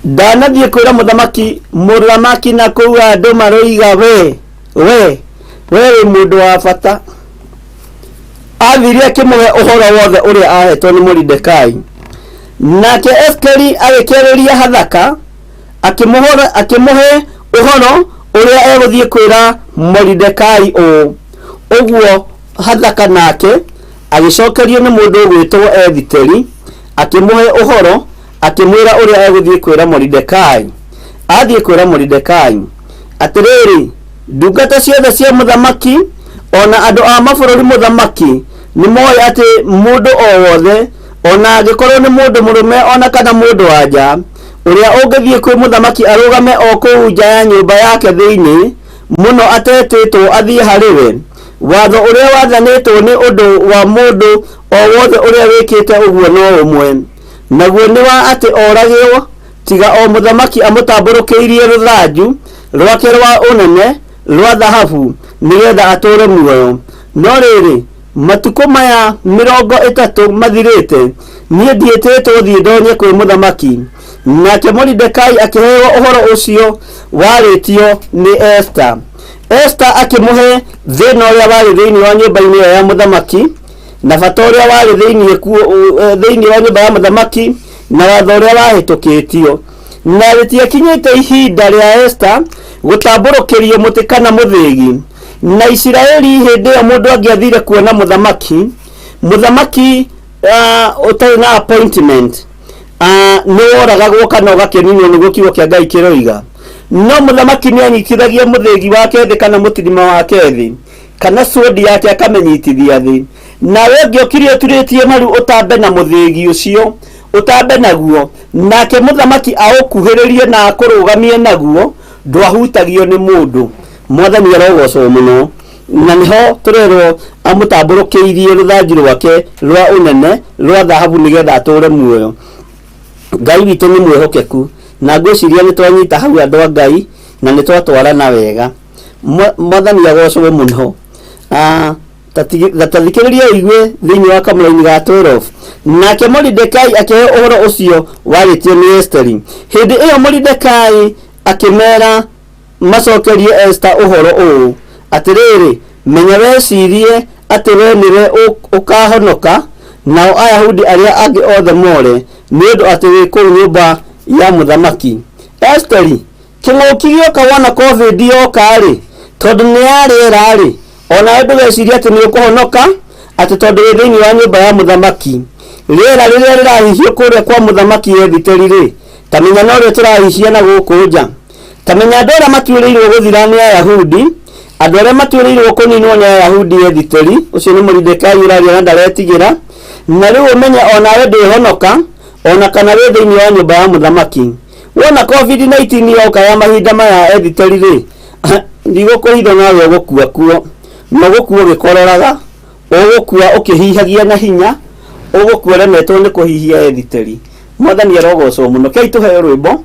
Ndanathiĩ kwĩra mũthamaki, mũthamaki na kũu andũ maroiga we, we, we wĩ mũndũ wa bata. Athire akĩmũhe ũhoro wothe ũrĩa ahetwo nĩ Moridekai. Nake Esiteri agĩkĩarĩria Hathaka, akĩmũhe ũhoro ũrĩa egũthiĩ kwĩra Moridekai ũũ. Ũguo Hathaka nake agĩcokerio nĩ mũndũ ũgwĩtwo Esiteri, akĩmũhe ũhoro, akĩmwĩra ũrĩa egũthiĩ kwĩra Moridekai. Athiĩ kwĩra Moridekai, atĩrĩrĩ, ndungata ciothe cia mũthamaki o na andũ a mabũrũri mũthamaki nĩ moĩ atĩ mũndũ o wothe, o na angĩkorwo nĩ mũndũ mũrũme o na kana mũndũ wa nja, Ũrĩa ũngĩthiĩ kwĩ mũthamaki arũgame o kũu nja ya nyũmba yake thĩinĩ mũno atetĩtwo athiĩ harĩ we, watho ũrĩa wathanĩtwo nĩ ũndũ wa mũndũ o wothe ũrĩa wĩkĩte ũguo no ũmwe, naguo nĩ wa atĩ oragwo, tiga o mũthamaki amũtambũrũkĩirie rũthanju rwake rwa ũnene rwa thahabu nĩgetha atũũre muoyo. No rĩrĩ, matukũ maya 30 mathirĩte, niĩ ndiĩtĩtwo thiĩ ndonye kwĩ mũthamaki. Nake Moridekai akĩheo ũhoro ũcio warĩtio nĩ Esta. Esta akĩmũhe thĩna ũrĩa warĩ thĩinĩ wa nyũmba-inĩ ĩyo ya mũthamaki, na bata ũrĩa warĩ thĩinĩ kuo, thĩinĩ wa nyũmba ya mũthamaki, na watho ũrĩa wahĩtũkĩtio. Na rĩtiakinyĩte ihinda rĩa Esta gũtambũrũkĩrio mũtĩ kana mũthĩgi. Na Isiraeli hĩndĩ ĩyo mũndũ angĩathire kuona mũthamaki, mũthamaki ũtarĩ na appointment, nĩ woragagwo kana ũgakĩninwo, nĩguo kiugo kĩa Ngai kĩroiga. No mũthamaki nĩ anyitithagia mũthĩgi wake thĩ kana mũtirima wake thĩ, kana sword yake akamĩnyitithia thĩ. Nawe ũngĩokire ũturĩtie maru ũtambe na mũthĩgi ũcio, ũtambe naguo, nake mũthamaki aũkuhĩrĩrie na akũrũgamie naguo, ndwahutagio nĩ mũndũ. Mwathani arogocwo mũno. Na nĩho tũrerwo amũtambũrũkĩirie rũthanju rwake rwa ũnene rwa thahabu nĩgetha atũũre muoyo. Ngai witũ nĩ mwĩhokeku, na ngwĩciria nĩ twanyita hau andũ a Ngai, na nĩ twatwarana wega. Mwathani agocwo mũno. Tathikĩrĩria ũigue thĩinĩ wa kamũraini ga 12. Nake Moridekai akĩheo ũhoro ũcio warĩtio nĩ Esteri. Hĩndĩ ĩyo Moridekai akĩmeera macokerie Esta ũhoro ũũ, atĩrĩrĩ, menya wecirie atĩ we nĩwe ũkahonoka, nao Ayahudi arĩa angĩ othe more, nĩ ũndũ atĩ wĩ kũu nyũmba ya mũthamaki. Esteri, kĩng'ũki gĩoka wona COVID yoka-rĩ, tondũ nĩ ya rĩera-rĩ, onawe ndũgecirie atĩ nĩ ũkũhonoka, atĩ tondũ wĩ thĩinĩ wa nyũmba ya mũthamaki. Rĩera rĩrĩa rĩrahihio kũrĩa kwa mũthamaki Ethiteri-rĩ, ta menya no rĩo tũrahihia na gũkũ nja. Ta menya andũ arĩa matuĩrĩirwo gũthira nĩ Ayahudi, andũ arĩa matuĩrĩirwo kũninwo nĩ Ayahudi Ethiteri, ũcio nĩ Moridekai ũraria na ndaretigĩra. Na rĩu ũmenye onawe ndwĩhonoka, ona kana wĩ thĩinĩ wa nyũmba ya mũthamaki. Wona COVID-19 yoka ya mahinda maya Ethiteri-rĩ, ndigũkũhitha nawe ũgũkua kuo, na ũgũkua ũgĩkororaga, ũgũkua ũkĩhihagia na hinya, ũgũkua ũremetwo nĩ kũhihia Ethiteri. Mwathani arogocwo mũno. Kei tũheo rwĩmbo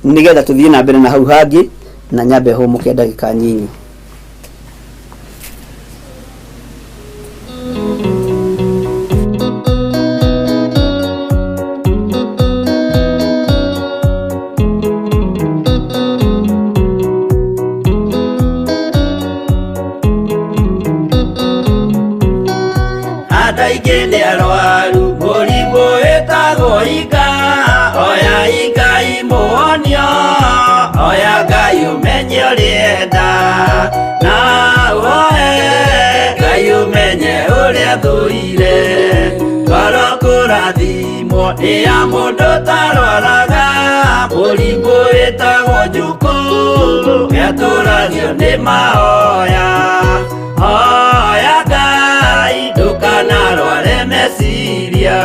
nĩgetha tũthiĩ na mbere na hau hangĩ, na nyambe hũmũke ndagĩka nyinyi. Andũ aingĩ nĩ arwaru mũrimũ wĩtagwo inga, oya inga imũhonio, oya Ngai ũmenye ũrĩenda, na woe Ngai ũmenye ũrĩa thũire. Ngoro kũrathimwo nĩ ya mũndũ ũtarwaraga, mũrimũ wĩtagwo njukũ, nĩatũragio nĩ mahoya. Hoya Ngai ndũkanarware meciria.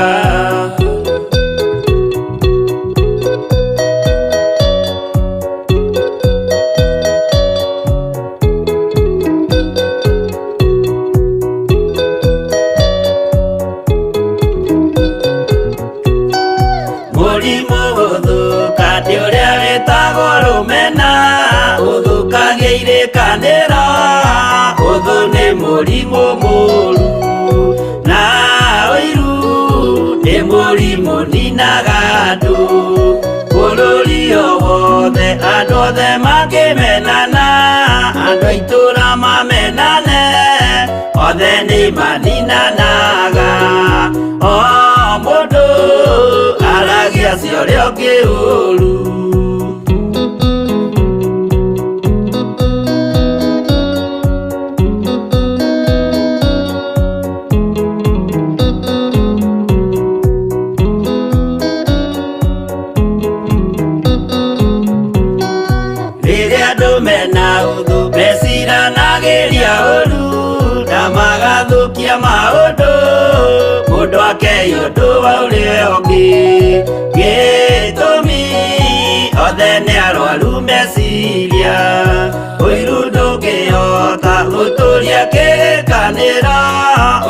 Mũrimũ gũthũka nĩ ũrĩa wĩtagwo rũmena, ũthũkagia irĩkanĩro, ũthũ nĩ mũrimũ mũru, na ũiru nĩ mũrimũ ninaga andũ. Bũrũri o wothe andũ othe makĩmenana, andũ a itũũra mamenane, othe nĩ maninanaga. O mũndũ aragia cia ũrĩa ũngĩ ũru. Rĩrĩa andũ mena ũthũ meciranagĩria ũru, na magathũkia maũndũ, mũndũ akei ũndũ wa ũrĩa ũngĩ. Gĩtũmi Othe nĩ arwaru meciria. Ũiru ndũngĩhota gũtũria kĩrĩkanĩro.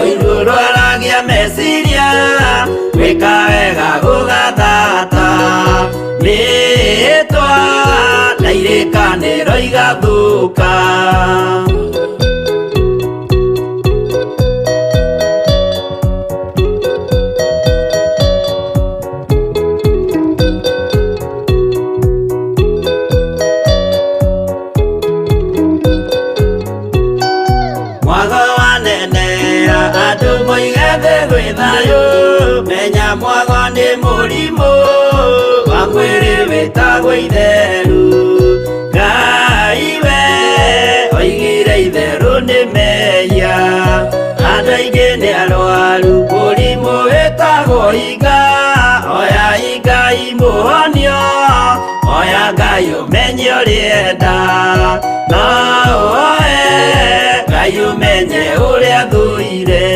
Ũiru ũrwaragia meciria. Gwĩka wega gũgathata. Mĩĩtwa na irĩkanĩro igathũka. Mwago wanenea andũ moige thĩ gwĩ thayũ. Menya mwago nĩ mũrimũ wa mwĩrĩ wĩtagwo itheru. Ngai we oigire itherũ nĩ mehia. Andũ aingĩ nĩ arwaru mũrimũ wĩtagwo iga. Oya Ngai mũhonio, oya Ngai ũmenye ũrĩa enda. No ũhoe Ngai ũmenye ũrĩa thũire.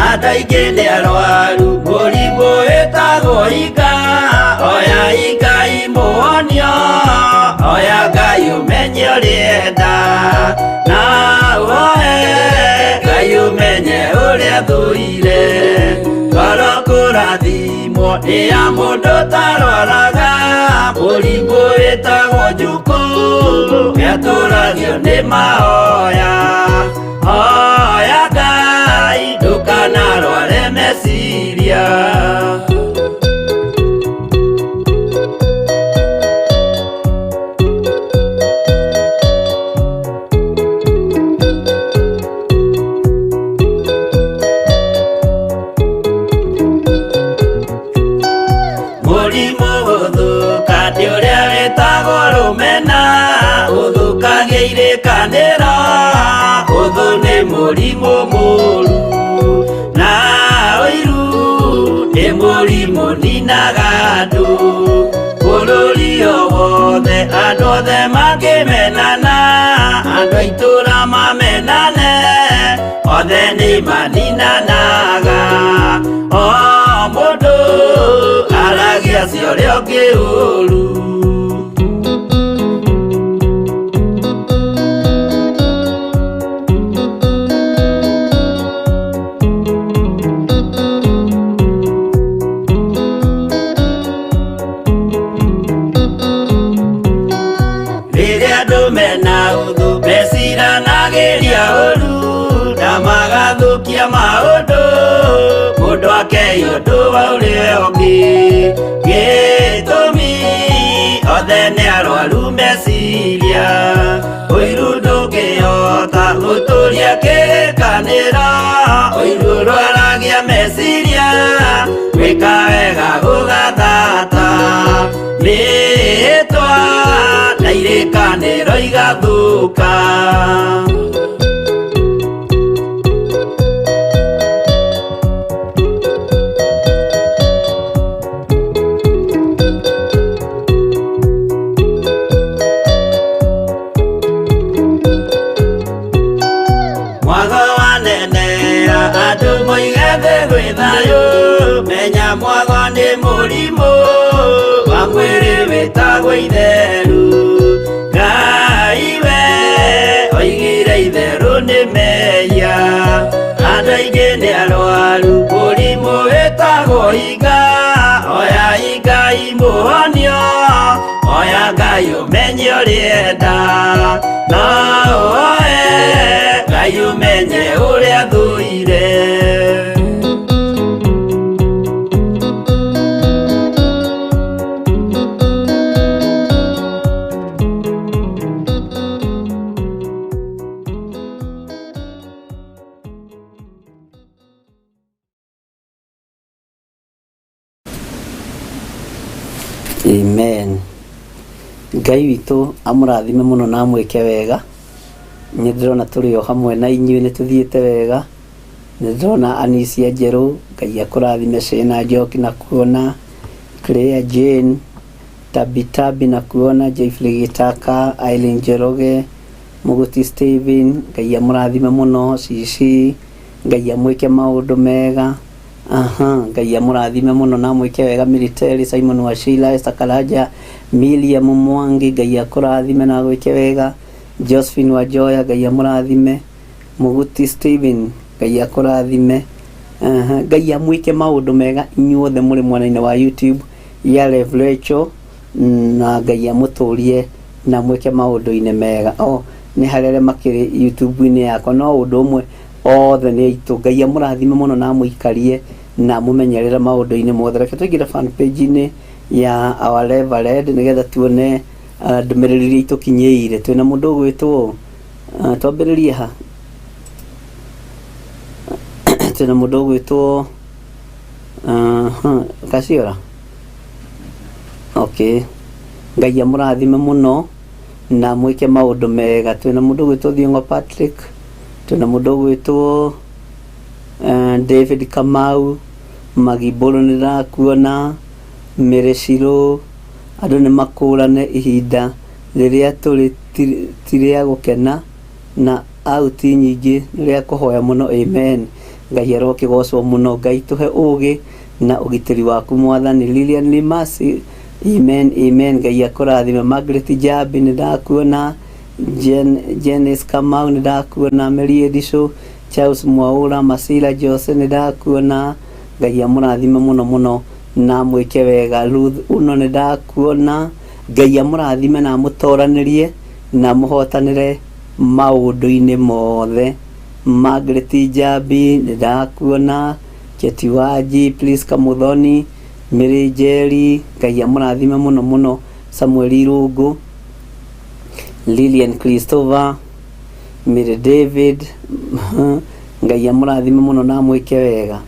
Andũ aingĩ nĩ arwaru mũrimũ wĩtagwo iga. Oya Ngai mũhonio, oya Ngai ũmenye ũrĩa enda. Na ũhoe Ngai ũmenye ũrĩa thũire. Ngoro kũrathimwo nĩ ya mũndũ ũtarwaraga. Mũrimũ wĩtagwo njukũ nĩatũragio nĩ mahoya. Hoya Ngai ndũkanarware meciria. Mũrimũ gũthũka nĩ ũrĩa wĩtagwo rũmena. Ũthũkagia irĩkanĩro, ũthũ nĩ mũrimũ mũru. Na ũiru nĩ mũrimũ ninaga andũ. Bũrũri o wothe andũ othe mangĩmenana, andũ a itũũra mamenane, othe nĩ maninanaga. O mũndũ aragia cia ũrĩa ũngĩ ũru. Rĩrĩa andũ mena ũthũ meciranagĩria ũru na magathũkia maũndũ, mũndũ akei ũndũ wa ũrĩa ũngĩ. Gĩtũmi othe nĩ arwaru meciria. Ũiru ndũngĩhota gũtũria kĩrĩkanĩro. Ũiru ũrwaragia meciria. Gwĩka wega gũgathata. Mĩĩtwa na irĩkanĩro igathũka. Mwago wanenea andũ moige thĩ gwĩ thayũ. Menya mwago nĩ mũrimũ wa mwĩrĩ wĩtagwo itheru. Ngai we oigire itherũ nĩ mehia. Andũ aingĩ nĩ arwaru mũrimũ wĩtagwo iga. Oya Ngai mũhonio, oya Ngai ũmenye ũrĩa enda. No ũhoe Ngai ũmenye ũrĩa thũire. Amen. Ngai witũ amũrathime mũno na amwĩke wega. Nĩ ndĩrona tũrĩ o hamwe na inyuĩ nĩ tũthiĩte wega. Nĩ ndĩrona Anisia Njerũ, Ngai akũrathime, Shena Njoki na kuona, Claire Jane, Tabitabi na kuona, Jeffrey Gitaka, Aileen Njoroge, Mũgũti Steven, Ngai amũrathime mũno, Cici, Ngai amwĩke maũndũ mega. Aha, Ngai amũrathime mũno na amwĩke wega Military, Simon Wachira, Esther Karanja, Miriam Mwangi, Ngai akũrathime na agwĩke wega. Josephine Wanjoya, Ngai amũrathime. Mũguti Steven, Ngai akũrathime. Aha, Ngai amwĩke maũndũ mega inyuothe mũrĩ mwena-inĩ wa YouTube ya Rev Rachel na Ngai amũtũrie na mwĩke maũndũ-inĩ mega. Oh, nĩ harĩ arĩa makĩrĩ YouTube-inĩ yakwa no ũndũ ũmwe othe nĩ aitũ. Ngai amũrathime mũno na amũikarie na amũmenyerere maũndũ-inĩ mothe. Reke tũingĩre fan page-inĩ ya our Reverend nĩgetha tuone ndũmĩrĩri iria itũkinyĩire. Twĩna mũndũ ũgwĩtwo twambĩrĩrie ha? Twĩna mũndũ ũgwĩtwo Kaciora. Okay. Ngai amũrathime mũno na mwĩke maũndũ mega. Twĩna mũndũ ũgwĩtwo Thiong'o Patrick, twĩna mũndũ ũgwĩtwo David Kamau, Magimbũrũ nĩ ndĩrakuona, Mary Shirũ, andũ nĩ makũrane ihinda rĩrĩa tũrĩ ti rĩa gũkena na auti nyingĩ nĩ rĩa kũhoya mũno amen. Ngai arokĩgocwo mũno. Ngai tũhe ũgĩ na ũgitĩri waku Mwathani. Lilian Limasi, amen amen. Ngai akũrathime. Margaret Njambi nĩ ndakuona. Janice Kamau nĩ ndakuona. Mary Edisho, Charles Mwaũra, Masira Jose nĩ ndakuona. Ngai amũrathime mũno mũno na amwĩke wega. Ruth Uno nĩ ndakuona. Ngai amũrathime na amũtoranĩrie na amũhotanĩre maũndũ-inĩ mothe. Margaret Njambi nĩ ndakuona. Keti Wanji, Priska Muthoni, Mary Njeri, Ngai amũrathime mũno mũno. Samuel Irũngũ, Lilian Christopher, Mary David, Ngai amũrathime mũno na amwĩke wega.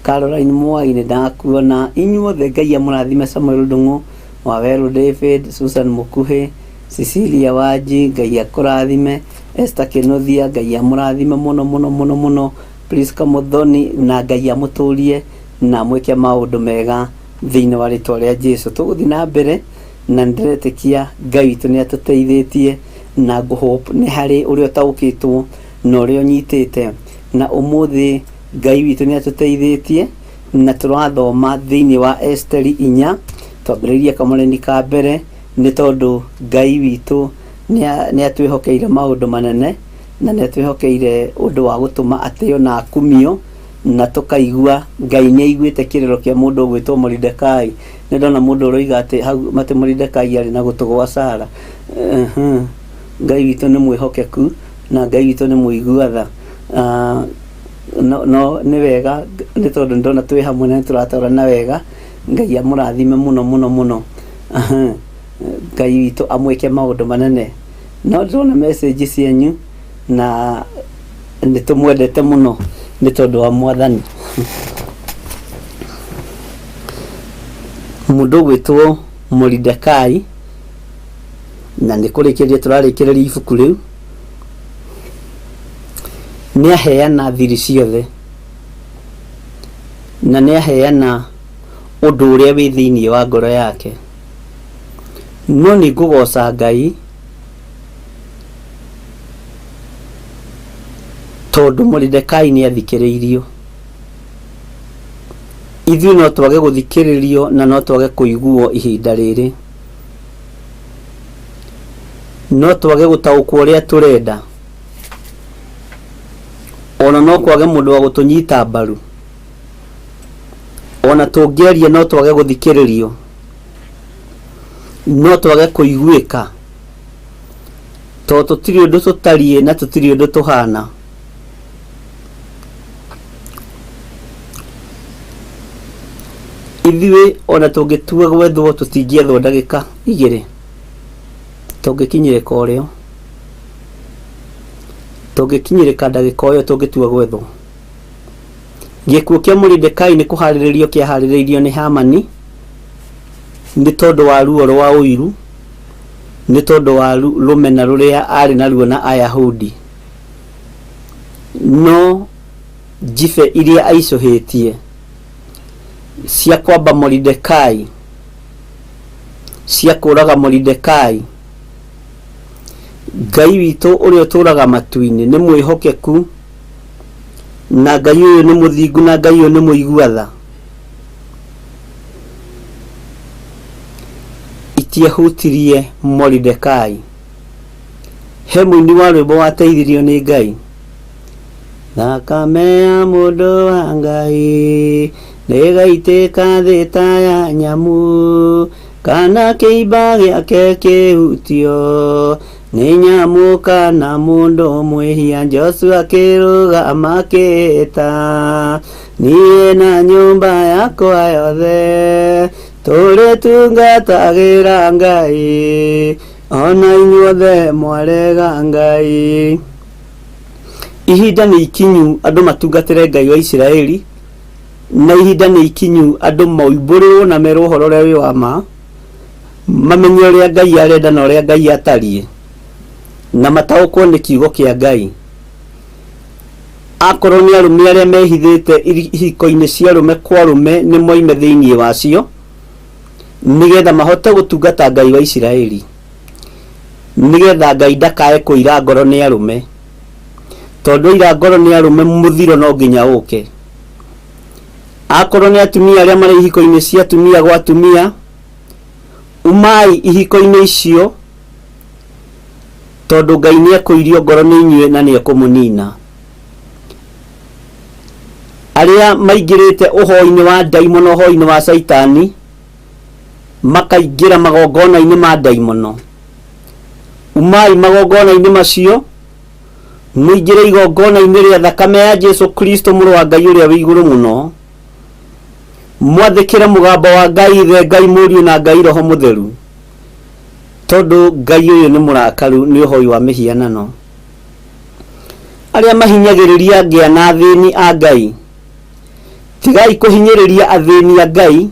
Caroline Mwai nĩ ndakuona. Inyuothe Ngai amũrathime. Samuel Ndung'u, Wawerũ David, Susan Mũkuhĩ, Cecilia Wanji, Ngai akũrathime. Esther Kĩnuthia, Ngai amũrathime mũno mũno mũno mũno. Priska Muthoni, na Ngai amũtũrie na amwĩke maũndũ mega thĩinĩ wa rĩtwa rĩa Jesu. Tũgũthiĩ na mbere na nĩndĩretĩkia Ngai witũ nĩ atũteithĩtie na ngũ hope nĩ harĩ ũrĩa ũtaũkĩtwo na ũrĩa ũnyitĩte. Na ũmũthĩ Ngai witũ nĩ atũteithĩtie na tũrathoma thĩinĩ wa Esteri inya, twambĩrĩirie kamũreni ka mbere nĩ tondũ Ngai witũ nĩ atwĩhokeire maũndũ manene na nĩ atwĩhokeire ũndũ wa gũtũma atĩo na akumio na tũkaigua Ngai nĩ aiguĩte kĩrĩro kĩa mũndũ ũgwĩtwo Moridekai. Nĩ ndona mũndũ ũroiga atĩ hau atĩ Moridekai arĩ na gũtũ gwa Sara. Ngai witũ nĩ mwĩhokeku na Ngai witũ nĩ mũigua tha. No nĩ wega nĩ tondũ nĩ ndona twĩ hamwe na nĩ tũratwarana wega. Ngai amũrathime mũno mũno mũno. Ngai witũ amwĩke maũndũ manene. No ndĩrona message cianyu na nĩ tũmwendete mũno nĩ tondũ wa Mwathani. Mũndũ ũgwĩtwo Moridekai, na nĩ kũrĩkĩrĩria tũrarĩkĩrĩria ibuku rĩu, nĩ aheana thiri ciothe na nĩ aheana ũndũ ũrĩa wĩ thĩinĩ wa ngoro yake. No nĩ ngũgoca Ngai tondũ Moridekai nĩ athikĩrĩirio. Ithuĩ no twage gũthikĩrĩrio na no twage kũiguo ihinda rĩrĩ. No twage gũtaũkwo ũrĩa tũrenda. Ona no kwage mũndũ wa gũtũnyita mbaru. Ona tũngĩaria no twage gũthikĩrĩrio. No twage kũiguĩka tondũ tũtirĩ ũndũ tũtariĩ na tũtirĩ ũndũ tũhana. Ithuĩ ona tũngĩtua gwethwo tũtingĩethwo ndagĩka igĩrĩ, tũngĩkinyĩrĩka ũrĩo, tũngĩkinyĩrĩka ndagĩka o ĩyo tũngĩtua gwethwo. Gĩkuũ kĩa Moridekai nĩ kũharĩrĩrio kĩaharĩrĩirio nĩ Hamani nĩ tondũ wa ruo rwa ũiru. Nĩ tondũ wa rũmena rũrĩa arĩ naruo na Ayahudi. No njibe iria aicũhĩtie cia kwamba Moridekai, cia kũraga Moridekai, Ngai witũ ũrĩa ũtũũraga matu-inĩ nĩ mwĩhokeku, na Ngai ũyũ nĩ mũthingu, na Ngai ũyũ nĩ mũigua tha. Itiahutirie Moridekai. He mũini wa rwĩmbo wateithirio nĩ Ngai. Thakame ya mũndũ wa Ngai ndĩgaitĩka thĩ ta ya nyamũ, kana kĩimba gĩake kĩhutio nĩ nyamũ kana mũndũ mwĩhia. Joshua akĩrũgama akĩĩta, niĩ na nyũmba yakwa yothe tũrĩtungatagĩra Ngai, ona inyuothe mwarega Ngai. Ihinda nĩ ikinyu andũ matungatĩre Ngai wa Isiraeli, na ihinda nĩ ikinyu andũ moimbũrĩrwo na merwo ũhoro ũrĩa wĩ wa ma, mamenye ũrĩa Ngai arenda na ũrĩa Ngai atariĩ, na mataũkwo nĩ kiugo kĩa Ngai. Akorwo nĩ arũme arĩa mehithĩte ihiko-inĩ cia arũme kwa arũme nĩ moime thĩinĩ wacio, nĩgetha mahote gũtungata Ngai wa Isiraeli. Nĩgetha Ngai ndakae kũira ngoro nĩ arũme, tondũ aira ngoro nĩ arũme mũthiro no nginya ũke. Akorwo nĩ atumia arĩa marĩ ihiko-inĩ cia atumia gwa atumia, umai ihiko-inĩ icio, tondũ Ngai nĩ ekũirio ngoro nĩ inyuĩ na nĩ ekũmũnina. Arĩa maingĩrĩte ũhoi-inĩ wa ndaimono, ũhoi-inĩ wa caitani, makaingĩra magongona-inĩ ma ndaimono. Umai magongona-inĩ macio, mũingĩre igongona-inĩ rĩa thakame ya Jesu Kristo mũrũ wa Ngai ũrĩa wĩ igũrũ mũno. Mwathĩkĩre mũgambo wa Ngai Ithe, Ngai Mũriũ na Ngai Roho Mũtheru, tondũ Ngai ũyũ nĩ mũrakaru nĩ ũhoi wa mĩhianano. Arĩa mahinyagĩrĩria ngĩa na athĩni a Ngai, tigai kũhinyĩrĩria athĩni a Ngai,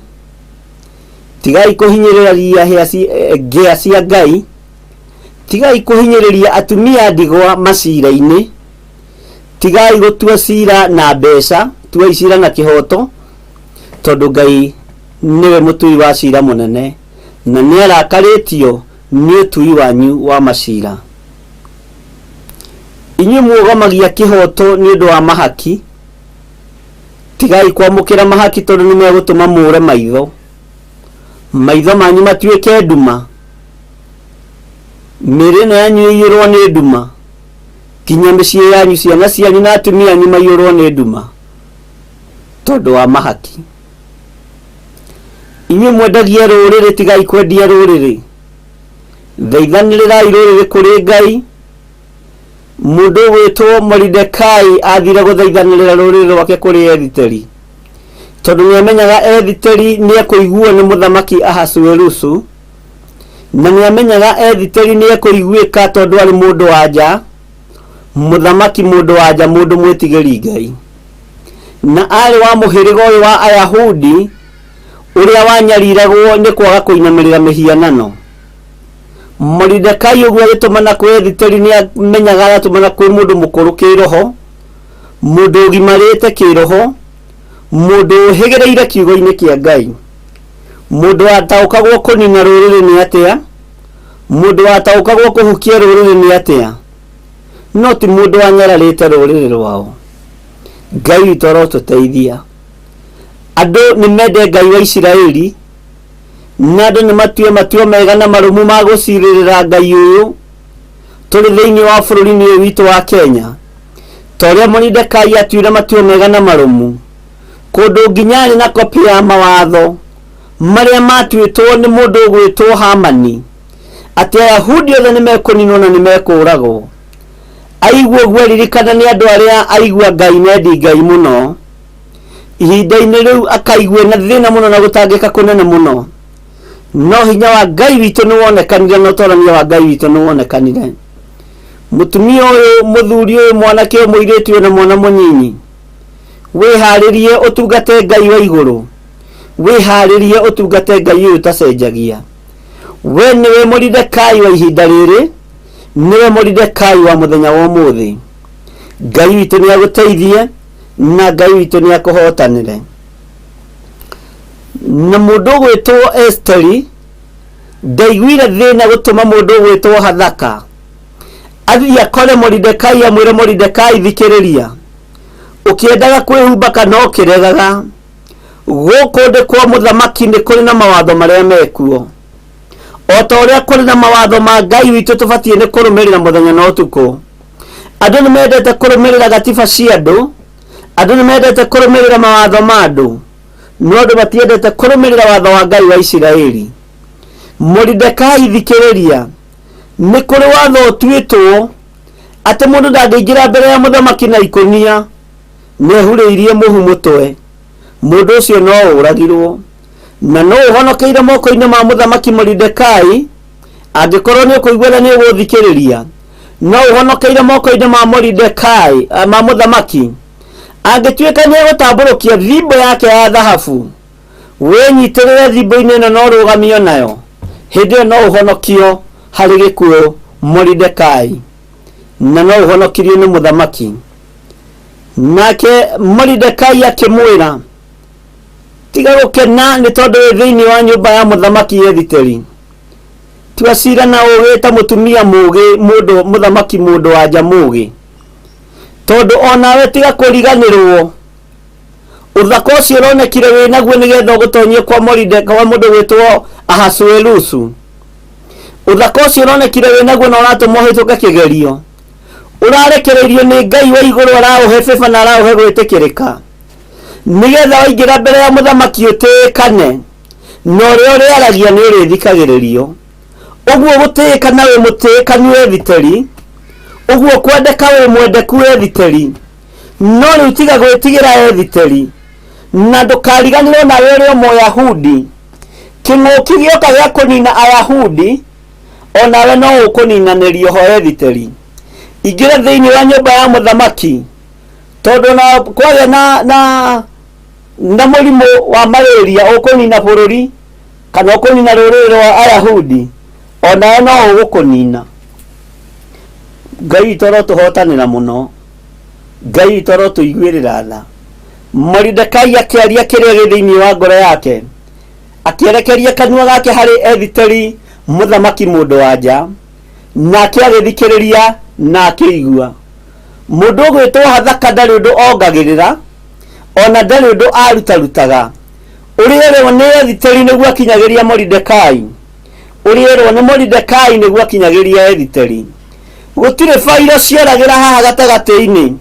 tigai kũhinyĩrĩria ngĩa cia Ngai, tigai kũhinyĩrĩria atumia ndigwa macira-inĩ, tigai gũtua cira na mbeca, tuai cira na kĩhoto, tondũ Ngai nĩwe mũtui wa cira mũnene na nĩ arakarĩtio nĩ ũtui wanyu wa macira. Inyuĩ muogamagia kĩhoto nĩ ũndũ wa mahaki, Tigai kwamũkĩra mahaki tondũ nĩ megũtũma mũũre maitho. Maitho manyu matuĩke nduma. Mĩĩrĩ ĩno yanyu ĩiyũrwo nĩ nduma. Nginya mĩciĩ yanyu, ciana cianyu na atumia anyu maiyũrwo nĩ nduma tondũ wa mahaki. Inyuĩ mwendagia rũrĩrĩ, tigai kwendia rũrĩrĩ. Thaithanĩrĩrai rũrĩrĩ kũrĩ Ngai. Mũndũ ũgwĩtwo Moridekai athire gũthaithanĩrĩra rũrĩrĩ rwake kũrĩ Ethiteri, tondũ nĩamenyaga Ethiteri nĩekũiguo nĩ mũthamaki Ahasuerusu, na nĩamenyaga Ethiteri nĩekũiguĩka tondũ arĩ mũndũ wa nja, mũthamaki mũndũ wa nja, mũndũ mwĩtigĩri Ngai, na arĩ wa mũhĩrĩga ũyũ wa Ayahudi ũrĩa wanyariragwo nĩ kwaga kũinamĩrĩra mĩhianano. Moridekai ũguo agĩtũmana kwĩ Ethiteri nĩ amenyaga aratũmana kwĩ mũndũ mũkũrũ kĩroho, mũndũ ũgimarĩte kĩroho, mũndũ ũhĩgĩrĩire kiugo-inĩ kĩa Ngai, mũndũ wataũkagwo kũnina rũrĩrĩ nĩ atĩa, mũndũ wataũkagwo kũhukia rũrĩrĩ nĩ atĩa, no ti mũndũ wanyararĩte rũrĩrĩ rwao. Ngai witũ arotũteithia. Andũ nĩ mende Ngai wa Isiraeli na andũ nĩ matue matua mega na marũmu ma gũcirĩrĩra Ngai ũyũ tũrĩ thĩinĩ wa bũrũri-inĩ ũyũ witũ wa Kenya, ta ũrĩa Moridekai atuire matua mega na marũmu kũndũ nginya arĩ na kopi ya mawatho marĩa matuĩtwo nĩ mũndũ ũgwĩtwo Hamani atĩ Ayahudi othe nĩ mekũninwo na nĩ mekũũragwo. Aigua ũguo ririkana nĩ andũ arĩa aigua Ngai mendi Ngai mũno. Ihinda-inĩ rĩu akaigua na thĩna mũno na gũtangĩka kũnene mũno, no hinya wa Ngai witũ nĩ wonekanire na ũtorania wa Ngai witũ nĩ wonekanire. Mũtumia ũyũ, mũthuri ũyũ, mwanake ũyũ, mũirĩtu ũyũ na mwana mũnyinyi, wĩharĩrie ũtungate Ngai wa igũrũ, wĩharĩrie ũtungate Ngai ũyũ ũtacenjagia. We nĩwe Moridekai wa ihinda rĩrĩ, nĩwe Moridekai wa mũthenya wa ũmũthĩ. Ngai witũ nĩ agũteithie na Ngai witũ nĩ akũhotanĩre. Na mũndũ ũgwĩtwo Esteri ndaiguire thĩna gũtũma mũndũ ũgwĩtwo Hathaka athiĩ akore Moridekai amwĩre, Moridekai thikĩrĩria, ũkĩendaga kwĩhumba kana ũkĩregaga, gũkũ ndĩ kwa mũthamaki nĩ kũrĩ na mawatho marĩa mekuo. O ta ũrĩa kũrĩ na mawatho ma Ngai witũ tũbatiĩ nĩ kũrũmĩrĩra mũthenya na ũtukũ. Andũ nĩ mendete kũrũmĩrĩra gatiba cia andũ, andũ nĩ mendete kũrũmĩrĩra mawatho ma andũ, no andũ matiendete kũrũmĩrĩra watho wa Ngai wa Isiraeli. Moridekai thikĩrĩria, nĩ kũrĩ watho ũtuĩtwo atĩ mũndũ ndangĩingĩra mbere ya mũthamaki na ikũnia nĩehurĩirie mũhu mũtwe, mũndũ ũcio no ũragirwo. Na no ũhonokeire moko-inĩ ma mũthamaki Moridekai, angĩkorwo nĩ ũkũigua na nĩ ũgũthikĩrĩria, no ũhonokeire moko-inĩ ma Moridekai, ma mũthamaki, angĩtuĩka nĩ egũtambũrũkia thimbo yake ya thahabu, wĩnyitĩrĩre thimbo-inĩ ĩno na ũrũgamio nayo, hĩndĩ ĩyo no ũhonokio harĩ gĩkuũ Moridekai, na no ũhonokirio nĩ mũthamaki. Nake Moridekai akĩmwĩra, tiga gũkena nĩ tondũ wĩ thĩinĩ wa nyũmba ya mũthamaki Ethiteri. Tua cira na ũũgĩ ta mũtumia mũũgĩ, mũndũ mũthamaki mũndũ wa nja mũũgĩ, tondũ onawe tiga kũriganĩrwo ũthaka ũcio ũronekire wĩ naguo nĩgetha ũgũtonyie kwa Moride kwa mũndũ gwĩtwo Ahasuerusu. Ũthaka ũcio ũronekire wĩ naguo na ũratũma ũhĩtũke kĩgerio, ũrarekereirio nĩ Ngai wa igũrũ, araũhe bĩba na araũhe gwĩtĩkĩrĩka, nĩgetha waingĩra mbere ya mũthamaki ũtĩĩkane, na ũrĩa ũrĩaragia nĩ ũrĩthikagĩrĩrio. Ũguo gũtĩĩkana wĩ mũtĩĩkanu Ethiteri, ũguo kwendeka wĩ mwendeku Ethiteri. No rĩu tiga gwĩtigĩra Ethiteri, na ndũkariganĩrwo nawe ũrĩ o Mũyahudi. Kĩng'ũki gĩoka gĩa kũnina Ayahudi, o nawe no ũkũninanĩrio ho Ethiteri. Ingĩra thĩinĩ wa nyũmba ya mũthamaki, tondũ na kwagĩa na, na, na mũrimũ wa malaria ũkũnina bũrũri kana ũkũnina rũrĩrĩ rwa Ayahudi, o nawe no ũgũkũnina. Ngai witũ arotũhotanĩra mũno, Ngai witũ arotũiguĩrĩra tha. Moridekai akĩaria kĩrĩa gĩ thĩinĩ wa ngoro yake, akĩerekeria kanua gake harĩ Ethiteri mũthamaki mũndũ wa nja, nake agĩthikĩrĩria na akĩigua. Mũndũ ũgwĩtwo Hathaka ndarĩ ũndũ ongagĩrĩra, ona ndarĩ ũndũ arutarutaga. Ũrĩa erwo nĩ Ethiteri nĩguo akinyagĩria Moridekai, ũrĩa erwo nĩ Moridekai nĩguo akinyagĩria Ethiteri. Gũtirĩ bairo cioragĩra haha gatagatĩ-inĩ,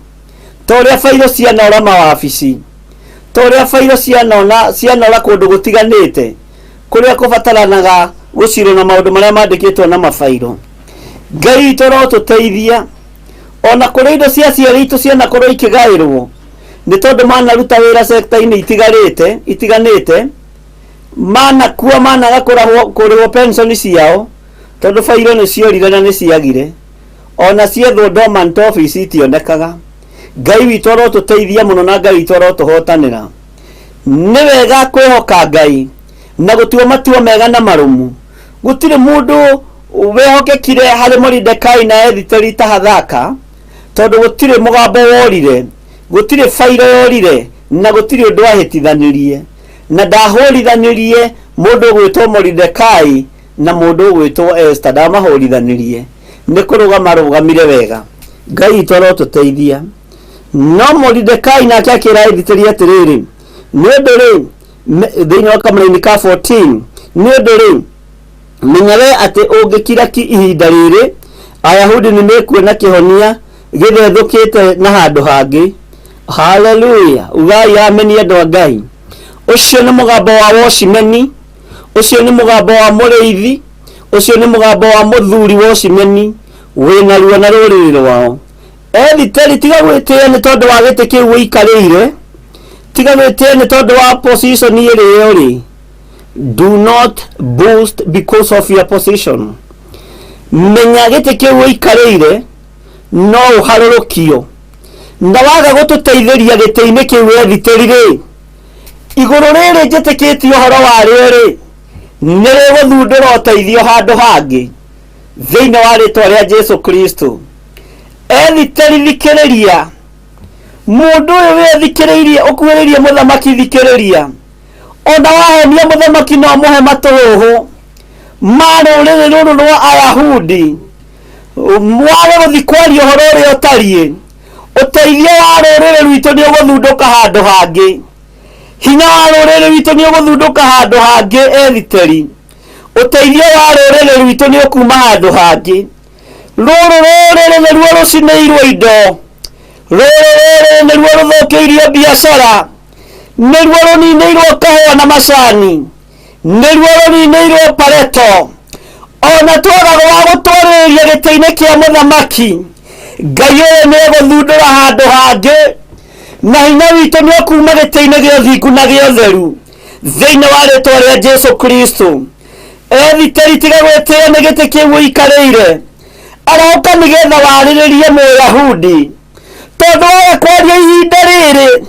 ta ũrĩa bairo cianora mawabici, ta ũrĩa bairo cianona cianora kũndũ gũtiganĩte, kũrĩa kũbataranaga gũcirwo na maũndũ marĩa mandĩkĩtwo na mabairo. Ngai witũ arotũteithia, ona kũrĩ indo cia aciari aitũ cianakorwo ikĩgaĩrwo, nĩ tondũ manaruta wĩra sector-inĩ itigarĩte itiganĩte, manakua managa kũrahwo kũrĩhwo pension ciao, tondũ bairo nĩ ciorire na nĩ ciagire, ona ciethwo dormant office itionekaga. Ngai witũ arotũteithia mũno na Ngai witũ arotũhotanĩra. Nĩ wega kwĩhoka Ngai na gũtua matua mega na marũmu. Gũtirĩ mũndũ wehokekire harĩ Moridekai na Ethiteri ta Hathaka, tondũ gũtirĩ mũgambo worire, gũtirĩ bairo yorire, na gũtirĩ ũndũ ahĩtithanirie. Na ndahũrithanirie mũndũ ũgwĩtwo Moridekai na mũndũ ũgwĩtwo Esther, ndamahũrithanirie, nĩ kũrũgama arũgamire wega. Ngai witũ arotũteithia. No Moridekai nake akĩra Ethiteri atĩrĩrĩ, nĩ ũndũ rĩ, thĩinĩ wa kamũraini ka 14, nĩ ũndũ rĩ, menya we atĩ ũngĩkira ki ihinda rĩrĩ, Ayahudi nĩ mekuona kĩhonia gĩthethũkĩte na handũ hangĩ. Haleluya! Ugai ameni andũ a Ngai. Ũcio nĩ mũgambo wa wocimeni, ũcio nĩ mũgambo wa mũrĩithi, ũcio nĩ mũgambo wa mũthuri wocimeni wĩna ruo na rũrĩrĩ rwao. Ethiteri, tiga gwĩtĩĩa nĩ tondũ wa gĩtĩ kĩu ũikarĩire, tiga gwĩtĩĩa nĩ tondũ wa position ĩrĩa ũrĩ. Do not boast because of your position. Menya gĩtĩ kĩu ũikarĩire no ũharũrũkio, na waga gũtũteithĩria gĩtĩ-inĩ kĩu Ethiteri rĩ, igũrũ rĩrĩ njĩtĩkĩtie ũhoro warĩo rĩ, Nĩ rĩgũthundũra ũteithio handũ hangĩ thĩinĩ wa rĩtwa rĩa Jesu Kristo. Ethiteri thikĩrĩria, mũndũ ũyũ wĩ thikĩrĩirie ũkuhĩrĩirie mũthamaki thikĩrĩria, ona wahenia mũthamaki no mũhe matũhũhũ ma rũrĩrĩ rũrũ rwa Ayahudi, wage gũthiĩ kwaria ũhoro ũrĩa ũtariĩ. Ũteithio wa rũrĩrĩ rwitũ nĩ ũgũthundũka handũ hangĩ, hinya wa rũrĩrĩ rwitũ nĩ ũgũthundũka handũ hangĩ. Ethiteri, ũteithio wa rũrĩrĩ rwitũ nĩ ũkuma handũ hangĩ. Rũrũ rũrĩrĩ nĩruo rũcinĩirwo indo, rũrũ rũrĩrĩ nĩruo rũthũkĩirio biacara, nĩruo rũninĩirwo kahũa na macani, nĩruo rũninĩirwo pareto. Ona twaga gwa gũtwarĩrĩria gĩtĩ-inĩ kĩa mũthamaki, Ngai ũyũ nĩ egũthundũra handũ hangĩ, na hinya witũ nĩ ũkuma gĩtĩ-inĩ gĩa ũthingu na gĩa ũtheru thĩinĩ wa rĩtwa rĩa Jesu Kristo. Ethiteri, tiga gwĩtĩĩa nĩ gĩtĩ kĩu ũikarĩire, arahũka nĩgetha warĩrĩrie Mũyahudi, tondũ waga kwaria ihinda rĩrĩ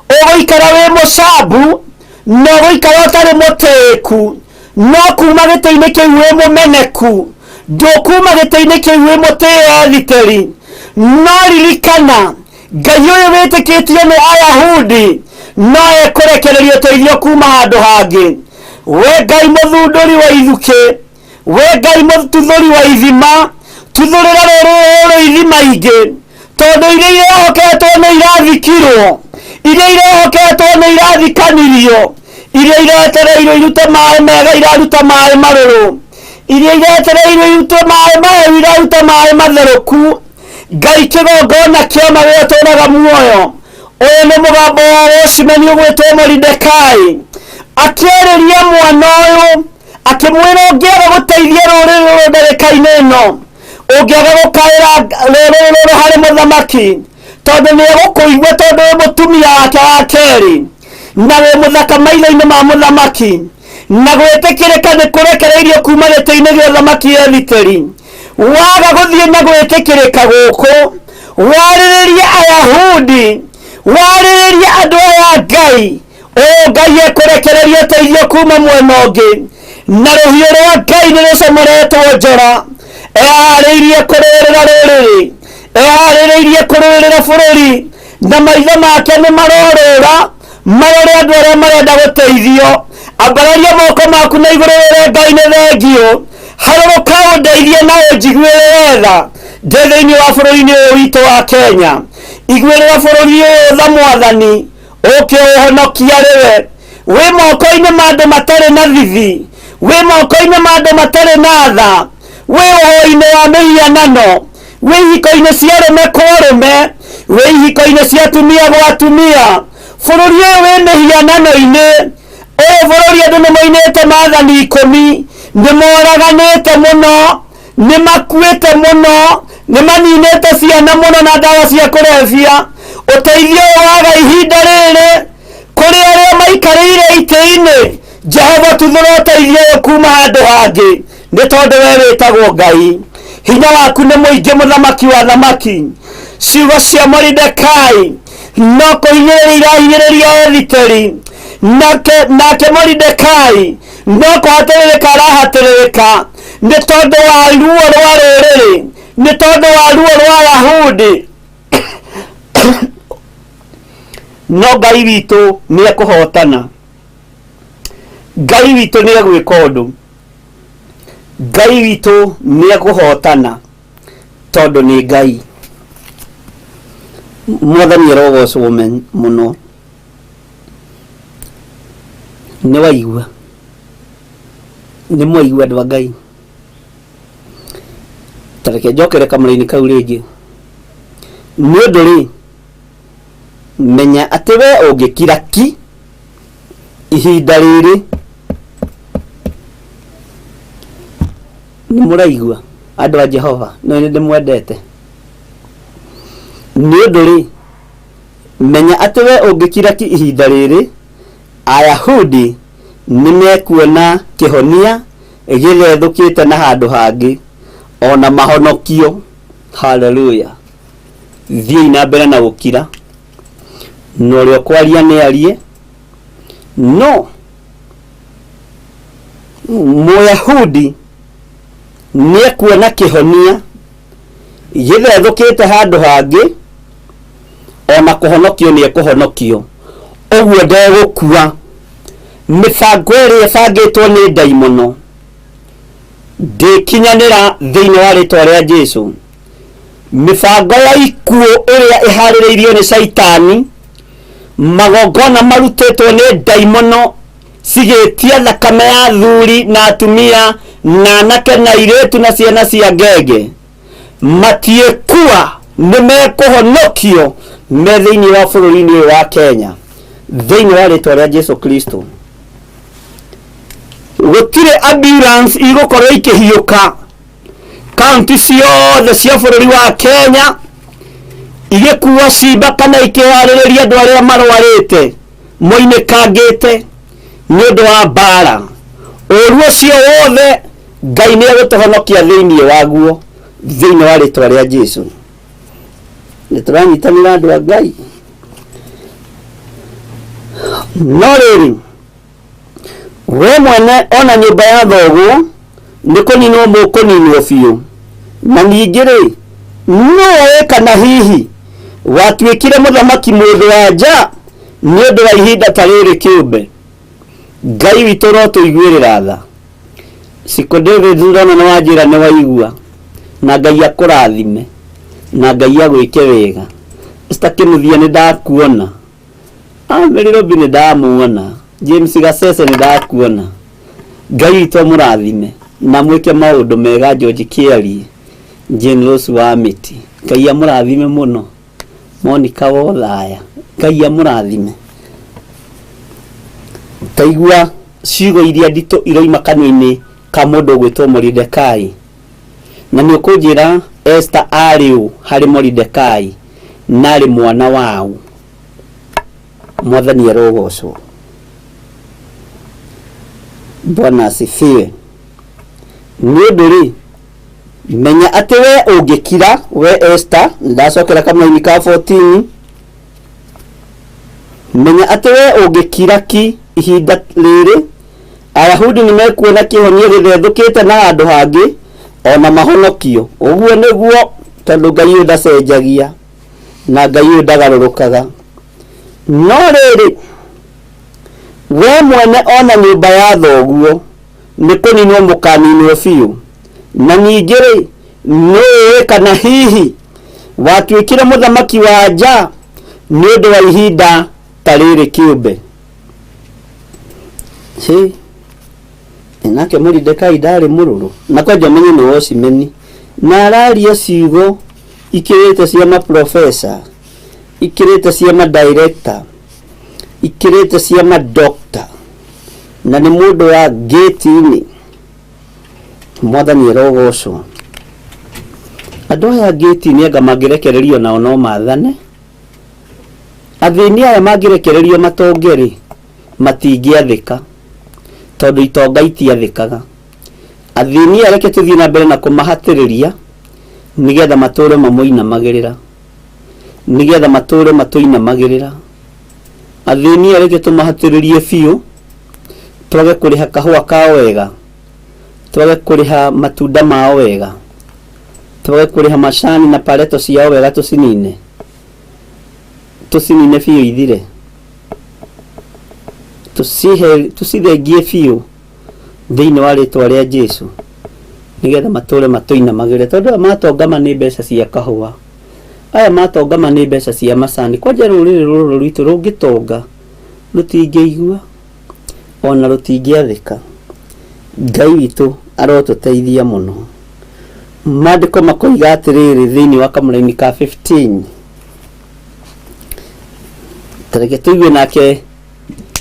ũgũikara wĩ mũcambu na ũgũikara ũtarĩ mũtĩĩku, no kuma gĩtĩ-inĩ kĩu wĩ mũmeneku, ndũkuma gĩtĩ-inĩ kĩu wĩ mũtĩĩ. Ethiteri, no ririkana Ngai ũyũ wĩtĩkĩtio nĩ Ayahudi no ekũrekereria ũteithio kuma handũ hangĩ. We Ngai mũthundũri wa ithukĩ, we Ngai mũtuthũri wa ithima, tuthũrĩra rũrĩrĩ rũrũ ithima ingĩ, tondũ iria irehoketwo nĩ irathikirwo, iria irehoketwo nĩ irathikanirio, iria iretereirwo irute maĩ mega iraruta maĩ marũrũ, iria iretereirwo irute maĩ mahehu iraruta maĩ matherũku. Ngai kĩgongona kĩa ma wĩ ũtũũraga muoyo, ũyũ nĩ mũgambo wa wocimeni ũgwĩtwo Moridekai akĩarĩria mwana ũyũ akĩmwĩra, ũngĩaga gũteithia rũrĩrĩ rũrũ ndagĩka-inĩ ĩno, ũngĩaga gũkaĩra rũrĩrĩ rũrũ harĩ mũthamaki, tondũ nĩ egũkũigua, tondũ wĩ mũtumia wake wa kerĩ na wĩ mũthaka maitho-inĩ ma mũthamaki, na gwĩtĩkĩrĩka nĩ kũrekereirio kuma gĩtĩ-inĩ gĩa ũthamaki. Ethiteri, waga gũthiĩ na gwĩtĩkĩrĩka gũkũ, warĩrĩrie Ayahudi, warĩrĩrie andũ aya a Ngai, ũyũ Ngai ekũrekereria ũteithio kuma mwena ũngĩ, na rũhiũ rwa Ngai nĩ rũcomoretwo njora. Eharĩirie kũrũĩrĩra rũrĩrĩ, eharĩrĩirie kũrũĩrĩra bũrũri, na maitho make nĩ marorũra marore andũ arĩa marenda gũteithio. Ambararia moko maku na igũrũ wĩre Ngai nĩ thengiũ, harũrũka ũndeithie na ũnjiguĩrĩre tha ndĩ thĩinĩ wa bũrũri-inĩ ũyũ witũ wa Kenya. Iguĩrĩra bũrũri ũyũ tha Mwathani, ũke ũhonokia rĩwe. Wĩ moko-inĩ ma andũ matarĩ na thithi, wĩ moko-inĩ ma andũ matarĩ na tha, wĩ ũhoi-inĩ wa mĩhianano, wĩ ihiko-inĩ cia arũme kwa arũme, wĩ ihiko-inĩ cia atumia gwa atumia. Bũrũri ũyũ wĩ mĩhianano-inĩ. Ũyũ bũrũri andũ nĩ moinĩte maathani 10, nĩ moraganĩte mũno, nĩ makuĩte mũno, nĩ maninĩte ciana mũno na ndawa cia kũrebia. Ũteithio ũyũ waga ihinda rĩrĩ kũrĩ arĩa maikarĩire itĩ-inĩ, Jehova tuthũra ũteithio ũyũ kuma handũ hangĩ, nĩ tondũ we wĩtagwo Ngai, hinya waku nĩ mũingĩ, mũthamaki wa thamaki. Ciugo cia Moridekai no kũhinyĩrĩria irahinyĩrĩria Ethiteri, nake Moridekai no kũhatĩrĩrĩka arahatĩrĩrĩka nĩ tondũ wa ruo rwa rũrĩrĩ, nĩ tondũ wa ruo rwa Ayahudi. No Ngai witũ nĩ ekũhotana, Ngai witũ nĩ egwĩka ũndũ, Ngai witũ nĩ ekũhotana tondũ nĩ Ngai. Mwathani arogocwo mũno. Nĩ waigua, nĩ mwaigua andũ a Ngai. Ta reke njokere kamũra-inĩ kau rĩngĩ. Nĩ ũndũ rĩ, menya atĩ we ũngĩkira ki ihinda rĩrĩ, nĩ mũraigua andũ a Jehova, no nĩ ndĩmwendete. Nĩ ũndũ rĩ, menya atĩ we ũngĩkira ki ihinda rĩrĩ, Ayahudi nĩ mekuona kĩhonia gĩthethũkĩte na handũ hangĩ, ona mahonokio. Haleluya! Thiĩi na mbere na gũkira, na ũrĩa ũkwaria nĩ arie, no Mũyahudi nĩekuona kĩhonia gĩthethũkĩte handũ hangĩ, ona kũhonokio nĩekũhonokio, ũguo ndegũkua. Mĩbango ĩrĩa ĩbangĩtwo nĩ ndaimono ndĩkinyanĩra thĩinĩ wa rĩtwa rĩa Jesu. Mĩbango ya ikuũ ĩrĩa ĩharĩrĩirio nĩ Caitani, magongona marutĩtwo nĩ ndaimono cigĩtia thakame ya athuri na atumia na anake na airĩtu na ciana cia ngenge, matiĩkua, nĩ mekũhonokio me thĩinĩ wa bũrũri-inĩ ũyũ wa Kenya thĩinĩ wa rĩtwa rĩa Jesu Kristo. Gũtirĩ ambulance igũkorwo ikĩhiũka kaunti ciothe cia bũrũri wa Kenya igĩkua cimba kana ikĩharĩrĩria andũ arĩa marwarĩte moinĩkangĩte nĩ ũndũ wa mbara. Ũru ũcio wothe Ngai nĩ egũtũhonokia thĩinĩ waguo thĩinĩ wa rĩtwa rĩa Jesu. Nĩ tũranyitanĩra andũ a Ngai. No rĩrĩ, we mwene ona nyũmba ya thoguo nĩ kũninwo mũkũninwo biũ. Na ningĩ rĩ, nũũ kana hihi watuĩkire mũthamaki mũndũ wa nja nĩ ũndũ wa ihinda ta rĩrĩ kĩũmbe? Ngai witũ rotũiguĩrĩra tha. Siko David, ndona nĩ wanjĩra nĩ waigua, na Ngai akũrathime na Ngai agwĩke wega. Esther Kĩnuthia, nĩ ndakuona. Mary Robi, nĩ ndamuona. James Gasese, nĩ ndakuona. Ngai witũ amũrathime na mwĩke maũndũ mega. George Kĩarie, Jane Rose wa Mĩtĩ, Ngai amũrathime mũno. Monica Wothaya, Ngai amũrathime. Taigua ciugo iria nditũ iroima kanua-inĩ ka mũndũ ũgwĩtwo Moridekai, na nĩ ũkũnjĩra Esther arĩ ũ harĩ Moridekai na arĩ mwana waũ? Mwathani arogocwo. Bwana asifiwe. Nĩ ũndũ rĩ, menya atĩ we ũngĩkira, we Esther, ndacokera kamũraini ka 14, menya atĩ we ũngĩkira ki ihinda rĩrĩ, Ayahudi nĩ mekuona kĩhonia gĩthethũkĩte na handũ hangĩ, ona mahonokio. Ũguo nĩguo, tondũ Ngai ũyũ ndacenjagia na Ngai ũyũ ndagarũrũkaga. No rĩrĩ, we mwene ona nyũmba ya thoguo nĩ kũninwo mũkaninwo biũ. Na ningĩ rĩ, nũĩ kana hihi watuĩkire mũthamaki wa nja nĩ ũndũ wa ihinda ta rĩrĩ kĩũmbe? Hĩ, nake Moridekai ndarĩ mũrũrũ, na kwanja ũmenye nĩ wocimeni, na araria ciugo ikĩrĩte cia maprofesa, ikĩrĩte cia madirector, ikĩrĩte cia madoctor, na nĩ mũndũ wa ngĩti-inĩ. Mwathani arogocwo. Andũ aya ngĩti-inĩ anga mangĩrekererio nao no mathane. Athĩni aya mangĩrekererio matonge rĩ, matingĩathĩka, tondũ itonga itiathĩkaga. Athĩni aya reke tũthiĩ na mbere na kũmahatĩrĩria nĩgetha matũre mamũinamagĩrĩra, nĩgetha matũre matũinamagĩrĩra. Athĩni aya reke tũmahatĩrĩrie biũ, twage kũrĩha kahũa kao wega, twage kũrĩha matunda mao wega, twage kũrĩha macani na pareto ciao wega, tũcinine, tũcinine biũ ithire, tũcihe, tũcithengie biũ thĩinĩ wa rĩtwa rĩa Jesu, nĩgetha matũre matũinamagĩrĩra, tondũ aya matongama nĩ mbeca cia kahũa, aya matongama nĩ mbeca cia macani. Kwanja rũrĩrĩ rũrũ rwitũ rũngĩtonga rũtingĩigua ona rũtingĩathĩka. Ngai witũ arotũteithia mũno. Maandĩko makoiga atĩrĩrĩ thĩinĩ wa kamũraini ka 15, tareke tũigue nake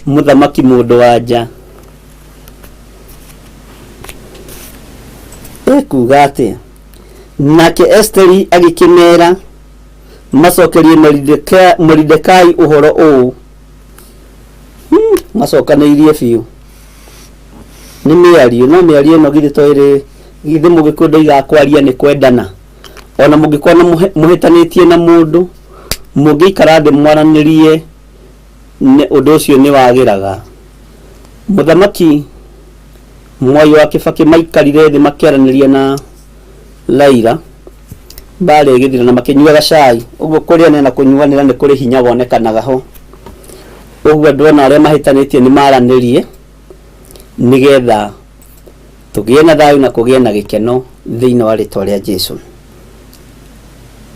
mũthamaki mũndũ wa nja ekuga atĩa. Nake Esteri agĩkĩmera macokerie Moridekai ũhoro ũũ. Macokanĩirie biũ nĩ mĩario, no mĩario ĩno githĩ to ĩrĩ, githĩ mũgĩkũyũ ndoigaga kwaria nĩ kwendana? Ona mũngĩkorwo na mũhĩtanĩtie na mũndũ, mũngĩikara thĩ mwaranĩrie, nĩ ũndũ ũcio nĩ wagĩraga. Mũthamaki Mwai wa Kibaki maikarire thĩ makĩaranĩria na Raila mbara ĩgĩthira na makĩnyuaga cai ũguo kũrĩanĩra na kũnyuanĩra nĩ kũrĩ hinya wonekanaga ho ũguo andũ ona arĩa mahĩtanĩtie nĩ maranĩrie nĩgetha tũgĩe na thayũ na kũgĩe na gĩkeno thĩinĩ wa rĩtwa rĩa Jesu.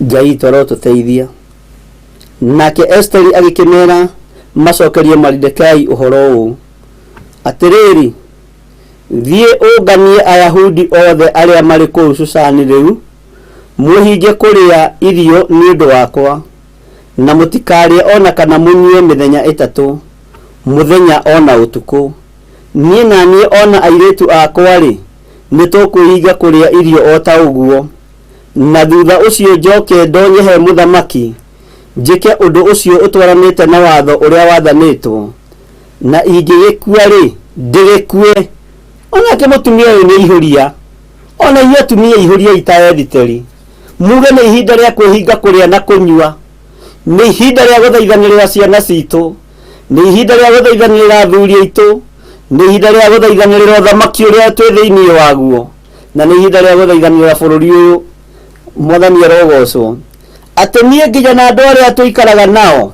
Ngai witũ arotũteithia. Nake Esiteri agĩkĩmera macokerie Maridekai ũhoro ũũ, Atĩrĩrĩ, thiĩ ũnganie Ayahudi othe arĩa marĩ kũu Shushani rĩu, mwĩhinge kũrĩa irio nĩ ũndũ wakwa, na mũtikarĩe o na kana mũnyue mĩthenya ĩtatũ, mũthenya o na ũtukũ. Niĩ na niĩ o na airĩtu akwa-rĩ, nĩtũkwĩhinga kũrĩa irio o ta ũguo. Na thutha ũcio njoke ndonye he mũthamaki, njĩke ũndũ ũcio ũtwaranĩte na watho ũrĩa wathanĩtwo. Na ingĩgĩkua-rĩ, ndĩgĩkue. O nake mũtumia ũyũ nĩ ihũria. O na inyuĩ atumia ihũriai ta Ethiteri. Muge nĩ ihinda rĩa kwĩhinga kũrĩa na kũnyua. Nĩ ihinda rĩa gũthaithanĩrĩra ciana citũ. Nĩ ihinda rĩa gũthaithanĩrĩra athuri aitũ. Nĩ ihinda rĩa gũthaithanĩrĩra ũthamaki ũrĩa twĩ thĩinĩ waguo. Na nĩ ihinda rĩa gũthaithanĩrĩra bũrũri ũyũ. Mwathani arogocwo. Atĩ niĩ nginya na andũ arĩa tũikaraga nao,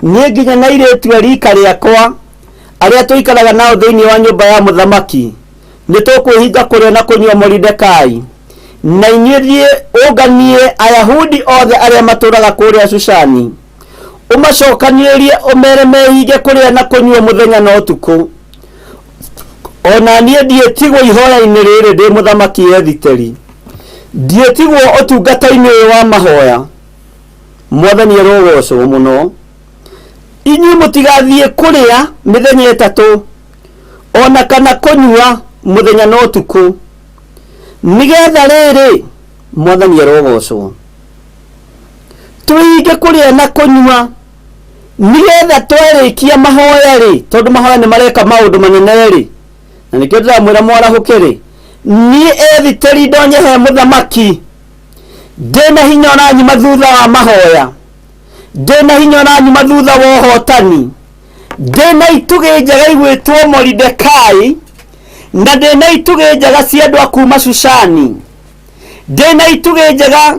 niĩ nginya na airĩtu a rika rĩakwa arĩa tũikaraga nao thĩinĩ wa nyũmba ya mũthamaki, nĩ tũkwĩhinga kũrĩa na kũnyua Moridekai. Na inyuĩ thiĩ ũnganie Ayahudi othe arĩa matũũraga kũrĩa Shushani, ũmacokanĩrĩrie ũmere mehinge kũrĩa na kũnyua mũthenya na ũtukũ. O na niĩ ndiĩtigwo ihoya-inĩ rĩrĩ ndĩ mũthamaki Ethiteri, ndiĩtigwo ũtungata-inĩ ũyũ wa mahoya. Mwathani arogocwo mũno. Inyuĩ mũtigathiĩ kũrĩa mĩthenya ĩtatũ, o na kana kũnyua mũthenya na ũtukũ, nĩgetha rĩrĩ, Mwathani arogocwo, twĩhinge kũrĩa na kũnyua, nĩgetha twarĩkia mahoya-rĩ, tondũ mahoya nĩ mareka maũndũ manene-rĩ, na nĩkĩo ndĩramwĩra mwarahũke-rĩ, niĩ Ethiteri ndonye he mũthamaki, ndĩna hinya ũranyuma thutha wa mahoya, ndĩna hinya ũranyuma thutha wa ũhotani, ndĩna itugĩ njega igwĩtwo Moridekai, na ndĩna itugĩ njega cia andũ a kuma Shushani, ndĩna itugĩ njega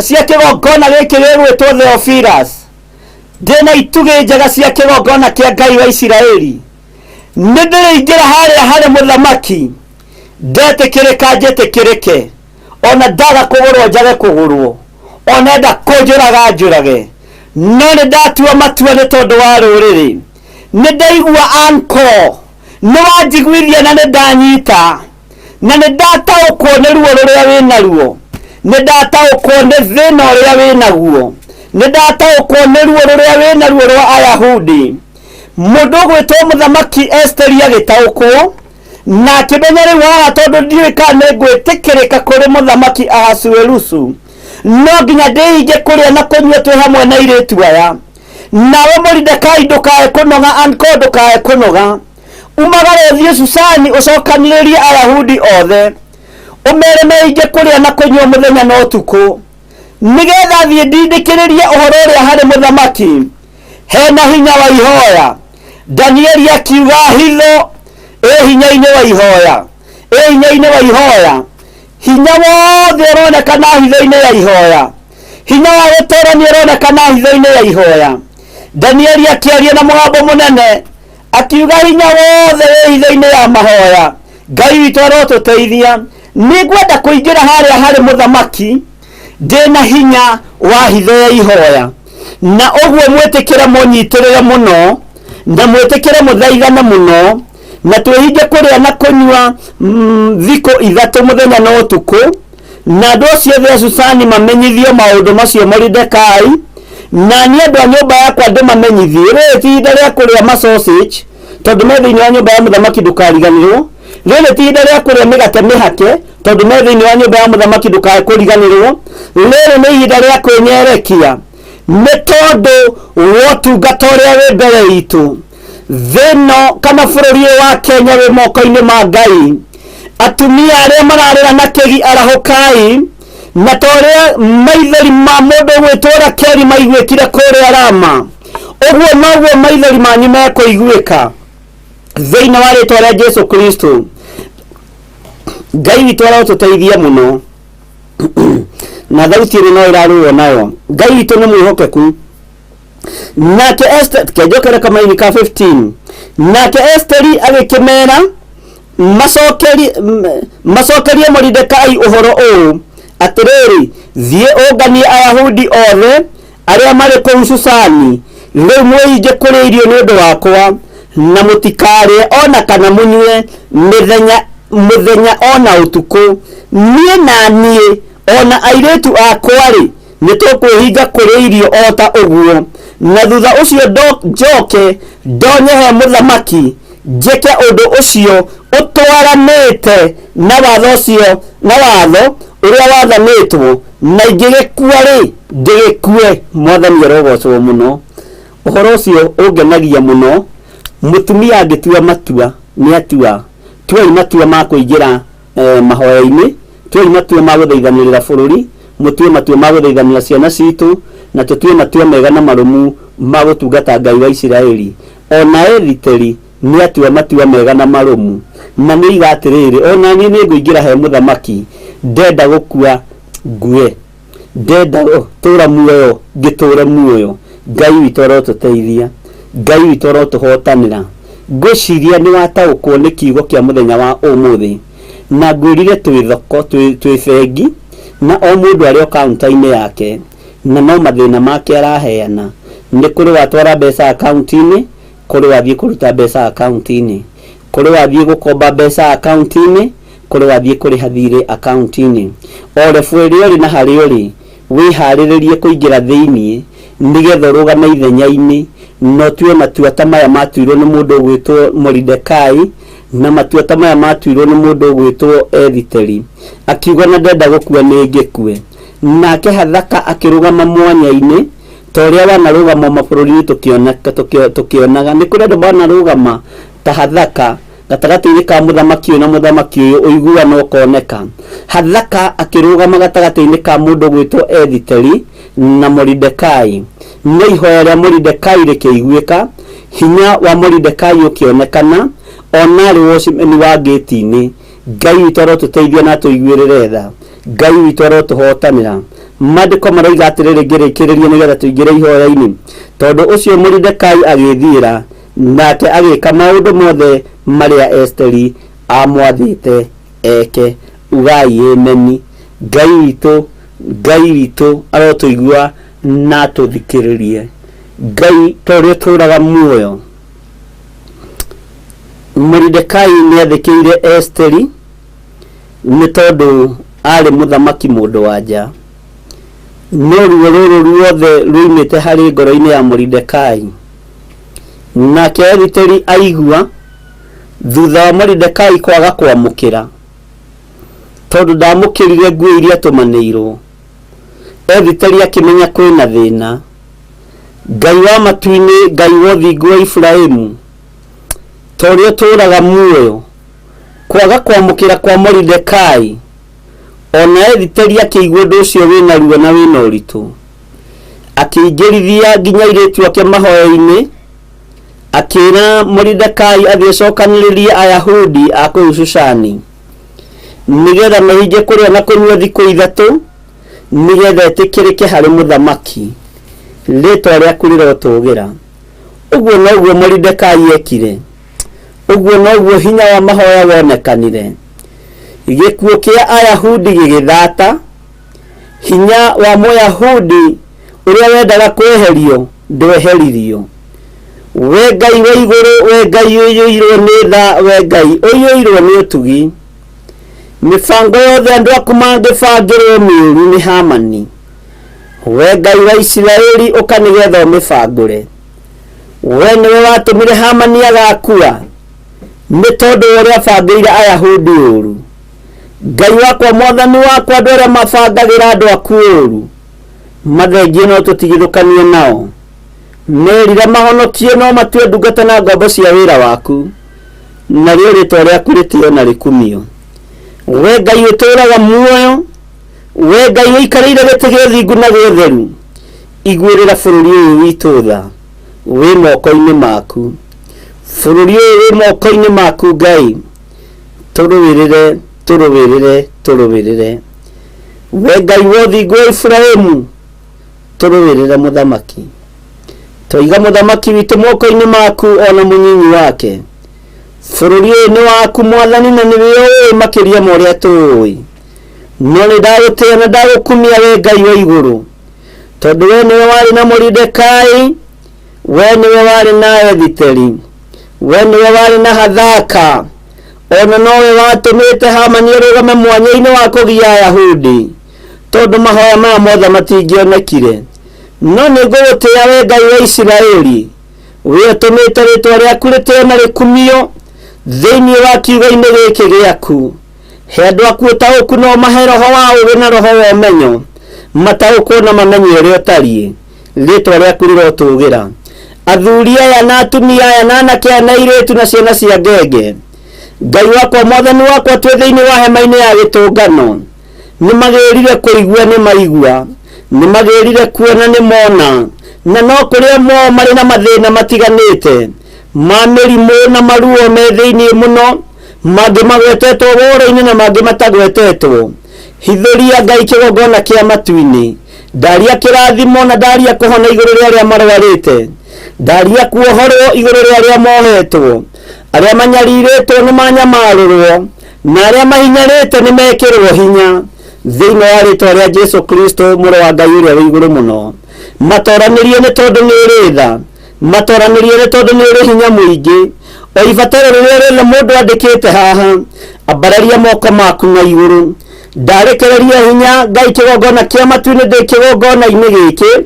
cia kĩgongona gĩkĩ gĩgwĩtwo Theophilus, ndĩna itugĩ njega cia kĩgongona kĩa Ngai wa Isiraeli. Nĩ ndĩrĩingĩra harĩa harĩ mũthamaki, ndetĩkĩrĩka njĩtĩkĩrĩke, ona ndaga kũgũrwo njage kũgũrwo, ona enda kũnjũraga njũrage, no nĩ ndatua matua nĩ tondũ wa rũrĩrĩ. Nĩ ndaigua anko, nĩ wanjiguithia na nĩ ndanyita, na nĩ ndataũkwo nĩ ruo rũrĩa wĩ naruo, nĩ ndataũkwo nĩ thĩna ũrĩa wĩ naguo, nĩ ndataũkwo nĩ ruo rũrĩa wĩ naruo rwa Ayahudi. Mũndũ ũgwĩtwo mũthamaki Esiteri agĩtaũkwo na akĩmenya rĩu haha tondũ ndiũĩ kana nĩ ngwĩtĩkĩrĩka kũrĩ mũthamaki Ahasuerusu, no nginya ndĩhinge kũrĩa na kũnyua twĩ hamwe na airĩtu aya. Nawe Moridekai ndũkae kũnoga, anko ndũkae kũnoga, umagare ũthiĩ Shushani ũcokanĩrĩrie Ayahudi othe, ũmere mehinge kũrĩa na kũnyua mũthenya na ũtukũ, nĩgetha thiĩ ndindĩkĩrĩrie ũhoro ũrĩa harĩ mũthamaki hena hinya wa ihoya. Danieli akiuga hitho ĩ hinya-inĩ wa ihoya, ĩ hinya-inĩ wa ihoya. Hinya wothe ũronekana hitho-inĩ ya ihoya, hinya wa gũtorania ũronekana hitho-inĩ ya ihoya. Danieli akĩaria na mũgambo mũnene akiuga hinya wothe wĩ hitho-inĩ ya mahoya. Ngai witũ arotũteithia. Nĩngwenda kũingĩra harĩa harĩ mũthamaki ndĩna hinya wa hitho ya ihoya, na ũguo mwĩtĩkĩre mũnyitĩrĩre mũno, na mwĩtĩkĩre mũthaithane mũno, na twĩhinge kũrĩa na kũnyua thikũ ithatũ mũthenya na ũtukũ, na andũ acio othe a Shushani mamenyithio maũndũ macio Moridekai, na niĩ andũ a nyũmba yakwa ndĩmamenyithie. Rĩrĩ ti ihinda rĩa kũrĩa ma sausage, tondũ me thĩinĩ wa nyũmba ya mũthamaki, ndũkariganĩrwo. Rĩrĩ ti ihinda rĩa kũrĩa mĩgate mĩhake, tondũ me thĩinĩ wa nyũmba ya mũthamaki, ndũkae kũriganĩrwo. Rĩrĩ nĩ ihinda rĩa kwĩnyerekia nĩ tondũ wa ũtungata ũrĩa wĩ mbere itũ. Thĩ ĩno kana bũrũri ũyũ wa Kenya wĩ moko-inĩ ma Ngai. Atumia arĩa mararĩra na kĩgi, arahũkai, na ta ũrĩa maithori ma mũndũ ũgwĩtwo Rakeli maiguĩkire kũrĩa Rama, ũguo noguo maithori manyu mekũiguĩka thĩinĩ wa rĩtwa rĩa Jesu Kristo. Ngai witũ arotũteithia mũno na thauti ĩno no ĩrarũo nayo. Ngai witũ nĩ mwĩhokeku. Nake Esther, kenjokere kamaini ka 15. Nake Esteri agĩkĩmera macokerie Moridekai ũhoro ũũ, atĩrĩrĩ, thiĩ ũnganie Ayahudi othe arĩa marĩ kũu Susani, rĩu mwĩhinge kũrĩa irio nĩ ũndũ wakwa, na mũtikarĩe o na kana mũnyue mĩthenya mũthenya o na ũtukũ. Niĩ na niĩ o na airĩtu akwa-rĩ, nĩ tũkwĩhinga kũrĩa irio o ta ũguo. Na thutha ũcio njoke ndonye he mũthamaki, njĩke ũndũ ũcio ũtwaranĩte na watho ũcio, na watho ũrĩa wathanĩtwo, na ingĩgĩkua-rĩ, ndĩgĩkue. Mwathani arogocwo mũno. Ũhoro ũcio ũngenagia mũno. Mũtumia angĩtua matua, nĩ atua. Tuai matua ma kũingĩra mahoya-inĩ, tuai matua ma gũthaithanĩrĩra bũrũri, mũtue matua ma gũthaithanĩra ciana citũ, na tũtue matua mega na marũmu ma gũtungata Ngai wa Isiraeli. O na Ethiteri nĩ atua matua mega na marũmu, na nĩ oiga atĩrĩrĩ, o na niĩ nĩ ngũingĩra he mũthamaki, ndenda gũkua ngue, ndenda gũtũũra muoyo ngĩtũũre muoyo. Ngai witũ arotũteithia, Ngai witũ arotũhotanĩra. Ngwĩciria nĩ wataũkwo nĩ kiugo kĩa mũthenya wa ũmũthĩ, na ngwĩrire twĩ thoko, twĩ bengi, na o mũndũ arĩ o kaunta-inĩ yake, na no mathĩna make araheana. Nĩ kũrĩ watwara mbeca akaunti-inĩ, kũrĩ wathiĩ kũruta mbeca akaunti-inĩ, kũrĩ wathiĩ gũkomba mbeca akaunti-inĩ, kũrĩ wathiĩ kũrĩha thirĩ akaunti-inĩ. O rebu ĩrĩa ũrĩ na harĩa ũrĩ, wĩharĩrĩrie kũingĩra thĩinĩ nĩgetha ũrũgame ithenya-inĩ na ũtue matua ta maya matuirwo nĩ mũndũ ũgwĩtwo Moridekai na matua ta maya matuirwo nĩ mũndũ ũgwĩtwo Ethiteri. Akiuga na ndenda gũkua nĩ ngĩkue. Nake Hathaka akĩrũgama mwanya-inĩ ta ũrĩa wanarũgama mabũrũri-inĩ tũkĩonaga. Nĩ kũrĩ andũ manarũgama ta Hathaka gatagatĩ-inĩ ka mũthamaki ũyũ na mũthamaki ũyũ, ũiguano ũkoneka. Hathaka akĩrũgama gatagatĩ-inĩ ka mũndũ ũgwĩtwo Ethiteri na Moridekai. No ihoya rĩa Moridekai rĩkĩiguĩka, hinya wa Moridekai ũkĩonekana, ona arĩ wocimeni wa ngĩti-inĩ. Ngai witũ arotũteithia na atũiguĩrĩre tha. Ngai witũ arotũhotanĩra. Maandĩko maroiga atĩrĩrĩ ngĩrĩkĩrĩria nĩgetha tũingĩre ihoya-inĩ, tondũ ũcio Moridekai agĩĩthiĩra, nake agĩka maũndũ mothe marĩa Esiteri aamwathĩte eke. Ugai ameni. Ngai witũ, Ngai witũ arotũigua na atũthikĩrĩrie. Ngai ta ũrĩa ũtũũraga muoyo. Moridekai nĩ athĩkĩire Esiteri nĩ tondũ aarĩ mũthamaki mũndũ wa nja. No ruo rũrũ ruothe ruoimĩte harĩ ngoro-inĩ ya Moridekai. Nake Esiteri aigua thutha wa Moridekai kwaga kwamũkĩra, tondũ ndamũkĩrire nguo iria atũmanĩirwo, Esiteri akĩmenya kwĩna thĩna. Ngai wa matu-inĩ, Ngai wa ũthingu wa Iburahimu, ta ũrĩa ũtũũraga muoyo, kwaga kwamũkĩra kwa Moridekai, o na Esiteri akĩigua ũndũ ũcio wĩna ruo na wĩna ũritũ, akĩingĩrithia nginya airĩtu ake mahoya-inĩ, akĩĩra Moridekai athiĩ acokanĩrĩrie Ayahudi a kũu Shushani, nĩgetha mehinge kũrĩa na kũnyua thikũ ithatũ, nĩgetha etĩkĩrĩke harĩ mũthamaki. Rĩĩtwa rĩaku rĩrotũũgĩra. Ũguo noguo Moridekai eekire. Ũguo noguo hinya wa mahoya wonekanire. Gĩkuũ kĩa Ayahudi gĩgĩthata. Hinya wa Mũyahudi ũrĩa wendaga kweherio ndweheririo. We Ngai wa igũrũ, we Ngai ũiyũirwo nĩ tha, we Ngai ũiyũirwo nĩ ũtugi, mĩbango yothe andũ aku mangĩbangĩrwo mĩũru nĩ Hamani, we Ngai wa Isiraeli ũka nĩgetha ũmĩbangũre. We nĩwe watũmire Hamani agakua nĩ tondũ wa ũrĩa abangĩire Ayahudi ũũru. Ngai wakwa, Mwathani wakwa, andũ arĩa mabangagĩra andũ aku ũũru mathengie no tũtigithũkanie nao. Merira mahonokie no matue ndungata na ngombo cia wĩra waku, narĩo rĩtwa rĩaku rĩtĩo na rĩkumio. We Ngai ũtũũraga muoyo, we Ngai ũikarĩire gĩtĩ gĩa ũthingu na gĩa ũtheru, iguĩrĩra bũrũri ũyũ witũ tha, wĩ moko-inĩ maku. Bũrũri ũyũ wĩ moko-inĩ maku Ngai, tũrũĩrĩre. Tũrũĩrĩre, tũrũĩrĩre. We Ngai wa ũthingu wa Iburahimu, tũrũĩrĩre mũthamaki. Twaiga mũthamaki witũ moko-inĩ maku o na mũnyinyi wake. Bũrũri ũyũ nĩ waku Mwathani na nĩwe ũĩ makĩria ma ũrĩa tũũĩ. No nĩ ndagũtĩĩa na ndagũkumia we Ngai wa igũrũ, tondũ we nĩwe warĩ na Moridekai, we nĩwe warĩ na Ethiteri, we nĩwe warĩ na Hathaka, ona nowe watũmĩte Hamani arũgame mwanya-inĩ wa kũgia Ayahudi, tondũ mahoya maya mothe matingĩonekire. No nĩ ngũgũtĩĩa we Ngai wa Isiraeli, we ũtũmĩte rĩtwa rĩaku rĩtĩo na rĩkumio thĩinĩ wa kiugo-inĩ gĩkĩ gĩaku. He andũ aku ũtaũku na ũmahe roho wa ũũgĩ na roho wa ũmenyo, mataũkwo na mamenye ũrĩa ũtariĩ. Rĩtwa rĩaku rĩrotũgĩra. Athuri aya na atumia aya na anake aya na airĩtu na ciana cia ngenge, Ngai wakwa, Mwathani wakwa, twĩ thĩinĩ wa hema-inĩ ya gĩtũngano, nĩ magĩrire kũigua nĩ maigua, nĩ magĩrire kuona nĩ mona, na no kũrĩa mo marĩ na mathĩna matiganĩte ma mĩrimũ na maruo me thĩinĩ mũno, mangĩ magwetetwo woro-inĩ na mangĩ matagwetetwo. Hithũria Ngai kĩgongona kĩa matu-inĩ. Ndaria kĩrathimo na ndaria kũhona igũrũ rĩa arĩa marwarĩte. Ndaria kuohorwo igũrũ rĩa arĩa mohetwo. Arĩa manyarirĩtwo nĩ manyamarũrwo na arĩa mahinyarĩte nĩ mekĩrwo hinya thĩinĩ wa rĩtwa rĩa Jesu Kristo mũrũ wa Ngai ũrĩa wĩ igũrũ mũno. Matoranĩrie nĩ tondũ nĩ ũrĩ tha, matoranĩrie nĩ tondũ nĩ ũrĩ hinya mũingĩ. O ibataro rĩrĩa rĩothe mũndũ andĩkĩte haha, ambararia moko maku na igũrũ. Ndarekereria hinya Ngai kĩgongona kĩa matu-inĩ ndĩ kĩgongona-inĩ gĩkĩ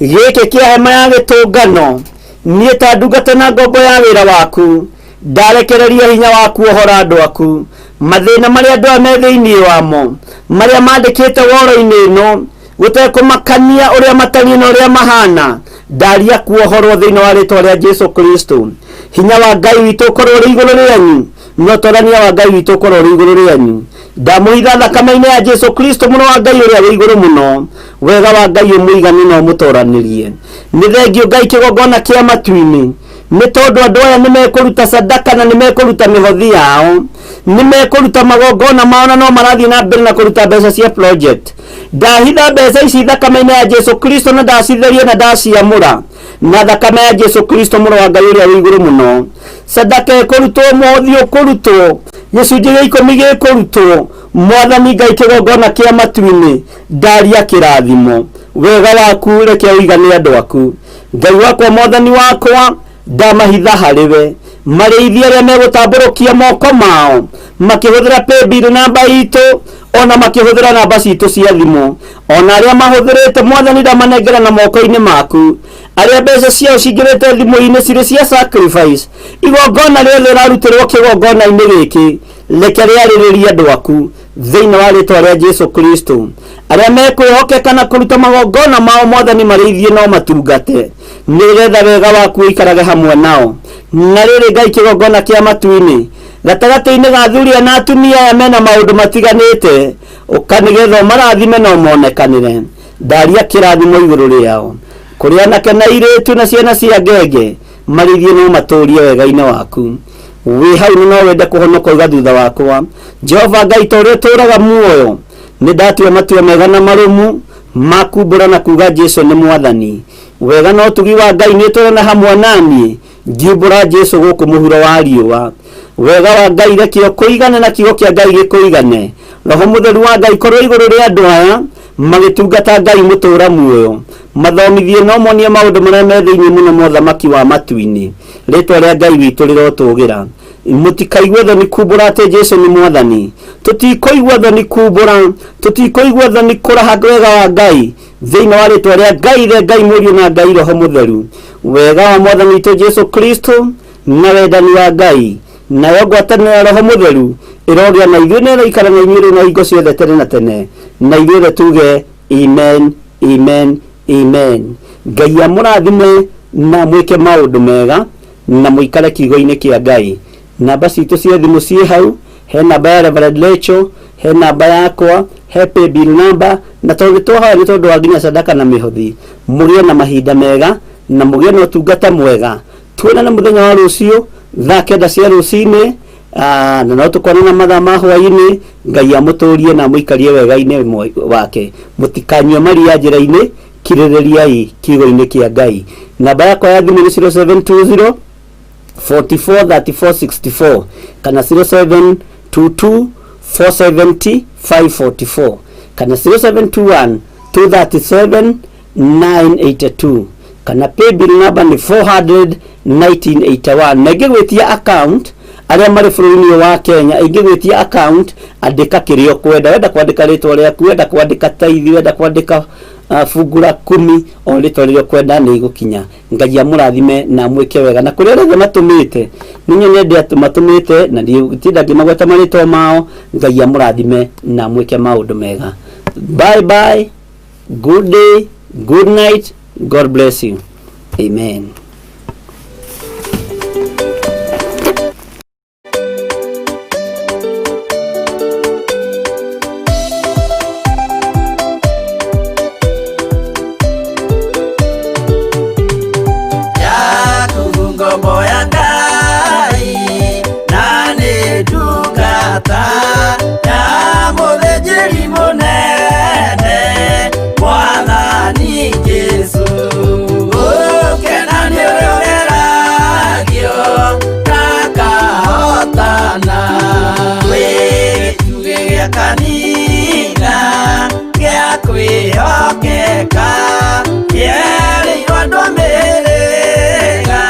gĩkĩ kĩa hema ya gĩtũngano, niĩ ta ndungata na ngombo ya wĩra waku, ndarekereria hinya waku ohora andũ aku mathĩna marĩa andũ aya me thĩinĩ wamo, marĩa mandĩkĩte woro-inĩ ĩno, gũtekũmakania ũrĩa matariĩ na ũrĩa mahana. Ndaria kuohorwo thĩinĩ wa rĩtwa rĩa Jesu Kristo. Hinya wa Ngai witũ ũkorwo ũrĩ igũrũ rĩanyu, na ũtorania wa Ngai witũ ũkorwo ũrĩ igũrũ rĩanyu. Ndamũhitha thakame-inĩ ya Jesu Kristo mũrũ wa Ngai ũrĩa wĩ igũrũ mũno. Wega wa Ngai ũmũigane na ũmũtoranĩrie. Nĩ thengiũ Ngai kĩgongona kĩa matu-inĩ, nĩ tondũ andũ aya nĩ mekũruta sadaka na nĩ mekũruta mĩhothi yao, nĩ mekũruta magongona mao na no marathiĩ na mbere na kũruta mbeca cia project. Ndahitha mbeca ici thakame-inĩ ya Jesu Kristo na ndacitheria na ndaciamũra na thakame ya Jesu Kristo mũrũ wa Ngai ũrĩa wĩ igũrũ mũno. Sadaka ĩkũrutwo, mũhothi ũkũrutwo, gĩcunjĩ gĩa ikũmi gĩkũrutwo, Mwathani Ngai kĩgongona kĩa matu-inĩ, ndaria kĩrathimo. Wega waku reke ũigane andũ aku. Ngai wakwa, Mwathani wakwa, ndamahitha harĩ we. Marĩithie arĩa megũtambũrũkia moko mao makĩhũthĩra paybill namba itũ, ona makĩhũthĩra namba citũ cia thimũ, ona arĩa mahũthĩrĩte, Mwathani ndamanengera na moko-inĩ maku. Arĩa mbeca ciao cingĩrĩte thimũ-inĩ cirĩ cia sacrifice, igongona rĩothe rĩrarutĩrwo kĩgongona-inĩ gĩkĩ, reke rĩarĩrĩrie andũ aku thĩinĩ wa rĩtwa rĩa Jesu Kristo. Arĩa mekwĩhokeka na kũruta magongona mao, Mwathani marĩithie no matungate, nĩgetha wega waku ũikarage hamwe nao. Na rĩrĩ Ngai kĩgongona kĩa matu-inĩ, gatagatĩ-inĩ ga athuri aya na atumia aya mena maũndũ matiganĩte, ũka nĩgetha ũmarathime na ũmonekanĩre. Ndaria kĩrathimo igũrũ rĩao, kũrĩ anake na airĩtu na ciana cia ngenge, marĩithie no matũũrie wega-inĩ waku. Wĩ hau na no wende kũhonoka uga thutha wakwa, Jehova Ngai ta ũrĩa ũtũũraga muoyo, nĩ ndatua matua mega na marũmu ma kumbũra na kuga Jesu nĩ Mwathani. Wega na ũtugi wa Ngai nĩ ũtũũrane hamwe naniĩ ngiumbũra Jesu gũkũ mũhuro wa riũa. Wega wa Ngai reke ũkũigane na kiugo kĩa Ngai gĩkũigane. Roho Mũtheru wa Ngai korwo igũrũ rĩa andũ aya magĩtungata Ngai mũtũũra muoyo. Mathomithie na ũmonie maũndũ marĩa me thĩinĩ mũno ma ũthamaki wa matu-inĩ. Rĩtwa rĩa Ngai witũ rĩrotũgĩra. Mũtikaigue thoni kumbũra atĩ Jesu nĩ Mwathani. Tũtikũigua thoni kumbũra, tũtikũigua thoni kũraha wega wa Ngai thĩinĩ wa rĩtwa rĩa Ngai Ithe, Ngai Mũriũ na Ngai Roho Mũtheru. Wega wa Mwathani witũ Jesu Kristo na wendani wa Ngai nayo ngwatanĩro ya Roho Mũtheru ĩrogĩa na ithuĩ na ĩroikara na inyuĩ rĩu na hingo ciothe tene na tene. Na ithuothe tuge amen, amen, amen. Ngai amũrathime na mwĩke maũndũ mega na mũikare kiugo-inĩ kĩa Ngai. Namba citũ cia thimũ ciĩ hau, he namba ya Reverend Rachel, he namba yakwa, he paybill number, na tondũ nĩ twahoya nĩ tondũ wa nginya sadaka na mĩhothi. Mũgĩe na mahinda mega na mũgĩe na ũtungata mwega. Tuonane mũthenya wa rũciũ thaa 9 cia rũcinĩ. Na no tũkonana mathaa ma hwaĩ-inĩ. Ngai amũtũrie na amũikarie wega-inĩ wake. Mũtikanyue maria njĩra-inĩ, kirĩrĩriai kiugo-inĩ kĩa Ngai. Namba yakwa ya thimũ nĩ 0720 44 34 64 kana 0722 470 544 kana 0721 237 982 kana paybill number nĩ 400 1981. Na ingĩgwĩtia account, arĩa marĩ bũrũri-inĩ ũyũ wa Kenya, ingĩgwĩtia account, andĩka kĩrĩa ũkwenda. Wenda kwandĩka rĩtwa rĩaku, wenda kwandĩka taithi, wenda kwandĩka fungu la kumi, o rĩtwa rĩrĩa ũkwenda nĩ igũkinya. Ngai amũrathime na amwĩke wega. Na kũrĩa arĩa othe matũmĩte, nĩ nyonete atĩ matũmĩte na nditinda ngĩmagweta marĩtwa mao. Ngai amũrathime na amwĩke maũndũ mega. Bye bye, good day, good night, God bless you, amen. Jakubu ngombo ya Ngai na nĩ ndungata ya mũthĩnjĩri mũnene Mwathani Jesũ. Gũkena nĩ ũrĩa ũgeragio na akahotana. Wĩ gĩtugĩ gĩa kanitha gĩa kwĩhokeka, kĩerĩirwo andũ a mĩhĩrĩga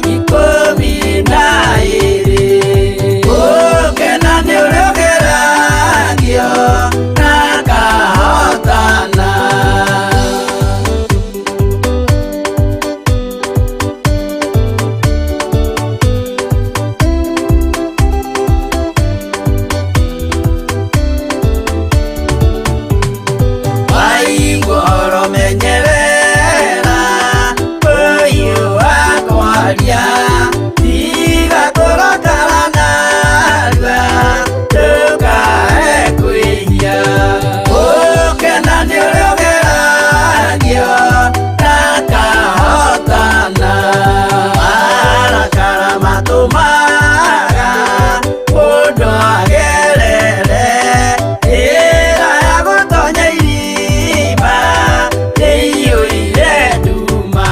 12. Gũkena nĩ ũrĩa ũgeragio na akahotana. Waigua ũhoro menyerera ũyũ wa kwaria, tiga kũrakara narua ndũkae kwĩhia. Gũkena nĩ ũrĩa ũgeragio na akahotana. Marakara matũmaga mũndũ agerere njĩra ya gũtonya irima ĩiyũire nduma.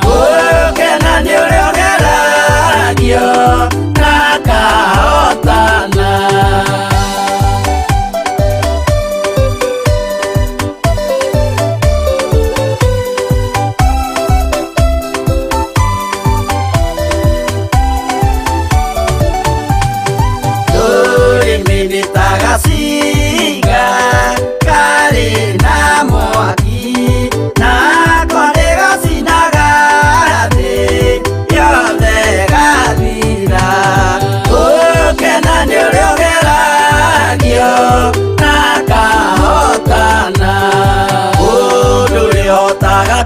Gũkena nĩ ũrĩa ũgeragio na akahotana. Rũrĩmĩ nĩ ta gacinga karĩ na mwaki, nako nĩ gacinaga thĩ yothe gathira. Gũkena nĩ ũrĩa ũgeragio na akahotana. Mũndũ ũrĩa ũhotaga.